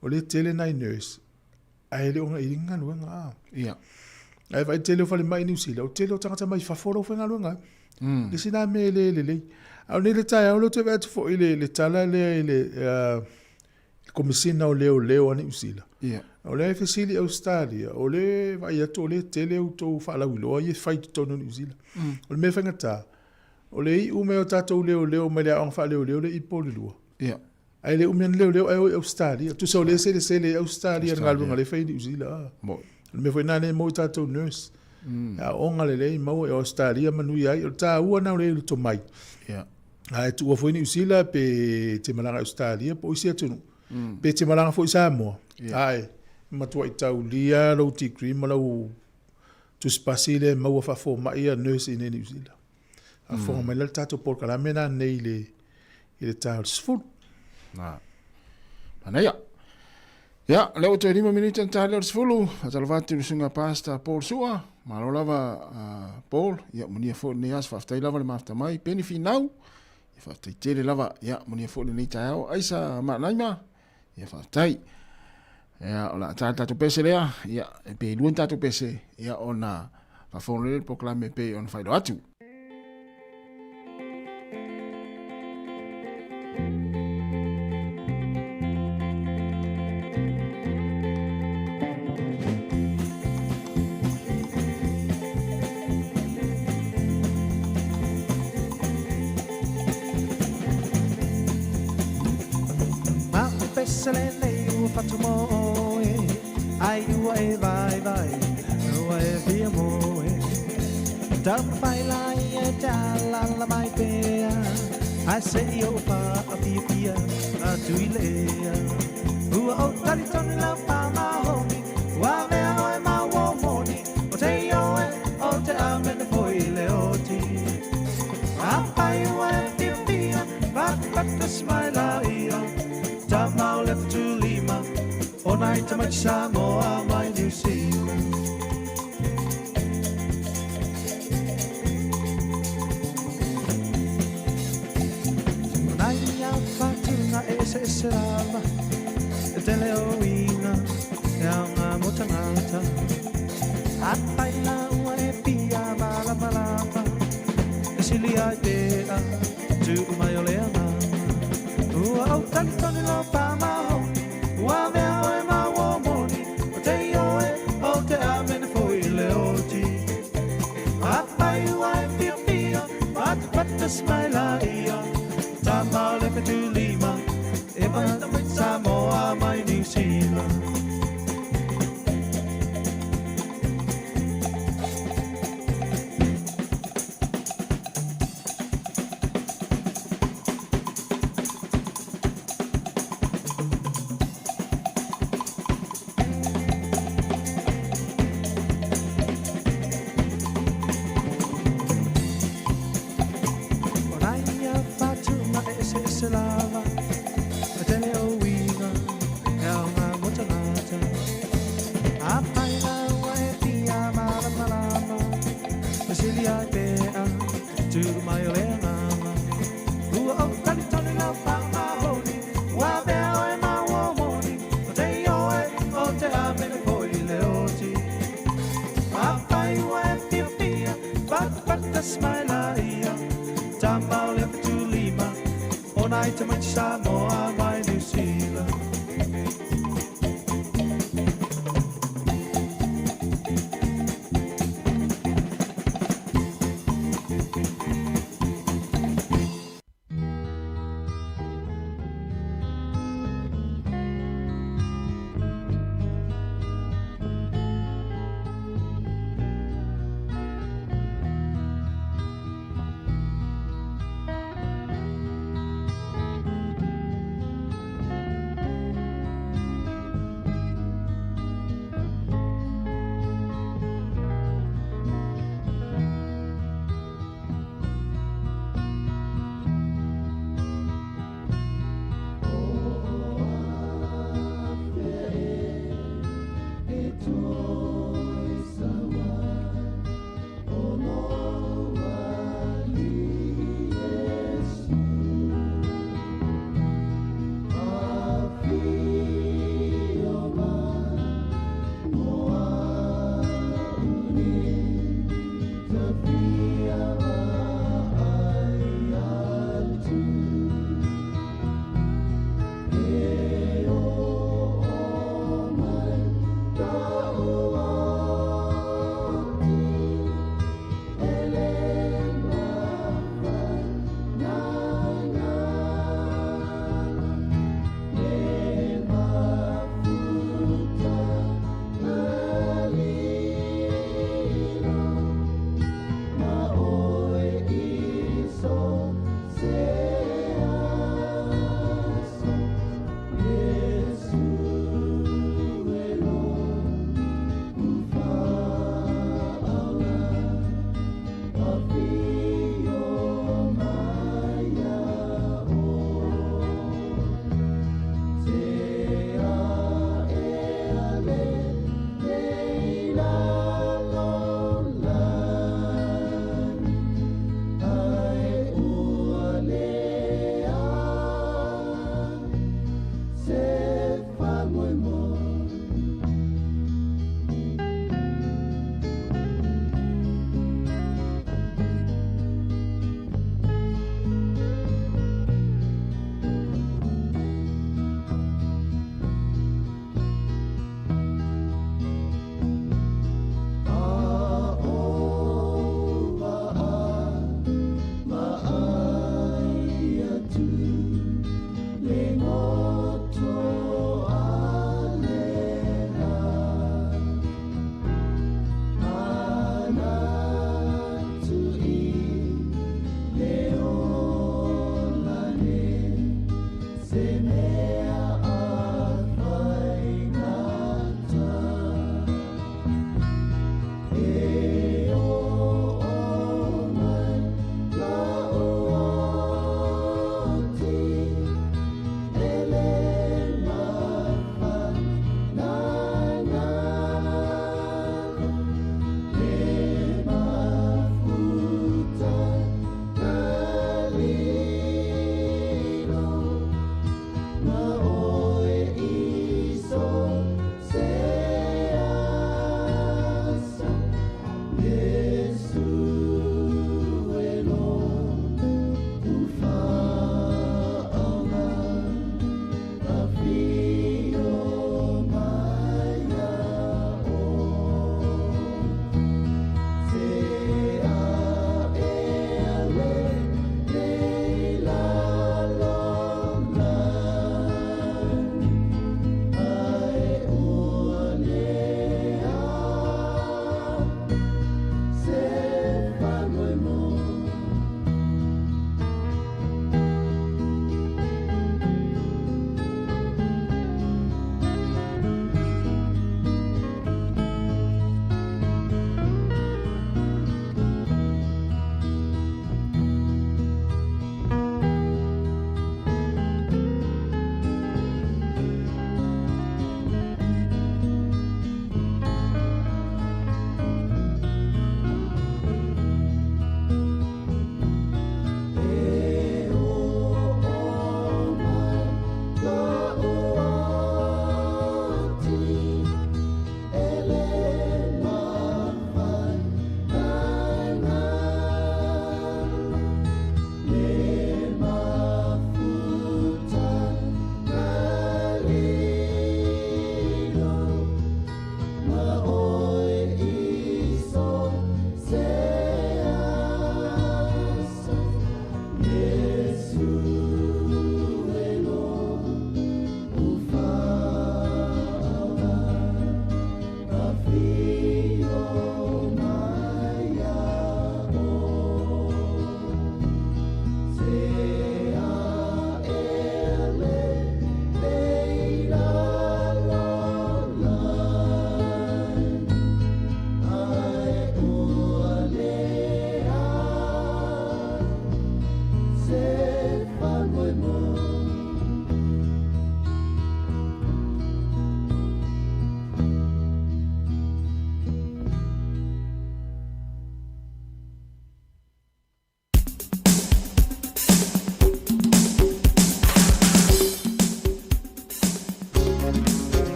o lea e tele nai nurse, ae le o i ai ni galuega. A. Ia. Ae vaai tele o falemai i Niu Sila, o le tele o tagata mai fafo la ua faigaluega ai. Le isi lena mea e le lelei. A o nei le taeao lea ou te vaai atu foi i le, le tala lea i le, uh, Komesina o Leoleo a Niu Sila. Ia. O lea e fesili Ausetalia, o lea e vaai atu o lea e tele outou faalauiloa ia e fai i totonu o Niu Sila. O le mea faigata, o le iu mai o tatou leoleo mai le aoga faaleoleo lea i Polilua. Ia. Ae le umi ana leoleo ae o i Ausetalia. Tusa o lea e selesele ai Ausetalia i le galuega lea e fai i Niu Sila. Moi. O le mea foi lena lea e maua i tatou nurse. E aooga lelei maua i Ausetalia manuia ai. O le taua lena o le i ai o le tomai. Ia. A e tuua foi Niu Sila pe te malaga i Ausetalia po o isi atunuu, pe te malaga foi i Samoa, ae matuai taulia lou degree ma lau tusipasi lea e maua faafomai ia nurse i inei i Niu Sila. Faafofoga mai la le tatou polokalame la nei i le. i le ta o le 10. Na. Manaia. Ia, o lea ua toe 5 minute ona ta lea o le 10. Faatalofa atu i le susuga Pastor Paul Sua. Malo lava Paul. Ia, manuia foi lenei aso. Faafetai lava le mafuta mai. Peni Finau. Ia, faafetai tele lava. Ia, manuia foi lenei taeao. Aisa Manaima. Ia, faafetai. Ia, o le a ta le tatou pese lea. Ia, e pe lua ni tatou pese. Ia, ona faafofoga lea i le polokalame e pei ona faailoa atu.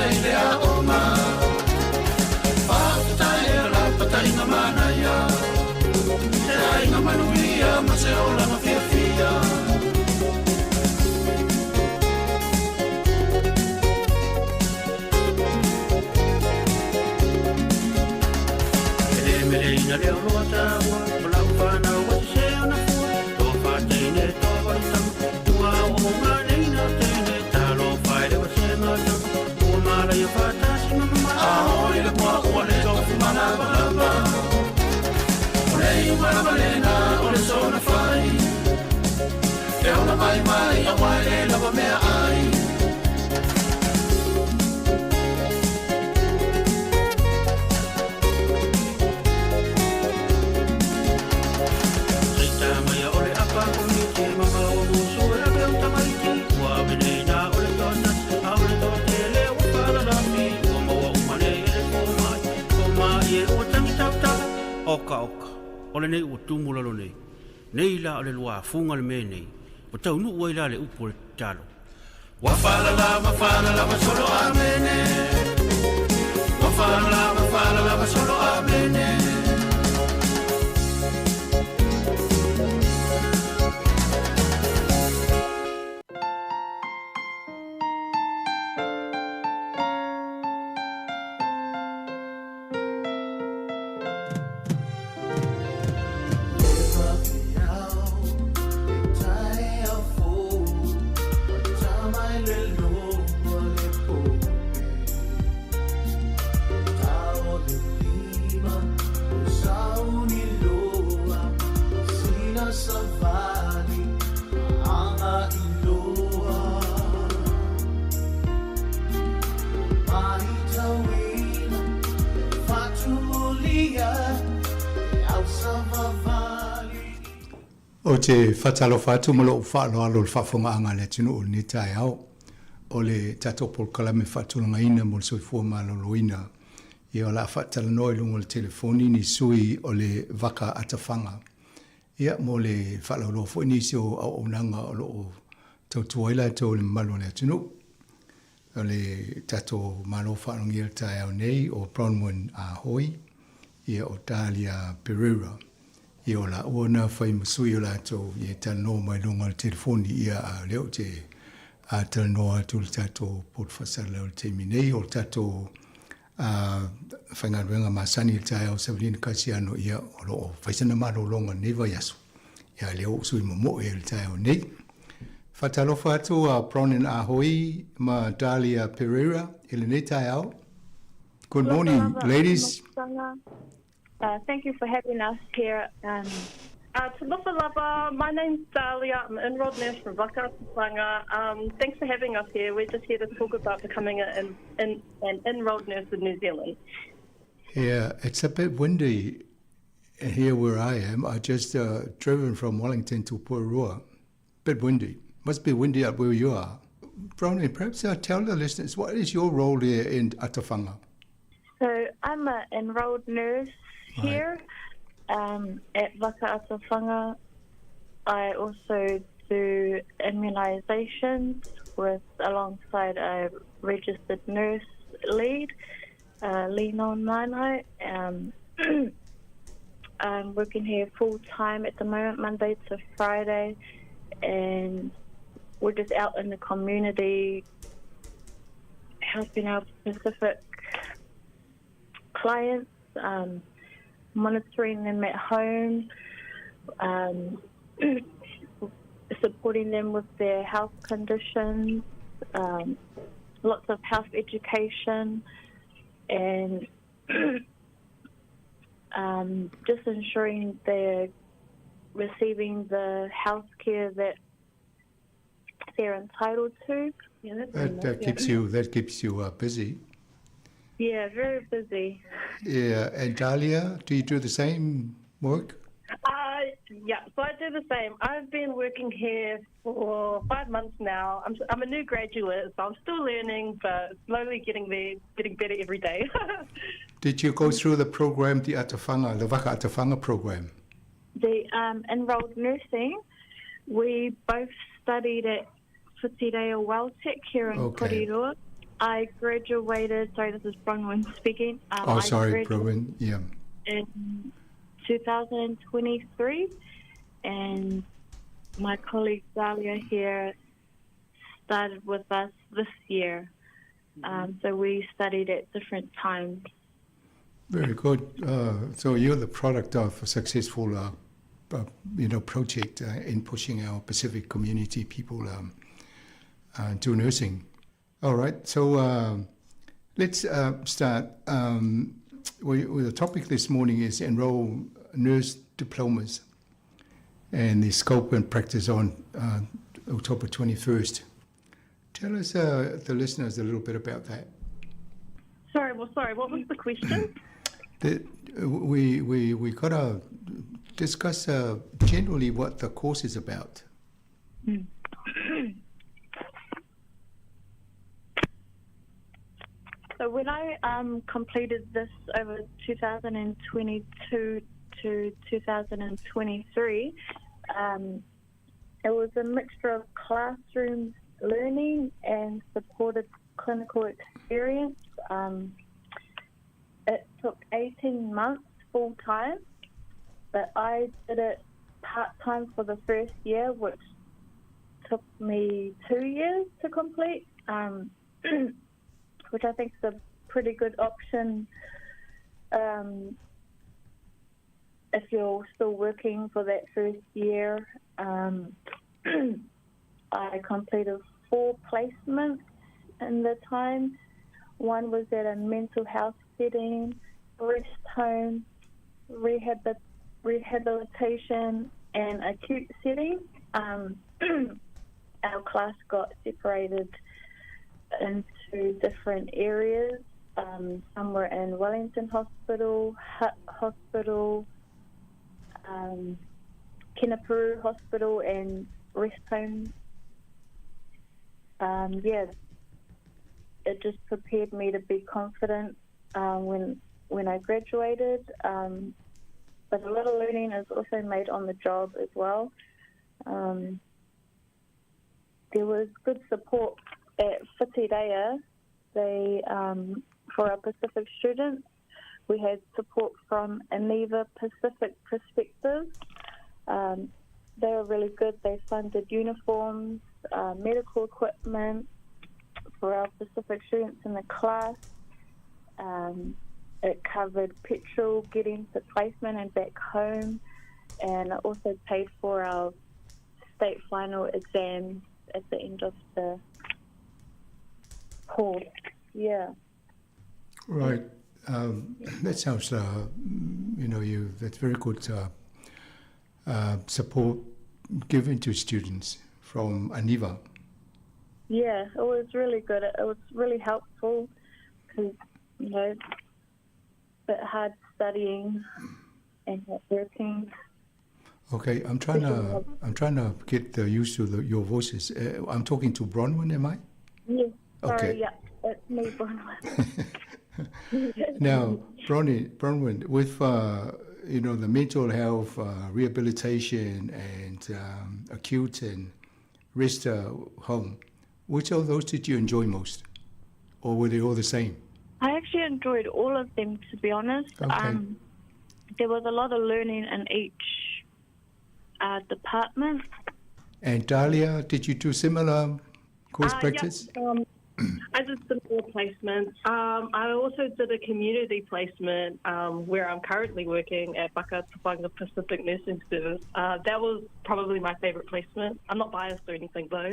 nei le aoga. Faafetai e lapataiga manaia, se aiga manuia ma se olaga fiafia. E le meleina le oloa taua, o lau fanau ua sese ona fua, toa teine toa valu tama, ua aooga nei na teine, talofa i le vasega tama, ua malaia faatasi ma mama. A oi le moa ua le tofu malamalama, o le iuga lava lena o le soona fai, e ola maimai aua e le lava meaai. Oka oka, o lenei ua tumu lalo nei. Nei la o le luafuga le mea nei, ua taunuu ai la le upu o le tatalo. Ua faalalama faalalama solo amene. Ua faalalama faalalama solo amene. Ou te faatalofa atu ma lou faaaloalo i le faafofogaaga a le atunuu i lenei taeao. O le tatou polokalame faatulagaina mo le soifua maloloina, ia o le a faatalanoa i luga o le telefoni ni sui o le Vaka Atafaga. Ia, mo le faalauiloa foi nisi o auaunaga o lo o tautua ai latou i le mamalu o le atunuu. O le tatou Malo faalogia i le taeao nei o Bronwyn Ah Hoi, ia o Dahlia Pereira. Ia o laua na fai ma sui o latou ia e talanoa mai luga o le telefoni, ia a o lea ou te a talanoa atu i le tatou poto faasalalau i le taimi nei, o le tatou a faigaluega masani i le taeao Savelina Kasiano, ia o lo o fai sana malologa i lenei vaiaso, ia a lea ua ou sui momoe i le taeao nei. Faatalofa atu a Bronwyn Ah Hoi ma Dahlia Pereira i lenei taeao. Good morning, ladies. Thank you for having us here. Talofa lava, my name's Dahlia, I'm an enrolled nurse from Vaka Atafaga. Thanks for having us here. We're just here to talk about becoming an, an, an enrolled nurse in New Zealand. Yeah, it's a bit windy here where I am. I just driven from Wellington to Porirua. Bit windy. Must be windy up where you are. Bronwyn, perhaps tell the listeners, what is your role here in Atafanga? So I'm an enrolled nurse here at Vaka Atafanga. I also do immunisations with alongside a registered nurse lead, Lino Nainai. I'm working here full time at the moment, Monday to Friday, and we're just out in the community helping our Pacific clients, monitoring them at home, supporting them with their health conditions, lots of health education, and just ensuring they're receiving the health care that they're entitled to. Yeah, that, that keeps you that keeps you busy. Yeah, very busy. Yeah, and Dahlia, do you do the same work? Yeah, so I do the same. I've been working here for 5 months now. I'm a new graduate, so I'm still learning, but slowly getting there, getting better every day. Did you go through the program, the Atafanga, the Vaka Atafanga program? The enrolled nursing, we both studied at Whitireia Welltech here in Porirua. I graduated, sorry, this is Bronwyn speaking. Um, oh, sorry, Bronwyn, yeah. In 2023, and my colleague Dahlia here started with us this year. Mm-hmm. Um, so we studied at different times. Very good. Uh, so you're the product of a successful, uh, uh, you know, project uh, in pushing our Pacific community people um, uh, to nursing. All right. So um, let's uh, start. Um, we, we, the topic this morning is enroll nurse diplomas and the scope and practice on uh, October 21st. Tell us, uh, the listeners, a little bit about that. Sorry, well, sorry, what was the question? the, we, we, we got to discuss uh, generally what the course is about. Mm. So when I um, completed this over 2022 to 2023, um, it was a mixture of classroom learning and supported clinical experience. Um, it took 18 months full time, but I did it part time for the first year, which took me two years to complete, um, which I think is a pretty good option um, if you're still working for that first year. Um, I completed four placements in the time. One was at a mental health setting, rest home, rehab- rehabilitation, and acute setting. Um, our class got separated into different areas. Um, some were in Wellington Hospital, Hutt Hospital, um, Kenepuru Hospital, and rest home. Um, yeah, it just prepared me to be confident um, when when I graduated. Um, but a lot of learning is also made on the job as well. Um, there was good support at Whitireia. They, um, for our Pacific students, we had support from Aniva Pacific Perspectives. Um, they were really good. They funded uniforms, uh, medical equipment for our Pacific students in the class. Um, it covered petrol getting to placement and back home, and it also paid for our state final exams at the end of the course. Yeah. Right. Um, that sounds, uh, you know, you that's very good uh, uh, support given to students from Aniva. Yeah, it was really good. It was really helpful because, you know, a bit hard studying and working. Okay, I'm trying to I'm trying to get uh, used to the, your voices. Uh, I'm talking to Bronwyn, am I? Yes. Sorry, okay. Yeah, it's me, Bronwyn. now, Bronwyn, Bronwyn, with uh, you know the mental health uh, rehabilitation and um, acute and rest uh, home, which of those did you enjoy most, or were they all the same? I actually enjoyed all of them, to be honest. Okay. Um, there was a lot of learning in each uh, department. And Dahlia, did you do similar course uh, practice? Yeah, um, I did similar placements. Um, I also did a community placement um, where I'm currently working at Baka Tupanga Pacific Nursing Service. Uh, that was probably my favourite placement. I'm not biased or anything though.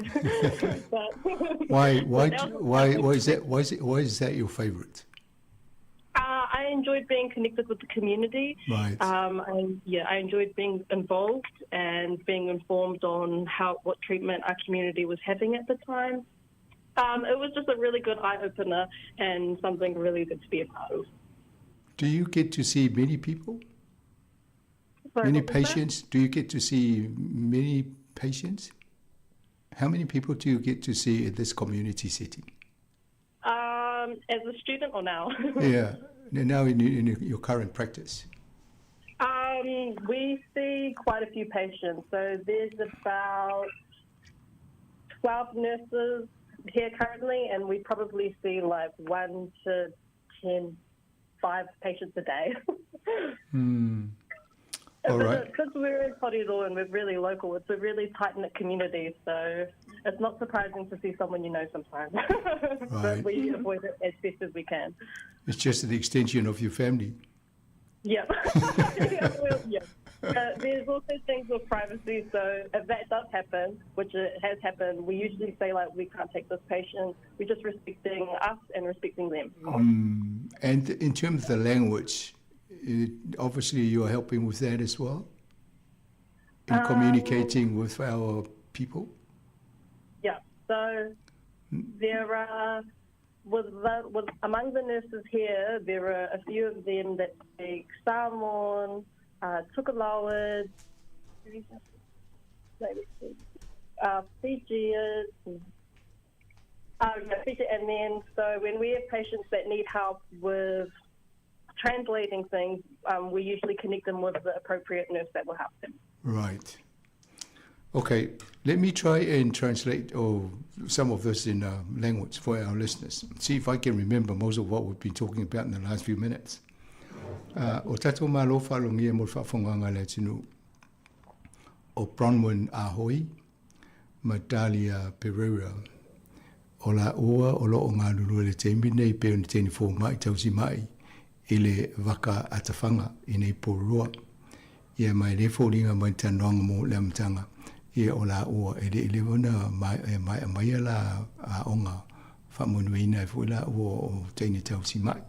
but why? Why? Why? Why is that? Why is it, Why is that your favourite? Uh, I enjoyed being connected with the community. Right. Um, I, yeah, I enjoyed being involved and being informed on how what treatment our community was having at the time. Um, it was just a really good eye opener and something really good to be a part of. Do you get to see many people? Sorry, many what was that? patients? Do you get to see many patients? How many people do you get to see in this community setting? Um, as a student or now? yeah, now in, in your current practice. Um, we see quite a few patients. So there's about 12 nurses here currently, and we probably see like one to 10, five patients a day. All right. Because we're in Porirua and we're really local, it's a really tight-knit community, so it's not surprising to see someone you know sometimes. Right. But we avoid it as best as we can. It's just an extension of your family. Yeah. yeah, well, yeah. There's also things with privacy, so if that does happen, which it has happened, we usually say, like, we can't take this patient. We're just respecting us and respecting them. And in terms of the language, obviously you're helping with that as well? In communicating with our people? Yeah, so there are, with, the, with among the nurses here, there are a few of them that speak Samoan, Tokelauan, Fijian, yeah, Fiji, and then so when we have patients that need help with translating things, we usually connect them with the appropriate nurse that will help them. Right. Okay, let me try and translate some of this in language for our listeners. See if I can remember most of what we've been talking about in the last few minutes. O tatou malo whaalogia mo le faafogaaga a le atunuu o Bronwyn Ahoi ma Dalia Pereira o laua o loo galulue i le taimi lenei pei ona teine fomai tausi mai i le vaka atafaga i nei Porirua. Ia ma e le foliga mai le talanoaga mo le amataga, ia o laua e le i leva ona maea mai ia la aoga faamanuiaina ai foi laua o teine tausi mai.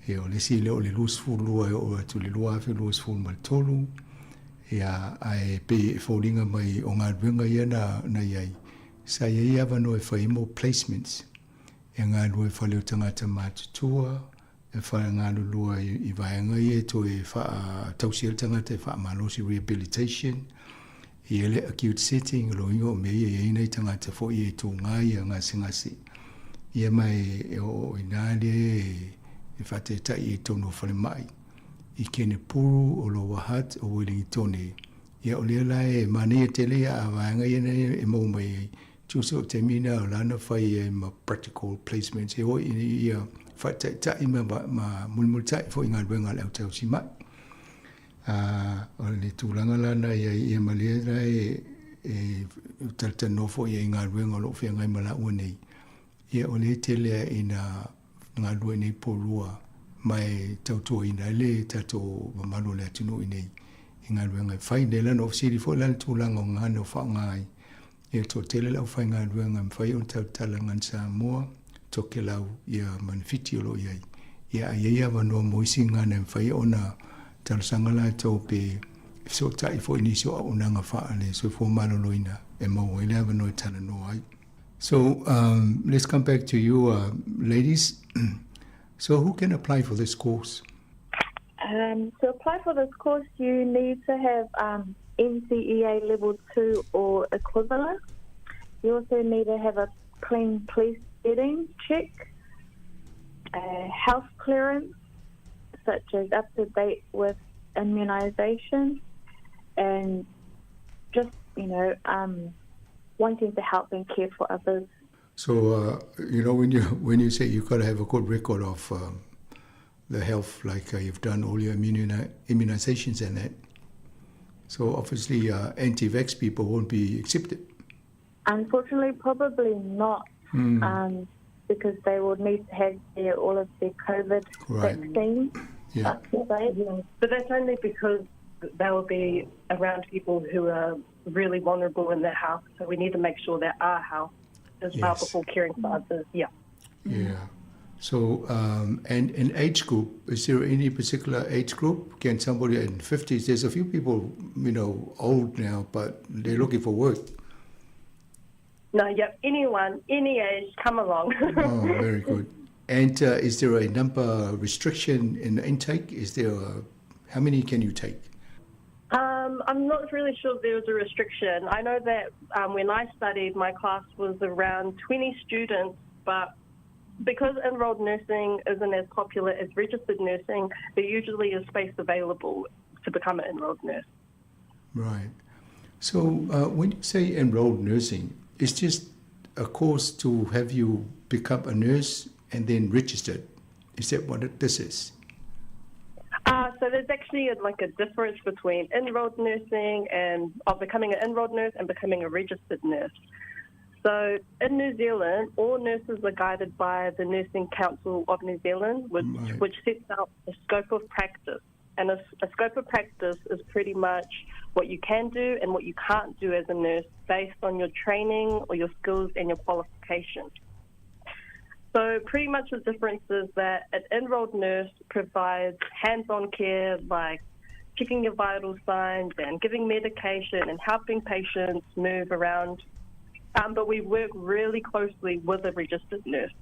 Ia o le isi lea o le 22 e oo atu i le 2023, ia ae pei e foliga mai o galuega ia na i ai, sa i ai avanoa e fai ai mo placements e galulue i fale o tagata matutua, e galulue i vaega ia e toe faatausi ai le tagata e faamalosi rehabilitation, e i ai le acute setting, o lona uiga o mea ia e i ai nai tagata foi e tuga ia gasegase. Ia ma e oo i ina lea e faataitai i totonu o falemai i Kenepuru, o Lower Hutt, o Wellingtone. Ia o lea la e manaia tele ia a vaega ia e maua mai ai. Tusa o taimi na o lana fai ai ma practical placements e oi ia faataitai ma mulimulitai foi i galuega a le au tausi mai. O le tulaga la na i ai ia ma lea la e talatalanoa foi ai i galuega o loo feagai ma laua nei. Ia o lea tele ina galulue nei Porirua ma e tautuaina ai le tatou mamalu o le atunuu i nei i galuega e fai. Lea la na ou fesili foi la i le tulaga o gagana o faaaoga ai ia toatele le aufaigaluega e mafai ona tautala gagana Samoa, Tokelau ia ma ni Fiti o lo o i ai. Ia a i ai avanoa mo isi gagana e mafai ona talosaga latou pe e fesootai foi i nisi o auaunaga faale-soifua maloloina e maua ai le avanoa e talanoa ai. So let's come back to you, ladies. So who can apply for this course? To apply for this course, you need to have NCEA Level 2 or equivalent. You also need to have a clean police vetting check, a health clearance, such as up to date with immunisation, and just, wanting to help and care for others. So, when you say you've got to have a good record of the health, like you've done all your immunizations and that. So obviously, anti-vax people won't be accepted. Unfortunately, probably not, because they will need to have all of their COVID vaccines up to date. Yeah. But that's only because they will be around people who are really vulnerable in their health. So we need to make sure that our health is well before caring for others. Yeah. Yeah. So, and an age group, is there any particular age group? Can somebody in 50s, there's a few people old now, but they're looking for work. No, yep, anyone, any age, come along. Oh, very good. And is there a number restriction in the intake? How many can you take? I'm not really sure if there was a restriction. I know that when I studied, my class was around 20 students, but because enrolled nursing isn't as popular as registered nursing, there usually is space available to become an enrolled nurse. Right. So when you say enrolled nursing, it's just a course to have you become a nurse and then registered? Is that what it, this is? So there's actually a, like a difference between enrolled nursing and of becoming an enrolled nurse and becoming a registered nurse. So in New Zealand, all nurses are guided by the Nursing Council of New Zealand, which, right. which sets out a scope of practice. And a, a scope of practice is pretty much what you can do and what you can't do as a nurse based on your training or your skills and your qualifications. So pretty much the difference is that an enrolled nurse provides hands-on care like checking your vital signs and giving medication and helping patients move around. but we work really closely with a registered nurse.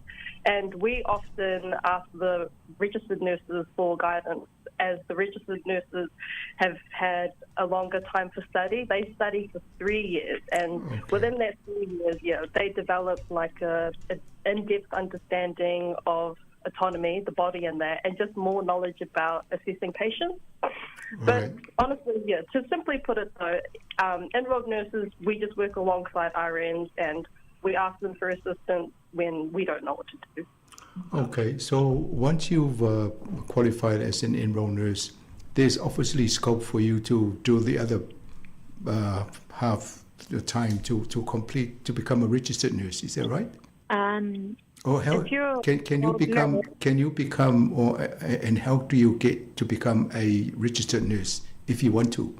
And we often ask the registered nurses for guidance as the registered nurses have had a longer time for study. They study for three years, and okay. within that three years, yeah, they develop like a, a in-depth understanding of autonomy, the body and that, and just more knowledge about assessing patients. But honestly, yeah, to simply put it though, enrolled nurses, we just work alongside RNs and we ask them for assistance when we don't know what to do. Okay, so once you've qualified as an enrolled nurse, there's obviously scope for you to do the other half the time to, to complete to become a registered nurse. Is that right? Or how can can you become can you become or and how do you get to become a registered nurse if you want to,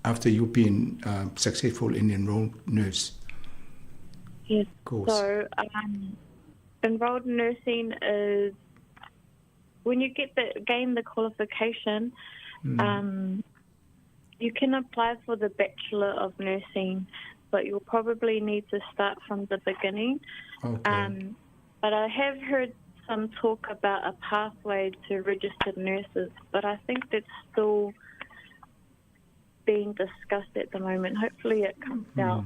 after you've been successful in enrolled nurse? Yes. Course. So enrolled nursing is when you get the gain the qualification. you can apply for the Bachelor of Nursing, but you'll probably need to start from the beginning. Okay. but I have heard some talk about a pathway to registered nurses, but I think that's still being discussed at the moment. Hopefully it comes out.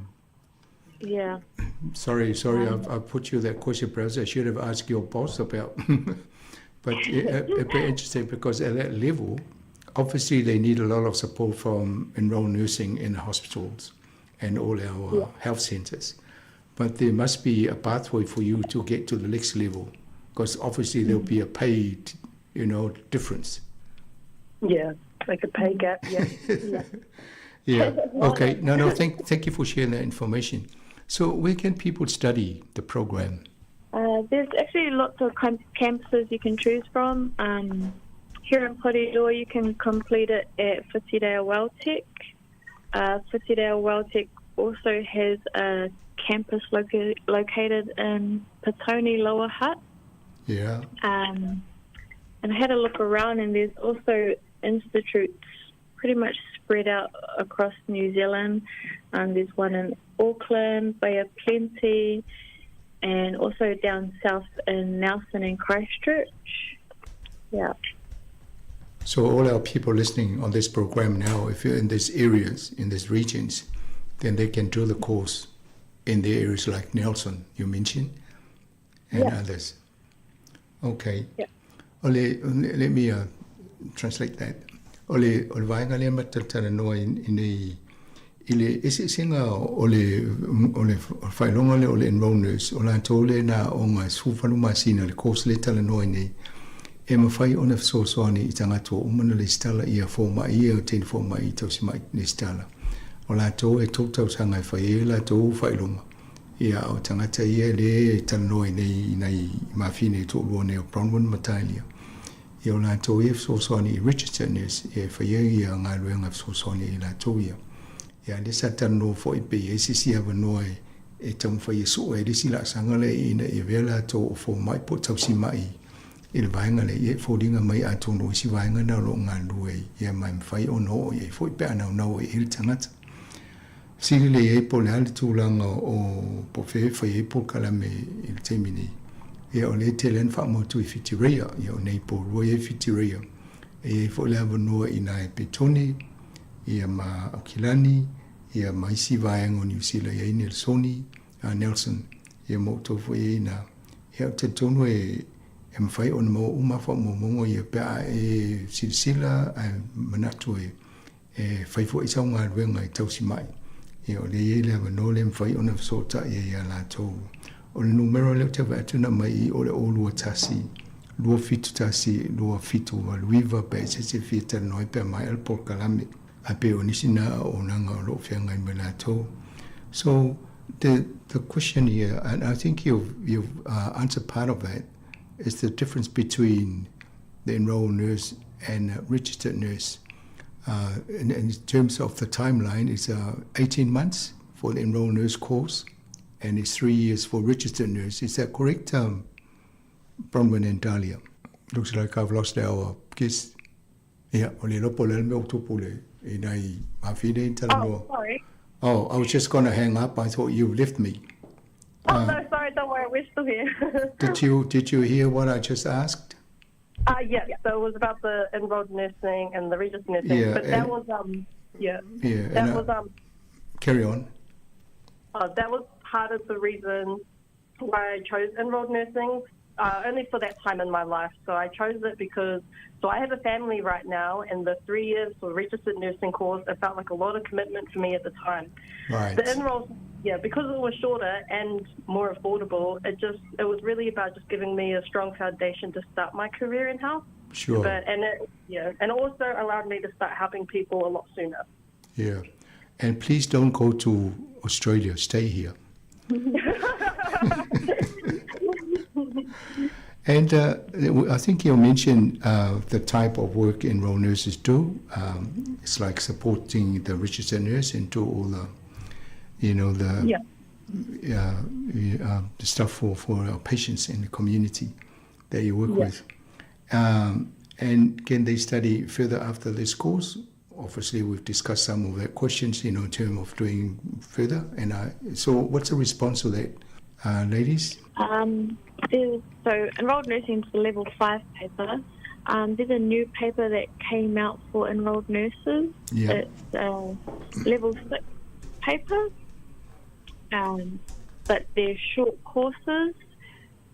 Yeah. Sorry, sorry, I've, I've put you that question, perhaps I should have asked your boss about. but it, it'd be interesting because at that level, obviously they need a lot of support from enrolled nursing in the hospitals and all our yeah. health centers. But there must be a pathway for you to get to the next level because obviously there'll be a paid, you know, difference. Yeah, like a pay gap. Yeah. yeah. yeah. Okay. No, no. Thank, thank you for sharing that information. So, where can people study the program? there's actually lots of campuses you can choose from. here in Porirua, you can complete it at Whitireia Welltech. Whitireia Welltech also has a campus loca- located in Petone Lower Hutt. Yeah. and I had a look around, and there's also institutes pretty much spread out across New Zealand. there's one in Auckland, Bay of Plenty, and also down south in Nelson and Christchurch. Yeah. So all our people listening on this program now, if you're in these areas, in these regions, then they can do the course in the areas like Nelson, you mentioned, and yeah. others. Okay. Yeah. Ole, let me translate that. O le, o le vaega lea ma talatalanoa i, i le eseesega o le, o le faailoga lea o le enroll nurse, o latou lea na aoga e 18 masina le course lea e talanoa ai nei, e mafai ona fesoasoani i tagata ua uma ona lesitala ia fomai ia o teine fomai i tausimai lesitala. O latou e tou tausaga e fai ai latou faailoga, ia o tagata ia lea e talanoa ai nei i nai mafine e toalua nei o Bronwyn ma Talia. Ia o latou ia e fesoasoani i registered nurse, ia e faia ia galuega e fesoasoani ai i latou ia. Ia lea sa talanoa foi pe i ai se isi avanoa e e taumafai e sue ai le isi laasaga lea ina ia avea latou o fomai po o tausimai i le vaega lea, ia e foliga mai atonu o isi vaega na o lo o galulue ai, ia ma e mafai ona oo i ai foi pe a naunau ai i ai le tagata. Fesili lea i ai po o le a le tulaga o po o fea e fai ai polokalame i le taimi nei. Ia o lea e tele lava ona faamautu i Whitireia, ia o nei Porirua e i ai Whitireia. E i ai foi le avanoa i ina e Petone, ia ma Aukilani, ia ma isi vaega o Niu Sila i ai Nelsoni, a Nelson, ia ma outou foi e i ina. Ia ou te talitonu e e mafai ona maua uma faamaumauga ia pe a e silasila ae manatu e e fai foi sau galuega e tausi mai. Ia, o lea e i ai le avanoa lea e mafai ona fesootai ai ia latou. O le numera lea ou te vaai atu na aumai i i o le 021 271 2789 pe a i se isi e fia talanoa ai pe a maea le polokalame. Ae pei o nisi na auaunaga o lo o feagai ma latou. So, the, the question here, and I think you've, you've uh, answered part of that, is the difference between the enrolled nurse and a registered nurse. Uh, in, in terms of the timeline, it's uh, 18 months for the enrolled nurse course and it's three years for registered nurse. Is that correct, um, Bronwyn and Dahlia? Looks like I've lost our guest. Ia, o le lopo le mea o tupu le i nai mafine i talanoa. Oh, sorry. Oh, I was just going to hang up. I thought you left me. Oh, uh, no, sorry, don't worry, we're still here. did you did you hear what I just asked? Uh, yeah, yeah, so it was about the enrolled nursing and the registered nursing, yeah, but that was, um, yeah. Yeah. That was, um... Carry on. Uh, that was part of the reason why I chose enrolled nursing, uh, only for that time in my life. So I chose it because so I have a family right now, and the three years for registered nursing course, it felt like a lot of commitment for me at the time. Right. The enrolled, yeah, because it was shorter and more affordable, it just it was really about just giving me a strong foundation to start my career in health. Sure. But and it yeah, and it also allowed me to start helping people a lot sooner. Yeah. And please don't go to Australia, stay here. And uh, I think you mentioned uh, the type of work enrolled nurses do. Um, it's like supporting the registered nurse and do all the, you know, the yeah. Uh, uh, the stuff for, for our patients in the community that you work yeah. with. Um, and can they study further after this course? Obviously, we've discussed some of the questions, you know, in terms of doing further. And I, so, what's the response to that, uh, ladies? Um, so, enrolled nursing is the level five paper. Um, there's a new paper that came out for enrolled nurses. Yeah. It's a level six paper, um, but they're short courses.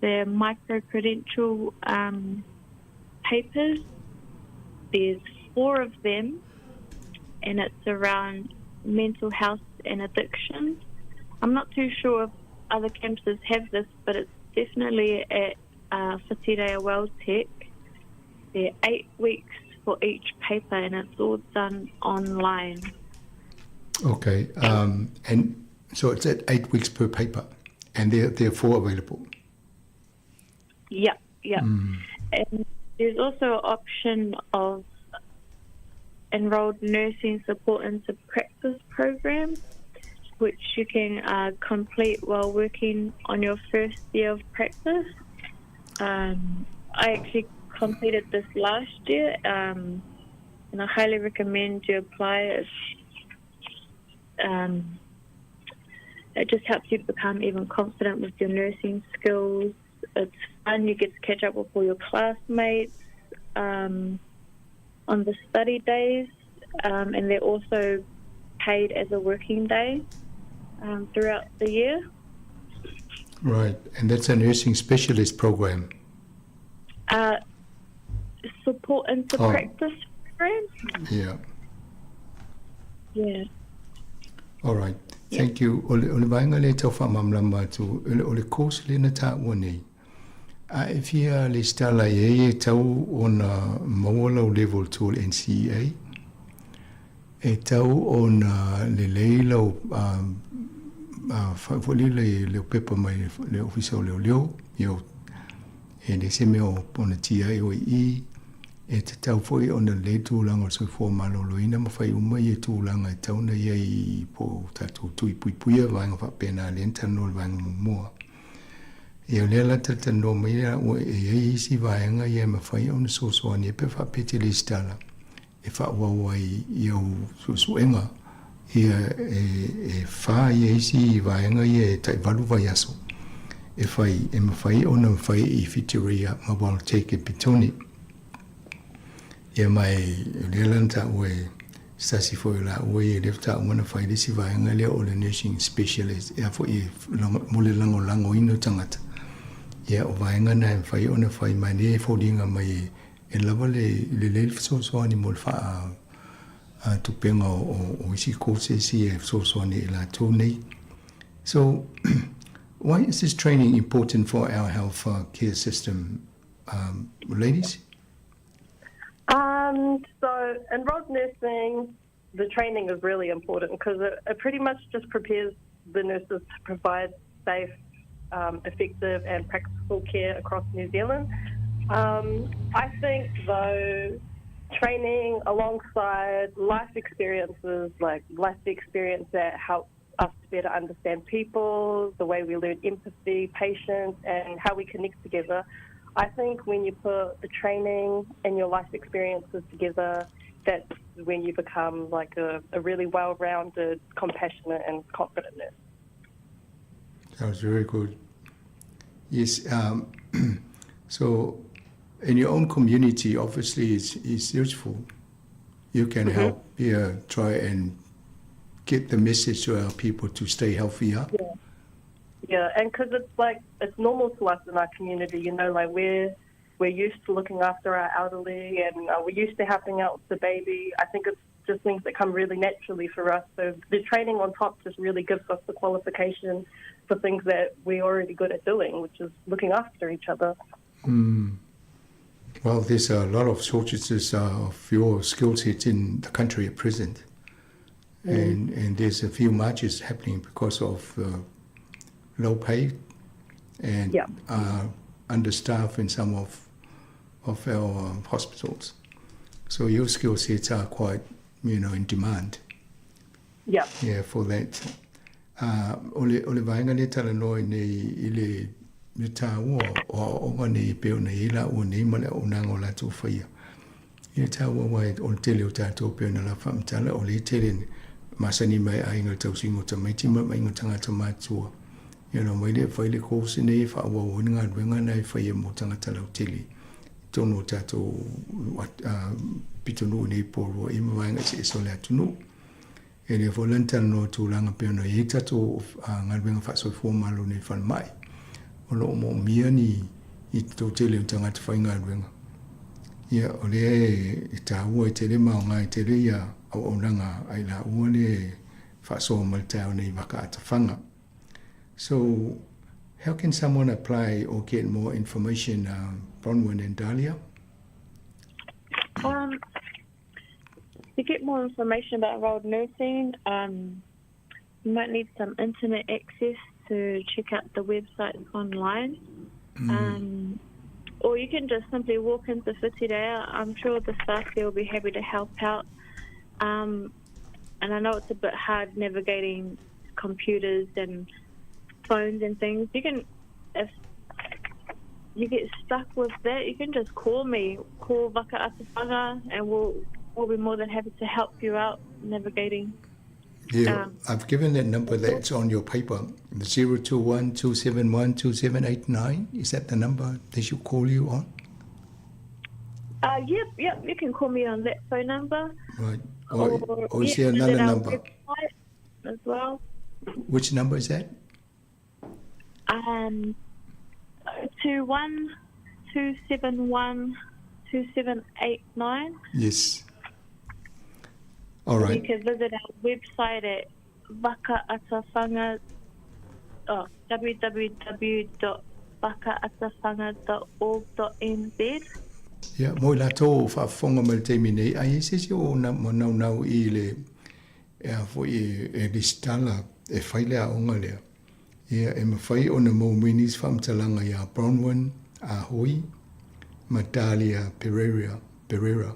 They're micro credential um, papers. There's four of them, and it's around mental health and addiction. I'm not too sure if other campuses have this, but it's definitely at uh, Whitireia Welltech. They're eight weeks for each paper, and it's all done online. Okay, um, and so it's at eight weeks per paper, and there, there are four available. Yeah, yeah. Mm. And there's also an option of enrolled nursing support into practice program, which you can uh, complete while working on your first year of practice. Um, I actually completed this last year, um, and I highly recommend you apply. It's, um, it just helps you become even confident with your nursing skills. It's fun. You get to catch up with all your classmates um, on the study days, um, and they're also paid as a working day um, throughout the year. Right, and that's a nursing specialist program. Uh, support into oh. practice program. Yeah. Yeah. All right. Thank you. O le, o le vaenga lea e tau faamalamalama atu, o le, o le course lea na taua nei, a e fia lesitala i ai e tau ona maua lau level 2 o le NCEA, e tau ona lelei lau um, uh, foi le, le pepa mai le ofisa o leoleo, ia e le se mea o ona tia e oi i, E tatau foi ona lelei tulaga o le soifua maloloina ma fai uma ia tulaga e tatau ona i ai po o tatou tui puipuia vaega faapena lea na talanoa i le vaega muamua. Ia o lea la talatalanoa mai la ua e i ai isi vaega ia e mafai ona soasoani ai pe faapea te lesitala e faaauau ai i au suesuega ia e, e whā ia isi vaega ia e tai valu vaiaso e whai, e mawhai ona whai i Whitireia ma Wild Take e Petone. Ia mai o lea la na taua e se tasi foi o laua ia lea faatoa uma ona fai le isi vaega lea o le nursing specialist ea foi e mo le lagolagoina o tagata. Ia o vaega na e mafai ona fai mai nei e foliga mai e lava le lelei le fesoasoani mo le faa tupega o, o isi courses ia e fesoasoani i latou nei. So, why is this training important for our health care system, ladies? So, enrolled nursing, the training is really important because it, it pretty much just prepares the nurses to provide safe, effective and practical care across New Zealand. I think, though, training alongside life experiences, like life experience that helps us to better understand people, the way we learn empathy, patience, and how we connect together. I think when you put the training and your life experiences together, that's when you become like a, a really well-rounded, compassionate and confident nurse. That was very good. Yes. So in your own community, obviously, it's, it's useful. You can mm-hmm. help yeah, try and get the message to our people to stay healthier. Yeah. Yeah, and because it's like it's normal to us in our community, you know, like we're we're used to looking after our elderly and we're used to helping out with the baby. I think it's just things that come really naturally for us. So the training on top just really gives us the qualification for things that we're already good at doing, which is looking after each other. Mm. Well, there's a lot of shortages of your skill sets in the country at present. And there's a few marches happening because of low pay and yeah. understaffed in some of of our hospitals. So your skill sets are quite, you know, in demand. Yeah. Yeah, for that. O le, o le vaega lea talanoa i nei i le le tāua o aoaoga nei e pei ona i ai laua nei ma le auaunaga o latou faia. I le tāua aua o le tele o tātou pei ona la faamatala o le tele masani mai aiga le tausiga o tamaiti ma le maaiga o tagata matutua. Ia na omai lea e fai le course nei e faaauau ai le galuega na e faia mo tagata lautele i totonu o tātou pitonuu nei Porirua i ma vaega eseese o le atunuu. E le foi la ni talanoa tulaga pei ona i ai tatou galuega faasoifua malo nei i falemai. O lo o moomia ni i te toatele o tagata faigaluega. Ia, o lea e taua e tele ma aoga e tele ia auaunaga a i laua lea e faasoa mai le taeao nei i Vaka Atawhanga. So, how can someone apply or get more information, Bronwyn and Dahlia? To get more information about enrolled nursing, you might need some internet access to check out the website online. Or you can just simply walk into Whitireia. I'm sure the staff there will be happy to help out. And I know it's a bit hard navigating computers and phones and things. You can, if you get stuck with that, you can just call me, call Vaka Atawhanga, and we'll, we'll be more than happy to help you out navigating. Yeah, I've given that number that's on your paper, the 021 271 2789. Is that the number they should call you on? Yep, yep, you can call me on that phone number. Right. Or, or is there another number? As well. Which number is that? 021 271 2789. Yes. All right. You can visit our website at vakaatawhanga, oh, www.vakaatawhanga.org.nz. Ia, mo i latou o faafofoga mai i le taimi nei, ai e se isi o manaunau i le, e a foi e, e lisitala e fai le aoga lea. Ia, e mafai ona maua mai nisi faamatalaga iā Bronwyn Ah Hoi ma Dahlia Pereira, Pereira,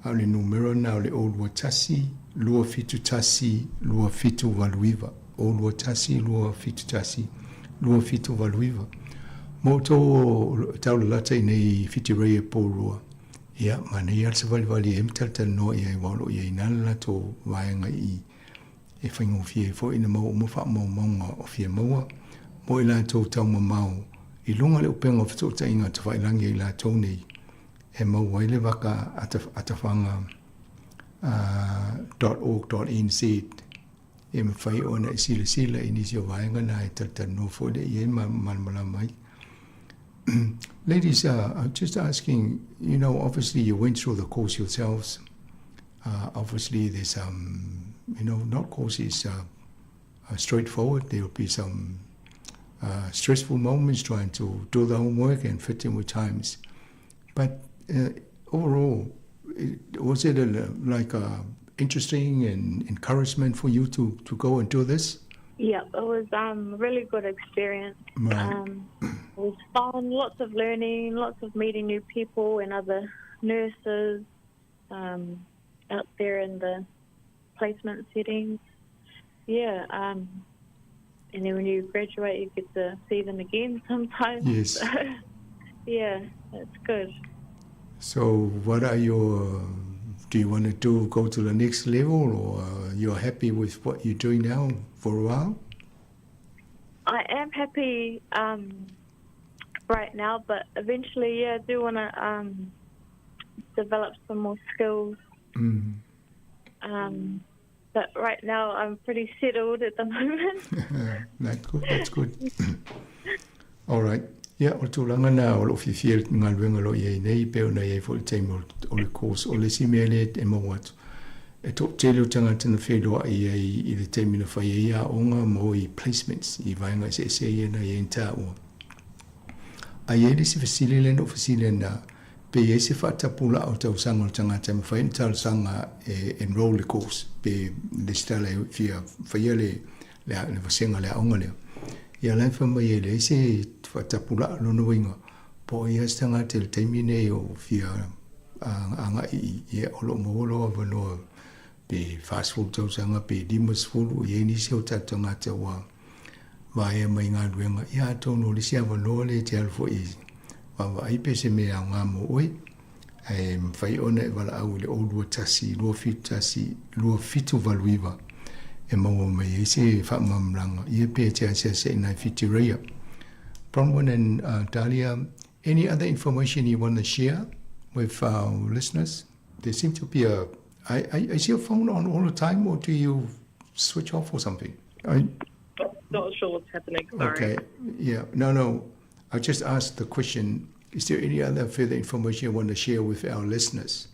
a o le numera lena o le 021 271 2789, 021 271 2789. Mo outou o taulalata i nei Whitireia Porirua, ia, manaia le savalivali ai ma talatalanoa i ai aua o lo o i ai ina le latou vaega i e faigofie ai foi ina maua uma faamaumauga o fia maua mo i latou taumamao i luga o le upega o fesootaiga tafailangi a i latou nei e maua ai le vaka atawhanga .org.nz e mafai ona e silasila i nisi o vaega na e talatalanoa foi lea i ai ma malamalama ai. Ladies, I'm just asking, you know, obviously you went through the course yourselves. Obviously, there's some, you know, not courses uh, straightforward. There will be some uh, stressful moments trying to do the homework and fit in with times. But uh, overall, it, was it a, like a interesting and encouragement for you to, to go and do this? Yeah, it was um, really good experience. Right. Um, it was fun, lots of learning, lots of meeting new people and other nurses um, out there in the placement settings. Yeah, um, and then when you graduate, you get to see them again sometimes. Yes. yeah, it's good. So, what are your do you want to do go to the next level, or uh, you're happy with what you're doing now for a while? I am happy um, right now, but eventually, yeah, I do want to um, develop some more skills. Mm. Um, but right now, I'm pretty settled at the moment. That's good. That's good. All right. Ia, o le tulaga lena o lou fiafia i le galuega o lo o i ai nei, pei ona i ai foi i le taimi o le course. O le isi mea lea e maua atu, e toatele o tagata na feiloai ai i le taimi na fai ai aoga mo i placements i vaega eseese ia na i ai na taua. A i ai le isi fesili lea na ou fesili ana, pe i ai se faatapulaa o tausaga o le tagata e mafai ona talosaga e enrol i le course pe lesitala e fia faia le le vasega le aoga lea. Ia la e fai mai e leai se faatapulaa lona uiga po o ai lava se tagata i le taimi nei o fia agai i ia o lo o maua lou avanoa pe 40 tausaga pe 50 e i ai nisi o tatou tagata ua vaea mai galuega, ia atonu o le isi avanoa lea e te alu foi e vaavaai pe se mea aoga mo oe, ae mafai ona e valaau i le 021 271 2789 e maua mai ai se faamalamalamaga, ia pe te asiasi ai nai Whitireia. Bronwyn and uh, Dahlia, any other information you want to share with our listeners? There seems to be a... I, I, is your phone on all the time or do you switch off or something? I, not sure what's happening, sorry. Okay, yeah. No, no. I just asked the question, is there any other further information you want to share with our listeners?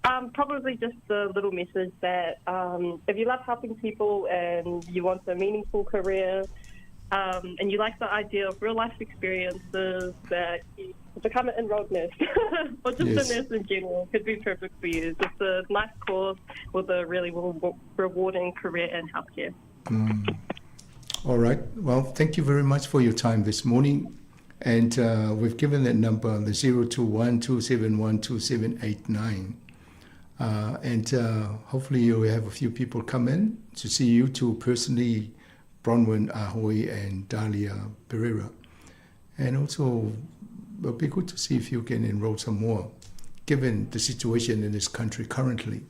Um, probably just a little message that um, if you love helping people and you want a meaningful career um, and you like the idea of real life experiences, that you become an enrolled nurse or just Yes. a nurse in general could be perfect for you. Just a nice course with a really rewarding career in healthcare. Mm. All right. Well, thank you very much for your time this morning. And uh, we've given that number, the 021 271 2789. Uh, and uh, hopefully you'll have a few people come in to see you two personally, Bronwyn Ahoy and Dahlia Pereira. And also, it'll be good to see if you can enroll some more, given the situation in this country currently.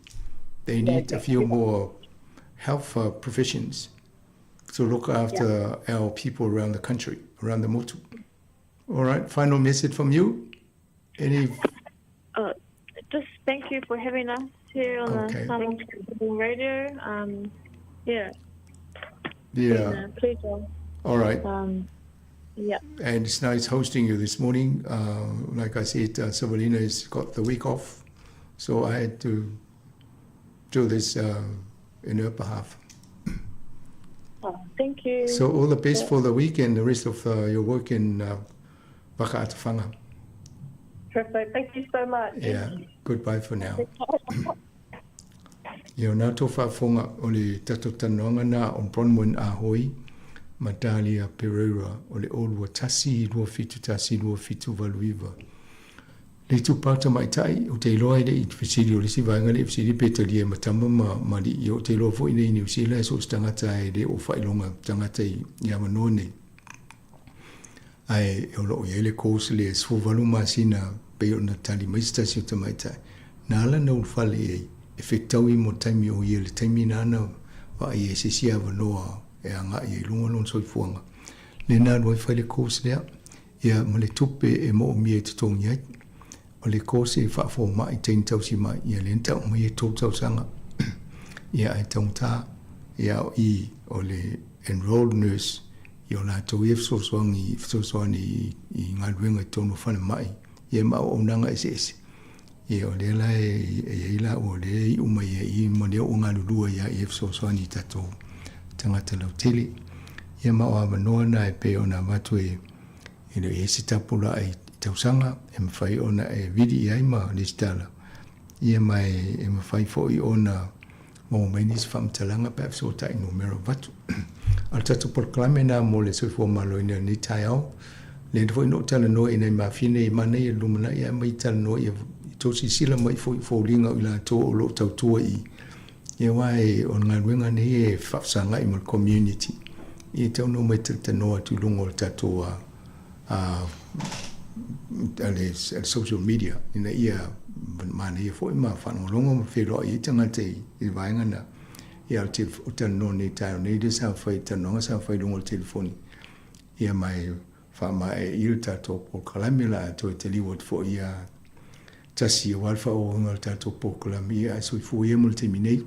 They need a few more health uh, professions to look after yeah. our people around the country, around the motu. All right, final message from you. Any? Uh, just thank you for having us here on okay. the Samoan Radio. Um, yeah. Yeah. It's been a pleasure. All right. Um, yeah. And it's nice hosting you this morning. Uh, like I said, uh, Savalina has got the week off, so I had to do this uh, in her behalf. Oh, thank you. So all the best for the week and the rest of uh, your work in uh, Whakaatawhanga. Perfect. Thank you so much. Yeah. Goodbye for now. Ia, o nā tō faafofoga o le tatou talanoaga nā o Bronwyn Ahoi ma Dahlia Pereira o le 0 2 1 2 7 1 2 7 8 9. Le itupa tamaitai, ou te iloa e le i fesili o le isi vaega le i fesili pe talia e ma tama ma ma alii. Ou te iloa foi nei i Niu Sila e so o se tagata e le o faailoga tagata i i avanoa nei. Ae o lo o i ai le course lea e 18 masina pei ona tali mai se tasi o tamaitai. Na ala na ulufale i ai e fetaui mo taimi o ia le taimi nāna vaai ai se isi avanoa e agai ai i luga o lona soifuaga. Lena alu ai fai le course lea, ia ma le tupe e moomia e totogi ai. O le course e faafomai teine tausi mai, ia lea na tau mai e tolu tausaga. Ia ae taugata, ia o i o le enrolled nurse, ia o latou ia fesoasoani fesoasoani i galuega i totonu o falemai, ia ma auaunaga eseese. Ia, o lea la e i ai laua o lea e iu mai ai i ma lea ua galulue ai lava i e fesoasoani i tatou tagata lautele. Ia ma o avanoa na e pei ona avatu e e le o i ai se tapulaa i tausaga e mafai ona e vili i ai ma lesitala, ia ma e mafai foi ona maua mai nisi faamatalaga pe a fesootai numera avatu. A o le tatou polokalame lena mo le soifua maloloina i lenei taeao, lea foi na ou talanoa i nai mafine i manaia i le lumanai ae aumai talanoa ia tou silasila mai foi i foliga o i latou o lo o tautua i i, aua o le galuega nei e faafesagai ma le community, e tatau ona omai talatalanoa atu i luga o le tatou a le social media ina ia manaia foi ma faalogologo ma feiloai ai tagata i le vaega lena. Ia, o le talanoa nei i le taeao nei lea sa fai, talanoaga sa fai i luga o le telefoni, ia ma e faamaea i le tatou polokalame o le a toe taliu atu foi ia tasi aua le faaauauina o le tatou polokalame, ia ae soifua ia mo le taimi nei.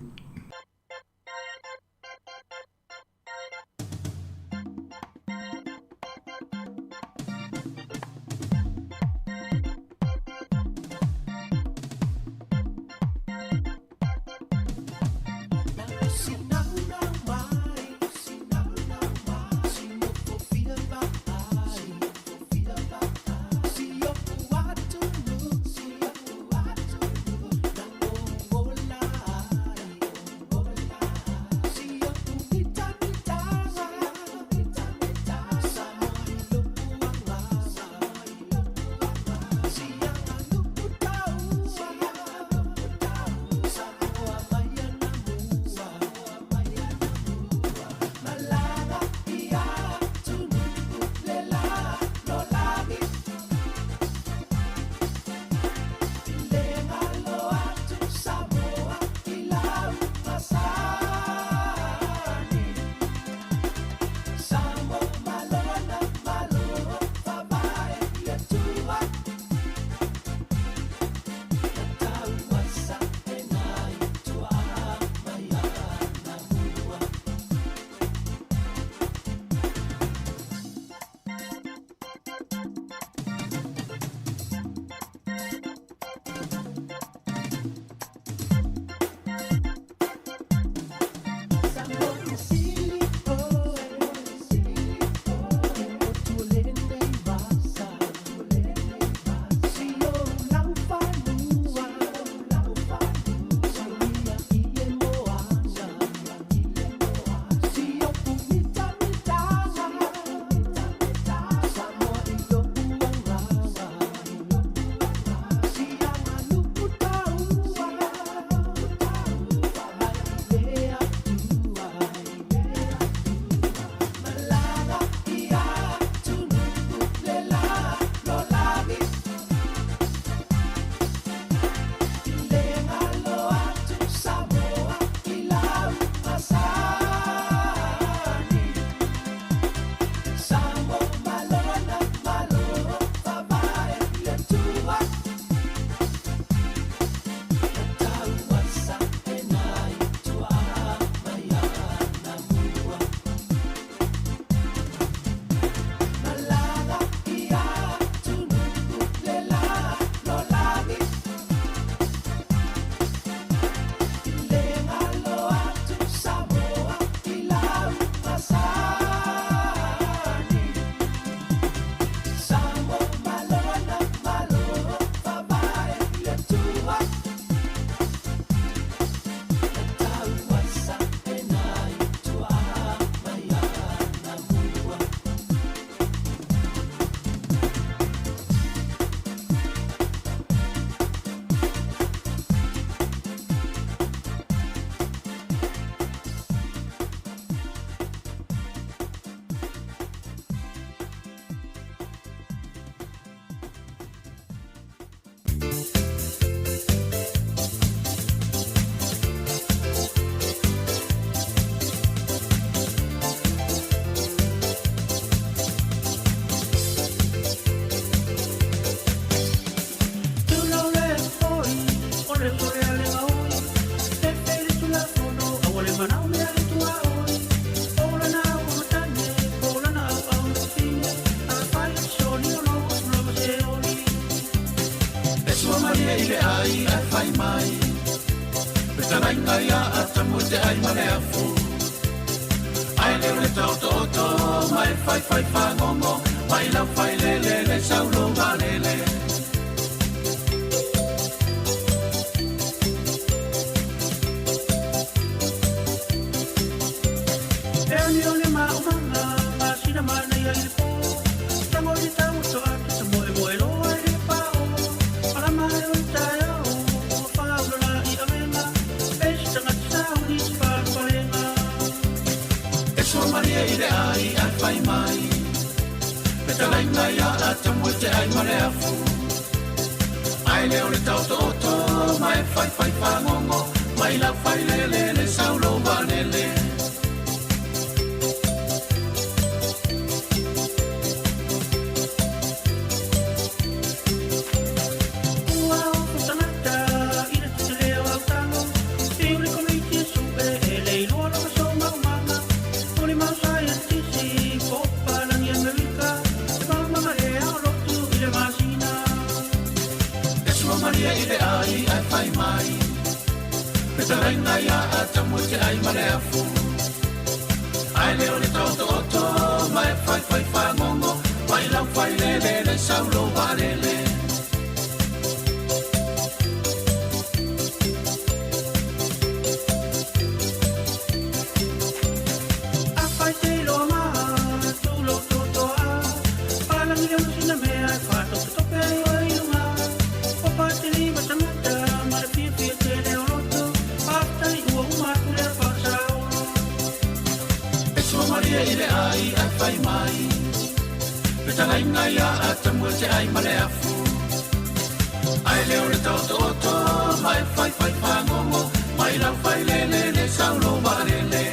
Fetalaiga ia Atamu e te ai ma le afu. Ae le o le taotooto ma e faifai fagogo mai lau failele le saulo valele. E onioni maʻumaga masina manaia i le pō. Tago i le tau o atu ta moemoe loa i le pao. Malama ai o le taeao ua faaula la i avega. E se tagata sauni se palupalega. E sua malie i le ai ae fai mai. Fetalaiga ia Atamu e te ai ma le afu. Ae le o le taotooto ma e faifai fagogo mai lau failele le saulo valele. Ua ofo tagata i le tetele o au talo. Fiu le Komiti e sue e le iloa lava sou maumaga. Molimau saienitisi po o papalagi Amerika. E maumaga ea o lotu i le masina. E sua malie i le ai ae fai mai. Fetalaiga ia Atamu e te ai ma le afu. Ae le o le taotooto ma e faifai fagogo mai lau failele le saulo valele. Afai te iloa ma tu lou totoa. Palagi le masina mea e faatopetope ai oe i luga. Papa te lima tagata ma le fiafia tele o loto. Faafetai ua uma atu lea faasao. E sua malie i le ai ae fai mai. Fetalaiga ia Atamu e te ai ma le afu. Ae le o le taotooto ma e faifai fagogo mai lau failele le saulo valele.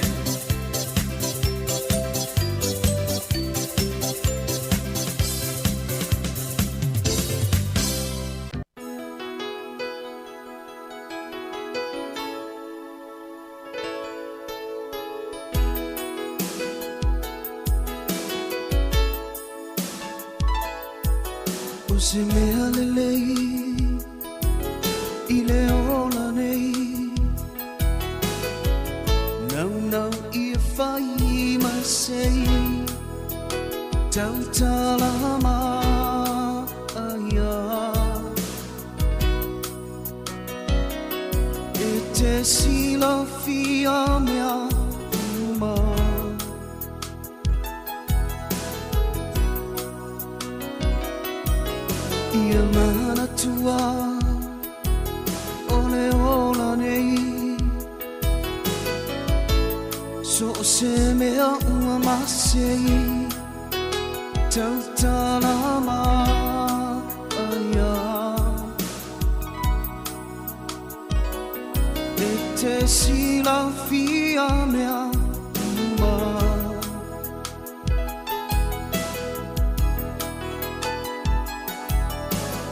O se mea lelei i le ola nei, Naunau ia fai ma sei tautala maia. E te silafia mea uma. Ia manatua o le ola nei, So o se mea ua masei tautala maia. E te silafia mea uma.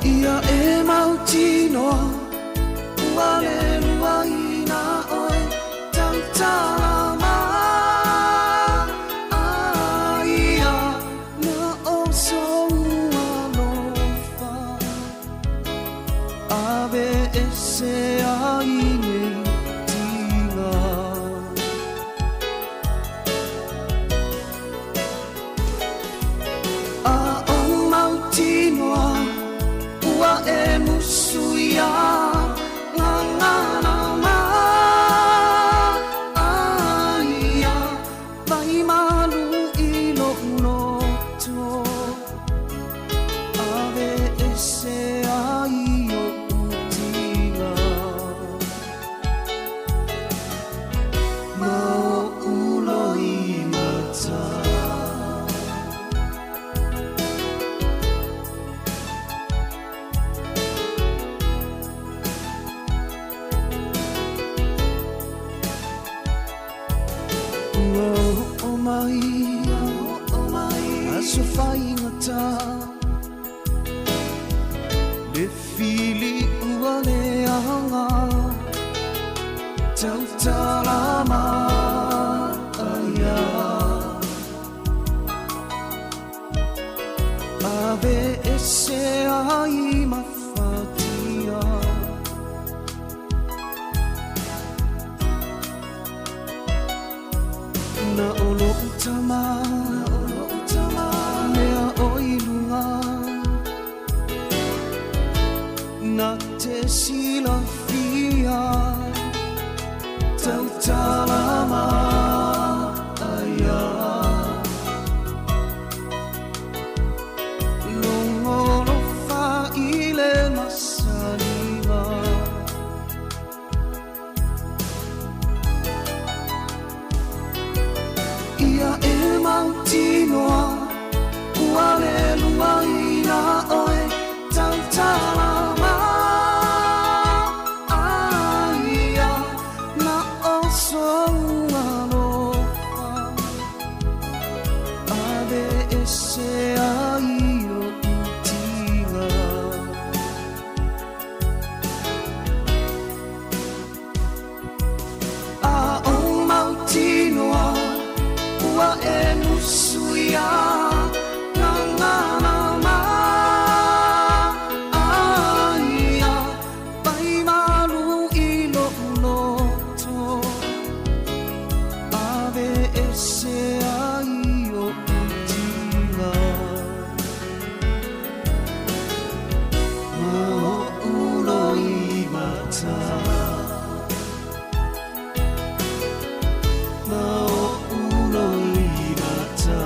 Ia e mautinoa ua leluaina oe tautala maia. Na o sou alofa ave ese ai nei tiga. A o mautinoa ua e musuia ngangana maia. Vai malu i lo'u loto ave ese ai o'u tiga. Ma o'u loimata. Ua oo mai aso faigata le fili ua leaga tautala maia. Ave ese ai mafatia. ese ai oʻu tiga. A ou mautinoa ua e musuia gagana maia pai malu i loʻu loto ave ese ai oʻu tiga ma oʻu loimata ma oʻu loimata.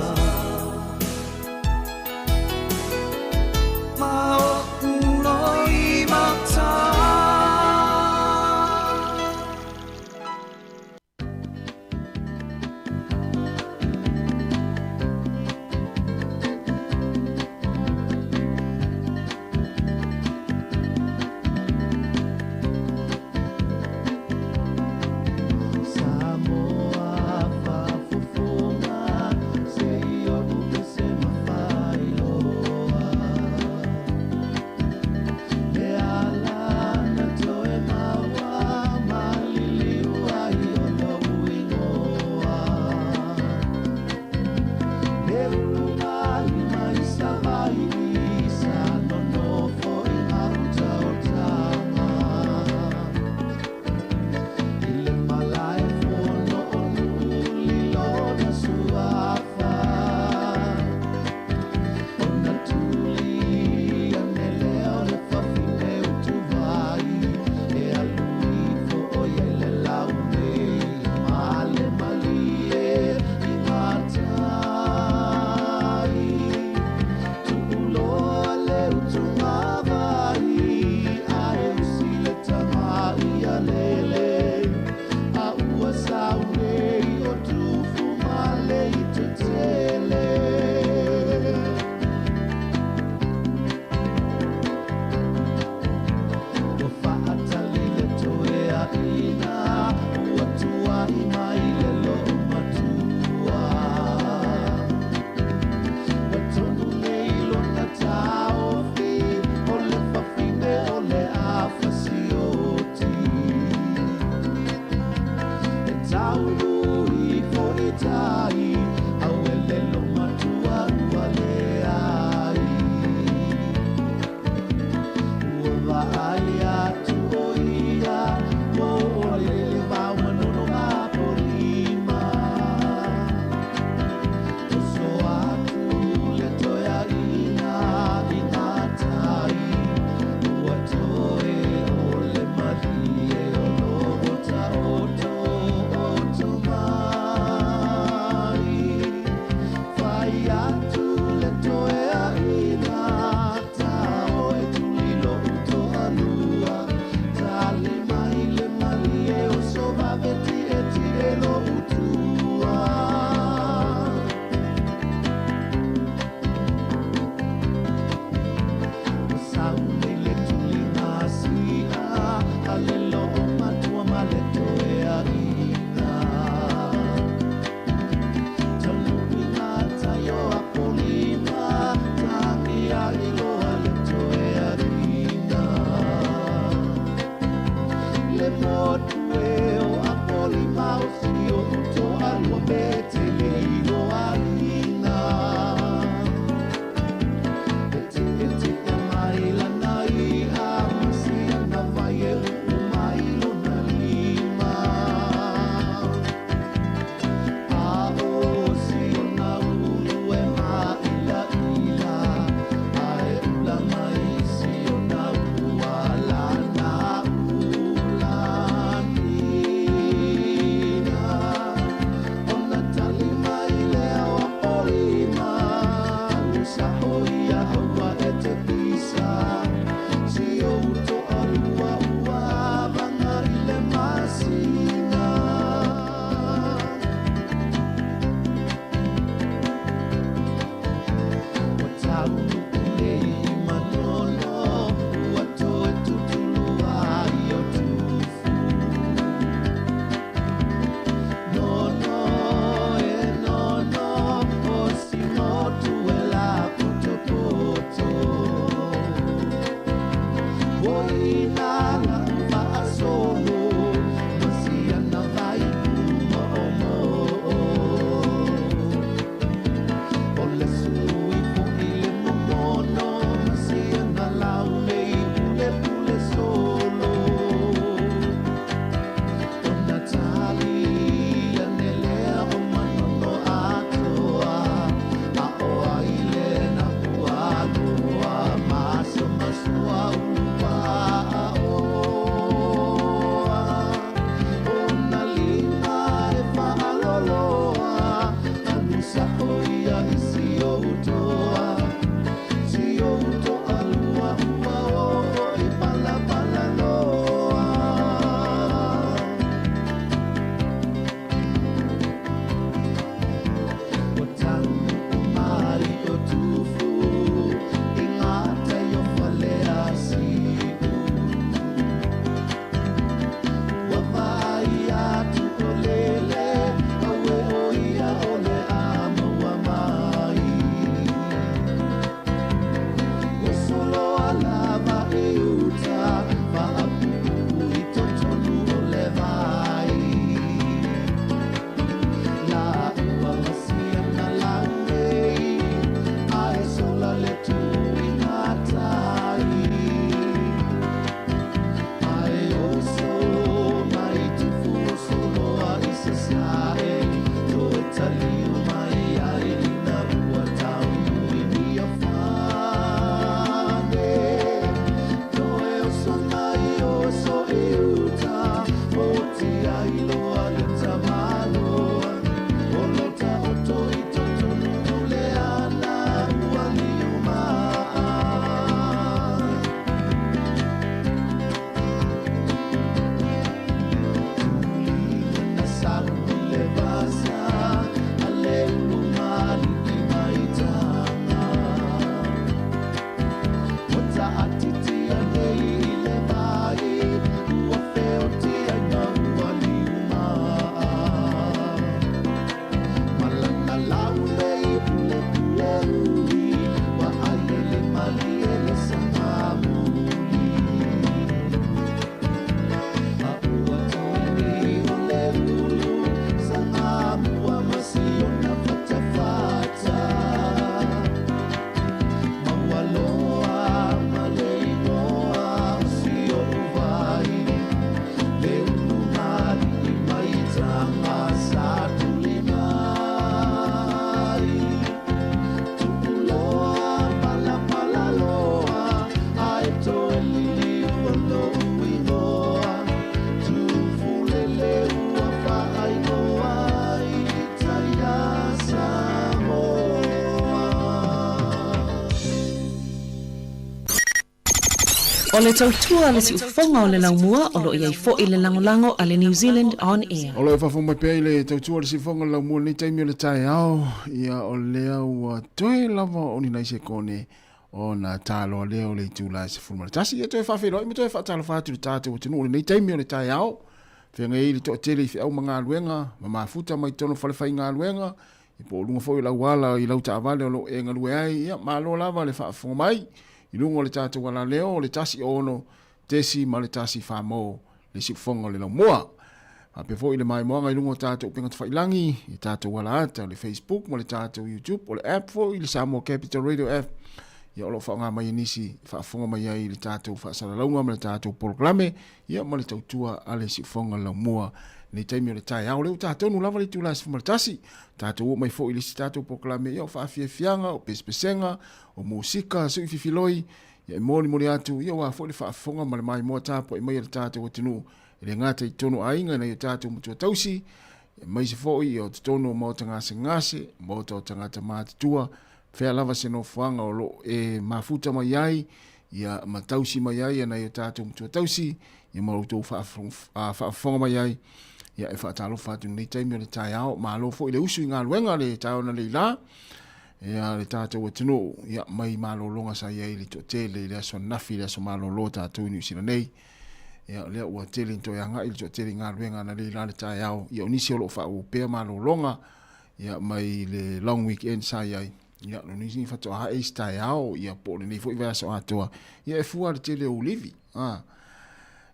O le tautua a le siufofoga o le laumua o lo o i ai foi le lagolago a le New Zealand On Air. O lo o faafofoga mai pea i le tautua a le siufofoga o le laumua i lenei taimi o le taeao, ia o lea ua toe lava o ni nai sekone ona taloa lea o le itula e 11. Ia toe faafeiloai ma toe faatalofa atu i le tatou atunuu i lenei taimi o le taeao. Feagai ai le toatele i feau ma galuega, ma mafuta mai totonu o falefaigaluega, i po o luga foi o le auala i lau taavale o lo o e galue ai. Ia, malo lava le faafofoga mai i luga o le tatou alaleo o le 106.1 mo le siufofoga o le laumua. Faapea foi le maimoaga i luga o tatou upega tafailagi, i tatou alaata, o le Facebook ma le tatou YouTube, o le app foi, le Samoa Capital Radio app, ia o lo o faaaoga mai e nisi faafofoga mai ai i le tatou faasalalauga ma le tatou polokalame, ia ma le tautua a le siufofoga laumua nei taimi o le taeao. Lea ua tatonu lava le itula e 11, tatou oo mai foi i le isi tatou polokalame, ia o faafiafiaga, o pesepesega, o musika, sui fifiloi, ia e molimoli atu, ia aua foi le faafofoga ma le maimoa tapuai mai a le tatou atunuu, e le gata i totonu o aiga i nai o tatou matua tausi, aemaise foi ia o totonu o maota gasegase, maota o tagata matutua, fea lava se nofoaga o lo o e mafuta mai ai, ia ma tausi mai ai nai o tatou matua tausi, ia ma outou faafofoga mai ai, ia e faatalofa atu i lenei taimi o le taeao. Malo foi le usu i galuega le taeao na lei la, ia le tatou atunuu, ia mai malologa sa i ai le toatele i le aso ananafi, le aso malolo tatou i Niu Sila nei. Ia o lea ua tele ina toe agai le toatele i galuega na lei la le taeao, ia o nisi o lo o faaauau pea malologa, ia mai le long weekend sa i ai, ia o nisi faatoa ae isi taeao, ia po o lenei foi vaiaso atoa, ia e fua le tele o ulivi, a.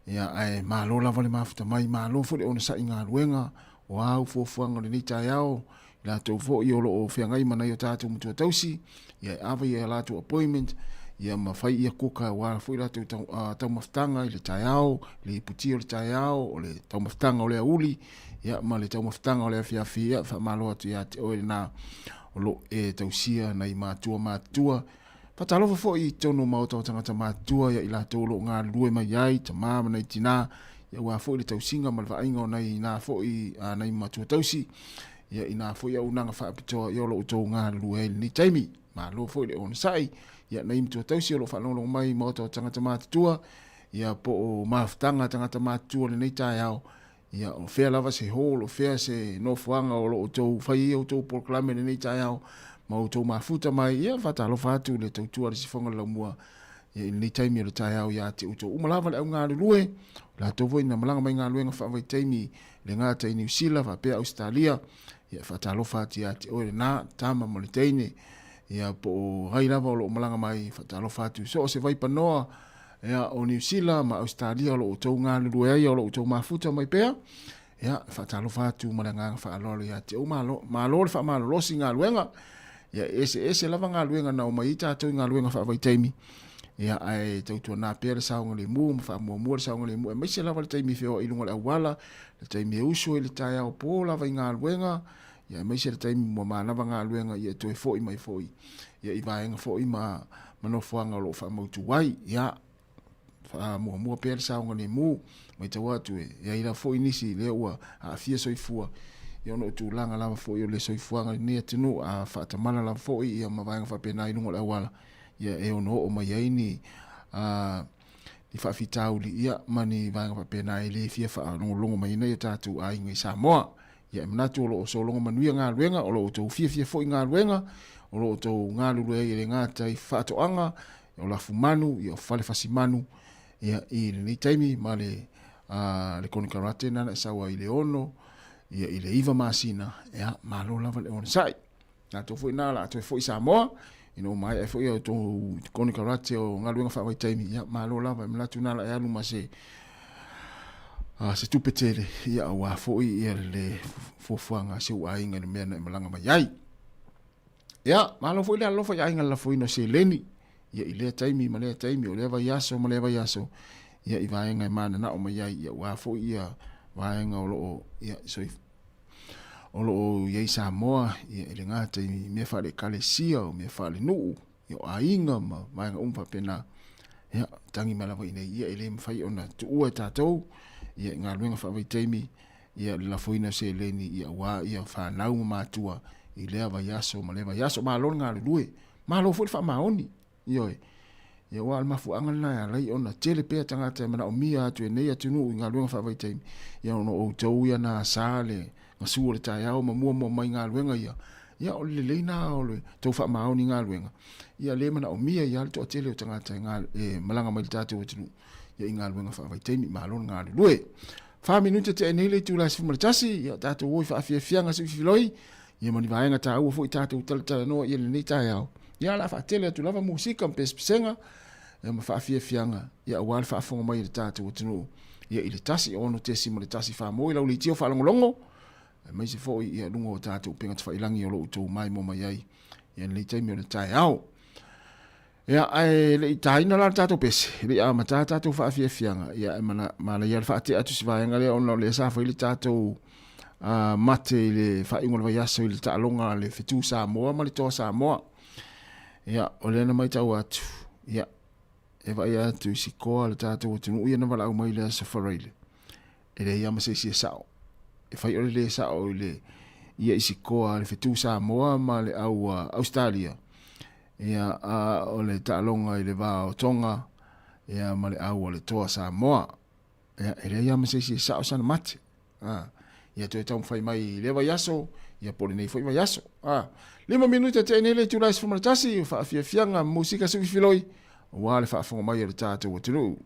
Ia ae malo lava le mafuta mai, malo foi le onosai i galuega, o a au fuafuaga o lenei taeao, i latou foi o lo o feagai ma nai o tatou matua tausi, ia e ava ia latou appointment, ia ma fai ia kuka aua foi latou taumafataga i le taeao, le iputi o le taeao, o le taumafataga o le aoauli, ia ma le taumafataga o le afiafi, ia faamalo atu ia te oe lena o lo o e tausia nai matua matutua. Faatalofa foi i totonu o maota o tagata matutua ia i latou o lo o galulue mai ai, tama ma nai tinā, ia aua foi le tausiga ma le vaaiga o nai ina foi a nai matua tausi, ia ina foi auaunaga faapitoa ia o lo o outou galulue ai i lenei taimi. Malo foi le onosai, ia nai matua tausi o lo o faalogologo mai i maota o tagata matutua, ia po o mafutaga a tagata matutua i lenei taeao, Ia, o fea lava se hall, o fea se nofoaga o lo o outou fai ai outou polokalame i lenei taeao ma outou mafuta mai, ia, faatalofa atu i le tautua a le Sifoga o le Laumua ia, i lenei taimi o le taeao ia te outou uma lava le augalulue, o latou foi na malaga mai galuega faavaitaimi le gata i Niu Sila faapea Ausetalia, ia, faatalofa atu ia te oe lena, tama ma le teine, ia, po o ai lava o lo o malaga mai, faatalofa atu i so o se vaipanoa, Ia, o Niu Sila ma Ausetalia o lo o outou galulue ai, o lo o outou mafuta mai pea. Ia, e faatalofa atu ma le agaga faaaloalo ia te outou. Malo, malo le faamalolosi i galuega. Ia, e eseese lava galuega na omai ai tatou i galuega faavaitaimi. Ia, ae tautuana pea le saogalemu ma faamuamua le saogalemu, aemaise lava le taimi e feoai i luga o le auala, le taimi e usu ai i le taeao po lava i galuega, ia aemaise le taimi ua manava galuega ia e toe foi mai foi ia i vaega foi ma ma nofoaga o lo o faamautu ai. Ia, faamuamua pea le saogalemu, matau atu e i ai lava foi nisi lea ua aafia soifua, ia ona o tulaga lava foi o le soifuaga i lenei atunuu, a faatamala lava foi ia ma vaega faapena i luga o le auala, ia e ono oo mai ai ni ni faafitauli ia ma ni vaega faapena e le fia faalogologo mai ai nai o tatou aiga i Samoa. Ia e manatu o lo o sologa manuia galuega, o lo o outou fiafia foi i galuega, o lo o outou galulue ai e le gata i faatoaga, o lafumanu, ia o fale fasimanu, ia i lenei taimi ma le a le konekarate nana e sau ai i le 6, ia i le 9 masina, ia malo lava le onosai. Tatou foi na la toe foi Samoa, ina ua maea foi a outou konekarate o galuega faavaitaimi, ia malo lava, e manatu na la e alu ma se se tupe tele, ia aua foi ia le fuafuaga a si ou aiga i le mea na e malaga mai ai. Ia, malo foi le alofa i aiga lafoina o seleni, ia i lea taimi ma lea taimi, o lea vaiaso ma lea vaiaso, ia i vaega e mananao mai ai, ia aua foi ia vaega o lo o, ia, soif, o lo o i ai Samoa, ia e le gata i mea faale-ekalesia, o mea faale-nuu, ia o aiga ma vaega uma faapena. Ia, tangi mai lava i inei, ia e le mafai ona tuua e tatou, ia i galuega faavaitaimi, ia le lafoina o seleni, ia aua ia fanau ma matua i lea vaiaso ma lea vaiaso. Malo le galulue, malo foi le faamaoni, ioe. Ia aua o le mafuaaga lena e ala ai ona tele pea tagata e manaomia atu e nei atunuu i galuega faavaitaimi, ia ona o outou ia na asa le gasu o le taeao ma muamua mai i galuega ia, ia o le lelei na o le tou faamaoni i galuega, ia le manaomia ai lava le toatele o tagata e malaga mai i le tatou atunuu ia i galuega faavaitaimi. Malo le galulue. Fa minute tea nei le itula e 11, ia tatou o i faafiafiaga siufifiloi, ia ma ni vaega taua foi tatou talatalanoa i lenei taeao. Ia o le a faatele atu lava musika ma pesepesega ia ma faafiafiaga ia aua le faafofoga mai a le tatou atunuu ia i le 1 6.1 faamoe lau leitio faalogologo aemaise foi ia luga o tatou upega tafailagi o lo o outou maimoa mai ai ia lenei taimi o le taeao. Ia, ae le i taina la le tatou pese, e le i amata tatou faafiafiaga, ia e mana, manaia le faatea atu si vaega lea ona o lea sa fai le tatou mate i le faaiuga o le vaiaso i le taaloga a le Fetu Samoa ma le Toa Samoa. Ia, o lea na matau atu, ia, e vaai atu i sikoa le tatou atunuu ia na valaau mai i le Aso Faraile. E leai lava ma se isi e sao. E fai o le le sao i le ia i sikoa a le Fetu Samoa ma le au Ausetalia, ia, a o le taaloga i le va o Tonga, ia, ma le au a le Toa Samoa. Ia, e leai lava ma se isi e sao sana mate. A, ia toe taumafai mai i lea vaiaso, ia po o lenei foi vaiaso. A, lima minute tea nei le itula e 11, faafiafiaga musika suifiloi, aua le faafofoga mai a le tatou atunuu.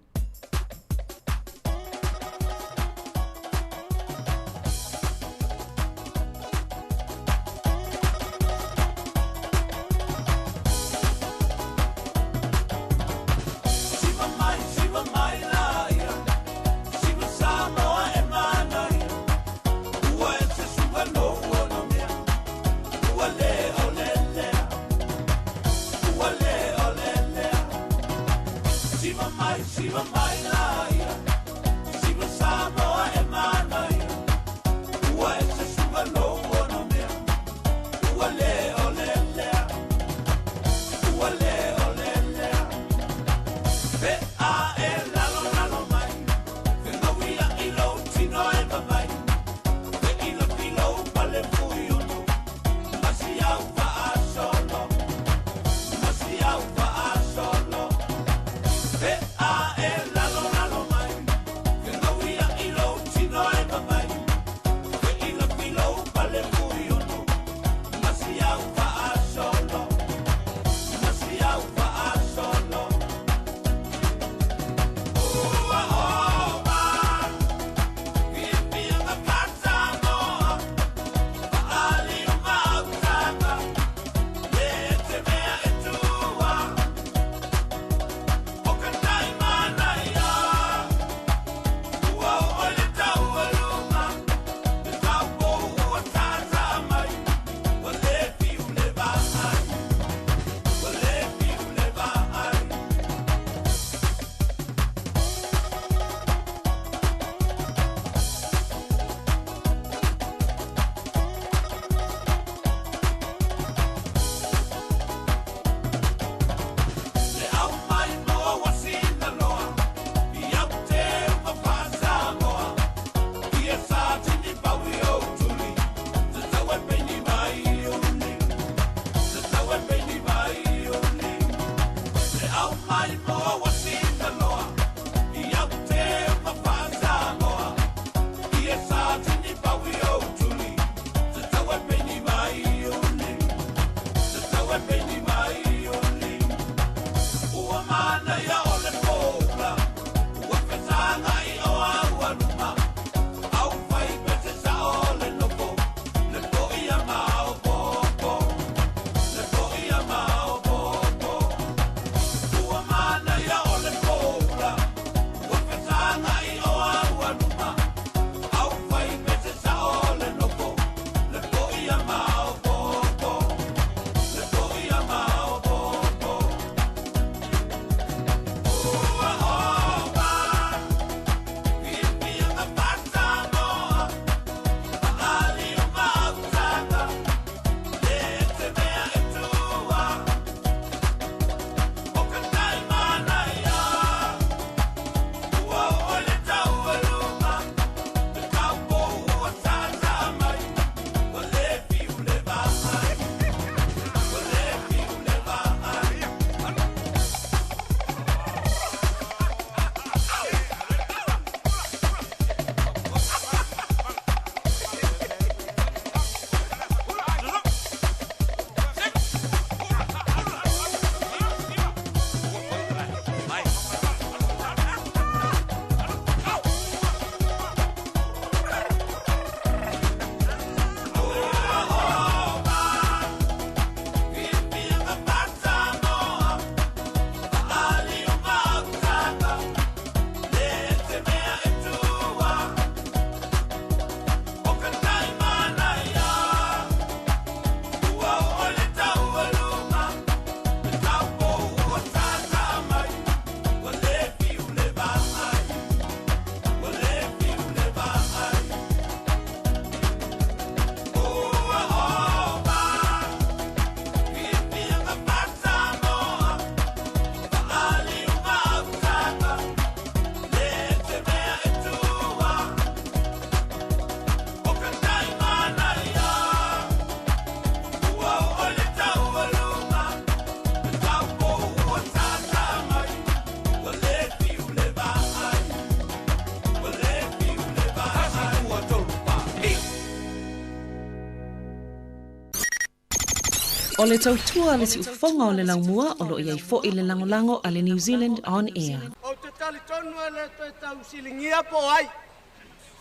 O le tautua a le siufofoga o le laumua o lo o i ai foi le lagolago a le New Zealand On Air. Ou te talitonu e le toe tausiligia po o ai,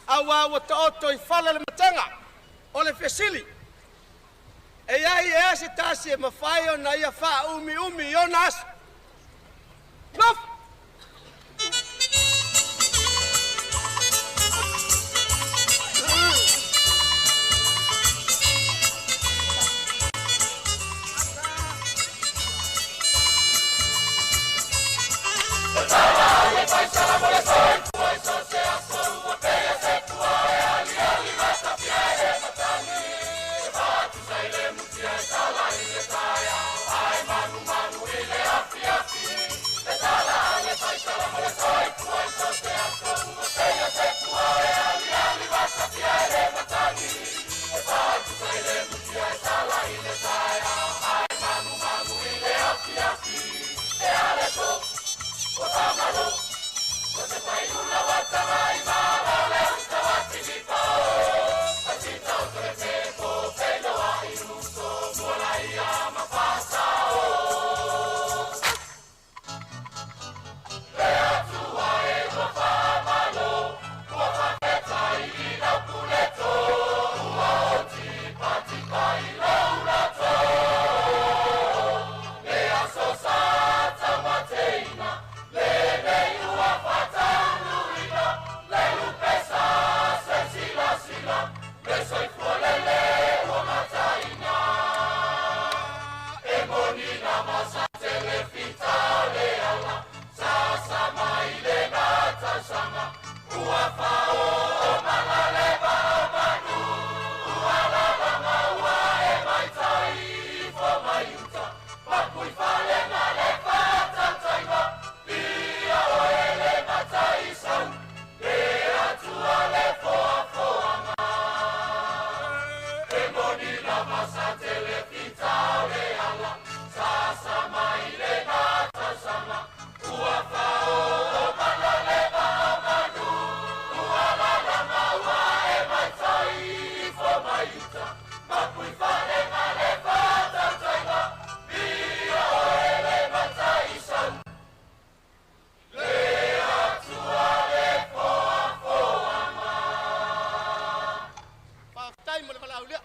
aua ua taoto i fala le matega. O le fesili, E i ai ea se tasi e mafai ona ia faaumiumi i ona aso? Nofo! Faafetai mo le valaaulia.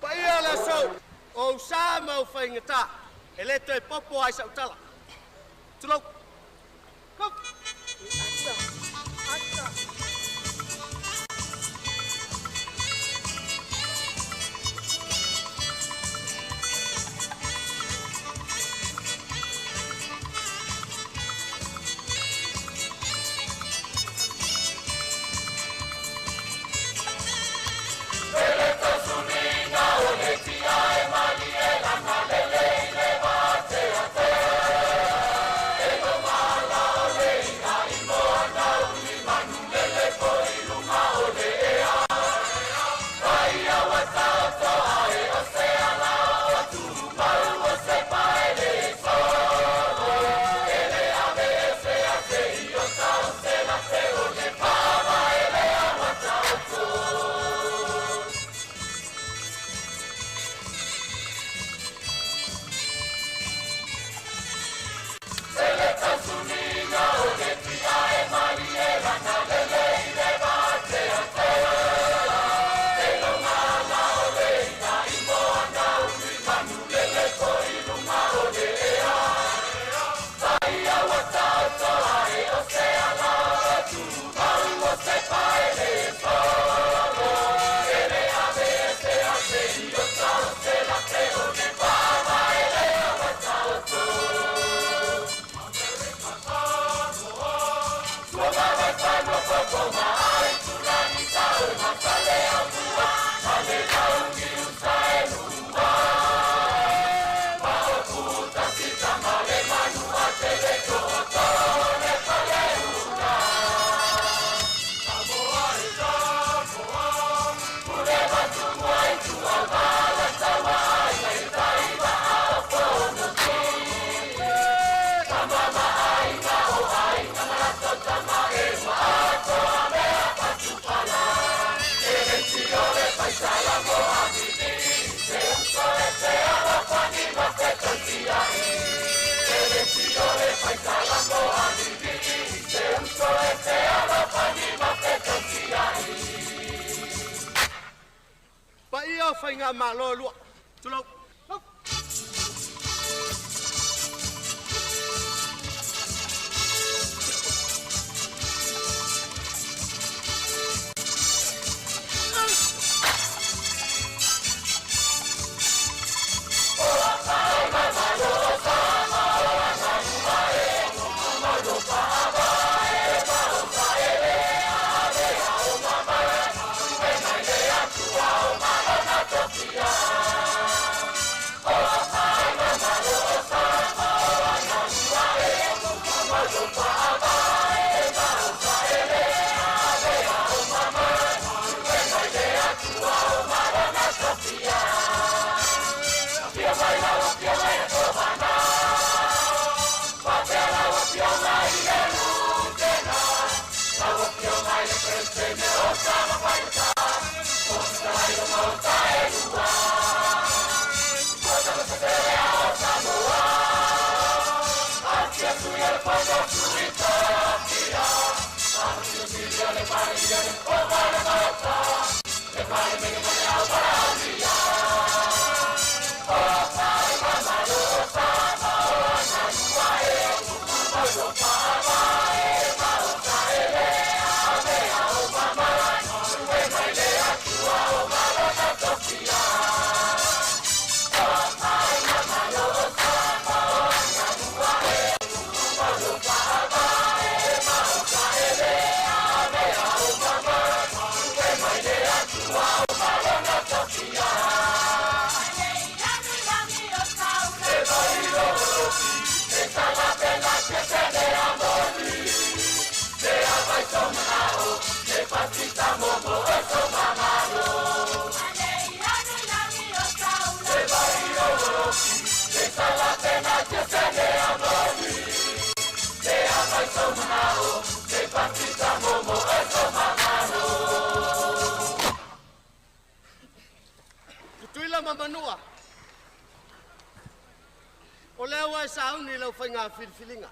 Paia o le aso, o ou sa ma ou faigata, e le toe popo ai sau tala. Tulou. Go! faigamalo e lua. Tulou. Tutuila ma Manua, o lea ua e sauni i lau faiga filifiliga.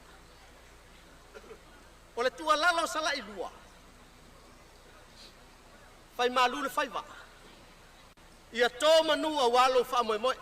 O le tuualalo a Salailua, fai malu le faiva, ia to manu aua lou faamoemoe.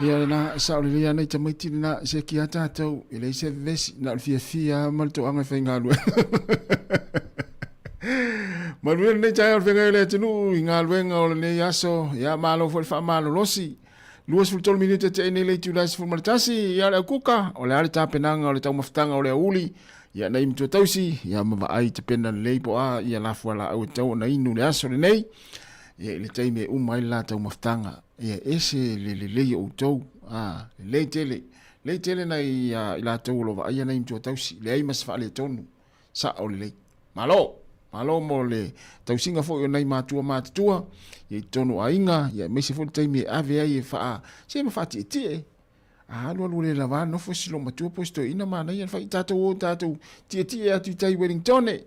Ia lena, sao lelei lava nai tamaiti lena, siaki lava tatou, e leai se vevesi, na o le fiafia lava ma le toaga e faigaluega. Manuia lenei taeao i le feagai o le atunuu i galuega o lenei aso, ia malo foi le faamalolosi. 23 minute te nei le itula e 11, ia o le aukuka, o le a le tapenaga o le taumafataga o le aouli, ia nai matua tausi, ia ma vaai tapena lelei po o a ia la fualaau e tatau ona inu i le aso lenei, ia i le taimi e uma ai le la taumafataga. Ia ese le lelei o outou, a, lelei tele, lelei tele nai i latou o lo o vaaia nai matua tausi, leai ma se faaletonu, sao lelei. Malo! Malo mo le tausiga foi o nai matua matutua, ia i totonu o aiga, ia aemaise foi le taimi e ave ai e faa, se ma faatietie. A alu alu le lava nofo si loomatua po o si toeaina manaia le fai tatou o tatou tietie atu i tai i Wellingtone,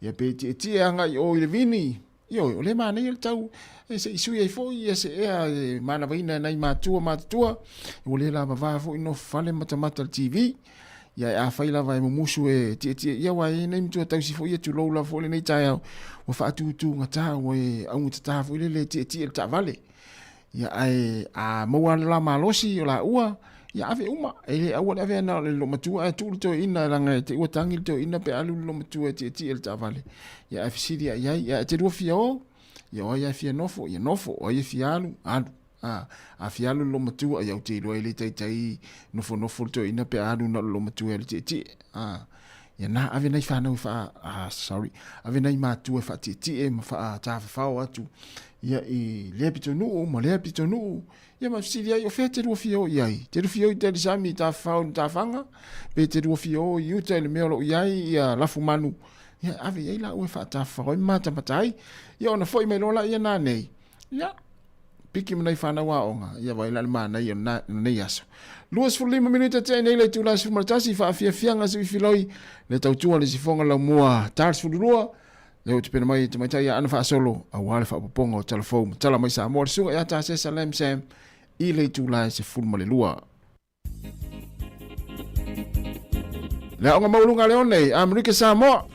ia pe tietie agai i o i le vini, Ioe, o lea e manaia le tau e se i sui ai foi ia se ea e manavaina e nai matua matutua, ua le lavava foi nofo fale matamata i le TV. Ia e afai lava e mumusu e tietie ia aua e i ai nai matua tausi foi ia tulou lava foi lenei taeao ua faatutugata ua e augatata foi lele e tietie i le taavale. Ia ae a maua le la malosi o laua, ia ave uma. E le aua le ave na o le loomatua ae tuu le toeaina leaga e te i ua tagi le toeaina pe alu le loomatua e tietie i le taavale. Ia ae fesili lava i ai, ia e te lua fia o? Ia o ai lava e fia nofo, ia nofo, o ai e fia alu, alu. A, a fia alu le loomatua, ia ou te iloa e le taitai nofonofo le toeaina pe a alu na o le loomatua e alu tietie. A, ia na ave nai fanau e faa, ah, sorry, ave nai matua e faatietie ma faatafafao atu ia i lea pitonuu ma lea pitonuu, ia ma fesili ai, o fea te lua fia o i ai? Te lua fia o i Talisami i tafafao i matafaga? Pe te lua fia o i uta i le mea o lo o i ai ia lafumanu? Ia ave i ai laua e faatafafao ai ma matamata ai. Ia ona foi mai loa laia nanei, ia, piki ma nai fanau aoga, ia vaai la le manaia o lenei aso. 25 minute tea nei le itula 11, faafiafiaga siuifiloi, le tautua le sifoga laumua ta 12, lea ua tapena mai tamaitai ia Ana Faasolo, aua le faaopoopoga o tala fou ma tala mai Samoa, le susuga ia Tasesa Lam Sam i le itula e 12. Le aoga maualuga a Leone, Amerika Samoa.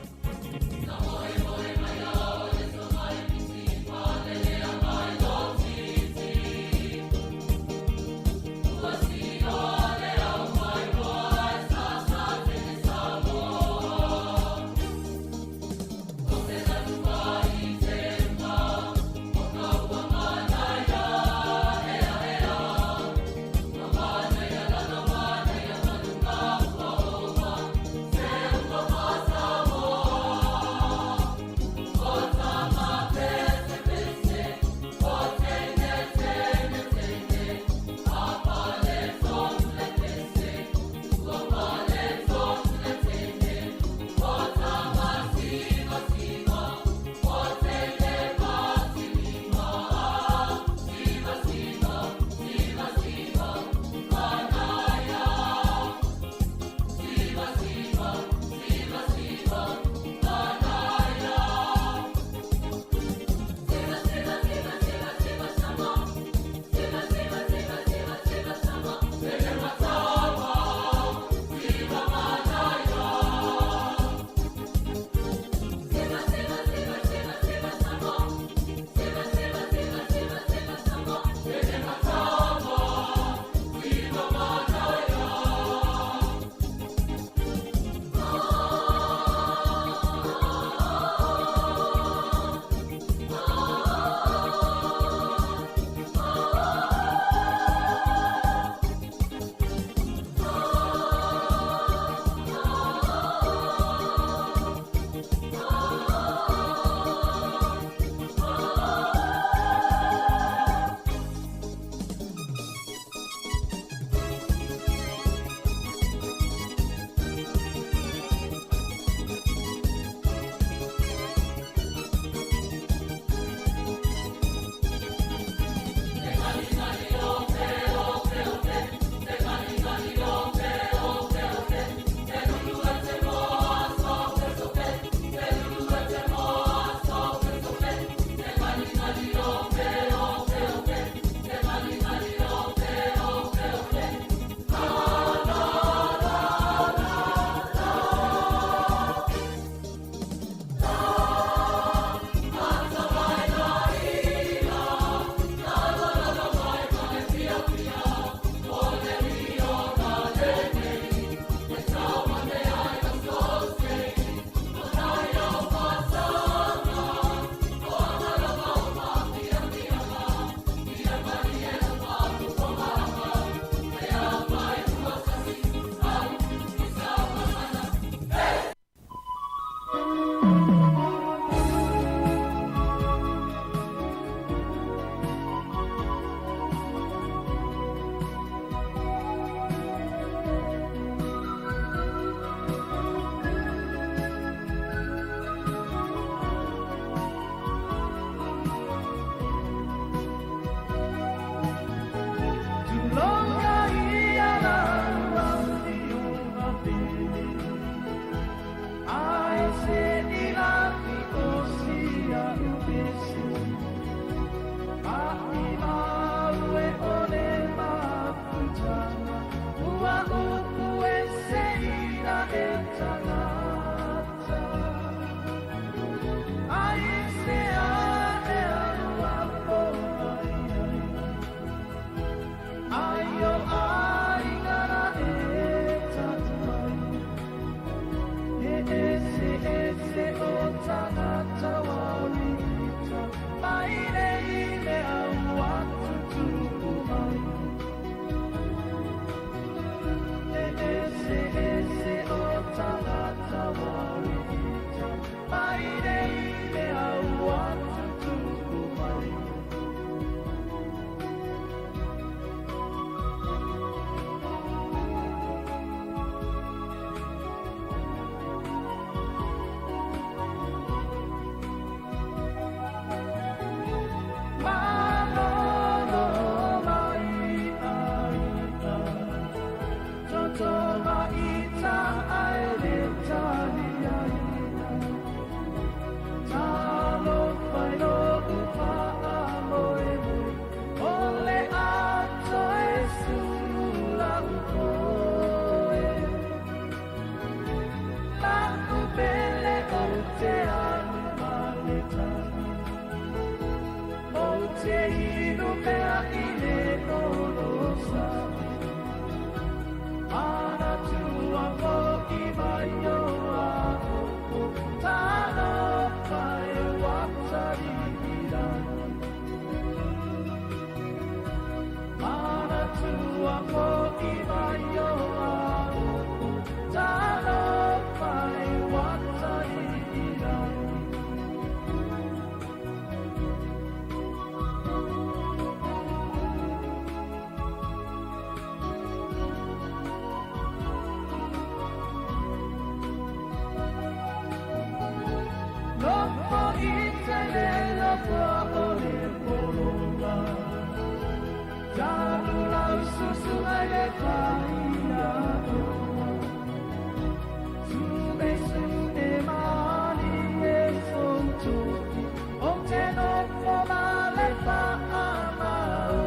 tagata ua ita mai nei mea ua tutupu mai. E eseese o tagata ua ita mai nei mea ua tutupu mai. Malolo mai a ita, toto ma ita ai le tali aina. Talofa i lo'u fa'amoemoe, o le ato e sulu la'u poe. La'u pele ou te alu ma le tagi, ou te inu pea i le olosa. Manatua fo'i mai o aʻopo, talofa e ua tali'i lagi. Manatua fo'i mai o aʻopo, talofa e ua tali'i lagi. Nofo ita i le nofoa o le pologa, talu laususu ai le faiaoga. Su'esu'e malie sou tofi, ou te nofo ma le faamaoni.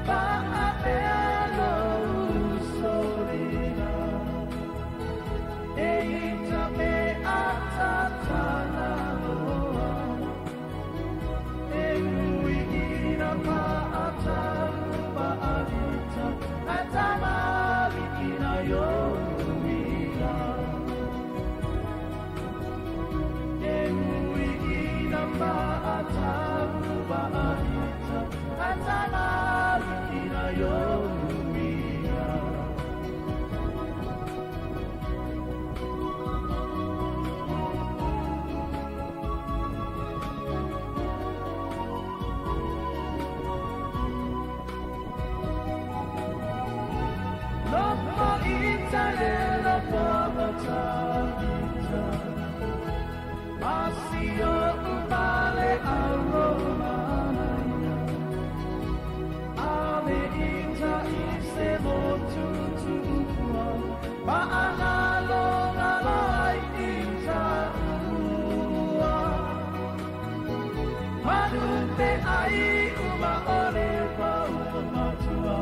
Pa'a pea lou uso lena, e ita me atatana loa. E ui ina pa'atau ma'alita, ae tamali'i nai ou uiga. E ui ina pa'atau ma'alita, ae tamali'i nai ou uiga. Nofo ita i le nofoa o Tavita, ma si o'u fale au o manaia. Ave ita i se motu tu'upua, fa'agalogalo ai ita ua. Malupe ai uma o le paumatua,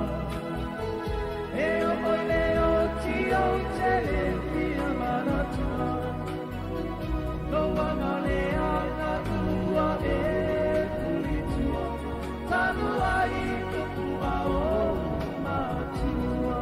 e o'o i le oti ou te le fia manatua. Lou agaleaga ua e pulitua, talu ai upu a o matua.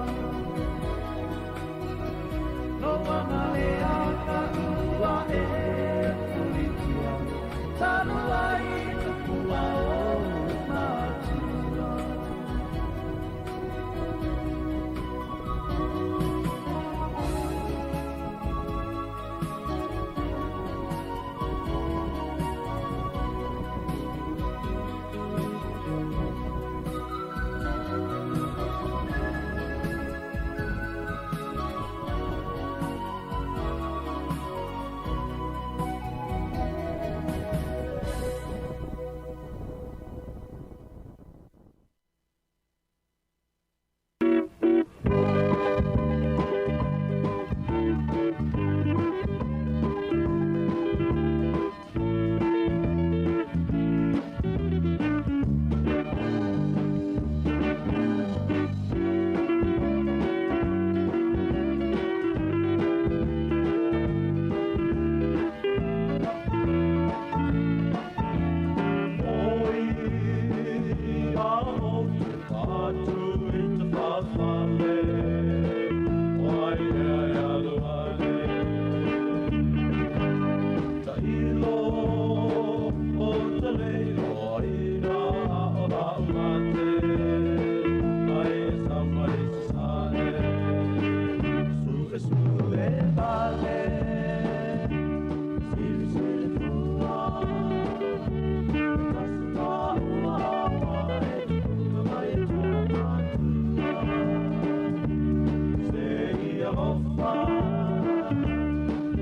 alofa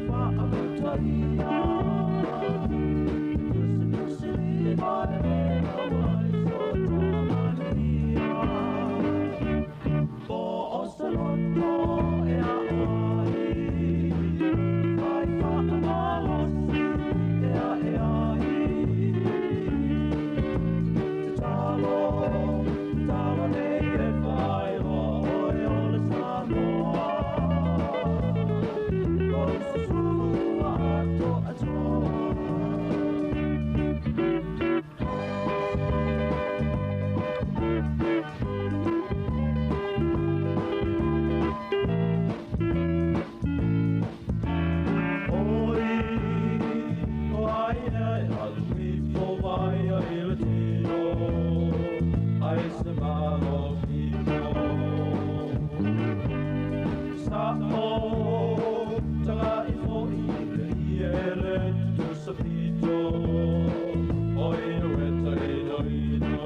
Fa'amutaia E tusitusili ma e le maua ai so ta manuia Po o se loto e a'o ai Fai fa'amalosi e a'e ai Tatalo, tatalo nei e fa'ailoa oe o le Samoa Lou susulu ua atoatoa. Oi, o ai e alu ifo vaia i le tino, ai se malo pito. Sa o taga ifo i le ie le tutusa pito, o ino e ta ino ino.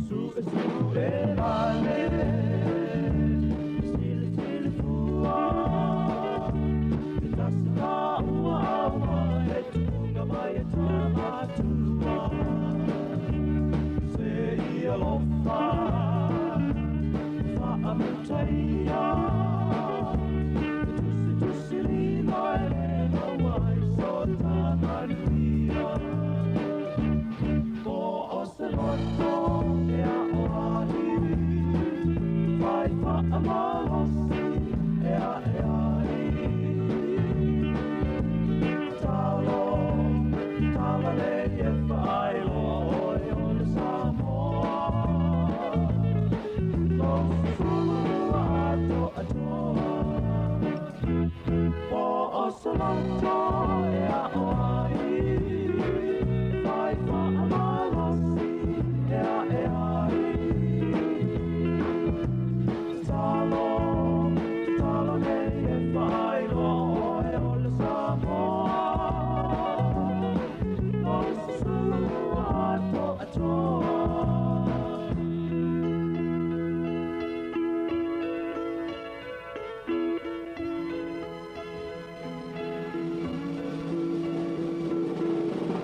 Su e su e vale, sili sili fua, te tasi ka ua aua, e tupunga mai e tamatua. Se i alofa, fa'amutaia, e tusi tusi lima e le maua ai so ta manuia. Po o se loto e a'o ai, fai fa'amalosi e a'e ai. Tatalo, tatalo nei e fa'ailoa oe o le Samoa. Lou susulu ua atoatoa. Po o se loto e a'o ai, fai fa'amalosi e a'e ai. Tatalo, tatalo nei e fa'ailoa oe o le Samoa. Lou susulu ua atoatoa.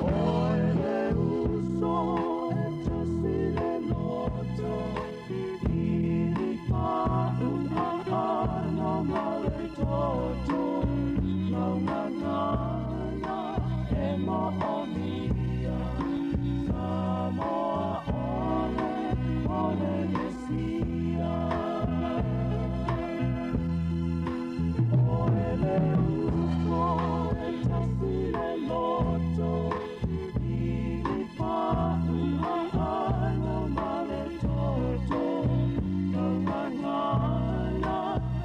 Oe le uso e tasi le loto, ili pa'u a'ano ma le toto, lau gagana e mo'omia, Samoa ole Polenesia. Oe le uso e tasi le loto, ili pa'u a'ano ma le toto, lau gagana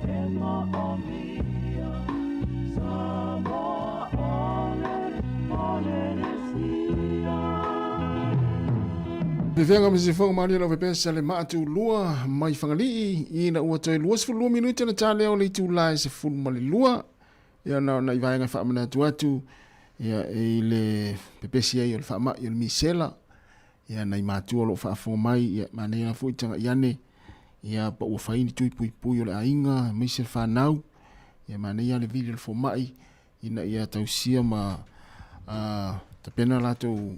e mo'omia, Samoa ole Polenesia. Pefea ma se foga malia lau pepea sa le maa tulua mai Fagalii ina ua toe 22 minute na talea o le itula e 12. Ia na ona i vaega e faamanatu atu ia i le pepesi ai o le faamai o le misela. Ia nai matua o loo faafofoga mai ia manaia la foi tagai ane ia pa ua fai ni tui puipui o le aiga aemaise le fanau. Ia manaia le vili o le fomai ina ia tausia ma tapena latou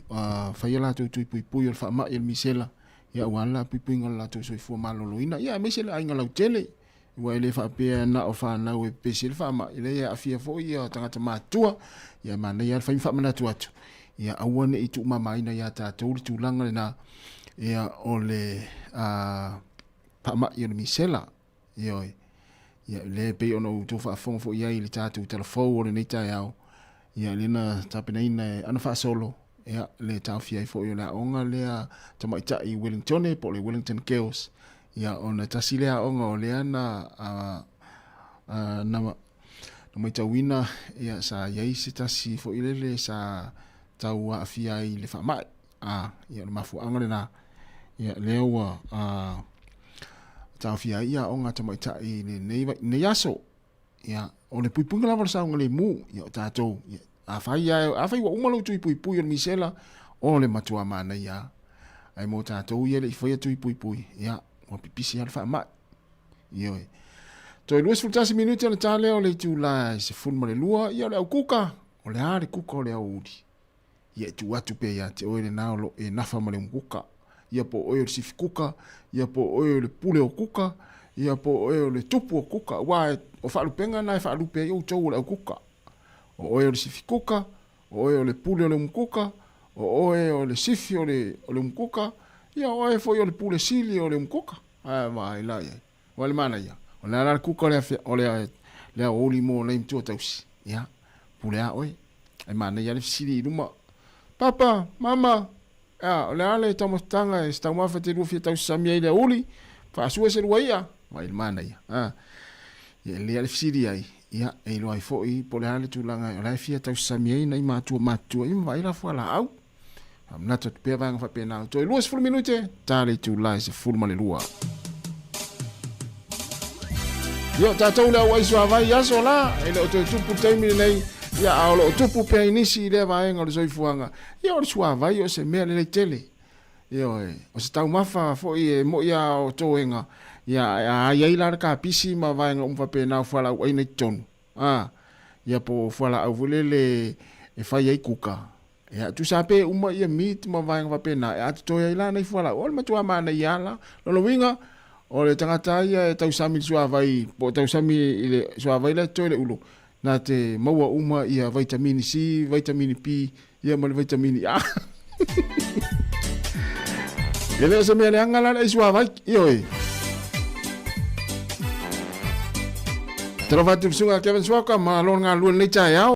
faia latou tui puipui o le faamai o le misela ia aua le lapuipuiga o le latou soifua maloloina ia aemaise le aiga lautele. Ua e le faapea na o fanau e pepesi ai le faamai, leai e aafia foi ia tagata matutua. Ia manaia lava le fai ma faamanatu atu, ia aua ne i tuumamaina ia tatou le tulaga lena ia o le faamai o le misela. Ioe. Ia lea e pei ona outou faafofoga foi i ai i le tatou tala fou o lenei taeao, ia lea na tapenaina e ana faasolo, ia le taofia ai foi o le aoga lea tamaitai i Wellingtone po o le Wellington Girls, ia ona tasi lea aoga o lea na a, na, na matauina ia sa i ai se tasi foi lele sa tau aafia ai i le faamai. A, ia o le mafuaaga lena, ia lea ua a, taofia ai ia aoga tamaitai i lenei, lenei aso. Ia, o le puipuiga lava o le saogalemu, ia o tatou, ia, afai lava, afai ua uma lou tui puipui o le misela, o le matua manaia lava. Ae mo tatou ia e le i faia tui puipui, ia, ua pipisi lava le faamai. Ioe. Toe 21 minute ona ta lea o le itula e 12, ia o le au kuka, o le a le kuka o le aoauli. Ia e tuu atu pea ia te oe lena o lo o e nafa ma le umukuka. Ia po o oe o le sifi kuka, ia po o oe o le pule o kuka, ia po o oe o le tupu o kuka, aua o faalupega na e faalupe ai outou o le au kuka. O oe o le sifi kuka, o oe o le pule o le umukuka, o oe o le sifi o le, o le umukuka, ia o oe foi o le pule sili o le umukuka. Ae vaai la i ai. Ua le manaia. O le a la le kuka o le afe, o le, le aoauli mo nei matua tausi. Ia, pule a oe. Ai manaia le fesili i luma. Papa, mama, a, o le a le taumafataga e se taumafa te lua fia tausasami ai le aouli, faasua se lua ia. Vai le manaia. A, ia, e lea le fesili ai. Ia, e iloa ai foi po o le a le tulaga o la e fia tausasami ai nai matua matutua ia ma vaai la fualaau. Faamanatu atu pea vaega faapena. Toe 20 minute, ta le itula e 12. Ia, o tatou le au ai suavai i aso la, e le o toe tupu le taimi lenei, ia, a o lo o tupu pea i nisi i lea vaega o le soifuaga. Ia, o le suavai o se mea lelei tele. Ioe, o se taumafa foi e moi a o toega, ia, a ai ai la le kapisi ma vaega uma faapena o fualaau aina i totonu. A, ia po o fualaau foi lele e fai ai kuka. Ia, tusa pe uma ia meat ma vaega faapena e atotoe ai la nai fualaau. O le matua manaia lava la. Lona uiga, o le tagata ia e tausami i le suavai, po o tausami i le suavai la e totoe i le ulo, na te maua uma ia vaitamini C, vaitamini P, ia ma le vaitamini A. E le o se mea leaga la le ai suavai, ioe. Talofa atu i le susuga a Kevin Suaka, malo le galulue i lenei taeao.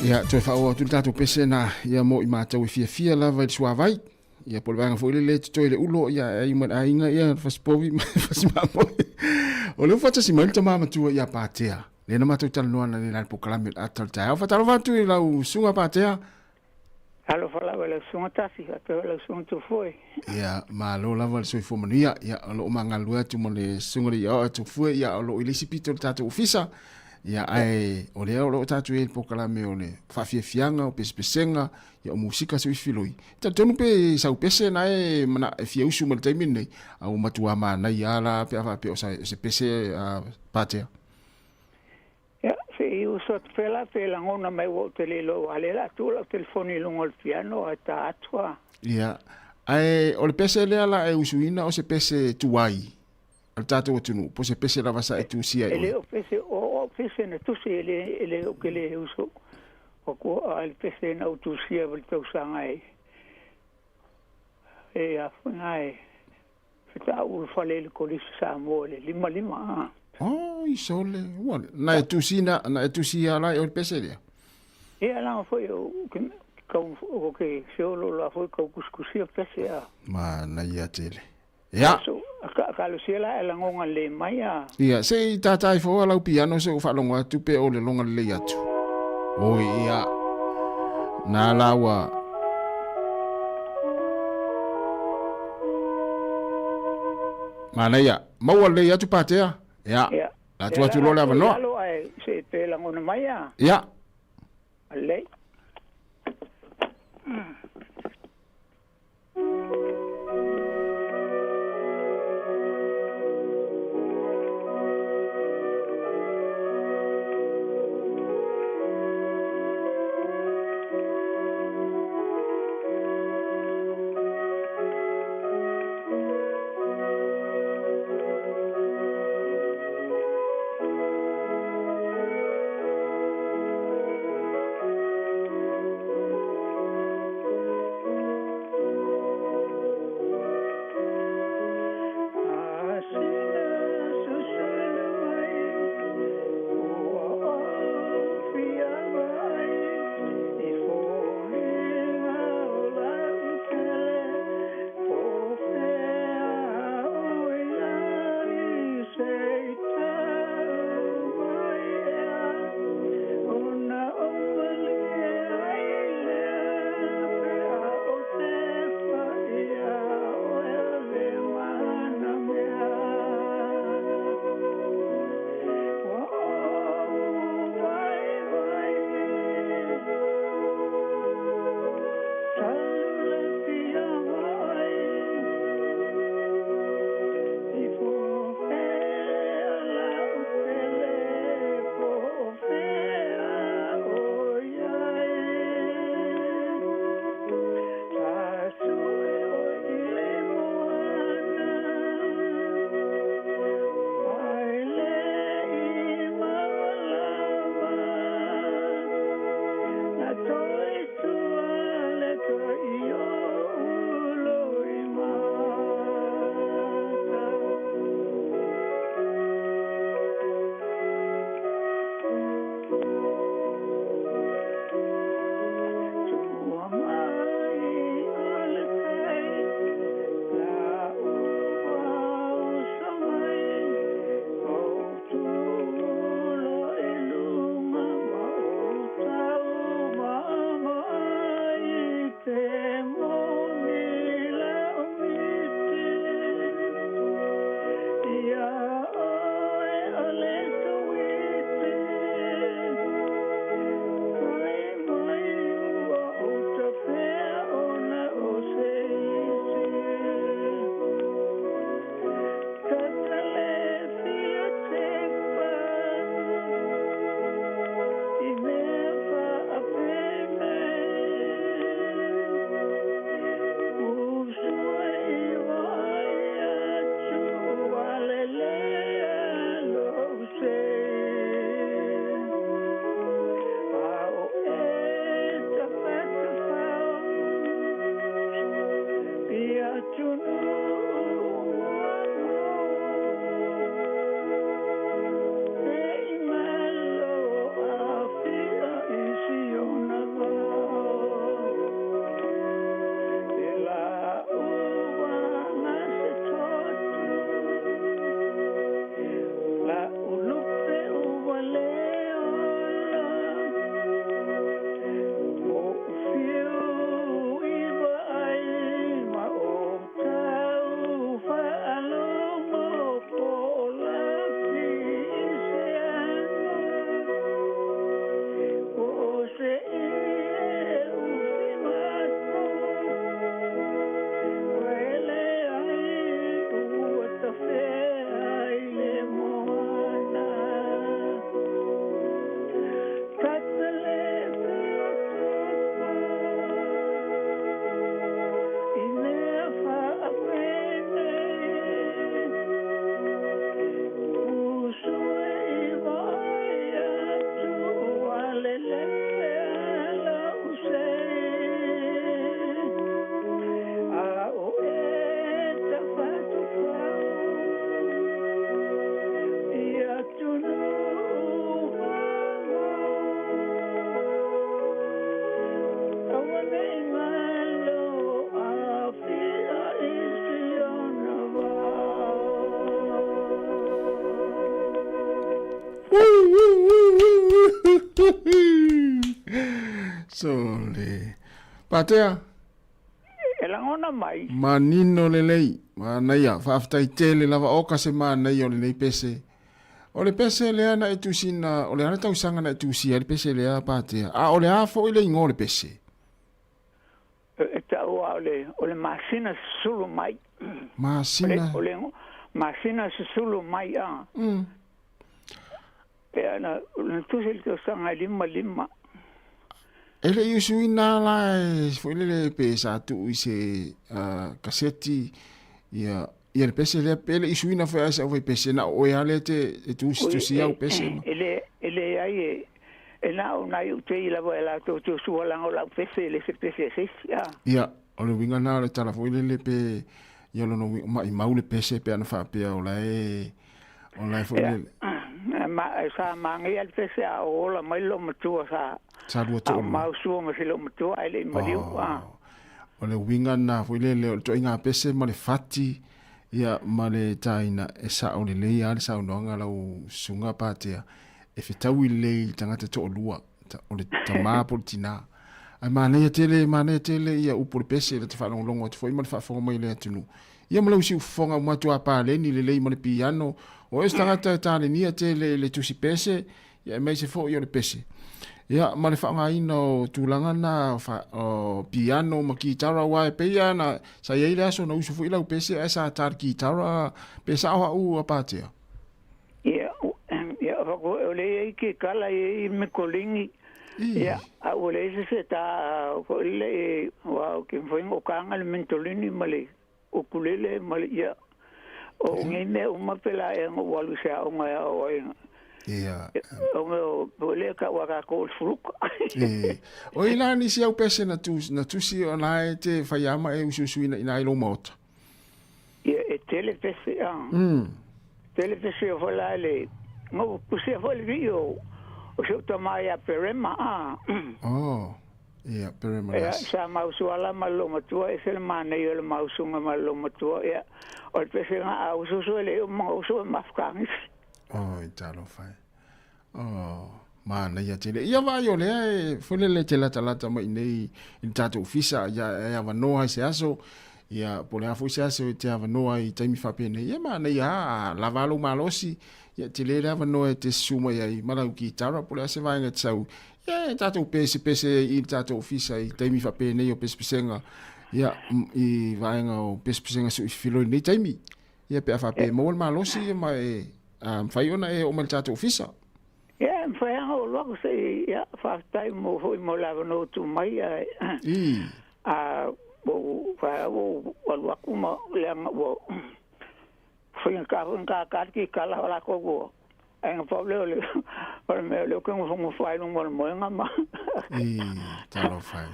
Ia, toe faaauau atu le tatou pese na, ia mo i matou e fiafia lava i le suavai. Ia, po o le vaega foi lele e totoe i le ulo, ia, e ai ma le aiga, ia, fasipovi ma fasimamoe. O lea ua faatasi mai le tama matua ia Patea. Lea na matou talanoa analeila i le polokalame o le ata o le taeao. Faatalofa atu i lau susuga Patea. Talofa lava i lau susuga Tafi, faapea foi lau susuga Tufue. Ia, malo lava le soifua manuia. Ia, o lo o ma galulue atu ma le susuga le Iaoa Tufue, ia, o lo o i le isi pito o le tatou ofisa. Ia, ae o lea o lo o tatou i ai i le polokalame o le faafiafiaga, o pesepesega, ia, o musika suifiloi. E talitonu pe sau pese na e mana e fia usu mai le taimi lenei, a ua matua manaia lava la pe a faapea o se pese a Patea. Ia, se i usu atu pea la pe lagona mai ua ou te le iloa aua o lea o le a tuu lau telefoni i luga o le piano ae ta atu a. Ia, ae o le pese lea la e usuina o se pese tuai. a le tatou atunuu, po o se pese lava sa e tusia i oe? E le o pese, o pese na tusi e le, e le o ke le uso. O ko a le pese na ou tusia i le tausaga e, e a fana e, fetaau le fale i le Kolisi Samoa i le 55 a. Oi sole, ua na e tusina, na e tusia la e o le pese lea. Ia langa foi o ke kau o ke feolo la foi kau kusikusia pese a. Ma na ia tele. Ia. So, ka ka lo sia la e langonga le mai a. Ia, se i tātai fo lau piano se u whaalongo atu pe o le longa lelei atu. Oi, ia. Nā la ua. Manaia. Maua lelei atu Patea. Ia. Ia. La atu atu loa le avanoa. Ia, ai se pe langona mai a. Ia. Lelei. Sole. Patea. E lagona mai. Manino lelei. Manaia. Faafetai tele lava oka se manaia o lenei pese. O le pese lea na e tusina, o le a le tausaga na e tusia ai le pese lea Patea? A o le a foi le igoa o le pese? E taua o le, o le masina susulu mai. Masina? O le, o le masina susulu mai, a. Ia, na, na tusi le tausaga e 55. E le i usuina la e foi lele pe sa tuu i se uh, kaseti ia ia le pese lea pe le i usuina foi a se au fai pese na o oe a lea te e tusi tusi au pese ma. E le e le ai e e na o nai u te i lava e la to to sua langa o lau pese le se pese se isi a. Ia o le uiga na o le tala foi lele pe ia lona uiga maimau le pese pe ana faapea o la e O la e foi le... Ma, sa māngai le pese a o ola mai lo matua sa. Sa lua to'olua. A mau sua ma se lo matua ai le i maliu. Oh. Ah. O le uiga na foi le le o le toaiga pese ma le fati ia ma le tāina e sa'o lelei a le saunoaga lau susuga Patea e fetaui lelei i le tagata to'olua o le tamā po o le tinā. Ae manaia tele, manaia tele ia upu o le pese la te faalogologo atu foi ma le faafofoga mai le atunuu. Ia ma lau siufofoga ua matua paleni lelei ma le piano, o oe o se tagata e talenia tele i le tusi pese, ia aemaise foi o le pese. Ia ma le faaaogaina o tulaga na o piano ma kitara aua e pei lava na sa i ai le aso na usu foi lau pese ae sa ta le kitara pe sao au a Patea. Ia, ia o le i ai ke kala i ai me kolingi. Ia, a ua leai se se ta foi le wa o ke mfai o kanga le mentolini ma le ukulele ma le ia o ngai mea uma pela e ngo walu se aoga e ao ai. Ia. O me o le ka wa ka ko fuluka. E. O i la nisi au pese na tu na tusi o na e te whaiama e usuusuina ina ai lo maota. Ia e tele pese a. Tele pese o fola le ngo pusia foi le vi o o se tama ia perema a. Oh. Ia perema Ia sa mausu ala ma lo matua e se le manei o le mausunga ma lo matua ia o le pese nga a ususu le o mausu e mafkangis. Oh, i talofa e. Oh, manaia tele. Ia vaai o lea e foi lele te latalata mai nei i le tatou ofisa, ia e avanoa i se aso, ia po o le a foi se aso e te avanoa i taimi faapenei. Ia manaia a lava lou malosi, ia tele le avanoa e te susu mai ai ma lau kitara po o le a se vaega e te sau. Ia e tatou pesepese ai i le tatou ofisa i taimi faapenei o pesepesega, ia i vaega o pesepesega sui i lenei taimi. Ia pe a faapea e maua le malosi ia ma e a mafai ona e oo mai le tatou ofisa. Ia, e mafai lava ona ou alu atu se i, ia, faafetai mo foi mo le avanoa ua tuu mai, ae, I. a, ua ou, ua ou alu atu ma leaga ua faigata foi ona tata le kikala o latou ua, ae na pau lea o le, o le mea o lea ou te nofonofo ai i luga o le moega ma. I, talofa e.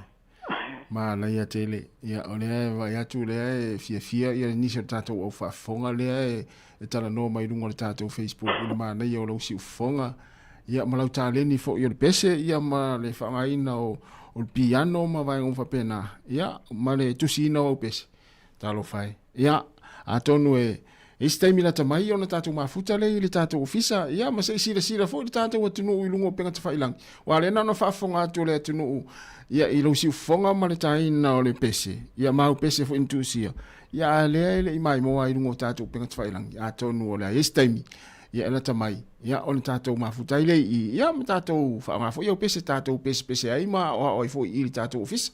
Manaia tele. Ia, o lea e vaai atu lea e fiafia ia nisi o le tatou au faafofoga lea e, e talanoa mai luga o le tatou Facebook i le manaia o lau siufofoga. Ia, ma lau taleni foi o le pese, ia ma le faaaogaina o, o le piano ma vaega uma faapena. Ia, ma le tusiina o au pese. Talofa e. Ia, atonu e i se taimi lata mai ona tatou mafuta lea i le tatou ofisa, ia ma se i silasila foi le tatou atunuu i luga o upega tafailagi. Aua o lea na ona faafofoga atu o le atunuu ia i lou siufofoga ma le taina o le pese, ia ma au pese foi na tuusia, ia a lea e le i maimoa ai i luga o tatou upega tafailagi. Atonu o le a i ai se taimi, ia e lata mai, ia ona tatou mafuta ai lea i i, ia ma tatou faaaoga foi au pese tatou pesepese ai ma aoao ai foi i le tatou ofisa.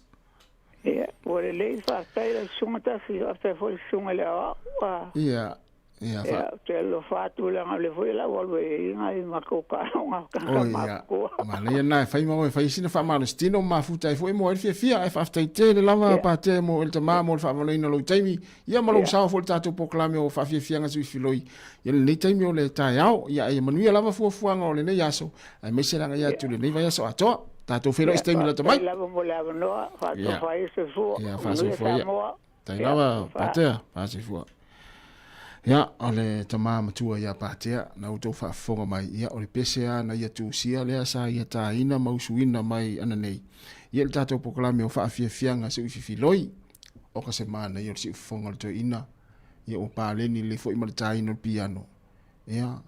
Ia, ua lelei, faafetai lau susuga Tasi, faafetai foi le susuga i le aoao. A, Ia, ia, fa... ia, ou te alofa atu leaga o lea foi o le a ou alu ai nai matou taaloga o tagata Oi, ia, matutua. manaia lena e fai ma oe, fai sina faamalositino ma mafuta ai foi mo ai le fiafia, ae faafetai tele lava Ia, Patea mo le tama mo le faavanoina o lou taimi, ia ma lou ia, sao foi i le tatou polokalame o Faafiafiaga Suifiloi i lenei taimi o le taeao. Ia, ae ia manuia lava fuafuaga o lenei aso, aemaise le agai ia. atu i lenei vaiaso atoa. Tatou feiloai Ia, se taimi lata mai. faafetai lava mo le avanoa, Ia, faatofa ai soifua, ia, manuia faasoifua ia. Samoa. Tai Ia, lava, tofa. Patea, faasoifua. Ia, o le tama matua ia Patea, na outou faafofoga mai, ia, o le pese lava na ia tusia lea sa ia taina ma usuina mai ananei, ia le tatou polokalame o Faafiafiaga Seuififiloi, oka se manaia o le siufofoga o le toeaina, ia ua paleni lelei foi ma le taina o le piano, ia,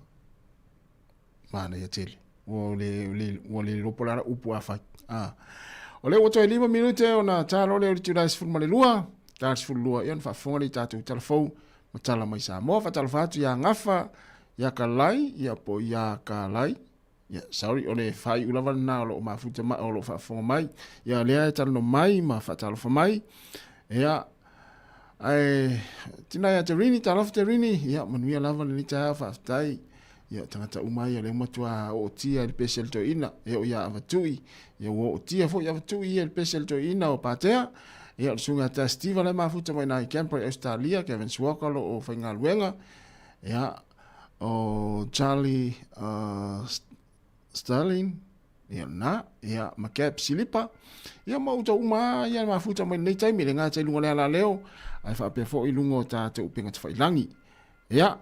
Manaia tele. Ua le, le, ua le iloa po o le a le upu a fai. Ah. O lea ua toe 5 minute ona ta loa lea o le itula e 12, ta le 12, ia ona faafofoga lea i tatou tala fou ma tala mai Samoa. Faatalofa atu ia Gafa, ia Kalai, ia po ia Kalai. Ia, sorry, o le faaiu lava lena o loo mafuta mai, o loo faafofoga mai. Ia, lea e talanoa mai ma faatalofa mai. Ia, ae, tina ia Terini, talofa Terini, ia, manuia lava lenei taeao, faafetai. Ia, tagata uma ia lea matua ootia i le pese a le toeaina, e oo ia Avatui, ia ua ootia foi Avatui ia i le pese a le toeaina o Patea. Ia, o le susuga ia Ta Steve la e mafuta mai na i Canberra i Australia, Kevin Walker lo o faigaluega. Ia, o Charlie Sterling, ia na, ia ma Gab Silipa, ia ma outou uma ia mafuta mai lenei taimi, le gata i luga o le alaleo, ae faapea foi i luga o tatou upega tafailangi. Ia,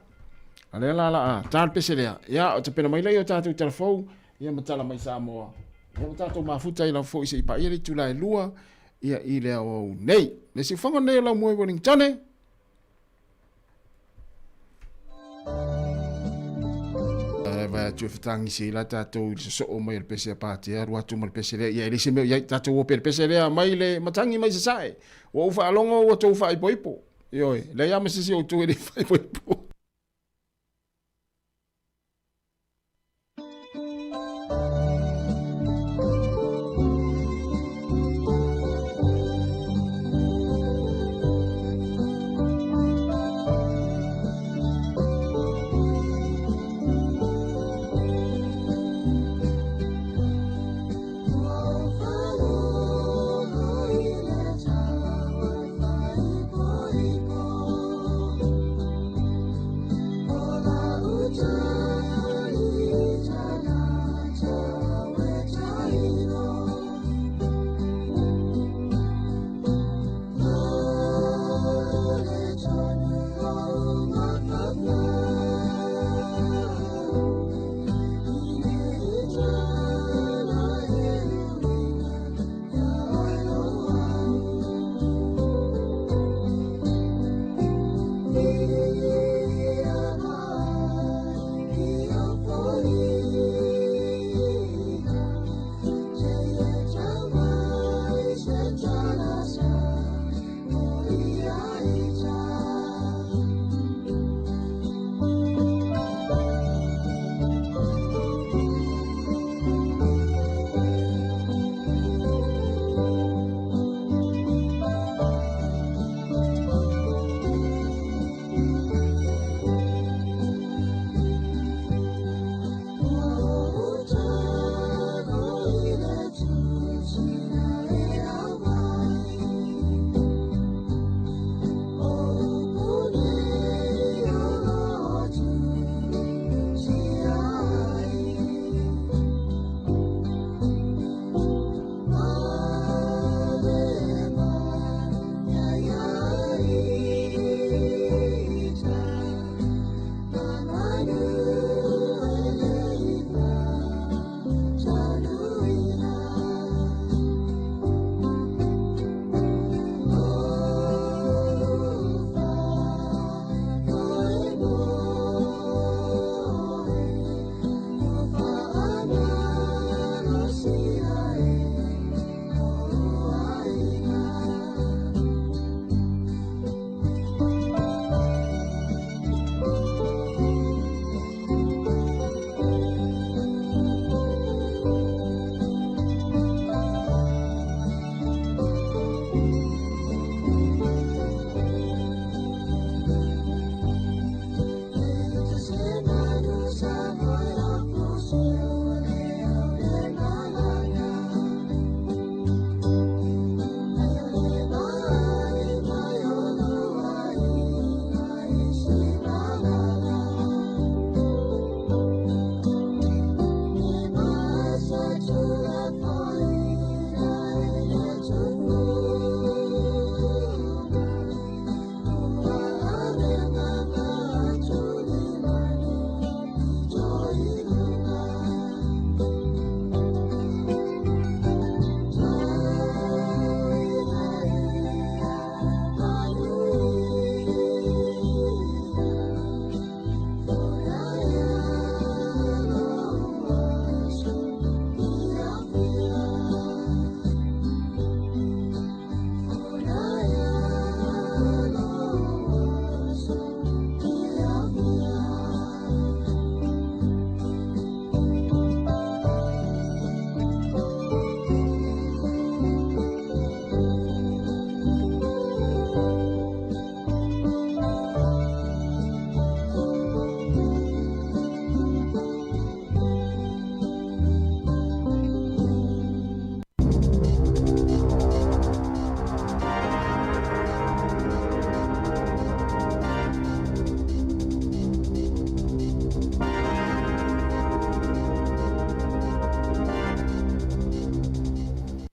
a lea la la a, ta le pese lea, ia, o tapena mai lea o tatou talafou, ia ma tala mai Samoa. Ia ma tatou mafuta i lau foi se i paia le itula e 2, ia i le aoao nei. Le siufaga nei o lau mua i Wellingtone, Vai atu e whatangisi ai la tātou i le sosoo mai o le pese a Pātea, alu atu ma le pese lea, ia e leai se mea o i ai, tātou o pea le pese lea mai le matangi mai Sasae. Ua ou faalogo ua tou faaipoipo. Ioe, leai lava ma se isi o outou e le i faaipoipo.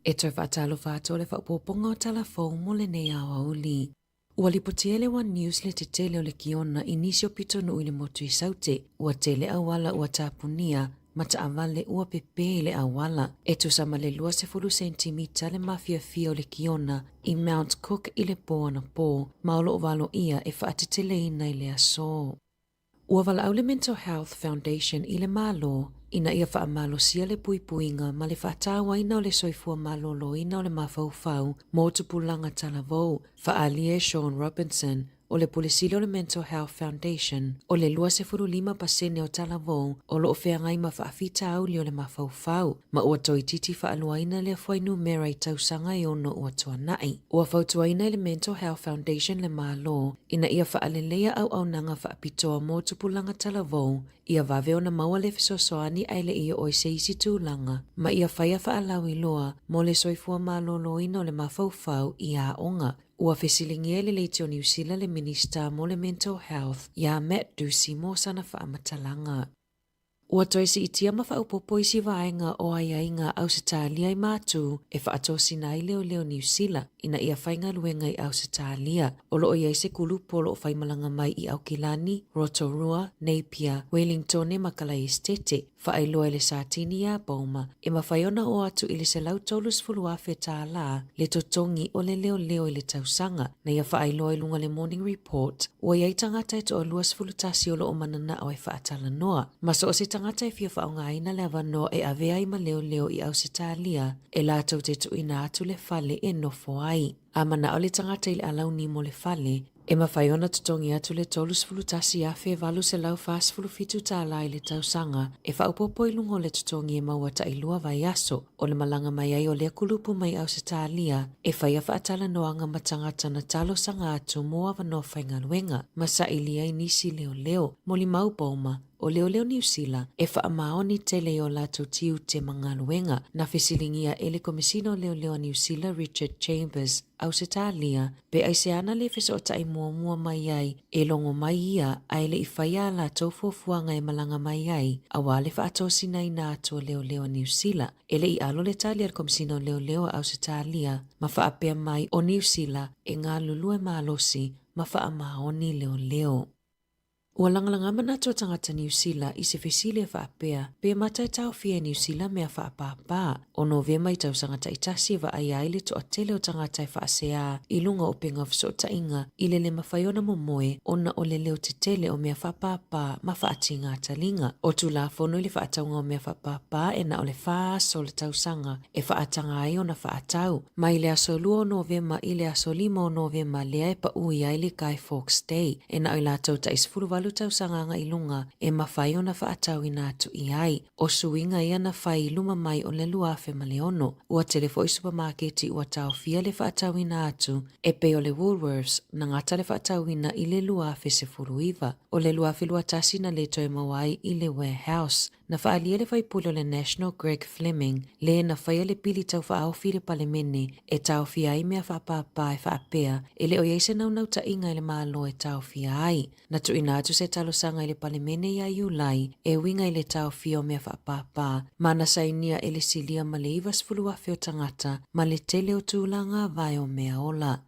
E toe faatalofa atu o le faaopoopoga o tala fou mo lenei aoauli. Ua lipotia e le One News le tetele o le kiona i nisi o pitonuu i le motu i Saute, ua tele auala ua tapunia ma taavale ua pepē i le auala. E tusa ma le 20 sentimita le mafiafia o le kiona i Mount Cook i le pō anapō, ma o lo o valoia e faateteleina i le aso. Ua valaau le Mental Health Foundation i le Malo ina ia faamalosia le puipuiga ma le faatauaina o le soifua maloloina o le mafaufau mo tupulaga talavou, faaalia e Sean Robinson, o le Pule Sili o le Mental Health Foundation, o le 25 pasene o talavou o lo o feagai ma faafitauli o le mafaufau, ma ua toeitiiti faaluaina lea fuainumera i tausaga e ono ua tuanai. Ua fautuaina e le Mental Health Foundation le Malo ina ia faaleleia auaunaga faapitoa mo tupulaga talavou, ia vave ona maua le fesoasoani ae le i oo i se isi tulaga, ma ia faia faalauiloa mo le soifua maloloina o le mafaufau i aoga. Ua fesiligia e le Leitio Niu Sila le Minisita mo le Mental Health iā Matt Doocey mo sana faamatalaga. Ua toe siitia ma faaopoopo isi vaega o aiaiga a Ausetalia i Matū e faatosina ai leoleo Niu Sila ina ia faigaluega i Ausetalia. O lo o i ai se kulupu o lo o faimalaga mai i Aukilani, Rotorua, Napier, Wellingtone ma Kalaesetete. Faailoa e le Satini iā Bowmer, e mafai ona oo atu i le $130,000 tālā le totogi o le leoleo i le tausaga. Na ia faailoa i luga o le Morning Report, ua i ai tagata e toa 21 o lo o mananao e faatalanoa. Ma so o se tagata e fia faaaogaina le avanoa e avea ai ma leoleo i Ausetalia, e latou te tuuina atu le fale e nofo ai. A manao le tagata i le alauni mo le fale, e mafai ona totogi atu le $31,847 tālā i le tausaga e faaopoopo i luga o le totogi e maua tailua vaiaso o le malaga mai ai o lea kulupu mai Ausetalia e faia faatalanoaga ma tagata na talosaga atu mo avanoa faigaluega ma sailia ai nisi leoleo molimau Bowmer o Leoleo Niu Sila e faamaoni tele i o latou tiute ma galuega. Na fesiligia e le Komesina o Leoleo a Niu Sila Richard Chambers, Ausetalia, pe aisea ana le fesootai muamua mai ai e logo mai ia ae le i faia a latou fuafuaga e malaga mai ai auā le faatosinaina atu o Leoleo a Niu Sila. E le i alo le tali a le Komesina o Leoleo a Ausetalia ma faapea mai o Niu Sila e galulue malosi ma faamaoni leoleo. Ua lagalaga manatu a tagata Niu Sila i se fesili e faapea, pe mata e taofia e Niu Sila mea faapāpā o Novema i tausaga taitasi e vaaia ai le toatele o tagata e faaseā i luga o upega o fesootaiga i le le mafai ona momoe ona o le leo tetele o mea faapāpā ma faatīgā taliga. O Tulafono i le faatauga o mea faapāpā e na o le whā aso o le tausaga e faataga ai ona faatau. Mai le aso 2 o Novema i le aso 5 o Novema lea e paʻu ai le Guy Fawkes Day, e na o i latou tai 18 tausaga agai i luga e mafai ona faatauina atu i ai. O suiga ia na fai i luma mai o le 2006. Ua tele foi supamaketi ua taofia le faatauina atu e pei o le Woolworths na gata le faatauina i le 2019. O le 2021 na le toe maua ai i le Warehouse. Na faaalia le faipule o le National Greg Fleming le na faia le pili taufaaofi i le Palemene e taofia ai mea faapāpā e faapea e le o i ai se naunautaiga i le Malo e taofia ai. Na tuuina atu se talosaga i le Palemene iā Iulai e uiga i le taofia o mea faapāpā ma na sainia e le silia ma le 90,000 o tagata ma le tele o tulaga vae o mea ola.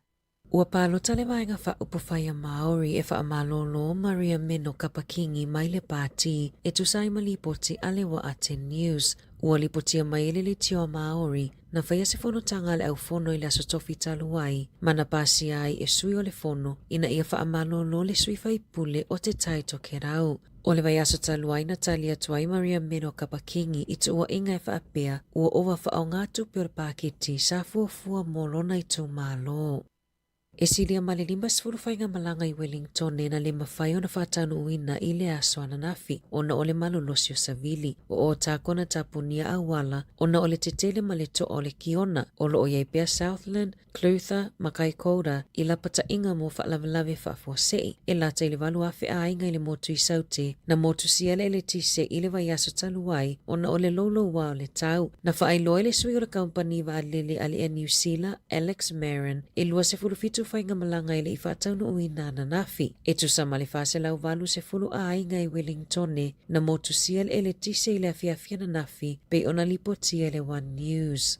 Ua palota le Vaega Faaupufai a Māori e faamalōlō Maria Meno Kapa-Kingi mai le pātī e tusa ai ma lipoti a le Waa Ten News. Ua lipotia mai e le Leitio a Māori, na faia se fonotaga a le aufono i le aso tofi talu ai, ma na pasia ai e sui o le fono ina ia faamalōlō le sui faipule o Te Tai Tokerau. O le vaiaso talu ai na tali atu ai Maria Meno Kapa-Kingi i tuuaiga e faapea ua ova faaaoga tupe o le paketi sa fuafua mo lona itumalo. E silia ma le 50 faigamalaga i Wellingtone na le mafai ona faataunuuina i le aso ananafi ona o le malolosi o savili. Ua Ōtākou na tapunia auala ona o le tetele ma le toa o le kiona o lo o i ai pea Southland, Clutha ma Kaikoura i lapataiga mo faalavelave faafuasei e lata i le 8,000 aiga i le motu i Saute na motusia le eletise i le vaiaso talu ai ona o le loulouā o le tau. Na faailoa e le sui o le kamupani vaalele a le Air Niu Sila, Alex Marin, e 27 faigamalaga e le i faataunuuina ananafi. E tusa ma le 480 aiga i Wellingtone na motusia le eletise i le afiafi ananafi pei ona lipotia e le One News.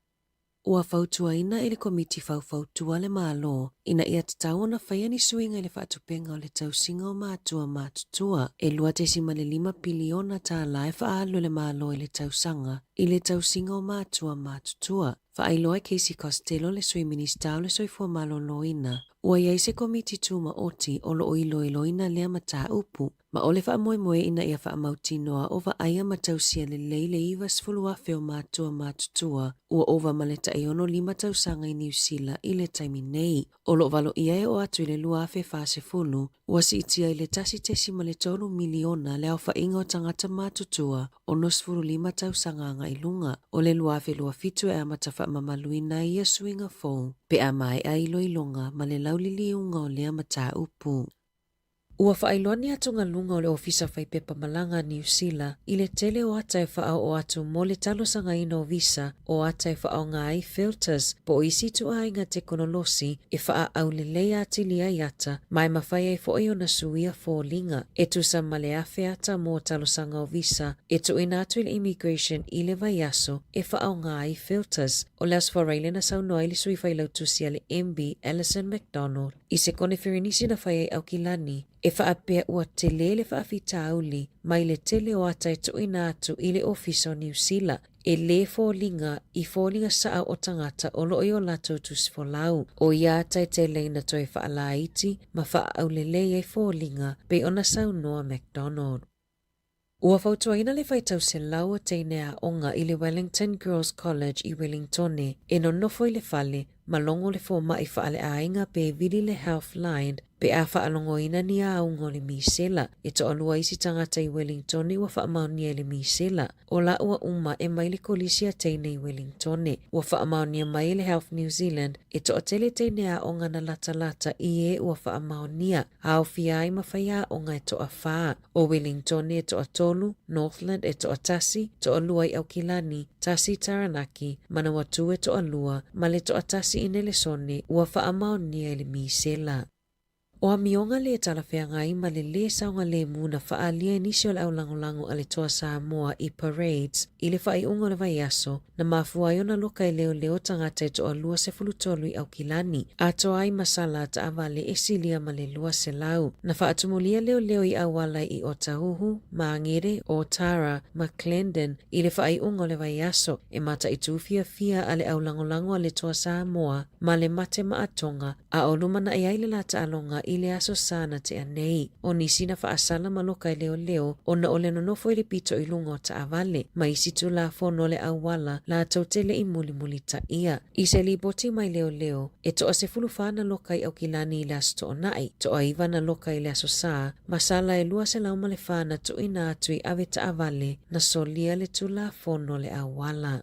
Ua fautuaina e le Komiti Faufautua le Malo ina ia tatau ona faia ni suiga i le faatupenga o le tausiga o matua matutua e $2.5 piliona tālā e faaalu e le Malo i le tausaga i le tausiga o matua matutua. Faailoa e Casey Costello le Sui Minisita o le Soifua Maloloina, ua i ai se Komiti Tumaoti o lo o iloiloina lea mataupu Ma o le faamoemoe ina ia faamautinoa o vaaia ma tausia lelei le 90,000 o matua matutua ua ova ma le tai 65 tausaga i Niu Sila i le taimi nei. O lo o valoia e oo atu i le 2040, ua siitia i le 1.3 miliona le aofaiga o tagata matutua 65 tausaga agai i luga. O le 2027 e amata faamamaluina ai ia suiga fou pe a maea iloiloga ma le lauliliuga o lea mataupu. Ua faailoa ni atugaluga o le Ofisa Faipepa Malaga a Niu Sila i le tele o ata e faaoo atu mo le talosagaina o visa o ata e faaaoga ai filters po o isi ituaiga tekonolosi e faaaulelei atili ai ata ma e mafai ai foi ona suia foliga e tusa ma le 1,000 ata mo talosaga o visa e tuuina atu i le Immigration i le vaiaso e faaaoga ai filters. O le Aso Faraile na saunoa ai le Sui Failautusi a le MB Alison McDonald I se koneferenisi na fai ai Aukilani, e faapea ua tele le faafitauli mai le tele o ata e tuuina atu i le Ofisa o Niu Sila e lē foliga i foliga saʻa o tagata o lo o i o latou tusifolau. ʻO ia ata e tele ina toe faalaiti ma faaaulelei ai foliga pei ona saunoa McDonald. Ua fautuaina le faitau selau o teine aoga i le Wellington Girls College i Welingtone e nonofo i le fale ma logo le fomai faaleaiga pe vili le Health Line pe a faalogoina ni auga o le misela. E toalua isi tagata i Welingtone ua faamaonia i le misela. O laua uma e mai le kolisi a teine i Welingtone. Ua faamaonia mai e le Health New Zealand e toatele teine aoga na latalata i e ua faamaonia, aofia ai ma faiaoga e toafa. ʻO Welingtone e toatolu, Northland e toatasi, toalua i Aukilani, tasi i Taranaki, Manawatū e toalua, ma le toatasi i Nelesone, ua faamaonia i le misela. ʻO amioga lē talafeagai ma le lē saogalemu na faaalia e nisi o le aulagolago a le Toa Samoa i Parades i le faaiuga o le vaiaso, na mafua ai ona loka e leoleo tagata e toalua 13 i Aukilani, atoa ai ma sala taavale e silia ma le 200. Na faatumulia leoleo i auala i Otahuhu, Māngere, Ōtara ma Clendon i le faaiuga o le vaiaso e mataitū fiafia a le aulagolago a le Toa Samoa ma le mate maʻatoga a o lumanaʻi ai le lā taaloga i le aso Sa na tea nei. ʻO nisi na faasala ma loka e leoleo ona o le nonofo i le pito i luga o taavale ma isi tulafono o le auala latou te le i mulimulitaia. I se lipoti mai leoleo, e toa 14 na loka i Aukilani i le aso Toʻonaʻi, toa iva na loka i le aso Sa, ma sala e 204 na tuuina atu i ave taavale na solia le tulafono o le auala.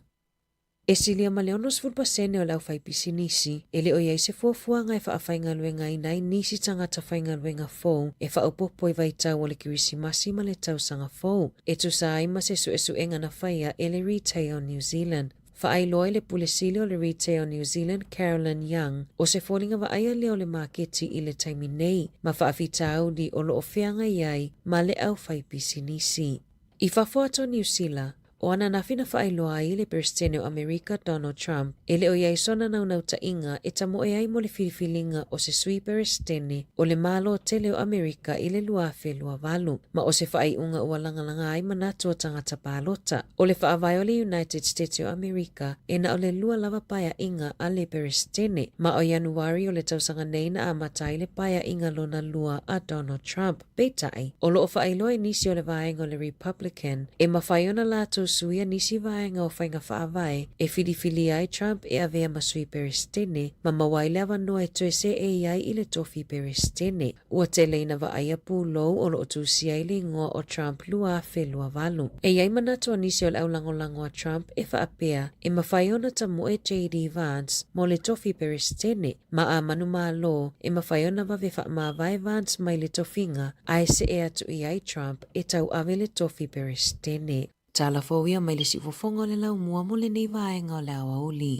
E silia ma le 60 pasene o le aufaipisinisi e le o i ai se fuafuaga e faafaigaluegaina ai nisi tagata faigaluega fou e faaopoopo i vaitau o le Kerisimasi ma le tausaga fou, e tusa ai ma se suesuega na faia e le Retail New Zealand. Faailoa i le Pule Sili o le Retail New Zealand Carolyn Young, o se foliga vaaia lea o le maketi i le taimi nei ma faafitauli o lo o feagai ai ma le aufaipisinisi. I fafo atu o Niu Sila, ʻO ananafi na faailoa ai le Peresetene o ʻAmerika Donald Trump e le o i ai sona naunautaiga e tamoe ai mo le filifiliga o se sui Peresetene o le Malo tele o ʻAmerika i le 2028, ma o se faaiuga ua lagalaga ai manatu o tagata palota. ʻO le faavae o le United States o ʻAmerika, e na o le lua lava paeaiga a le Peresetene, ma o Ianuari o le tausaga nei na amata ai le paeaiga lona lua a Donald Trump. Peitai, o lo o faailoa e nisi o le vaega o le Republican, e mafai ona latou suia nisi vaega o faiga faavae e filifilia ai Trump e avea ma sui Peresetene ma maua ai le avanoa e toe seʻei ai i le tofi Peresetene. Ua tele ina vaaia pulou o lo o tusia ai le igoa o Trump 2028. E i ai manatu o nisi o le aulagolago a Trump e faapea e mafai ona tamoe JD Vance mo le tofi Peresetene, Ma a manumalo, e mafai ona vave faamavae Vance mai le tofiga ae see atu i ai Trump e tauave le tofi Peresetene. Tala fou ia mai le siufofoga o le laumua mo lenei vaega o le aoauli.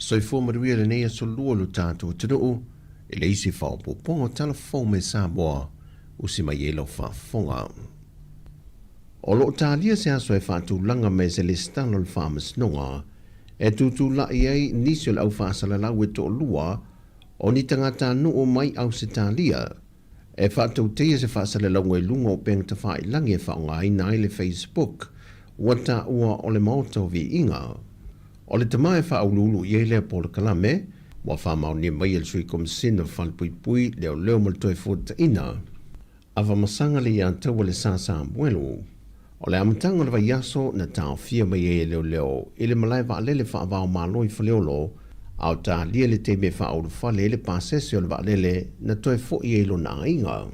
Soifua manuia lenei aso lua lo tatou atunuu i le isi faaopoopoga o tala fou mai Samoa usi mai ai lau faafofoga. O lo o talia se aso e faatulaga mai se lesitala o le Faamasinoga e tutulai ai nisi o le au faasalalau e toalua o ni tagatanuu mai Ausetalia e faatauteia se faasalalauga i luga o upega tafailagi e faaaogaina ai le Facebook ua taua o le Maota o Viiga. O le tama e faauluulu i ai lea polokalame, ua faamaonia mai e le Sui Komesina o Falepuipui, Leoleo ma le Toefuataina, Afamasaga le Iataua le Sa Samuelu. O le amataga o le vaiaso na taofia mai ai e leoleo i le malae vaalele faava-o-Malo i Faleolo, a o talia le taimi e faaulufale ai le pasese o le vaalele na toe fo'i ai i lona aiga.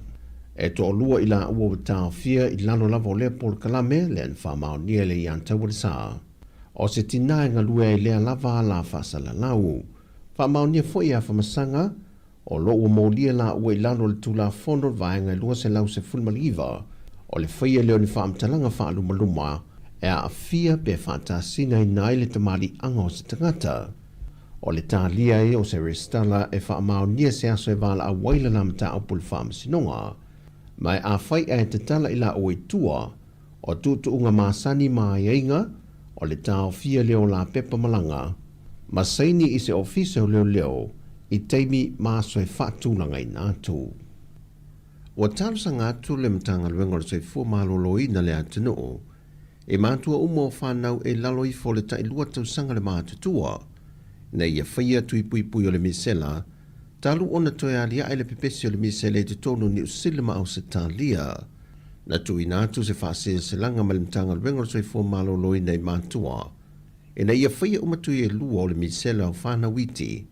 E toalua i laua ua taofia i lalo lava o lea polokalame lea na faamaonia e le Iataua le Sa. O se tinā e galue ai lea lava la faasalalau. Faamaonia foi e Afamasaga, O lo o ua molia laua i lalo o le Tulafono Vaega 219, o le faia lea o ni faamatalaga faalumaluma e aafia pe faatasinaina ai le tamaliiaga o se tagata. O le talia ai o se resitala e faamaonia se aso e valaau ai lana mataupu i le Faamasinoga. Ma e afai ae tatala i laua i tua, o tuutuuga masani ma aiaiga, o le taofia lea o la pepa malaga, ma saini i se ofisa o leoleo i taimi ma aso e faatulagaina atu. Ua talosaga atu le Matagaluega o le Soifua Maloloina le atunuu i matua uma o fanau e lalo ifo o le tailua tausaga le matutua ina ia faia tui puipui o le misela talu ona toe aliae le pepesi o le misela i totonu o Niu Sila ma Ausetalia. Na tuuina atu se faaseleselaga mai le Matagaluega o le Soifua Maloloina i matua ina ia faia uma tui e lua o le misela o fanau iti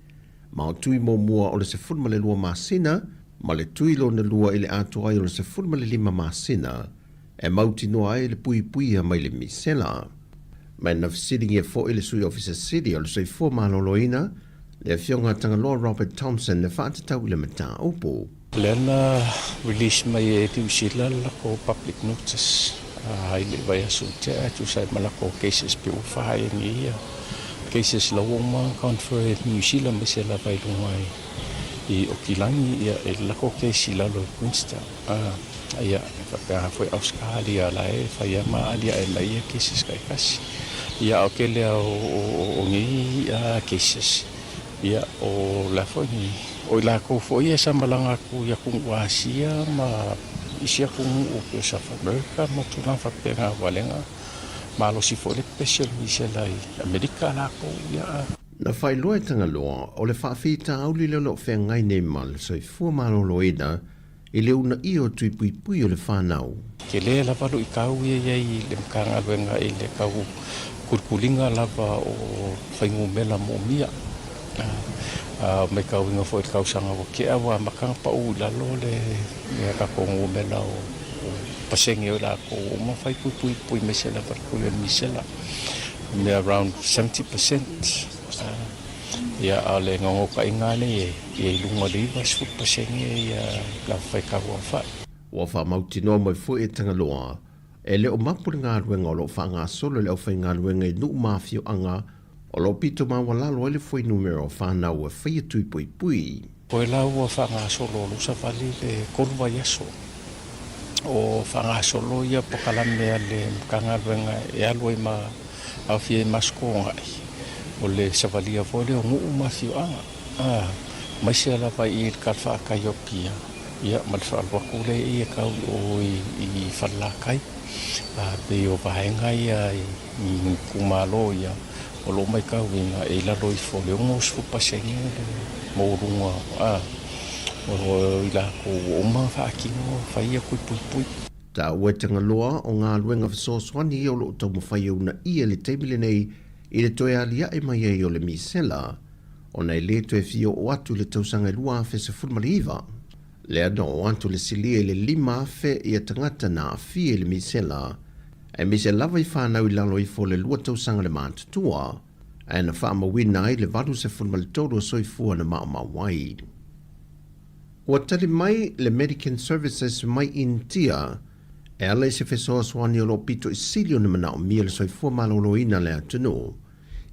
ma o tui muamua o le 12 masina ma le tui lona lua i le atoa ai o le 15 masina e mautinoa ai le puipuia mai le misela. Ma na fesiligia foi le Sui Ofisa Sili o le Soifua Maloloina, le Afioga a Tagaloa Robert Thompson e faatatau i le mataupu. Lea na release mai e Niu Sila le latou public notice i le vaiaso ua tea e tusa ai ma latou cases pe ua faaiagia ia cases la ua uma ona confer e Niu Sila aemaise lava i luga i Okilangi ia i le latou case i lalo i Queenstown. Ia e faapena foi Ausetalia la e fai lava ma aliae mai ia cases taitasi. Ia a o tele lava o nei cases Ia, o le a foi nei? O i latou foi ia sa malaga atu i atunuu Asia ma isi atunuu pei o South America ma tulaga faapena aua lea na malosi foi le pepesi o le misela i Amerika latou, ia. Na faailoa e Tagaloa, o le faafitauli lea o lo o feagai nei ma le soifua maloloina i le uunaia o tui puipui o le fanau. Tele lava luitau ia i ai i le Matagaluega i le tau kulikuliga lava o fuainumera moomia. A matauina foi i le tausaga ua tea ua amata ona pau i lalo le tatou numera o pasene o i latou ua uma ona fai tui puipui aemaise lava le tui o le misela, mea around 70%. Ia, a o le naunautaiga lava lenei ia i luga o le 90% ia le faitau aofai. Ua faamautinoa mai foi e Tagaloa, e le o mapu le galuega o lo o faagasolo e le aufaigaluega i nuu ma afioaga o lo o pito maualalo ai le fuainumera o fanau e faia tui puipui. Koe la ua faagasolo lou savali le tolu vaiaso o faagasolo ia polokalame a le Matagaluega e alu ai ma aofia ai ma aso togai. O le savalia foi lea o nuu ma afioaga, aemaise lava i le talafatai o Apia, ia ma le faalu atu lea i e tau i o i Falelatai. Pei o vaega ia i itumalo ia o lo o matauina e i lalo ifo o le 60% le maualuga o i latou ua uma ona faatino fai ia tui puipui. Taua e Tagaloa o galuega fesoasoani ia o lo o taumafai e uunaia i le taimi lenei i le toe aliae mai ai o le misela ona e le toe fia oo atu i le tausaga e 2019. Lea na oo atu le silia i le 5,000 ia tagata na aafia i le misela, aemaise lava i fanau i lalo ifo o le lua tausaga le matutua, ae na faamauina ai le 83 o soifua na maomao ai. Ua tali mai le Medican Services mai Initia e ala i se fesoasoani o lo o pito i sili ona manaomia le soifua maloloina o le atunuu.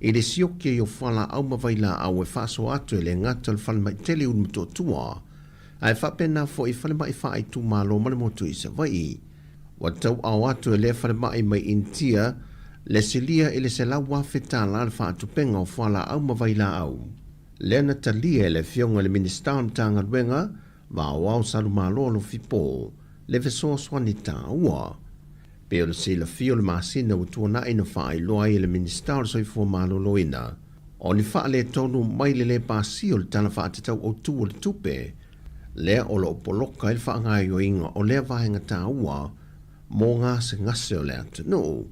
i le sioki ai o fualaau ma vailaau e faasoa atu e le gata o le falemai tele i Ulumotootua, ae faapena foi i falemai faaitumalo ma le motu i Savaii. Ua tauaao atu e lea falemai mai Initia le silia i le $100,000 le faatupenga o fualaau ma vailaau. Lea na talia e le Afioga i le Minisita o le Matagaluega va Aoao Salumalo Alofi Paul le fesoasoani taua. Pei o le silafia o le masina ua tuanai na faailoa ai e le Minisita o le Soifua Maloloina o ni faaletonu mai le lē pasia o le Tala Faatatau Autu o le Tupe lea o lo o poloka ai le faagaoioiga o lea vaega taua mo gasegase o le atunuu.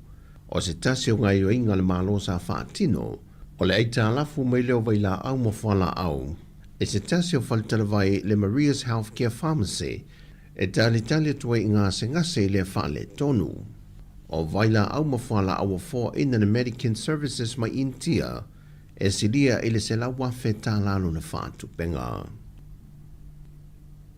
O se tasi o gaoioiga a le Malo sa faatino, o le aitalafu mai lea o vailaau ma fualaau e se tasi o faletalavai le Maria's Healthcare Pharmacy e talitali atu ai i gasegase i lea faaletonu. O vailaau ma fualaau ua foaina le Medicare Services mai Initia e silia i le $100,000 lona faatupenga.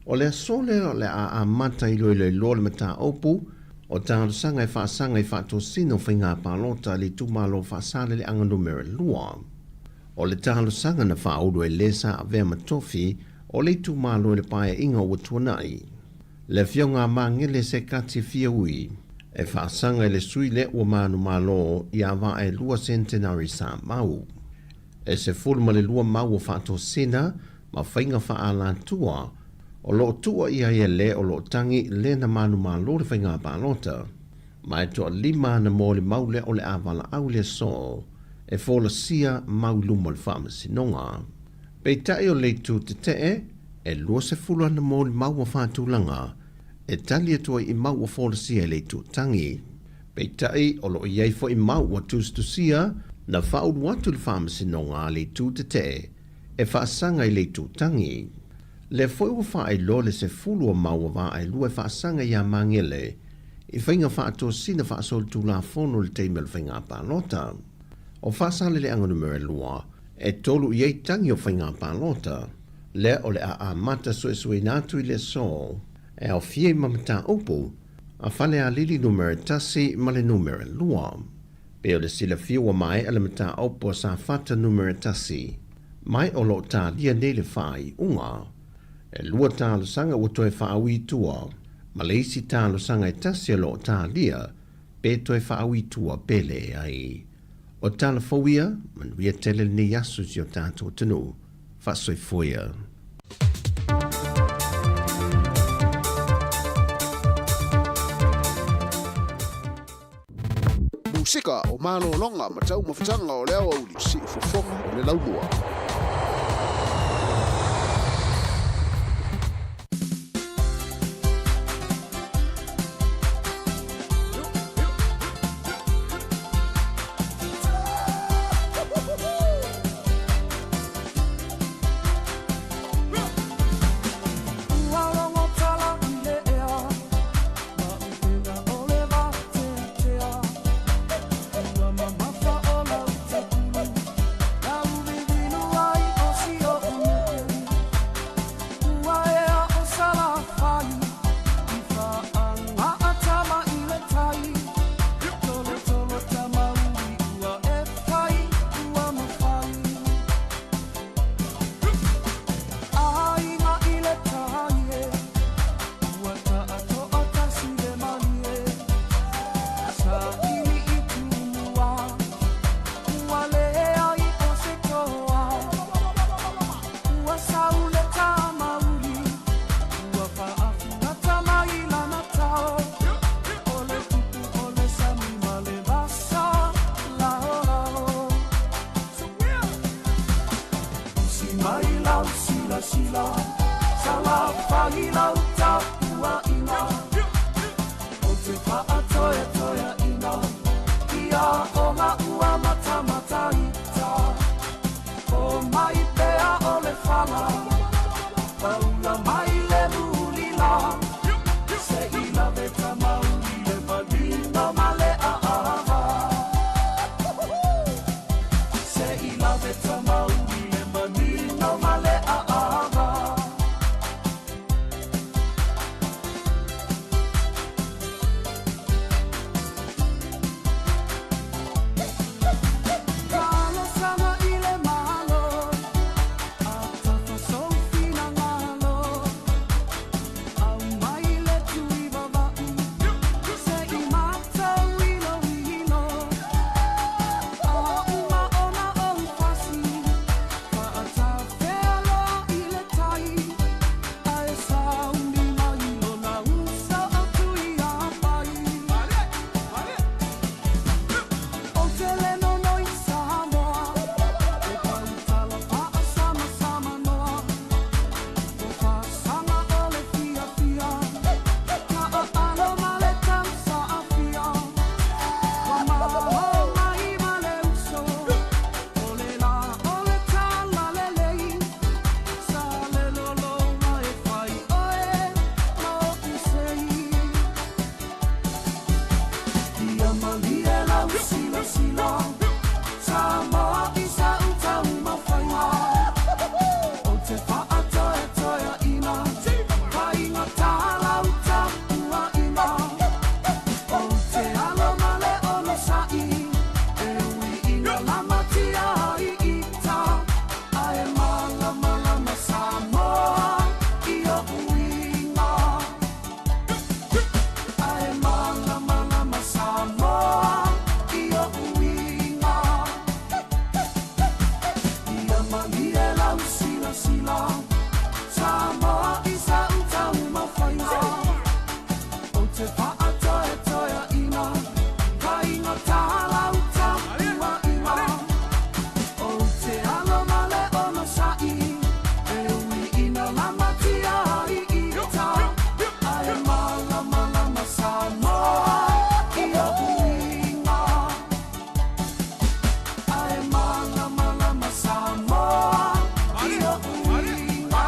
O le aso lea o le a amata iloiloiloa le mataupu o talosaga e faasaga i faatosina o faiga palota a le itumalo o Faasaleleaga Numera 2. O le talosaga na faaulu e le sa avea ma tofi o le itumalo i le paeaiga ua tuanai. Le Afioga a Magele Sekati Fiaui e faasaga i le sui lea ua manumalo ia Vaaelua Centenary Samau. E 12 mau o faatosina ma faiga faaalatua o lo o tuua i ai e le o lo o tagi le na manumalo le faiga palota. Ma e toalima ana molimau lea o le a valaau i le aso e folasia mau i luma o le Faamasinoga. Peitai o le itu tetee, e 20 ana molimau ua faatulaga e tali atu ai i mau ua folasia e le itu tagi. Peitai o lo o i ai foi mau ua tusitusia na faaulu atu i le Faamasinoga a le itu tetee e faasaga i le itu tagi. Lea foi ua faailoa le 10 o mau ua vaelua e faasaga iā Magele i faiga faatosina faasolitulafono i le taimi o le faiga palota. O Faasaleleaga Numera 2, e tolu i ai tagi o faiga palota, lea o le a amata suesueina atu i le aso e aofia i ma mataupu a Falealili Numera 1 ma le Numera 2. Pei o le silafia ua maea le mataupu a Safata Numera 1, mai o lo o talia nei le faaiuga. E lua talosaga ua toe faaui i tua, ma le isi talosaga e tasi o lo o talia pe toe faaui i tua pe leai. O tala fou ia, manuia tele lenei aso i si o tatou atunuu. Faasoifua ia. Musika o malologa ma taumafataga o le aoauli, siufofoga o le laumua. silasila Samoa i sa taumafaiga Ou te faatoetoeaʻina Faigata lau tapuaiga Ou te alo ma le onosaʻi E ui ina lamatia ai ita Ae malamalama Samoa i oʻu iga Ae malamalama Samoa i oʻu iga Ia malie lau silasila Samoa i sa'u taumafaiga Ou te faatoetoeaʻina Faigata lau tapuaiga Ou te alo ma le onosaʻi E ui ina lamatia ai ita Ae malamalama Samoa i oʻu iga Ae malamalama Samoa i oʻu iga.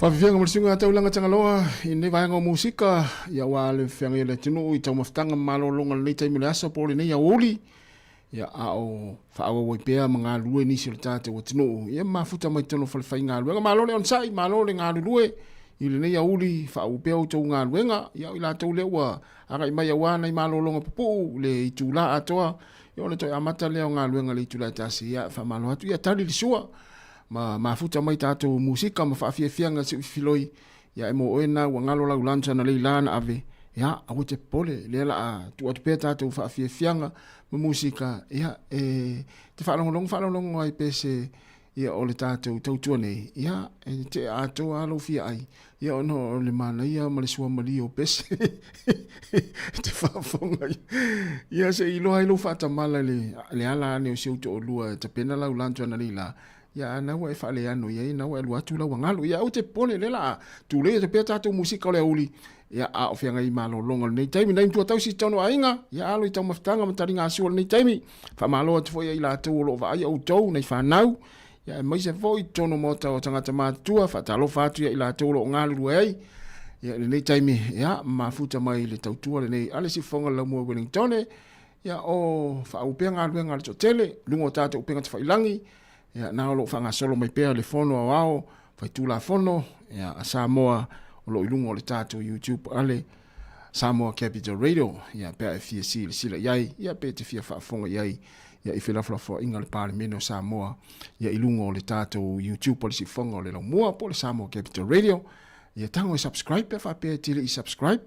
Faafiafiaga ma le suiga taulaga Tagaloa i lenei vaega o musika, ia aua le feagai o le atunuu i taumafataga ma malologa i lenei taimi o le aso po o lenei aoauli, ia a o faaauau ai pea ma galulue nisi o le tatou atunuu, ia ma mafuta mai totonu o falefaigaluega. Malo le onosai, malo le galulue i lenei aoauli, faaauau pea outou galuega, ia o i latou lea ua agai mai aua nai malologa pupuu i le itula atoa, ia ona toe amata lea o galuega i le itula e tasi, ia faamalo atu, ia tali le sua. Ma mafuta mai tatou musika ma faafiafiaga si filoi ia e mo oe na ua galo lau lunch ana lei la na ave ia aua te popole lea la a tuu atu pea tatou faafiafiaga ma musika ia e te faalogologo faalogologo ai pe se ia o le tatou tautua nei ia e te atoa lou fia ai ia ona o le manaia ma le suamalie o pese te faafofoga ai. Ia se i iloa ai lou faatamala i le ala ane o si ou toalua e tapena lau lunch analeila la, ia a na ua e faaleano i ai, na ua e alu atu lau agalu. Ia aua te popole, lea la a tulei atu pea tatou musika o le aoauli, ia a o feagai i malologa o lenei taimi. Nai matua tausi i totonu o aiga, ia alo i taumafataga ma taligasua o lenei taimi. Faamalo atu foi ia i latou o lo o vaaia outou, nai fanau, ia aemaise foi i totonu o maota o tagata matutua, faatalofa atu ia i latou o lo o galulue ai. Ia i lenei taimi, ia, mafuta mai le tautua lenei a le Siufofoga o le Laumua Wellingtone, ia o faauu pea galuega a le toatele, luga o tatou upega tafailagi, ia na o lo o faagasolo mai pea le Fono Aoao Faitulafono ia, a Samoa o lo o i luga o le tatou YouTube a le Samoa Capital Radio, ia pe a e fia silasila i ai, ia pe te fia faafofoga i ai, ia i felafolafoaiga a le Palemene o Samoa ia i luga o le tatou YouTube o le Siufofoga o le Laumua po o le Samoa Capital Radio. Ia tago e subscribe pe a faapea e te le i subscribe.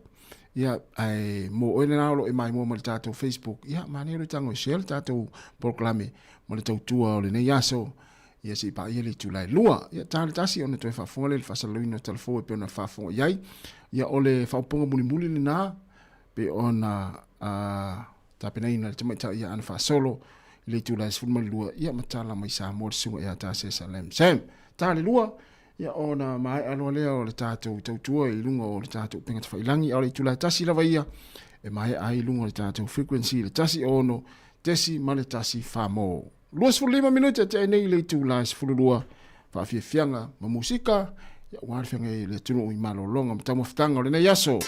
Ia ae mo oe lena o lo o e maimoa mai le tatou Facebook, ia manaia le tago e share le tatou polokalame ma le tautua o lenei aso. Ia se i paia le itula e lua. Ia ta le tasi ona toe faafofoga lea i le faasalalauina o tala fou e pei ona faafofoga i ai. Ia o le faaupuga mulimuli lena pei ona tapenaina e le tamaitai ia Ana Faasolo i le itula e 12 ia ma tala mai Samoa le susuga ia Tasesa Lam Sam. Ta le lua, ia ona maea loa lea o le tatou tautua i luga o le tatou upega tafailangi, a o le itula e tasi lava ia e maea ai i luga o le tatou frequency i le 16.1 mo. 25 minute tea nei i le itula e 12 faafiafiaga ma musika ia aua le feagai ai le atunuu i malologa ma taumafataga o lenei aso.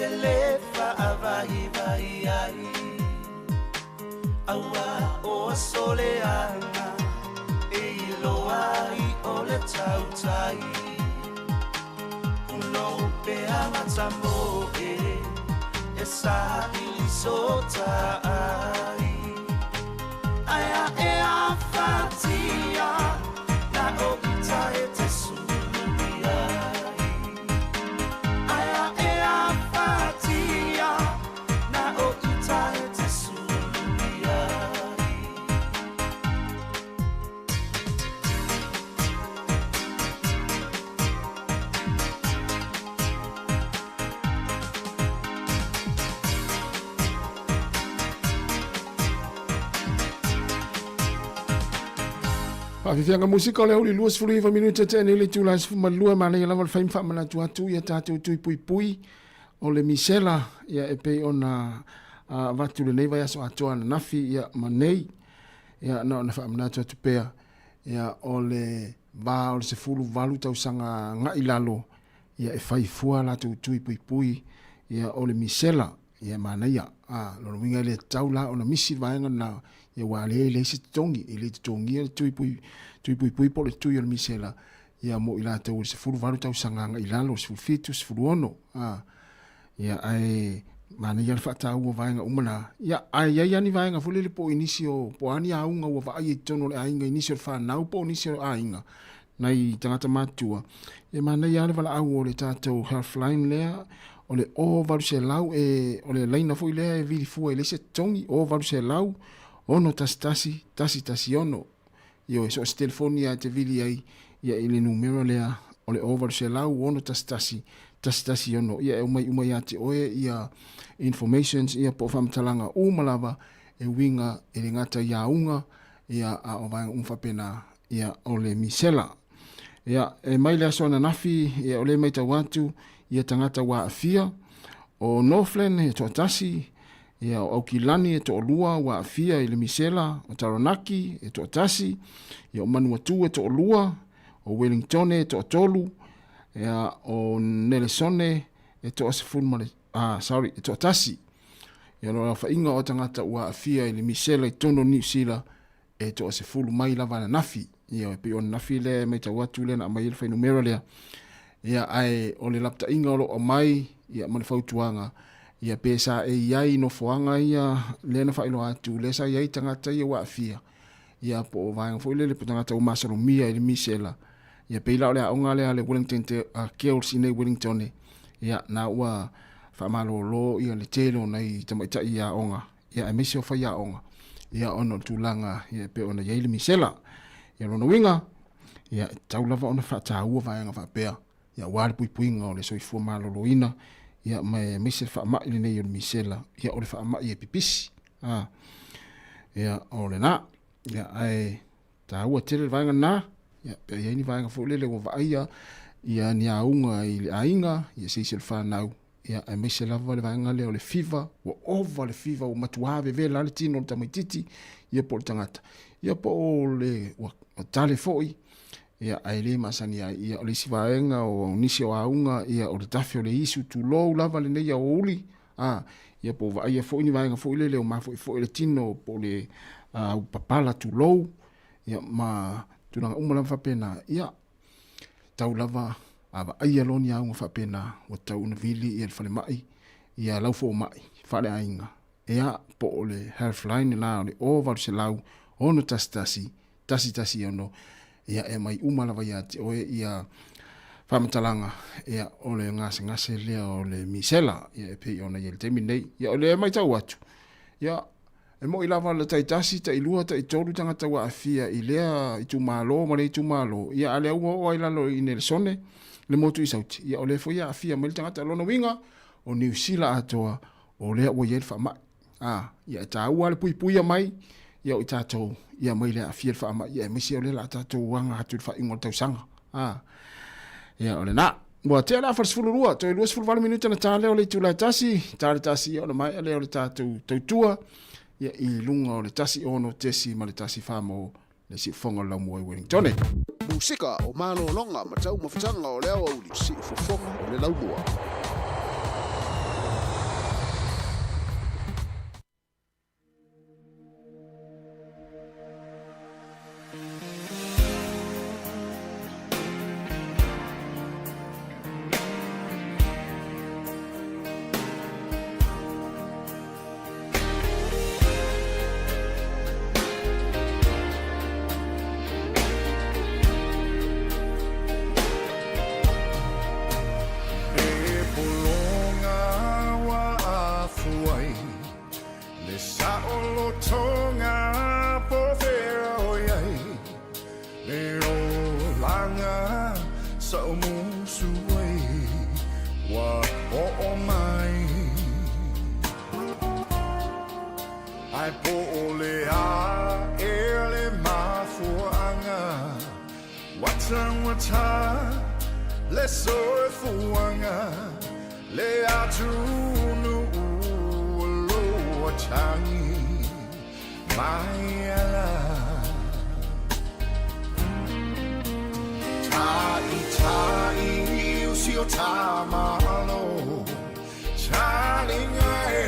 te le faavaivai ai Auā o aso leaga e iloa ai o le tautai Punou pea matamoe e saili sota ai Ae a e afatia na o uta e te sulu ai Ae a e afatia na o uta e te sulu ai. Faafiafiaga musika o le aoauli 29 minute tea nei le itula e 12 manaia lava le fai ma faamanatu atu ia tatou tui puipui o le misela ia e pei ona avatu lenei vaiaso atoa ananafi ia ma nei ia na ona faamanatu atu pea ia o le va o le 18 tausaga agai lalo ia e fai fua latou tui puipui ia o le misela ia manaia a lona uiga e le tatau la ona misi le vaega lena ia aua lea e leai se totogi e le totogia le tui pui tui puipui po o le tui o le misela ia mo i latou o le 18 tausaga agai i lalo 17 16 a ia ae manaia le faataua o vaega uma na ia ae i ai lava ni vaega foi lele po o i nisi o po o a ni auga ua vaaia i totonu o le aiga i nisi o le fanau po o nisi o aiga nai tagata matutua, e manaia lava le valaau o le tatou healthline lea, o le 0800 e, o le laina foi lea e vili fua e leai se totogi, 0800 611 116. Ioe, so o se telefoni lava e te vili ai ia i le numera lea o le 0800 611 116, ia e aumai uma ia te oe ia informations ia po o faamatalaga uma lava e uiga e le gata i auga ia a o vaega uma faapena ia o le misela. Ia, e mai le aso ananafi, ia o lea e matau atu, ia tagata ua aafia, o Northland e toatasi, ia o Aukilani e toalua ua aafia i le misela, o Taranaki e toatasi, ia o Manuatu e toalua, o Wellingtone e toatolu, ia o Nelesone e toasefulu ma le, ah, sorry, e toatasi. Ia o le aofaiga o tagata ua aafia i le misela i totonu o Niu Sila, e toasefulu mai lava ananafi. Ia, e pei o ananafi lea e matau atu lea na aumai ai le fuainumera lea. Ia, ae o le lapataiga o lo o aumai, ia, ma le fautuaga, ia, pe sa e i ai i nofoaga ia lea na faailoa atu, lea sa i ai tagata ia ua aafia, ia, po o vaega foi lele, po o tagata ua masalomia i le misela, ia, pei la o le aoga lea a le Wellington Girls i inei i Wellington, ia, na ua faamalolo ia le tele o nai tamaitai aoga, ia aemaise o faiaoga ia ona o le tulaga ia e pei ona i ai le misela. Ia lona uiga, ia e tatau lava ona faataua vaega faapea ia aua le puipuiga o le soifua maloloina ia ma aemaise le faamai lenei o le misela ia o le faamai e pipisi. A, ia o lena. Ia ae taua tele le vaega lena ia pe i ai ni vaega foi lele ua vaaia ia ni auga i le aiga ia se isi o le fanau Ia, aemaise lava le vaega lea o le fiva, ua ova le fiva, ua matuā vevela le tino o le tamaitiiti, ia po o le tagata. Ia po o le, ua tale foi, ia, ae le masani ai. Ia, o le isi vaega o nisi o auga, ia, o le tafe o le isu, tulou lava lenei aoauli, a, ia po o vaaia foi ni vaega foi lele o mafoefoe le tino, po o le aupapala, tulou, ia, ma tulaga uma lava faapena. Ia, Tau lava a vaaia loa ni auga faapena, ua tatau ona vili ia le falemai, ia lau fomai faaleaiga, ea po o le healthline lena o le 0800 611 116, ia e aumai uma lava ia te oe ia faamatalaga ia o le gasegase lea o le misela ia e pei ona i ai i le taimi lenei. Ia o lea e matau atu, ia E moni lava le taitasi, tailua, taitolu tagata ua aafia i lea itumalo ma lea itumalo, ia a o lea ua oo ai lalo i Nelesone, le motu i Sauti, ia o lea foi e aafia mai le tagata. O lona uiga, o Niu Sila atoa, o lea ua i ai le faamai. A, ia e taua le puipuia mai, ia o i tatou, ia mai le aafia le faamai, ia aemaise o lea o le a tatou aga atu i le faaiuga o le tausaga. A, ia o lena. Ua tea le afa i le 12, toe 28 minute ona ta lea o le itula e tasi, ta le tasi ona maea lea o le tatou tautua ia, i luga o le 1 6 ma le 1 4 mo le siufofoga o le laumua i Wellingtone. Musika o malologa ma taumafataga o le aoauli, siufofoga o le laumua. laga sa o musu ai ua oo mai. Ae po o le a ea le mafuaaga ua taugata le soifuaga le atunuu o lo o atagi mai ala. Ta'ita'i o si o tamalo Talinga e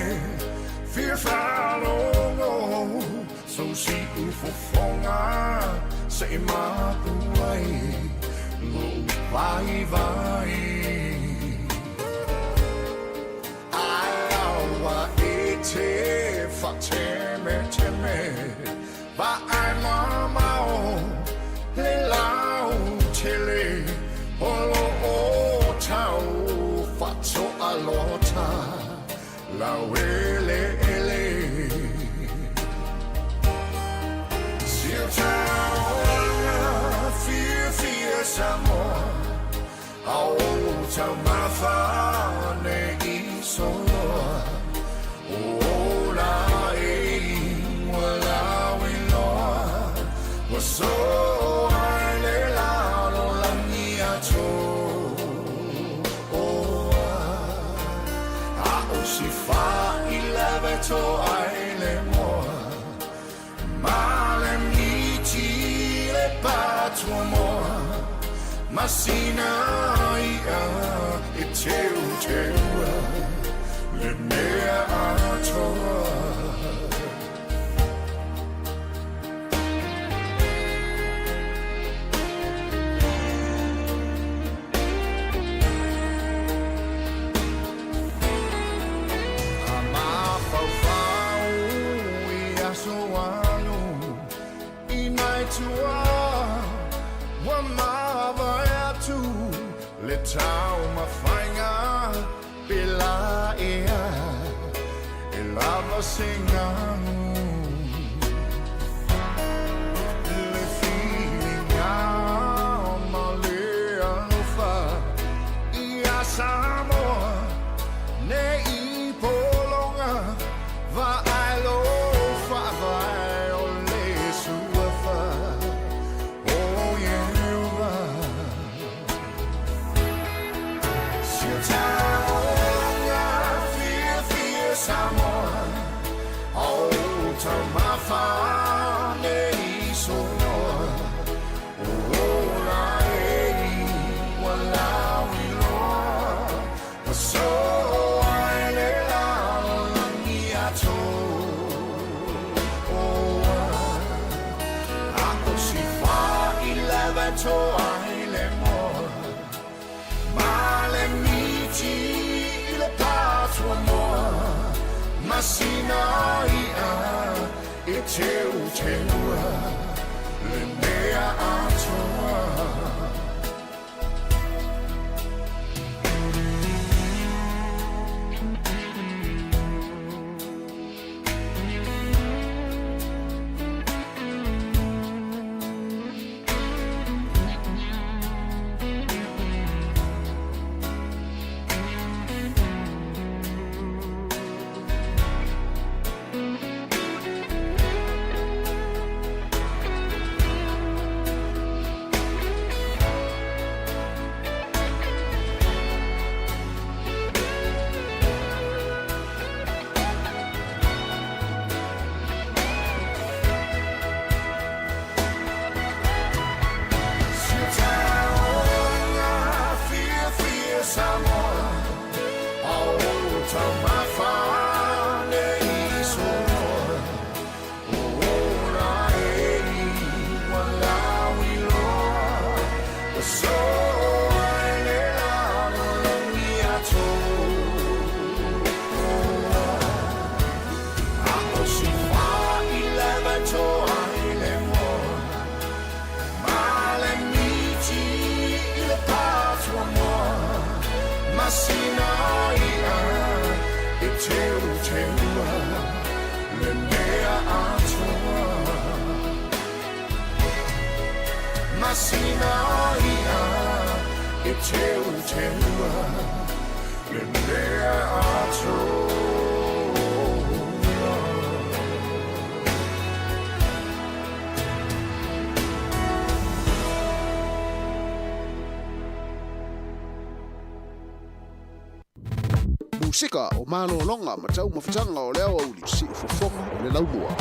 fia faalogo So si'u fofoga se i mapu ai Lo'u vaivai Ae aua e te faatemeteme Vaai mamao le lautele O lo o tau faatoalota laueleele Si o taoga fiafia Samoa A o taumafa ne i soloa O ola e ua lauiloa Ua soa i le lalolagi atoa A o si fai lava toa i le moa Ma le miti le patuamoa Ma sina i'a e teuteua Le mea atoa. A mafaufau i aso alu i nai tua ua mavae atu le taumafaiga pe la ea e lava se galu. Le filiga ma le alofa ia Samoa ne i pologa vaai lo faavae o le suafa o Ieova. Si o taoga fiafia Samoa a o taumafa ne i soloa O ola e ua lauiloa Ua soa i le lalolagi atoa A o si fai lava toa i le moa Ma le miti i le patuamoa Ma sina i'a e teuteua Le mea atoa. sina ia e teuteua le mea atoa. Musika o malologa ma taumafataga o le aoauli siufofoga o le laumua.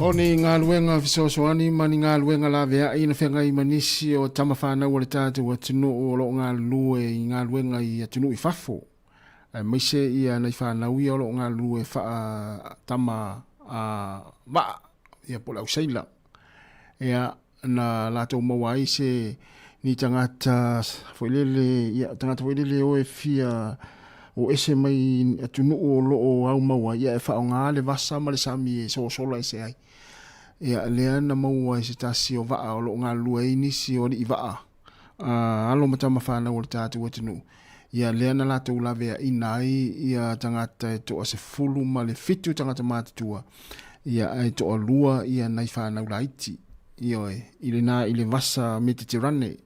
O ni galuega fesoasoani ma ni galuega laveai na feagai ma nisi o tama fanau a le tatou atunuu o lo o galulue i galuega i atunuu i fafo, aemaise ia nai fanau ia o lo o galulue faa-tama a vaa, ia po o le auseila. Ia, na latou maua ai se ni tagata foi lele, ia, tagata foi lele o e fia o ese mai atunuu o lo o aumau ai, ia e faaaoga le vasa ma le sami e sosola ese ai. Ia, lea na maua e se tasi o vaa o lo o galulue ai nisi o alii vaa, a alo ma tama fanau o le tatou atunuu. Ia, lea na latou laveaina ai ia tagata e toa 17 tagata matutua, ia, ae toalua ia nai fanau laiti. Ioe, i lena i le vasa Meteterane.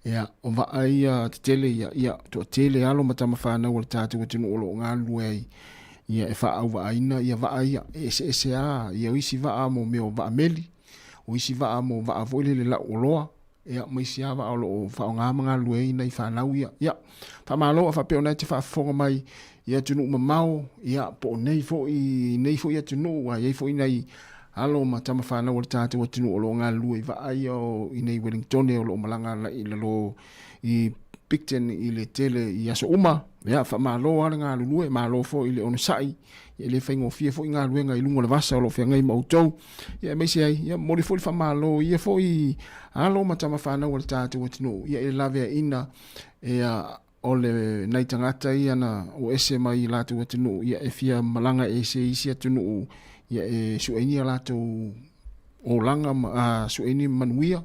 Ia, o vaa ia tetele ia, ia, toatele alo ma tama fanau a le tatou atunuu o lo o galulue ai, ia, e faaauvaaina ia vaa ia, e eseese lava, ia, o isi vaa mo mea o vaa meli, o isi vaa mo vaa foi lele lau oloa, ia, ma isi lava vaa o lo o faaaoga ma galulue ai nai fanau ia. Ia, faamalo a faapea o lena e te faafofoga mai i atunuu mamao, ia, po o nei foi, nei foi atunuu, a i ai foi nai alo ma tama fanau a le tatou atunuu o lo o galulue i vaa ia o i nei Wellingtone o lo o malaga i lalo i Picton i le tele i aso uma. Ia, faamalo lava le galulue, malo foi i le onosai, ia e le faigofie foi galuega i luga o le vasa o lo o feagai ma outou. Ia aemaise ai, ia momoli foi le faamalo i ia foi alo ma tama fanau a le tatou atunuu, ia i le laveaiina ia o le nai tagata ia na o ese mai i latou atunuu ia e fia malaga ese i isi atunuu ia e sueini a latou olaga ma a sueini manuia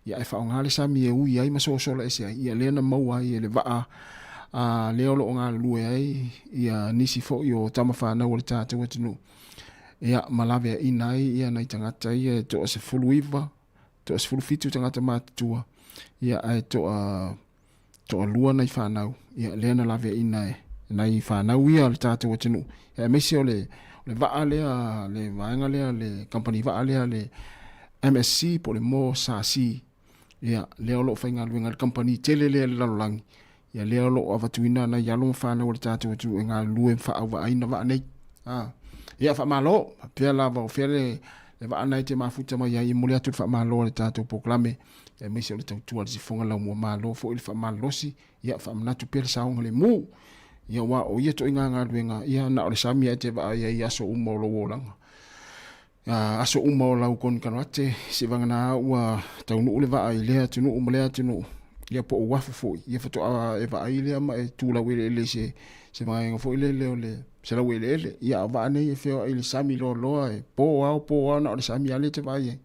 ia ae faaaoga le sami e ui ai ma sosola ese ai ia lea na maua ai e le vaa a lea o lo o galulue ai ia nisi foi o tama fanau o le tatou atunuu ia ma laveaina ai ia nai tagata ia e toa 19 toa 17 tagata matutua ia ae toa toalua nai fanau, ia lea na laveaiina e nai fanau ia a le tatou atunuu, ia aemaise o le o le vaa lea, le vaega lea, le kamupani vaa lea le MSC po o le Mo Sa Si, ia lea o lo o faigaluega le kamupani tele lea i le lalolagi, ia lea o lo o avatuina nai alo ma fanau a le tatou atunuu e galulue ma faaauvaaiina vaa nei. A, ia faamalo, faapea lava o fea le le vaa na e te mafuta mai ai, e momoli atu le faamalo a le tatou polokalame aemaise o le tautua a le sifoga laumua malo foi le faamalolosi, ia faamanatu pea le saogalemu. Ia aua o ia ituaiga galuega, ia na o le sami lava e te vaai ai i aso uma o lou olaga. Aso uma o lau konekarate, seivagana ua taunuu le vaa i lea atunuu ma lea atunuu, ia po o uafu foi, ia faatoa e vaai lea ma e tu laueleele i se, se vaega foi lele o le se laueleele. Ia a o vaa nei e feoai i le sami loaloa, e po ao po ao, na o le sami lava lea e te vaai ai.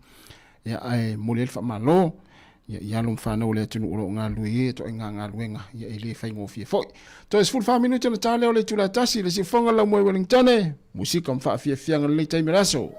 Ia, ae momoli ai le faamalo ia, i alo ma fanau o le atunuu o lo o galulue i ia ituaiga galuega, ia, e le faigofie foi. Toe 14 minute ona ta lea o le itula e tasi, le siufofoga lau moe Wellingtone, musika ma faafiafiaga lenei taimi o le aso.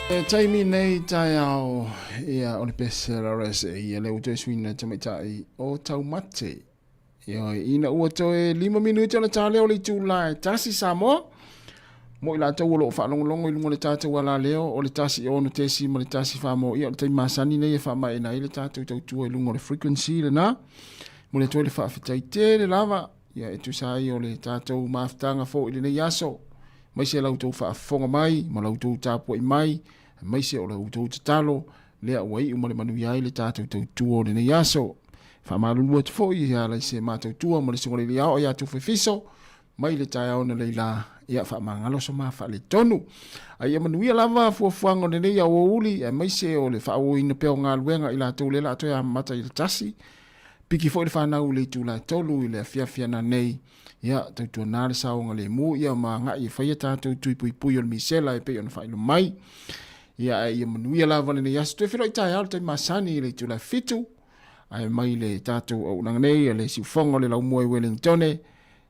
E taimi nei taeao, ia o le pese la rese, ia le ua toe suina tamaitai o Taumate. Ioe, ina ua toe 5 minute ona ta lea o le itula e 1 Samoa, mo i latou o lo o faalogologo i luga o le tatou alaleo o le 1 6.1 Samoa, ia o le taimi masani nei e faamaeaina ai le tatou tautua i luga o le frequency lena. Momoli atu ai le faafetai tele lava, ia e tusa ai o le tatou mafutaga foi i lenei aso, aemaise la outou faafofoga mai ma la outou tapuai mai, aemaise o la outou tatalo, lea ua iu ma le manuia ai le tatou tautua o lenei aso. Faamalulu atu foi e ala i se matautua ma le susuga i le Alii Aoao ia Tufu Efiso, mai le taeao analeila la, ia faamagalo so ma faaletonu. A ia manuia lava fuafuaga o lenei aoauli, aemaise o le faaauauina pea o galuega i latou lea o le a toe amata i le 1. Piki foi le fanau i le itula e 3 i le afiafi ananei, ia tautuana le saogalemu ia ma agai e faia tatou tui puipui o le misela e pei ona faailoa mai. Ia ae ia manuia lava lenei aso. Toe feiloai taeao i le taimi masani i le itula e 7, ae mai le tatou auaunaga nei a le siufofoga o le laumua i Wellingtone,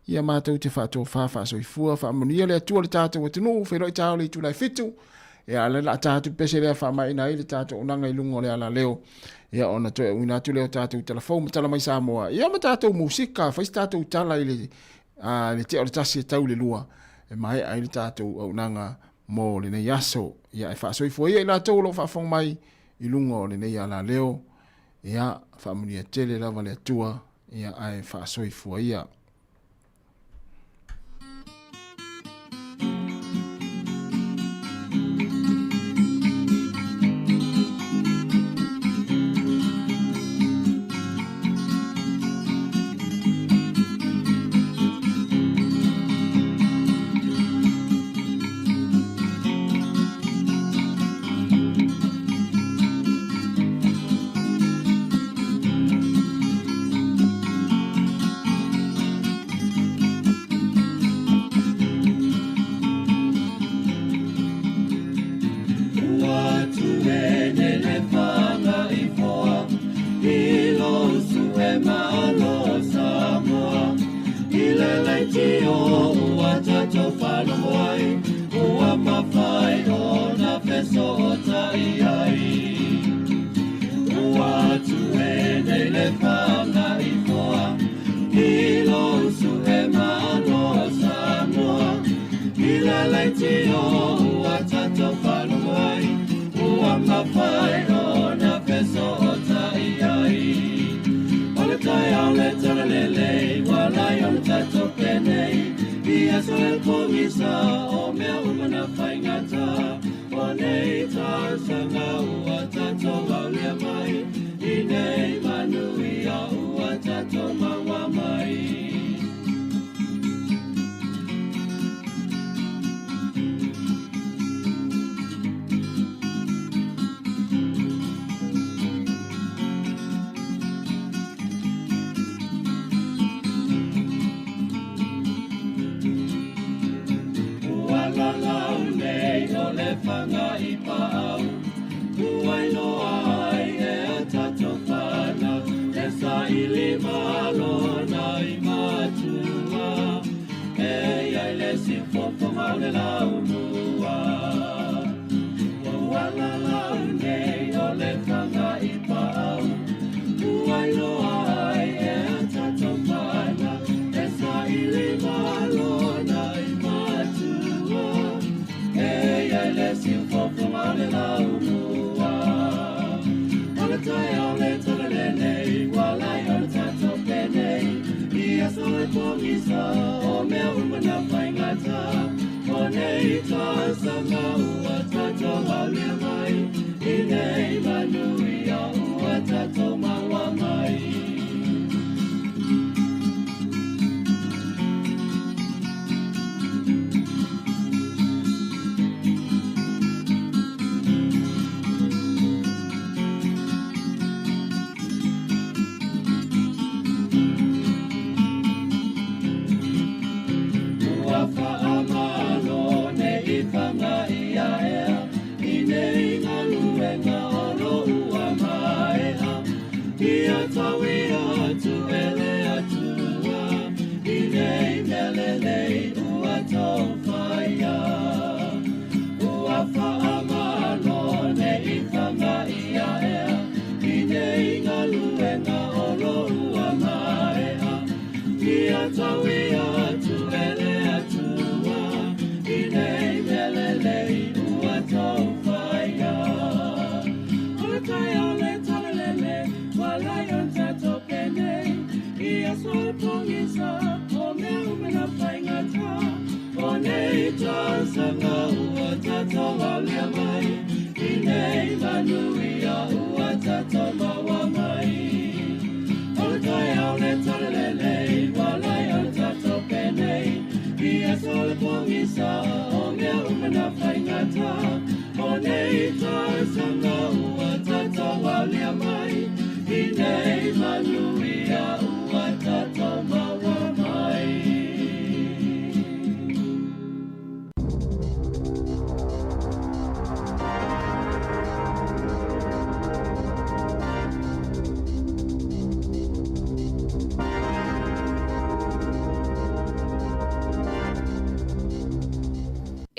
ia matou te faatofa faasoifua, faamanuia le Atua i le tatou atunuu, feiloai taeao i le itula e 7, ia a o lea o le a ta atu le pese lea e faamaeaina ai le tatou auaunaga i luga o le alaleo, ia ona toe auina atu lea o tatou tala fou ma tala mai Samoa, ia ma tatou musika, fai se tatou tala i le, a, le tea o le 1 e tau i le 2, e maea ai le tatou auaunaga mo lenei aso. Ia e faasoifua ia i latou o lo o faafofoga mai i luga o lenei alaleo, ia faamanuia tele lava le Atua, ia ae faasoifua ia. tauia atu e le Atua i nei mea lelei ua tou faia. O le taeao le talalele, ua lai ona tatou penei, i aso o le pogisa, o mea uma na faigata. O nei tausaga ua tatou aulia mai, i nei manuia ua tatou maua mai. O le taeao le talalelei, ua lai ona tatou penei, i aso o le pogisa, o mea uma na faigata. O nei tausaga ua tatou aulia mai, i nei manuia ua tatou maua mai.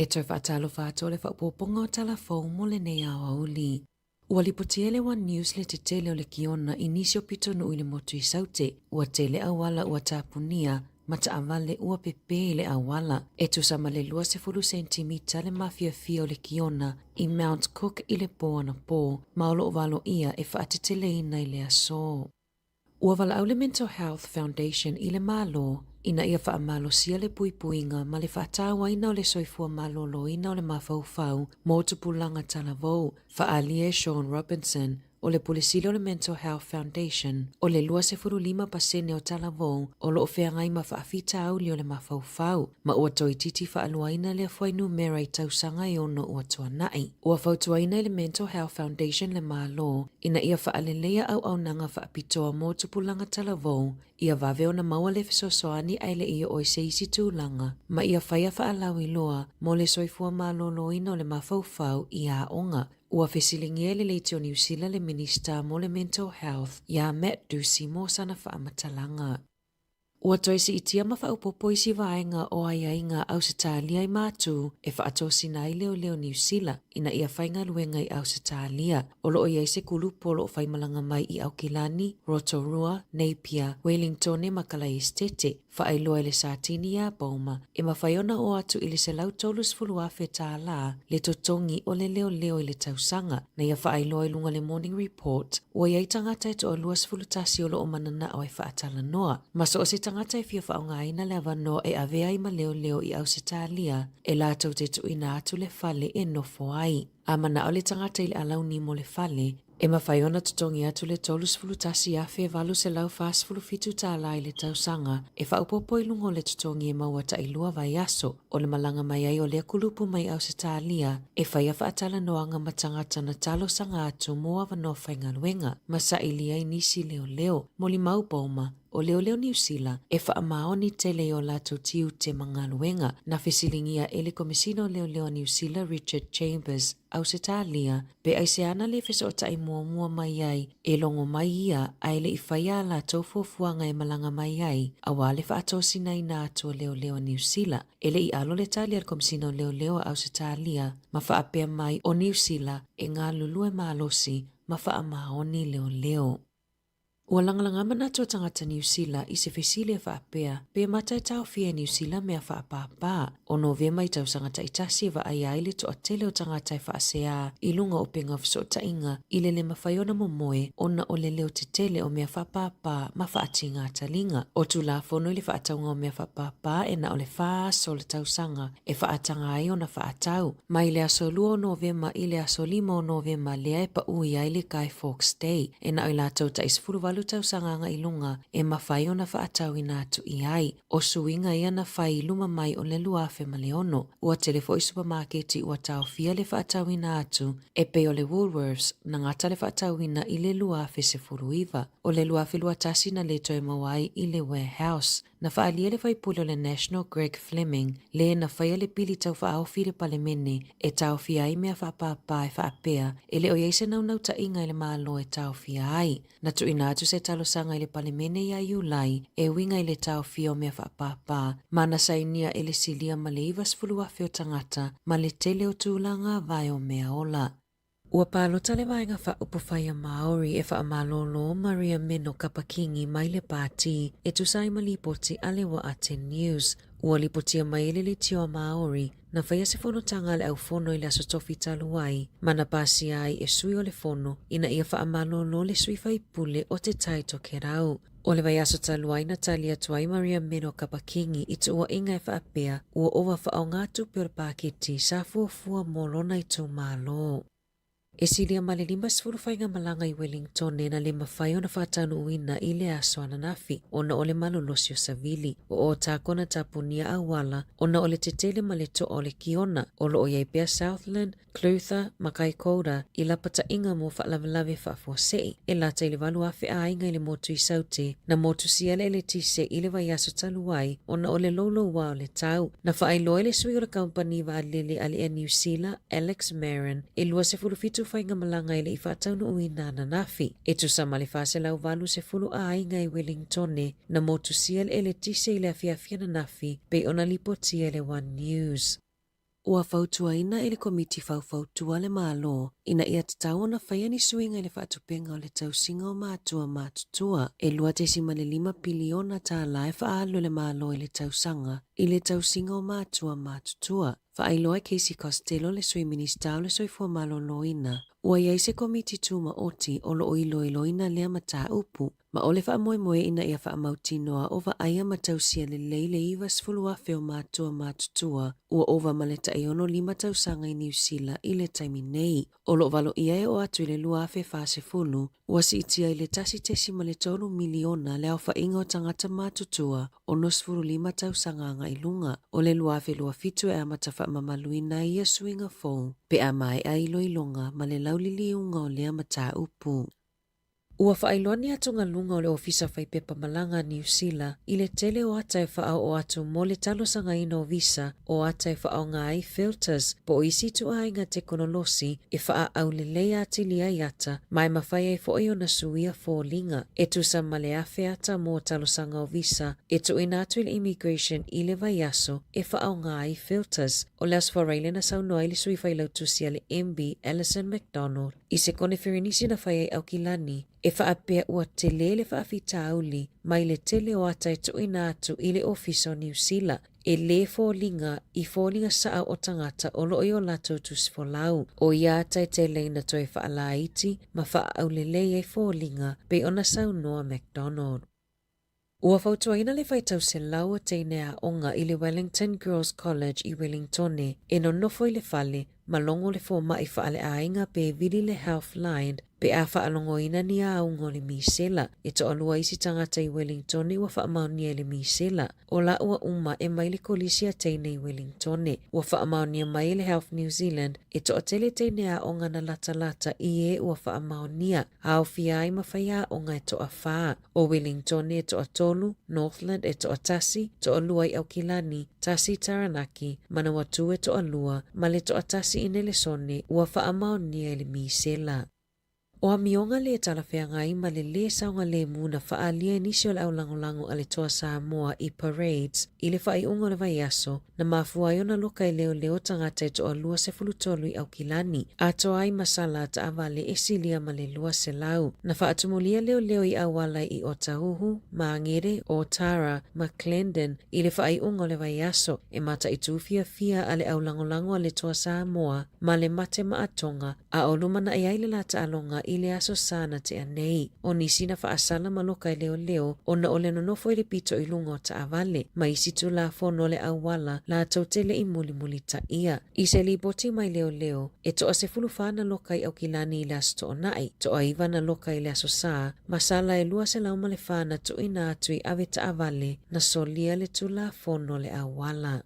E toe faatalofa atu o le faaopoopoga o tala fou mo lenei aoauli. Ua lipoti e le One News le tetele o le kiona i nisi o pitonuu i le motu i Saute. Ua tele auala ua tapunia ma taavale ua pepē i le auala. E tusa ma le 20 sentimita le mafiafia o le kiona i Mount Cook i le pō anapō, ma o lo o valoia e faateteleina i le aso. Ua valaau le Mental Health Foundation i le Malo ina ia faamalosia le puipuiga ma le faatauaina o le soifua maloloina o le mafaufau mo tupulaga talavou, faaalia e Sean Robinson, o le Pule Sili o le Mental Health Foundation, o le 25 pasene o talavou o lo o feagai ma faafitauli o le mafaufau, ma ua toeitiiti faaluaina lea fuainumera i tausaga e ono ua tuanai. Ua fautuaina e le Mental Health Foundation le Malo ina ia faaleleia auaunaga faapitoa mo tupulaga talavou, ia vave ona maua le fesoasoani ae le i oo i se isi tulaga, ma ia faia faalauiloa mo le soifua maloloina o le mafaufau i aoga. Ua fesiligia e le Leitio Niu Sila le Minista mo le Mental Health iā Matt Doocey mo sana faamatalaga. Ua toe siitia ma faaopoopo isi vaega o aiaiga Ausetalia i Matū e faatosina ai leoleo Niu Sila ina ia faigaluega i Ausetalia. O lo o i ai se kulupu o lo o faimalaga mai i Aukilani, Rotorua, Napier, Wellingtone ma Kalaesetete. Faailoa e le Satini iā Bowmer, e mafai ona oo atu i le $130,000 tālā le totogi o le leoleo i le tausaga. Na ia faailoa i luga o le Morning Report, ua i ai tagata e toa 21 o lo o mananao e faatalanoa. Ma so o se tagata e fia faaaogaina le avanoa e avea ai ma leoleo i Ausetalia, e latou te tuuina atu le fale e nofo ai. A manao le tagata i le alauni mo le fale, e mafai ona totogi atu le $31,847 tālā i le tausaga e faaopoopo i luga o le totogi e maua tailua vaiaso o le malaga mai ai o lea kulupu mai Ausetalia e faia faatalanoaga ma tagata na talosaga atu mo avanoa faigaluega ma sailia i nisi leoleo molimau Bowmer o Leoleo Niu Sila e faamaoni tele i o latou tiute ma galuega. Na fesiligia e le Komesina o Leoleo a Niu Sila Richard Chambers, Ausetalia, pe aisea ana le fesootai muamua mai ai e logo mai ia ae le i faia a latou fuafuaga e malaga mai ai auā le faatosinaina atu o Leoleo a Niu Sila. E le i alo le tali a le Komesina o Leoleo a Ausetalia ma faapea mai o Niu Sila e galulue malosi ma faamaoni leoleo. Ua lagalaga manatu o tagata Niu Sila i se fesili e faapea, pe mata e taofia e Niu Sila mea faapāpā o Novema i tausaga taitasi e vaaia ai le toatele o tagata e faaseā i luga o upega o fesootaiga i le le mafai ona momoe ona o le leo tetele o mea faapāpā ma faatigā taliga. O Tulafono i le faatauga o mea faapāpā e na o le whā aso o le tausaga e faataga ai ona faatau. Mai le aso 2 o Novema i le aso 5 o Novema lea e paʻu ai le Guy Fawkes Day, e na o i latou tai 18 tausaga agai i luga e mafai ona faatauina atu i ai. O suiga ia na fai i luma mai o le 2006. Ua tele foi supamaketi ua taofia le faatauina atu e pei o le Woolworths na gata le faatauina i le 2019. O le 2021 na le toe maua ai i le Warehouse. Na faaalia le faipule o le National Greg Fleming le na faia le pili taufaaofi i le Palemene e taofia ai mea faapāpā e faapea e le o i ai se naunautaiga i le Malo e taofia ai. Na tuuina atu se talosaga i le Palemene iā Iulai e uiga i le taofia o mea faapāpā ma na sainia e le silia ma le 90,000 o tagata ma le tele o tulaga vae o mea ola. Ua palota le Vaega Faaupufai a Māori e faamalōlō Maria Meno Kapa-Kingi mai le pātī e tusa ai ma lipoti a le Waate News. Ua lipotia mai e le Leitio a Māori, na faia se fonotaga a le aufono i le Aso Tofi talu ai, ma na pasia ai e sui o le fono ina ia faamalōlō le sui faipule o Te Tai Tokerau. O le vaiaso talu ai na tali atu ai Maria Meno Kapa-Kingi i tuuaiga e faapea ua ova faaaoga tupe o le paketi sa fuafua mo lona itumalo. E silia ma le 50 faigamalaga i Wellingtone na le mafai ona faataunuuina i le aso ananafi ona o le malolosi o savili. Ua Otago na tapunia auala ona o le tetele ma le toa o le kiona o lo o i ai pea Southland, Clutha ma Kaikoura i lapataiga mo faalavelave faafuasei e lata i le 8,000 aiga i le motu i Saute na motusia le eletise i le vaiaso talu ai ona o le louloua o le tau. Na faailoa e le sui o le kamupani vaalele a le Air Niu Sila, Alex Marin, e 27 faigamalaga e le i faataunuuina ananafi. E tusa ma le 480 aiga i Wellingtone na motusia le eletise i le afiafi ananafi pei ona lipotia e le One News. Ua fautuaina e le Komiti Faufautua le Malo ina ia tatau ona faia ni suiga i le faatupenga o le tausiga o matua matutua e $2.5 piliona tālā e faaalu e le Malo i le tausaga i le tausiga o matua matutua. Faailoa e Casey Costello le Sui Minisita o le Soifua Maloloina, ua i ai se Komiti Tumaoti o lo o iloiloina lea mataupu Ma o le faamoemoe ina ia faamautinoa o vaaia ma tausia lelei le 90,000 o matua matutua ua ova ma le tai 65 tausaga i Niu Sila i le taimi nei. O lo o valoia e oo atu i le 2040, ua siitia i le 1.3 miliona le aofaiga o tagata matutua 65 tausaga agai i luga. O le 2027 e amata faamamaluina ai ia suiga fou pe a maea iloiloga ma le lauliliuga o lea mataupu. Ua faailoa ni atugaluga o le Ofisa Faipepa Malaga a Niu Sila i le tele o ata e faaoo atu mo le talosagaina o visa o ata e faaaoga ai filters po o isi ituaiga tekonolosi e faaaulelei atili ai ata ma e mafai ai foi ona suia foliga e tusa ma le 1,000 ata mo talosaga o visa e tuuina atu i le Immigration i le vaiaso e faaaoga ai filters. O le Aso Faraile na saunoa ai le Sui Failautusi a le MB Alison McDonald I se koneferenisi na fai ai Aukilani, e faapea ua tele le faafitauli mai le tele o ata e tuuina atu i le Ofisa o Niu Sila e lē foliga i foliga saʻau o tagata o lo o i o latou tusifolau. ʻO ia ata e tele ina toe faalaiti ma faaaulelei ai foliga pei ona saunoa McDonald. Ua fautuaina le faitau selau o teine aoga i le Wellington Girls College i Wellingtone e nonofo i le fale ma logo le fomai faaleaiga pe vili le Healthline pe a faalogoina ni auga o le misela. E toalua isi tagata i Wellingtone ua faamaonia i le misela. O laua uma e mai le kolisi a teine i Wellingtone. Ua faamaonia mai e le Health New Zealand e toatele teine aoga na latalata i e ua faamaonia aofia ai ma faiaoga e toafā. ʻO Wellingtone e toatolu, Northland e toatasi, toalua i Aukilani, tasi i Taranaki, Manawatū e toalua, ma le toatasi i Nelesone, ua faamaonia i le misela. ʻO amioga lē talafeagai ma le lē saogalēmū na faaalia e nisi o le aulagolago a le Toa Samoa i Parades i le faaiuga o le vaiaso, na mafua ai ona loka e leoleo tagata e toalua 13 i Aukilani, atoa ai ma sala a taavale e silia ma le 200. Na faatumulia leoleo i auala i Otahuhu, Māngere, Ōtara ma Clendon i le faaiuga o le vaiaso e mataitū fiafia a le aulagolago a le Toa Samoa ma le mate maʻatoga a o lumanaʻi ai le lā taaloga i le aso Sa na tea nei. ʻO nisi na faasala ma loka e leoleo ona o le nonofo i le pito i luga o taavale ma isi tulafono o le auala latou te le i mulimulitaia. I se lipoti mai leoleo, e toa 14 na loka i Aukilani i le Aso Toonai, toa 9 na loka i le Aso Sa, ma sala e 204 na tuuina atu i ave taavale na solia le tulafono o le auala.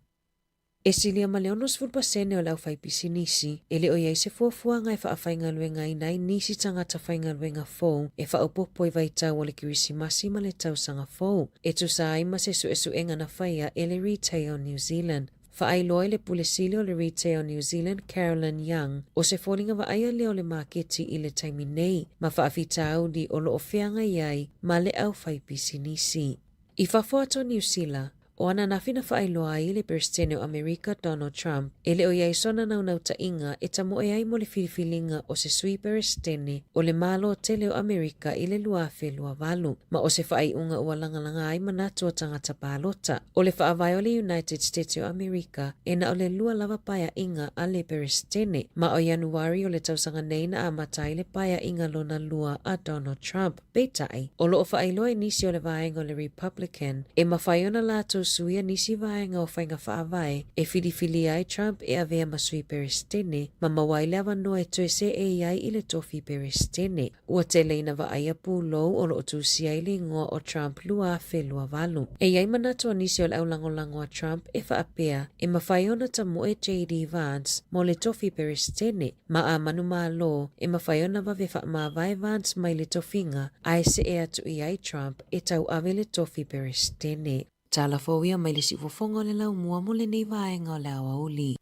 E silia ma le 60% o le aufaipisinisi e le o i ai se fuafuaga e faafaigaluegaina ai nisi tagata faigaluega fou e faaopoopo i vaitau o le Kerisimasi ma le tausaga fou, e tusa ai ma se suesuega na faia e le Retail New Zealand. Faailoa i le Pule Sili o le Retail New Zealand Carolyn Young, o se foliga vaaia lea o le maketi i le taimi nei ma faafitauli o lo o feagai ai ma le aufaipisinisi. I fafo atu o Niu Sila, O ananafi na faailoa ai le Peresetene o Amerika Donald Trump e le o i ai sona naunautaiga e tamoe ai mo le filifiliga o se sui Peresetene o le Malo tele o Amerika i le 2028, ma o se faaiuga ua lagalaga ai manatu o tagata palota. O le faavae o le United States o Amerika, e na o le lua lava paeaiga a le Peresetene, ma o Ianuari o le tausaga nei na amata ai le paeaiga lona lua a Donald Trump. Peitai, o lo o faailoa i nisi o le vaega o le Republican, e mafai ona latou suia nisi vaega o faiga faavae e filifilia ai Trump e avea ma sui Peresetene ma maua ai le avanoa e toe seei ai i le tofi Peresetene. Ua tele ina vaaia pulou o lo o tusia ai le igoa o Trump 2028. E i ai manatu o nisi o le aulagolago a Trump e faapea e mafai ona tamoe JD Vance mo le tofi Peresetene, ma a manumalo e mafai ona vave faamavae Vance mai le tofiga ae see atu i ai Trump e tauave le tofi Peresetene. Tala fou ia mai le siufofoga o le laumua mo lenei vaega o le aoauli.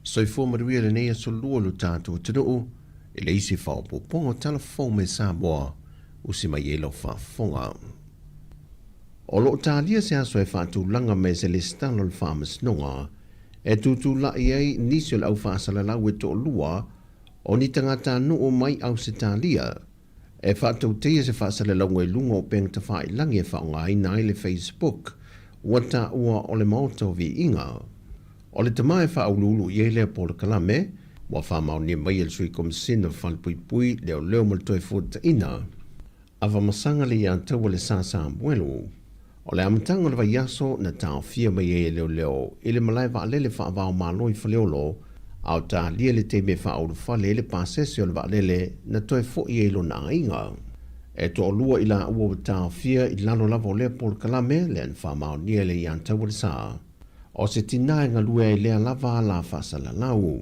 Soifua manuia lenei aso lua lo tatou atunuu i le isi faaopoopoga o tala fou mai Samoa usi mai ai lau faafofoga. O lo o talia se aso e faatulaga mai se lesitala o le Faamasinoga e tutulai ai nisi o le au faasalalau e toalua o ni tagatanuu mai Ausetalia E faatauteia se faasalalauga i luga o upega tafailagi e faaaogaina ai le Facebook ua taua o le Maota o Viiga. O le tama e faauluulu i ai lea polokalame, ua faamaonia mai e le Sui Komesina o Falepuipui, Leoleo ma le Toefuataina, Afamasaga Leiataua le Sa Samuelu. O le amataga o le vaiaso na taofia mai ai e leoleo i le malae vaalele faava-o-Malo i Faleolo, a o talia le taimi e faaulufale ai le pasese o le vaalele na toe fo'i ai i lona aiga. E toalua i laua ua taofia i lalo lava o lea polokalame lea na faamaonia e le Iataua le Sa. O se tinā e galue ai lea lava la faasalalau.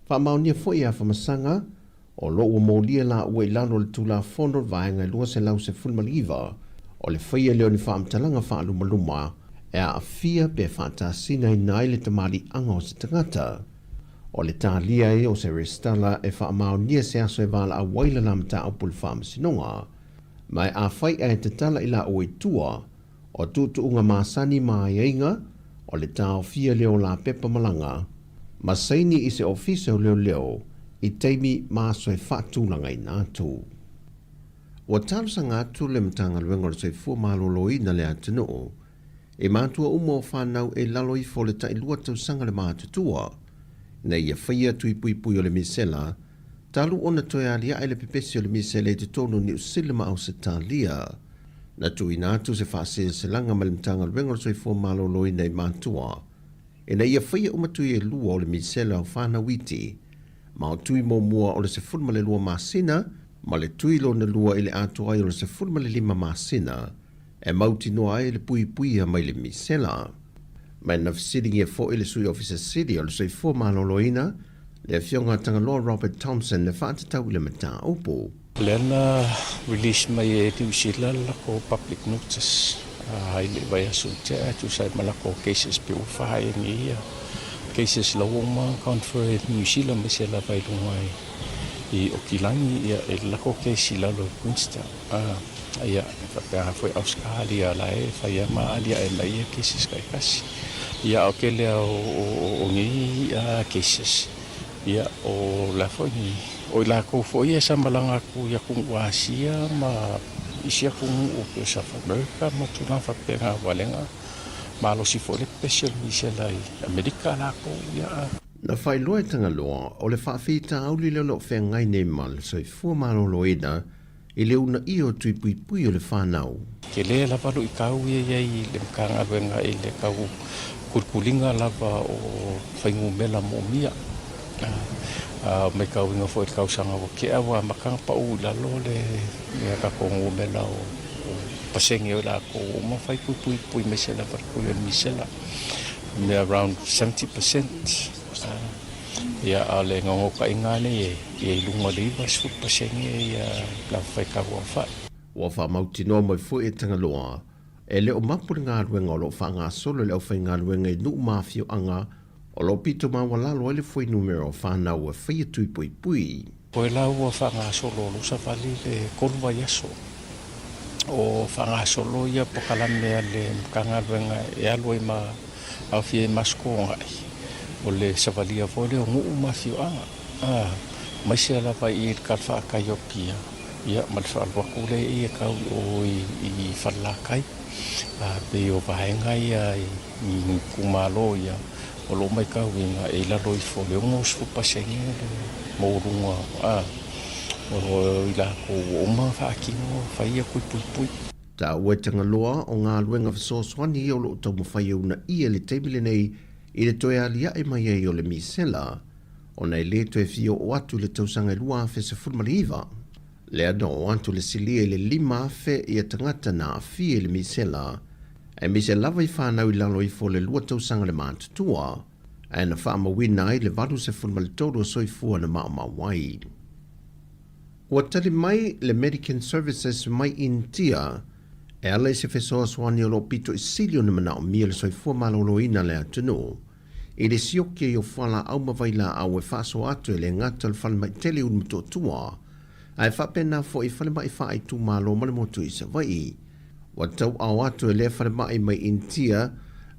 Faamaonia foi e Afamasaga, O lo o ua molia laua i lalo o le Tulafono Vaega 219, o le faia lea o ni faamatalaga faalumaluma e aafia pe faatasinaina ai le tamaliiaga o se tagata. O le talia ai o se resitala e faamaonia se aso e valaau ai lana mataupu i le Faamasinoga. Ma e afai ae tatala i laua i tua, o tuutuuga masani ma aiaiga, o le taofia lea o la pepa malaga, ma saini i se ofisa o leoleo i taimi ma aso e faatulagaina atu. Ua talosaga atu le Matagaluega o le Soifua Maloloina le atunuu i matua uma o fanau e lalo ifo o le tailua tausaga le matutua ina ia faia tui puipui o le misela talu ona toe aliae le pepesi o le misela i totonu o Niu Sila ma Ausetalia. Na tuuina atu se faaseleselaga mai le Matagaluega o le Soifua Maloloina i matua ina ia faia uma tui e lua o le misela o fanau iti, ma o tui muamua o le 12 masina ma le tui lona lua i le atoa ai o le 15 masina e mautinoa ai le puipuia mai le misela. Ma na fesiligia foi le Sui Ofisa Sili o le Soifua Maloloina, le Afioga a Tagaloa Robert Thompson e faatatau i le mataupu. Lea na release mai e Niu Sila le latou public notice i le vaiaso ua tea e tusa ai ma latou cases pe ua fai e ia cases la ua uma ona confer e Niu Sila aemaise lava i luga i Okilangi ia i le latou case i lalo i Queenstown. Ia e faapea foi Ausetalia la e fai lava ma aliae mai ia cases taitasi. Ia a o tele lava o nei cases Ia, o le a foi ni, o i latou foi ia sa malaga atu i atunuu Asia ma isi atunuu pei o South America ma tulaga faapena ua lea na malosi foi le pepesi o le misela i Amerika latou, ia. Na faailoa e Tagaloa, o le faafitauli lea o lo o feagai nei ma le soifua maloloina i le uunaia o tui puipui o le fanau. Tele lava luitau ia i ai i le Matagaluega i le tau kulikuliga lava o fuainumera moomia. A matauina foi i le tausaga ua tea ua amata ona pau i lalo le tatou numera o pasene o i latou ua uma ona fai tui puipui aemaise lava le tui o le misela, mea around 70%. Ia, a o le gaogokaiga lava nei e i luga o le 90% ia le aufaigaluaofai. Ua faamautinoa mai foi e Tagaloa, e le o mapu le galuega o lo o faagasolo e le aufaigaluega i nuu ma afioaga o lo o pito maualalo ai le fuainumera o fanau e faia tui puipui. Koe la ua faagasolo lou savali le kolu vaiaso o faagasolo ia pokalame a le Matagaluega e alu ai ma aofia ai ma aso togai o le savalia foi lea o nuu ma afioaga aemaise lava i le talafatai o Apia ma le faalu atu lea i e tau i o i Falelatai. Pei o vaega ia i itumalo ia o lo o matauina e i lalo ifo o le 60% le maualuga o i latou ua uma ona faatino fai ia tui puipui. Taua e Tagaloa o galuega fesoasoani ia o lo o taumafai e uunaia i le taimi lenei i le toe aliae mai ai o le misela ona e le toe fia oo atu i le tausaga e 2019. Lea na oo atu le silia i le 5,000 ia tagata na aafia i le misela, aemaise lava i fanau i lalo ifo o le lua tausaga le matutua, ae na faamauina ai le 83 o soifua na maomao ai. Ua tali mai le Medican Services mai Initia e ala i se fesoasoani o lo o pito i sili ona manaomia le soifua maloloina a le atunuu i le sioki ai o fualaau ma vailaau e faasoa atu e le gata o le falemai tele i Ulumotootua, ae faapena foi i falemai faaitumalo ma le motu i Savaii. Ua tauao atu e lea falemai mai Initia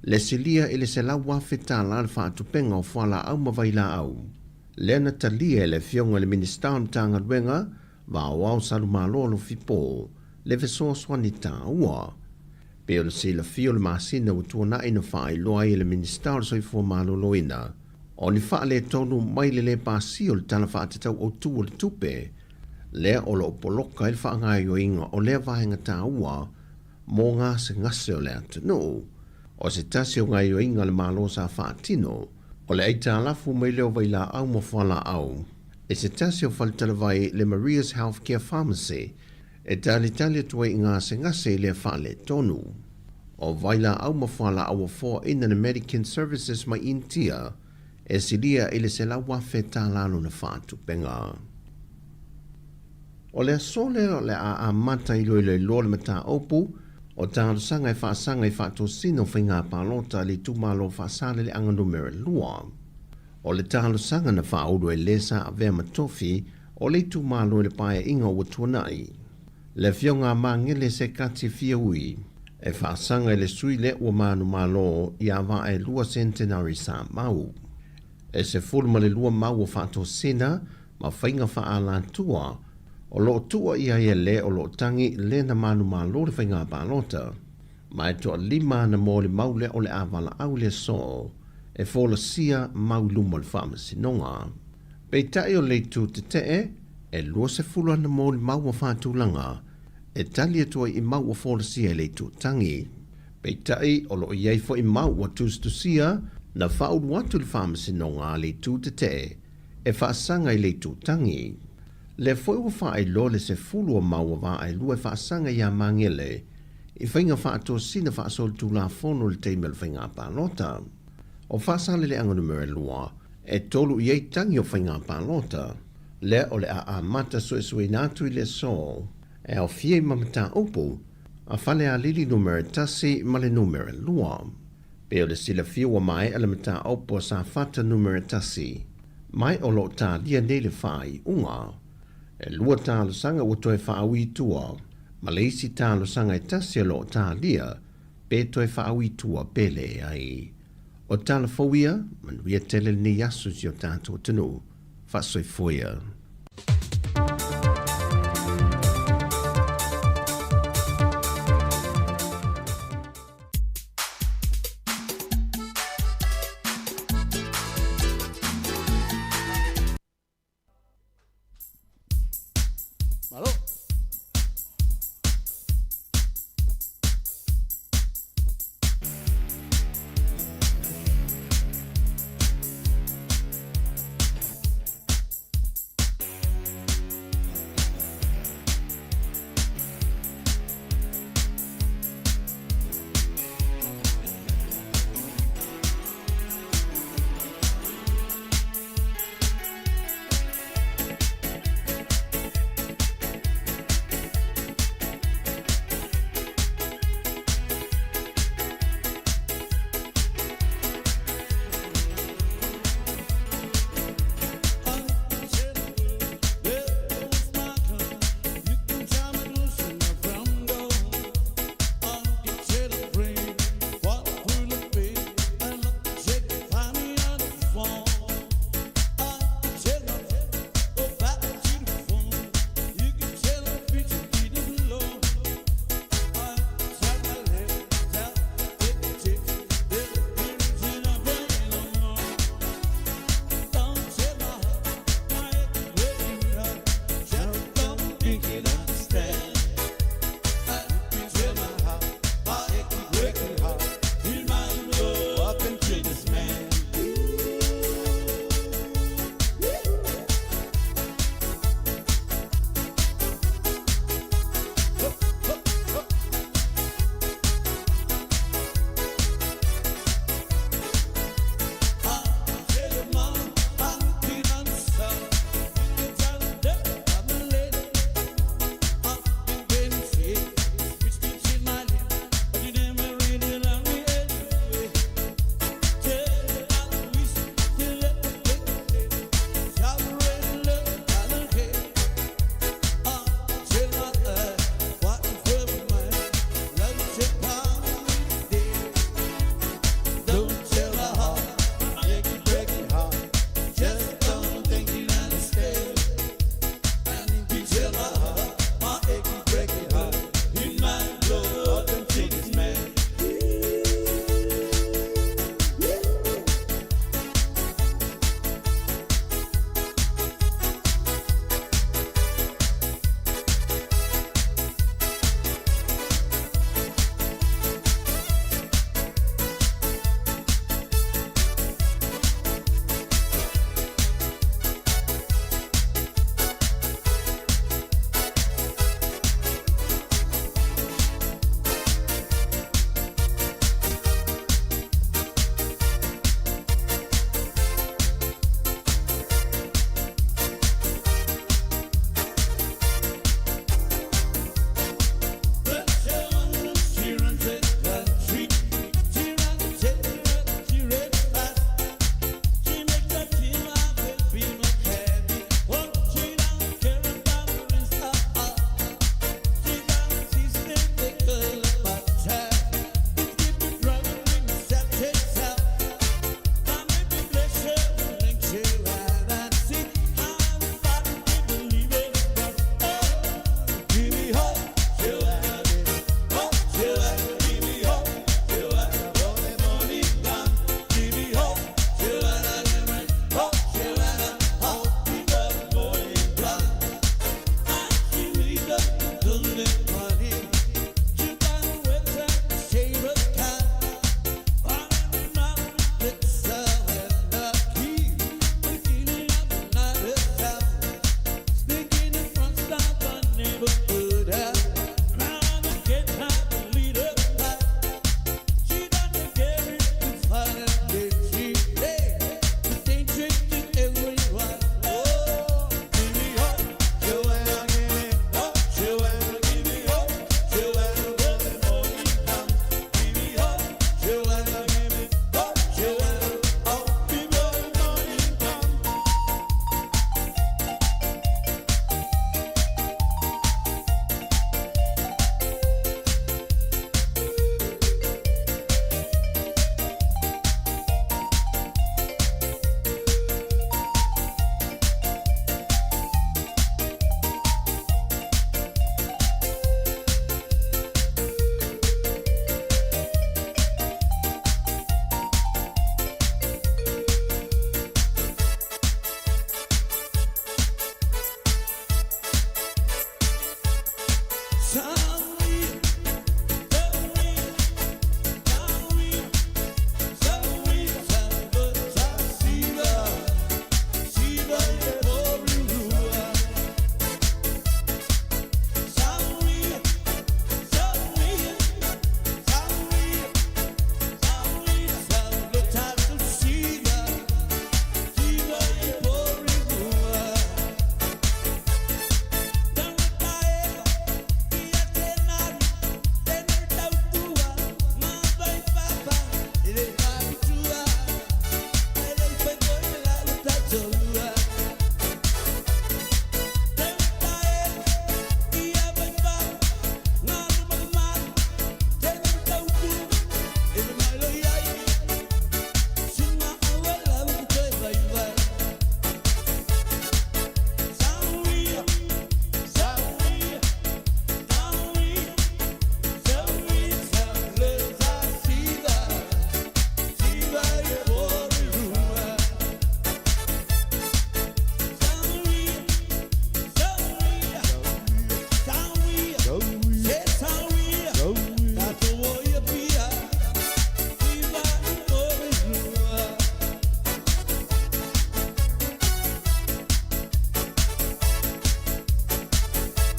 le silia i le $100,000 le faatupenga o fualaau ma vailaau. Lea na talia e le Afioga i le Minisita o le Matagaluega va Aoao Salumalo Alofi Po le fesoasoani taua. Pei ona silafia o le masina ua tuanai na faailoa ai e le Minisita o le Soifua Maloloina o ni faaletonu mai le lē pasia o le Tala Faatatau Autu o le Tupe lea o lo o poloka ai le faagaoioiga o lea vaega taua mo gasegase o le atunuu. O se tasi o gaoioiga a le Malo sa faatino, o le aitalafu mai lea o vailaau ma fualaau i se tasi o faletalavai le Maria's Healthcare Pharmacy e talitali atu ai i gasegase i lea faaletonu. O vailaau ma fualaau ua foaina le Medicare Services mai Initia e silia i le $100,000 lona faatupenga. O le aso lea o le a amata iloiloiloa le mataupu o talosaga e faasaga i faatosina o faiga palota a le itumalo o Faasaleleaga Numera 2. O le talosaga na faaulu e le sa avea ma tofi o le itumalo i le paeaiga ua tuanai. Le Afioga a Magele Sekati Fiaui e faasaga i le sui lea ua manumalo ia Vaaelua Centenary Samau. E 12 mau o faatosina ma faiga faaalatua o lo o tua i ai e le o lo o tagi le na manumalo le faiga palota. Ma e toalima ana molimau lea o le a valaau i le aso e folasia mau i luma o le faamasinoga. Peitai o le itu tetee, e 20 ana molimau ua faatulaga e tali atu ai i mau ua folasia e le itu tagi. Peitai o lo o i ai foi mau ua tusitusia na faaulu atu i le faamasinoga a le itu tetee e faasaga i le itu tagi. Lea foi ua faailoa le 10 o mau ua vaelua e faasaga iā Magele i faiga faatosina faasolitulafono i le taimi o le faiga palota. O Faasaleleaga Numera 2, e tolu i ai tagi o faiga palota, lea o le a amata suesueina atu i le aso e aofia ai ma mataupu a Falealili Numera 1 ma le Numera 2. Pei o le silafia ua maea le mataupu a Safata Numera 1, mai o lo o talia nei le faaiuga. E lua talosaga ua toe faaui i tua, ma le isi talosaga e tasi o lo o talia pe toe faaui i tua pe leai. O tala fou ia, manuia tele lenei aso i si o tatou atunuu. Faasoifua ia. Malo.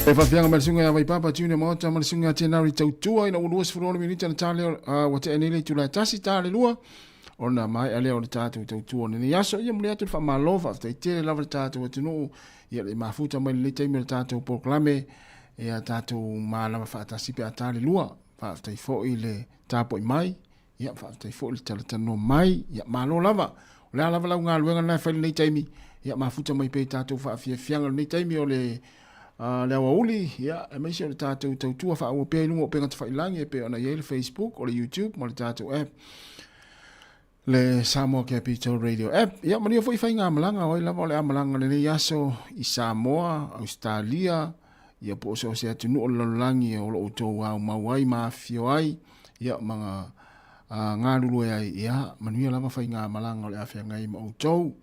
E faafiaga mai le susuga ia Vaipapa Junior Maota ma le susuga ia Tenari Tautua ina ua 26 minita na ta lea ua tea nei le itula e tasi ta le lua ona maea lea o le tatou tautua o lenei aso. Ia momoli atu le faamalo, faafetai tele lava le tatou atunuu ia le mafuta mai lenei taimi o le tatou polokalame ia tatou malama faatasi pe a ta le lua. Faafetai foi le tapuai mai, ia faafetai foi le talatalanoa mai, ia malo lava. O le a lava lau galuega lena e fai lenei taimi, ia mafuta mai pea i tatou faafiafiaga lenei taimi o le le aoauli, ia, aemaise o le tatou tautua faaauau pea i luga o upega tafailagi e pei ona i ai le Facebook, o le YouTube ma le tatou app, le Samoa Capital Radio app. Ia, manuia foi faigamalaga, o ai lava o le a malaga lenei aso i Samoa, Ausetalia, ia po o so o se atunuu o le lalolagi o lo o outou aumau ai ma afifio ai, ia, ma galulue ai, ia, manuia lava faigamalaga o le a feagai ma outou.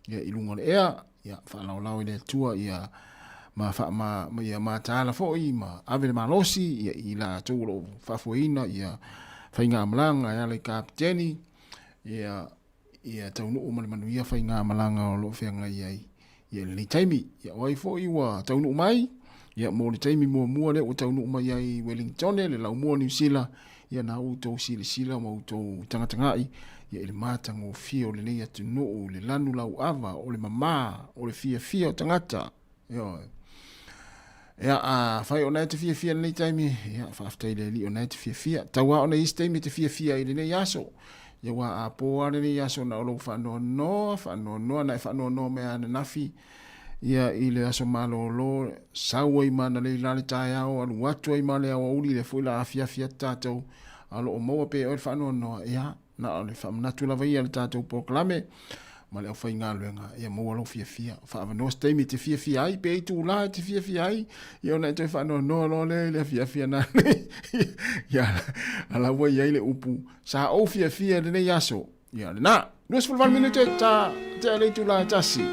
ia i luga o le ea, ia faalaolao i le Atua ia ma faa ma, ma ia mataala foi ma ave le malosi ia i latou o lo o faafoeina ia faigamalaga e ala i kapiteni ia ia taunuu ma le manuia faigamalaga o lo o feagai ai ia i lenei taimi. Ia o ai foi ua taunuu mai ia mo le taimi muamua lea ua taunuu mai ai i Wellingtone le laumua o Niu Sila ia na outou silasila ma outou tagatagai ia i le matagofie o lenei atunuu, le lanu lauava, o le mamā, o le fiafia o tagata. Ioe. Ia, afai o na e te fiafia i lenei taimi, ia, faafetai i le Alii o na e te fiafia. Tau lava ona i isi taimi e te fiafia ai i lenei aso. Ia, aua a po lava lenei aso na o lou faanoanoa, faanoanoa, na e faanoanoa mai lava ananafi, ia i le aso malolo, sau ai ma analeila la le taeao, alu atu ai ma le aoauli, lea foi la afiafi atu tatou, a o lo o maua pea e oe le faanoanoa, ia, na o le faamanatu lava ia i le tatou polokalame ma le aufaigaluega, ia maua lou fiafia. Faaavanoa se taimi e te fiafia ai, pe itula e te fiafia ai, ia ona e toe faanoanoa loa lea i le afiafi ananei. Ia, a la ua i ai le upu, sa ou fiafia i lenei aso. Ia lena. 28 minute ta tea le itula e tasi.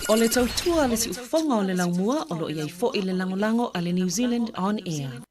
O le tautua a le siufofoga o le laumua o lo o i ai foi le lagolago a le New Zealand On Air.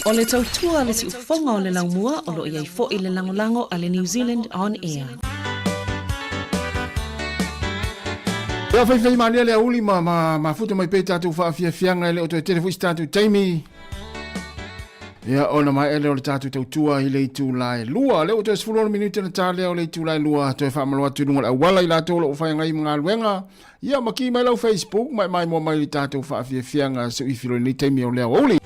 O le tautua a le siufofoga o le laumua o lo o i ai foi le lagolago a le New Zealand On Air. Ia faifai malia le auli ma ma mafuta mai pea i tatou faafiafiaga e le o toe tele foi se tatou taimi. Ia ona maea lea o le tatou tautua i le itula e 2. Lea ua toe 16 minute na ta lea o le itula e 2 toe faamalo atu i luga o le auala i latou o lo o feagai ma galuega. Ia ma ki mai lau Facebook ma e maimoa mai i le tatou faafiafiaga seuifi loa i lenei taimi o le aoauli.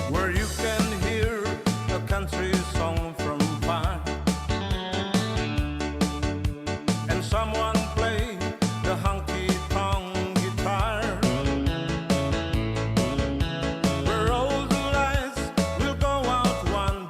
Where you can hear a country song from far And someone play the honky tonk guitar Where all the lights will go out one.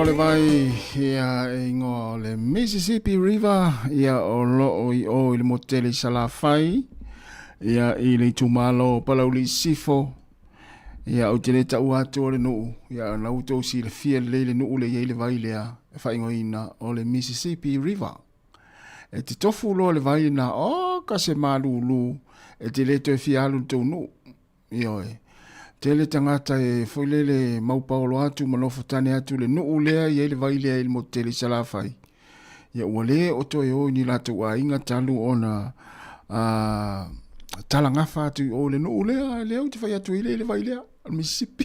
le vai ia e ingoa o le Mississippi River ia o loo i o i le motele i Salafai ia i le itumalo o Palauli i Sisifo ia ou te le taua atu o le nuu ia na ua tou silafia lelei le nuu lea e i ai le vai lea e faaigoaina o le Mississippi River. E te tofu loa le vai lena oka se malūlū e te le toe fia alu i le tou nuu. Ioe. Tele tagata e foi lele mau paolo atu ma nofo tane atu le nuu lea i ai le vai lea i le motu tele i Salafai. Ia ua le o toe o i ni latou aiga talu ona a, talagafa atu i o le nuu lea, lea ou te fai atu ai le vai lea, o le Mississippi.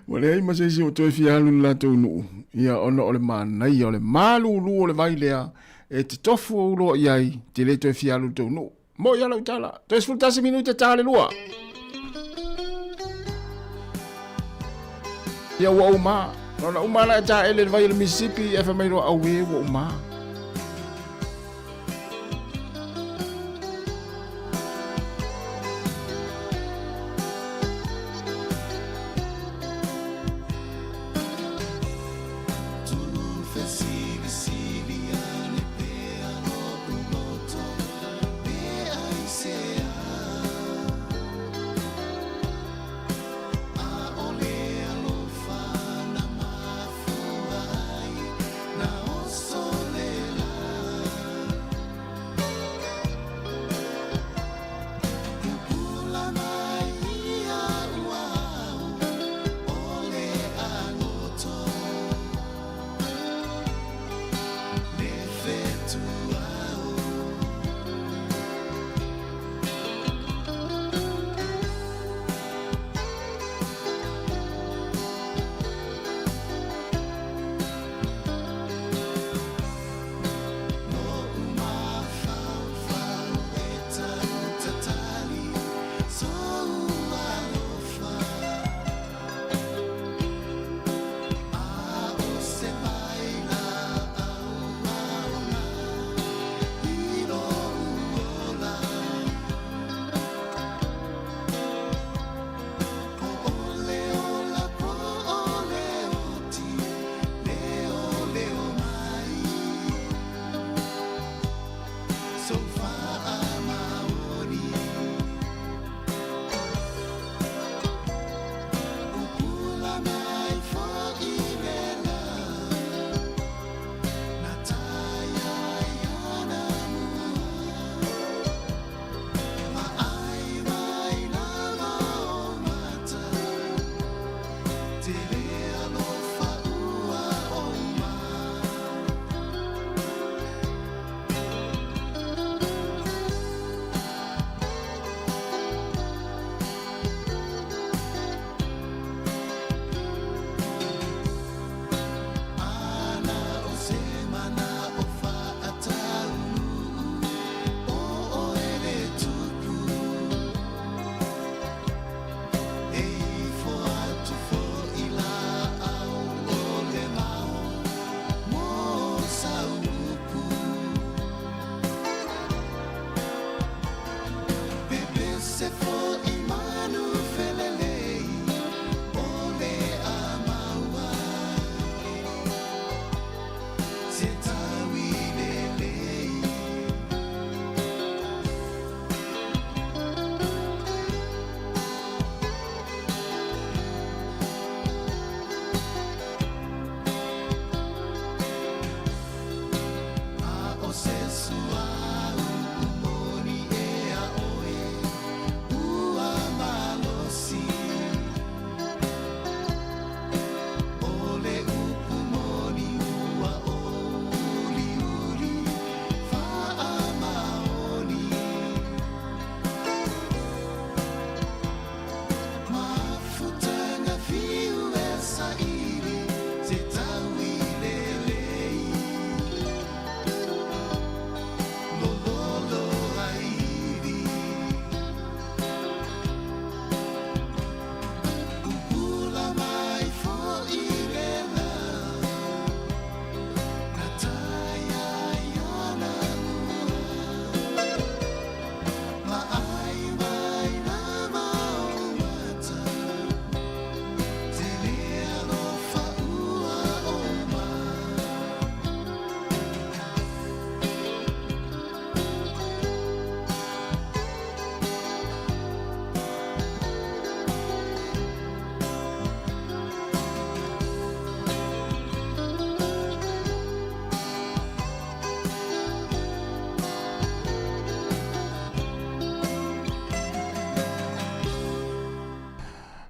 Ua leai ma se isi o toe fia alu i le latou nuu, ia ona o le manaia, o le malūlū o le vai lea, E te tofu ou loa i ai, te le toe fia alu i tou nuu. Mo i ala tala. Toe 11 minute ta le lua. Ia ua ou ma. Ona uma la e ta ele le vai o le Mississippi, e fai mai loa au e ua uma.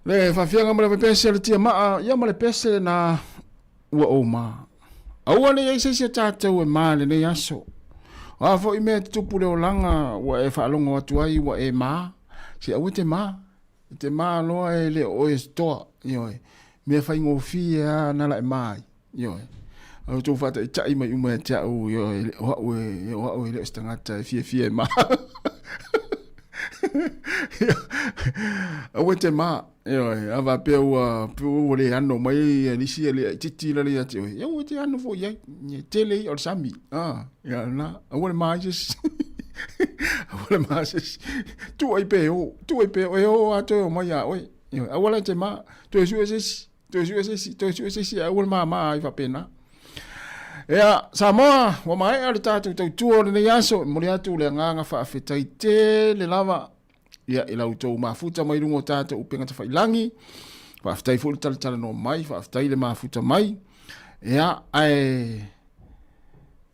Le faafiaga ma le vaipese le tiamaa, ia ma le pese lena ua ou ma. Aua ne i ai se isi o tatou e ma i lenei aso. O a foi mea e tutupu i le olaga ua e faalogo atu ai ua e ma, se aua e te ma. E te ma loa e le o oe e se toa, ioe. Mea faigofie lava na la e ma ai, ioe. A outou faataitai mai uma ia te au, ioe, o au e, o au e le o se tagata e fiafia e ma. Aua e te ma, ioe, a faapea ua, ua le ano mai nisi e le itiiti la le ia te oe, ia ua te ano foi i ai, e tele ia o le sami, a, ia na, aua le ma ai se isi. Aua le ma se isi. Tuu ai pe o, tuu ai pe o, e o a toe o mai ia oe. Ioe, aua la e te ma, toe sue se isi, toe sue se isi, toe sue se isi, aua le ma ai faapena. Ea, Samoa, ua maea le tatou tautua o lenei aso, e momoli atu le agaga faafetai tele lava ia, i la outou mafuta mai luga o tatou upega tafailagi. Faafetai foi le talatalanoa mai, faafetai le mafuta mai. Ia, ae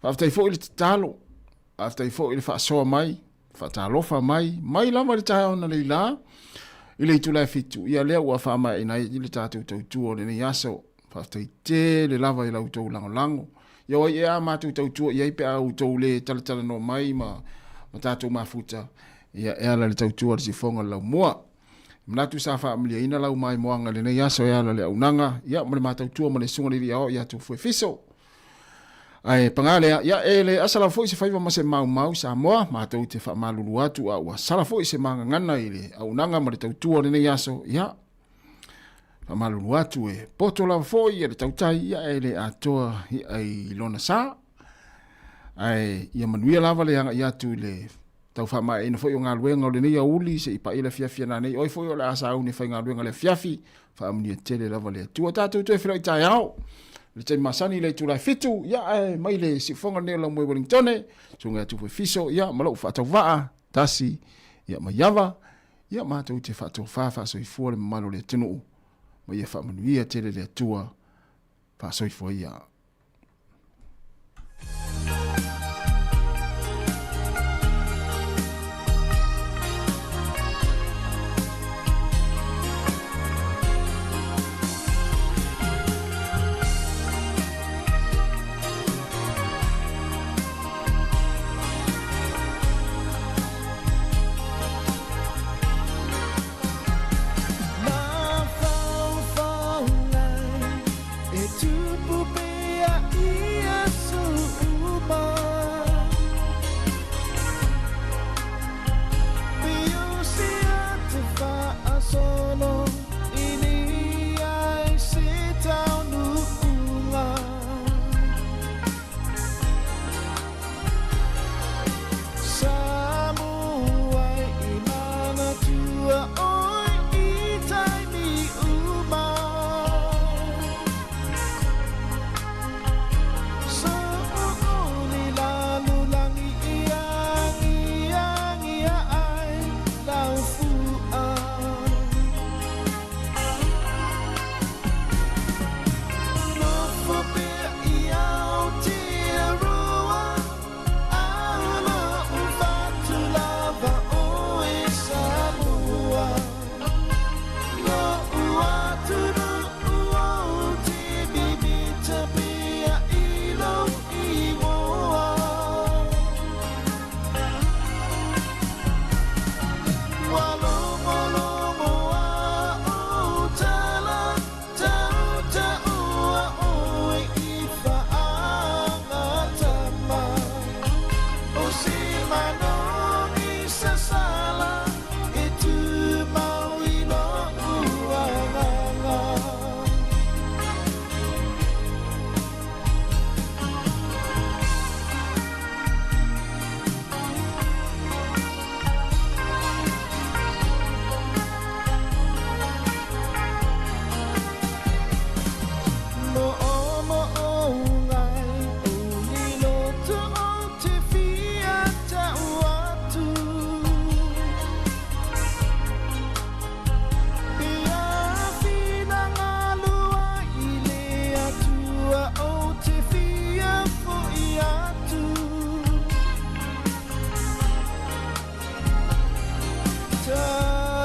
faafetai foi le tatalo, faafetai foi le faasoa mai, faatalofa mai, mai lava i le taeao analeila i le itula e 7, ia lea ua faamaeaina ai le tatou tautua o lenei aso. Faafetai tele lava i la outou lagolago. Ia o ai ea a matou tautua i ai pe a outou le talatalanoa mai ma tatou mafuta, ia e ala i le tautua a le sifoga o le laumua. E manatu sa faamaliaina lau maimoaga i lenei aso e ala i le auaunaga, ia ma le matautua ma le susuga i le Alii Aoao ia Tufuefiso. Ae paga lea, ia e le asa lava foi se faiva ma se maumau i Samoa, matou te faamalulu atu a ua sala foi se magagana i le auaunaga ma le tautua o lenei aso, ia faamalulu atu e poto lava foi ia le tautai, ia e le atoa ia i lona sa. Ae ia manuia lava le agai atu i le tau faamaeaina foi o galuega o lenei aoauli se i paia le afiafi a nanei. O ai foi o le a sauni e faigaluega i le afiafi, faamanuia tele lava le Atua. Tatou toe feiloai taeao i le taimi masani i le itula e 7, ia ae mai le siufofoga lenei o Laumoi Wellingtone, susuga ia Tupu Efiso, ia ma lou faatauvaa, Tasi, ia Maiava, ia matou te faatofa faasoifua le mamalu o le atunuu, ma ia faamanuia tele le Atua, faasoifua ia.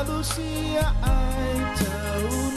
Lusia ai tau.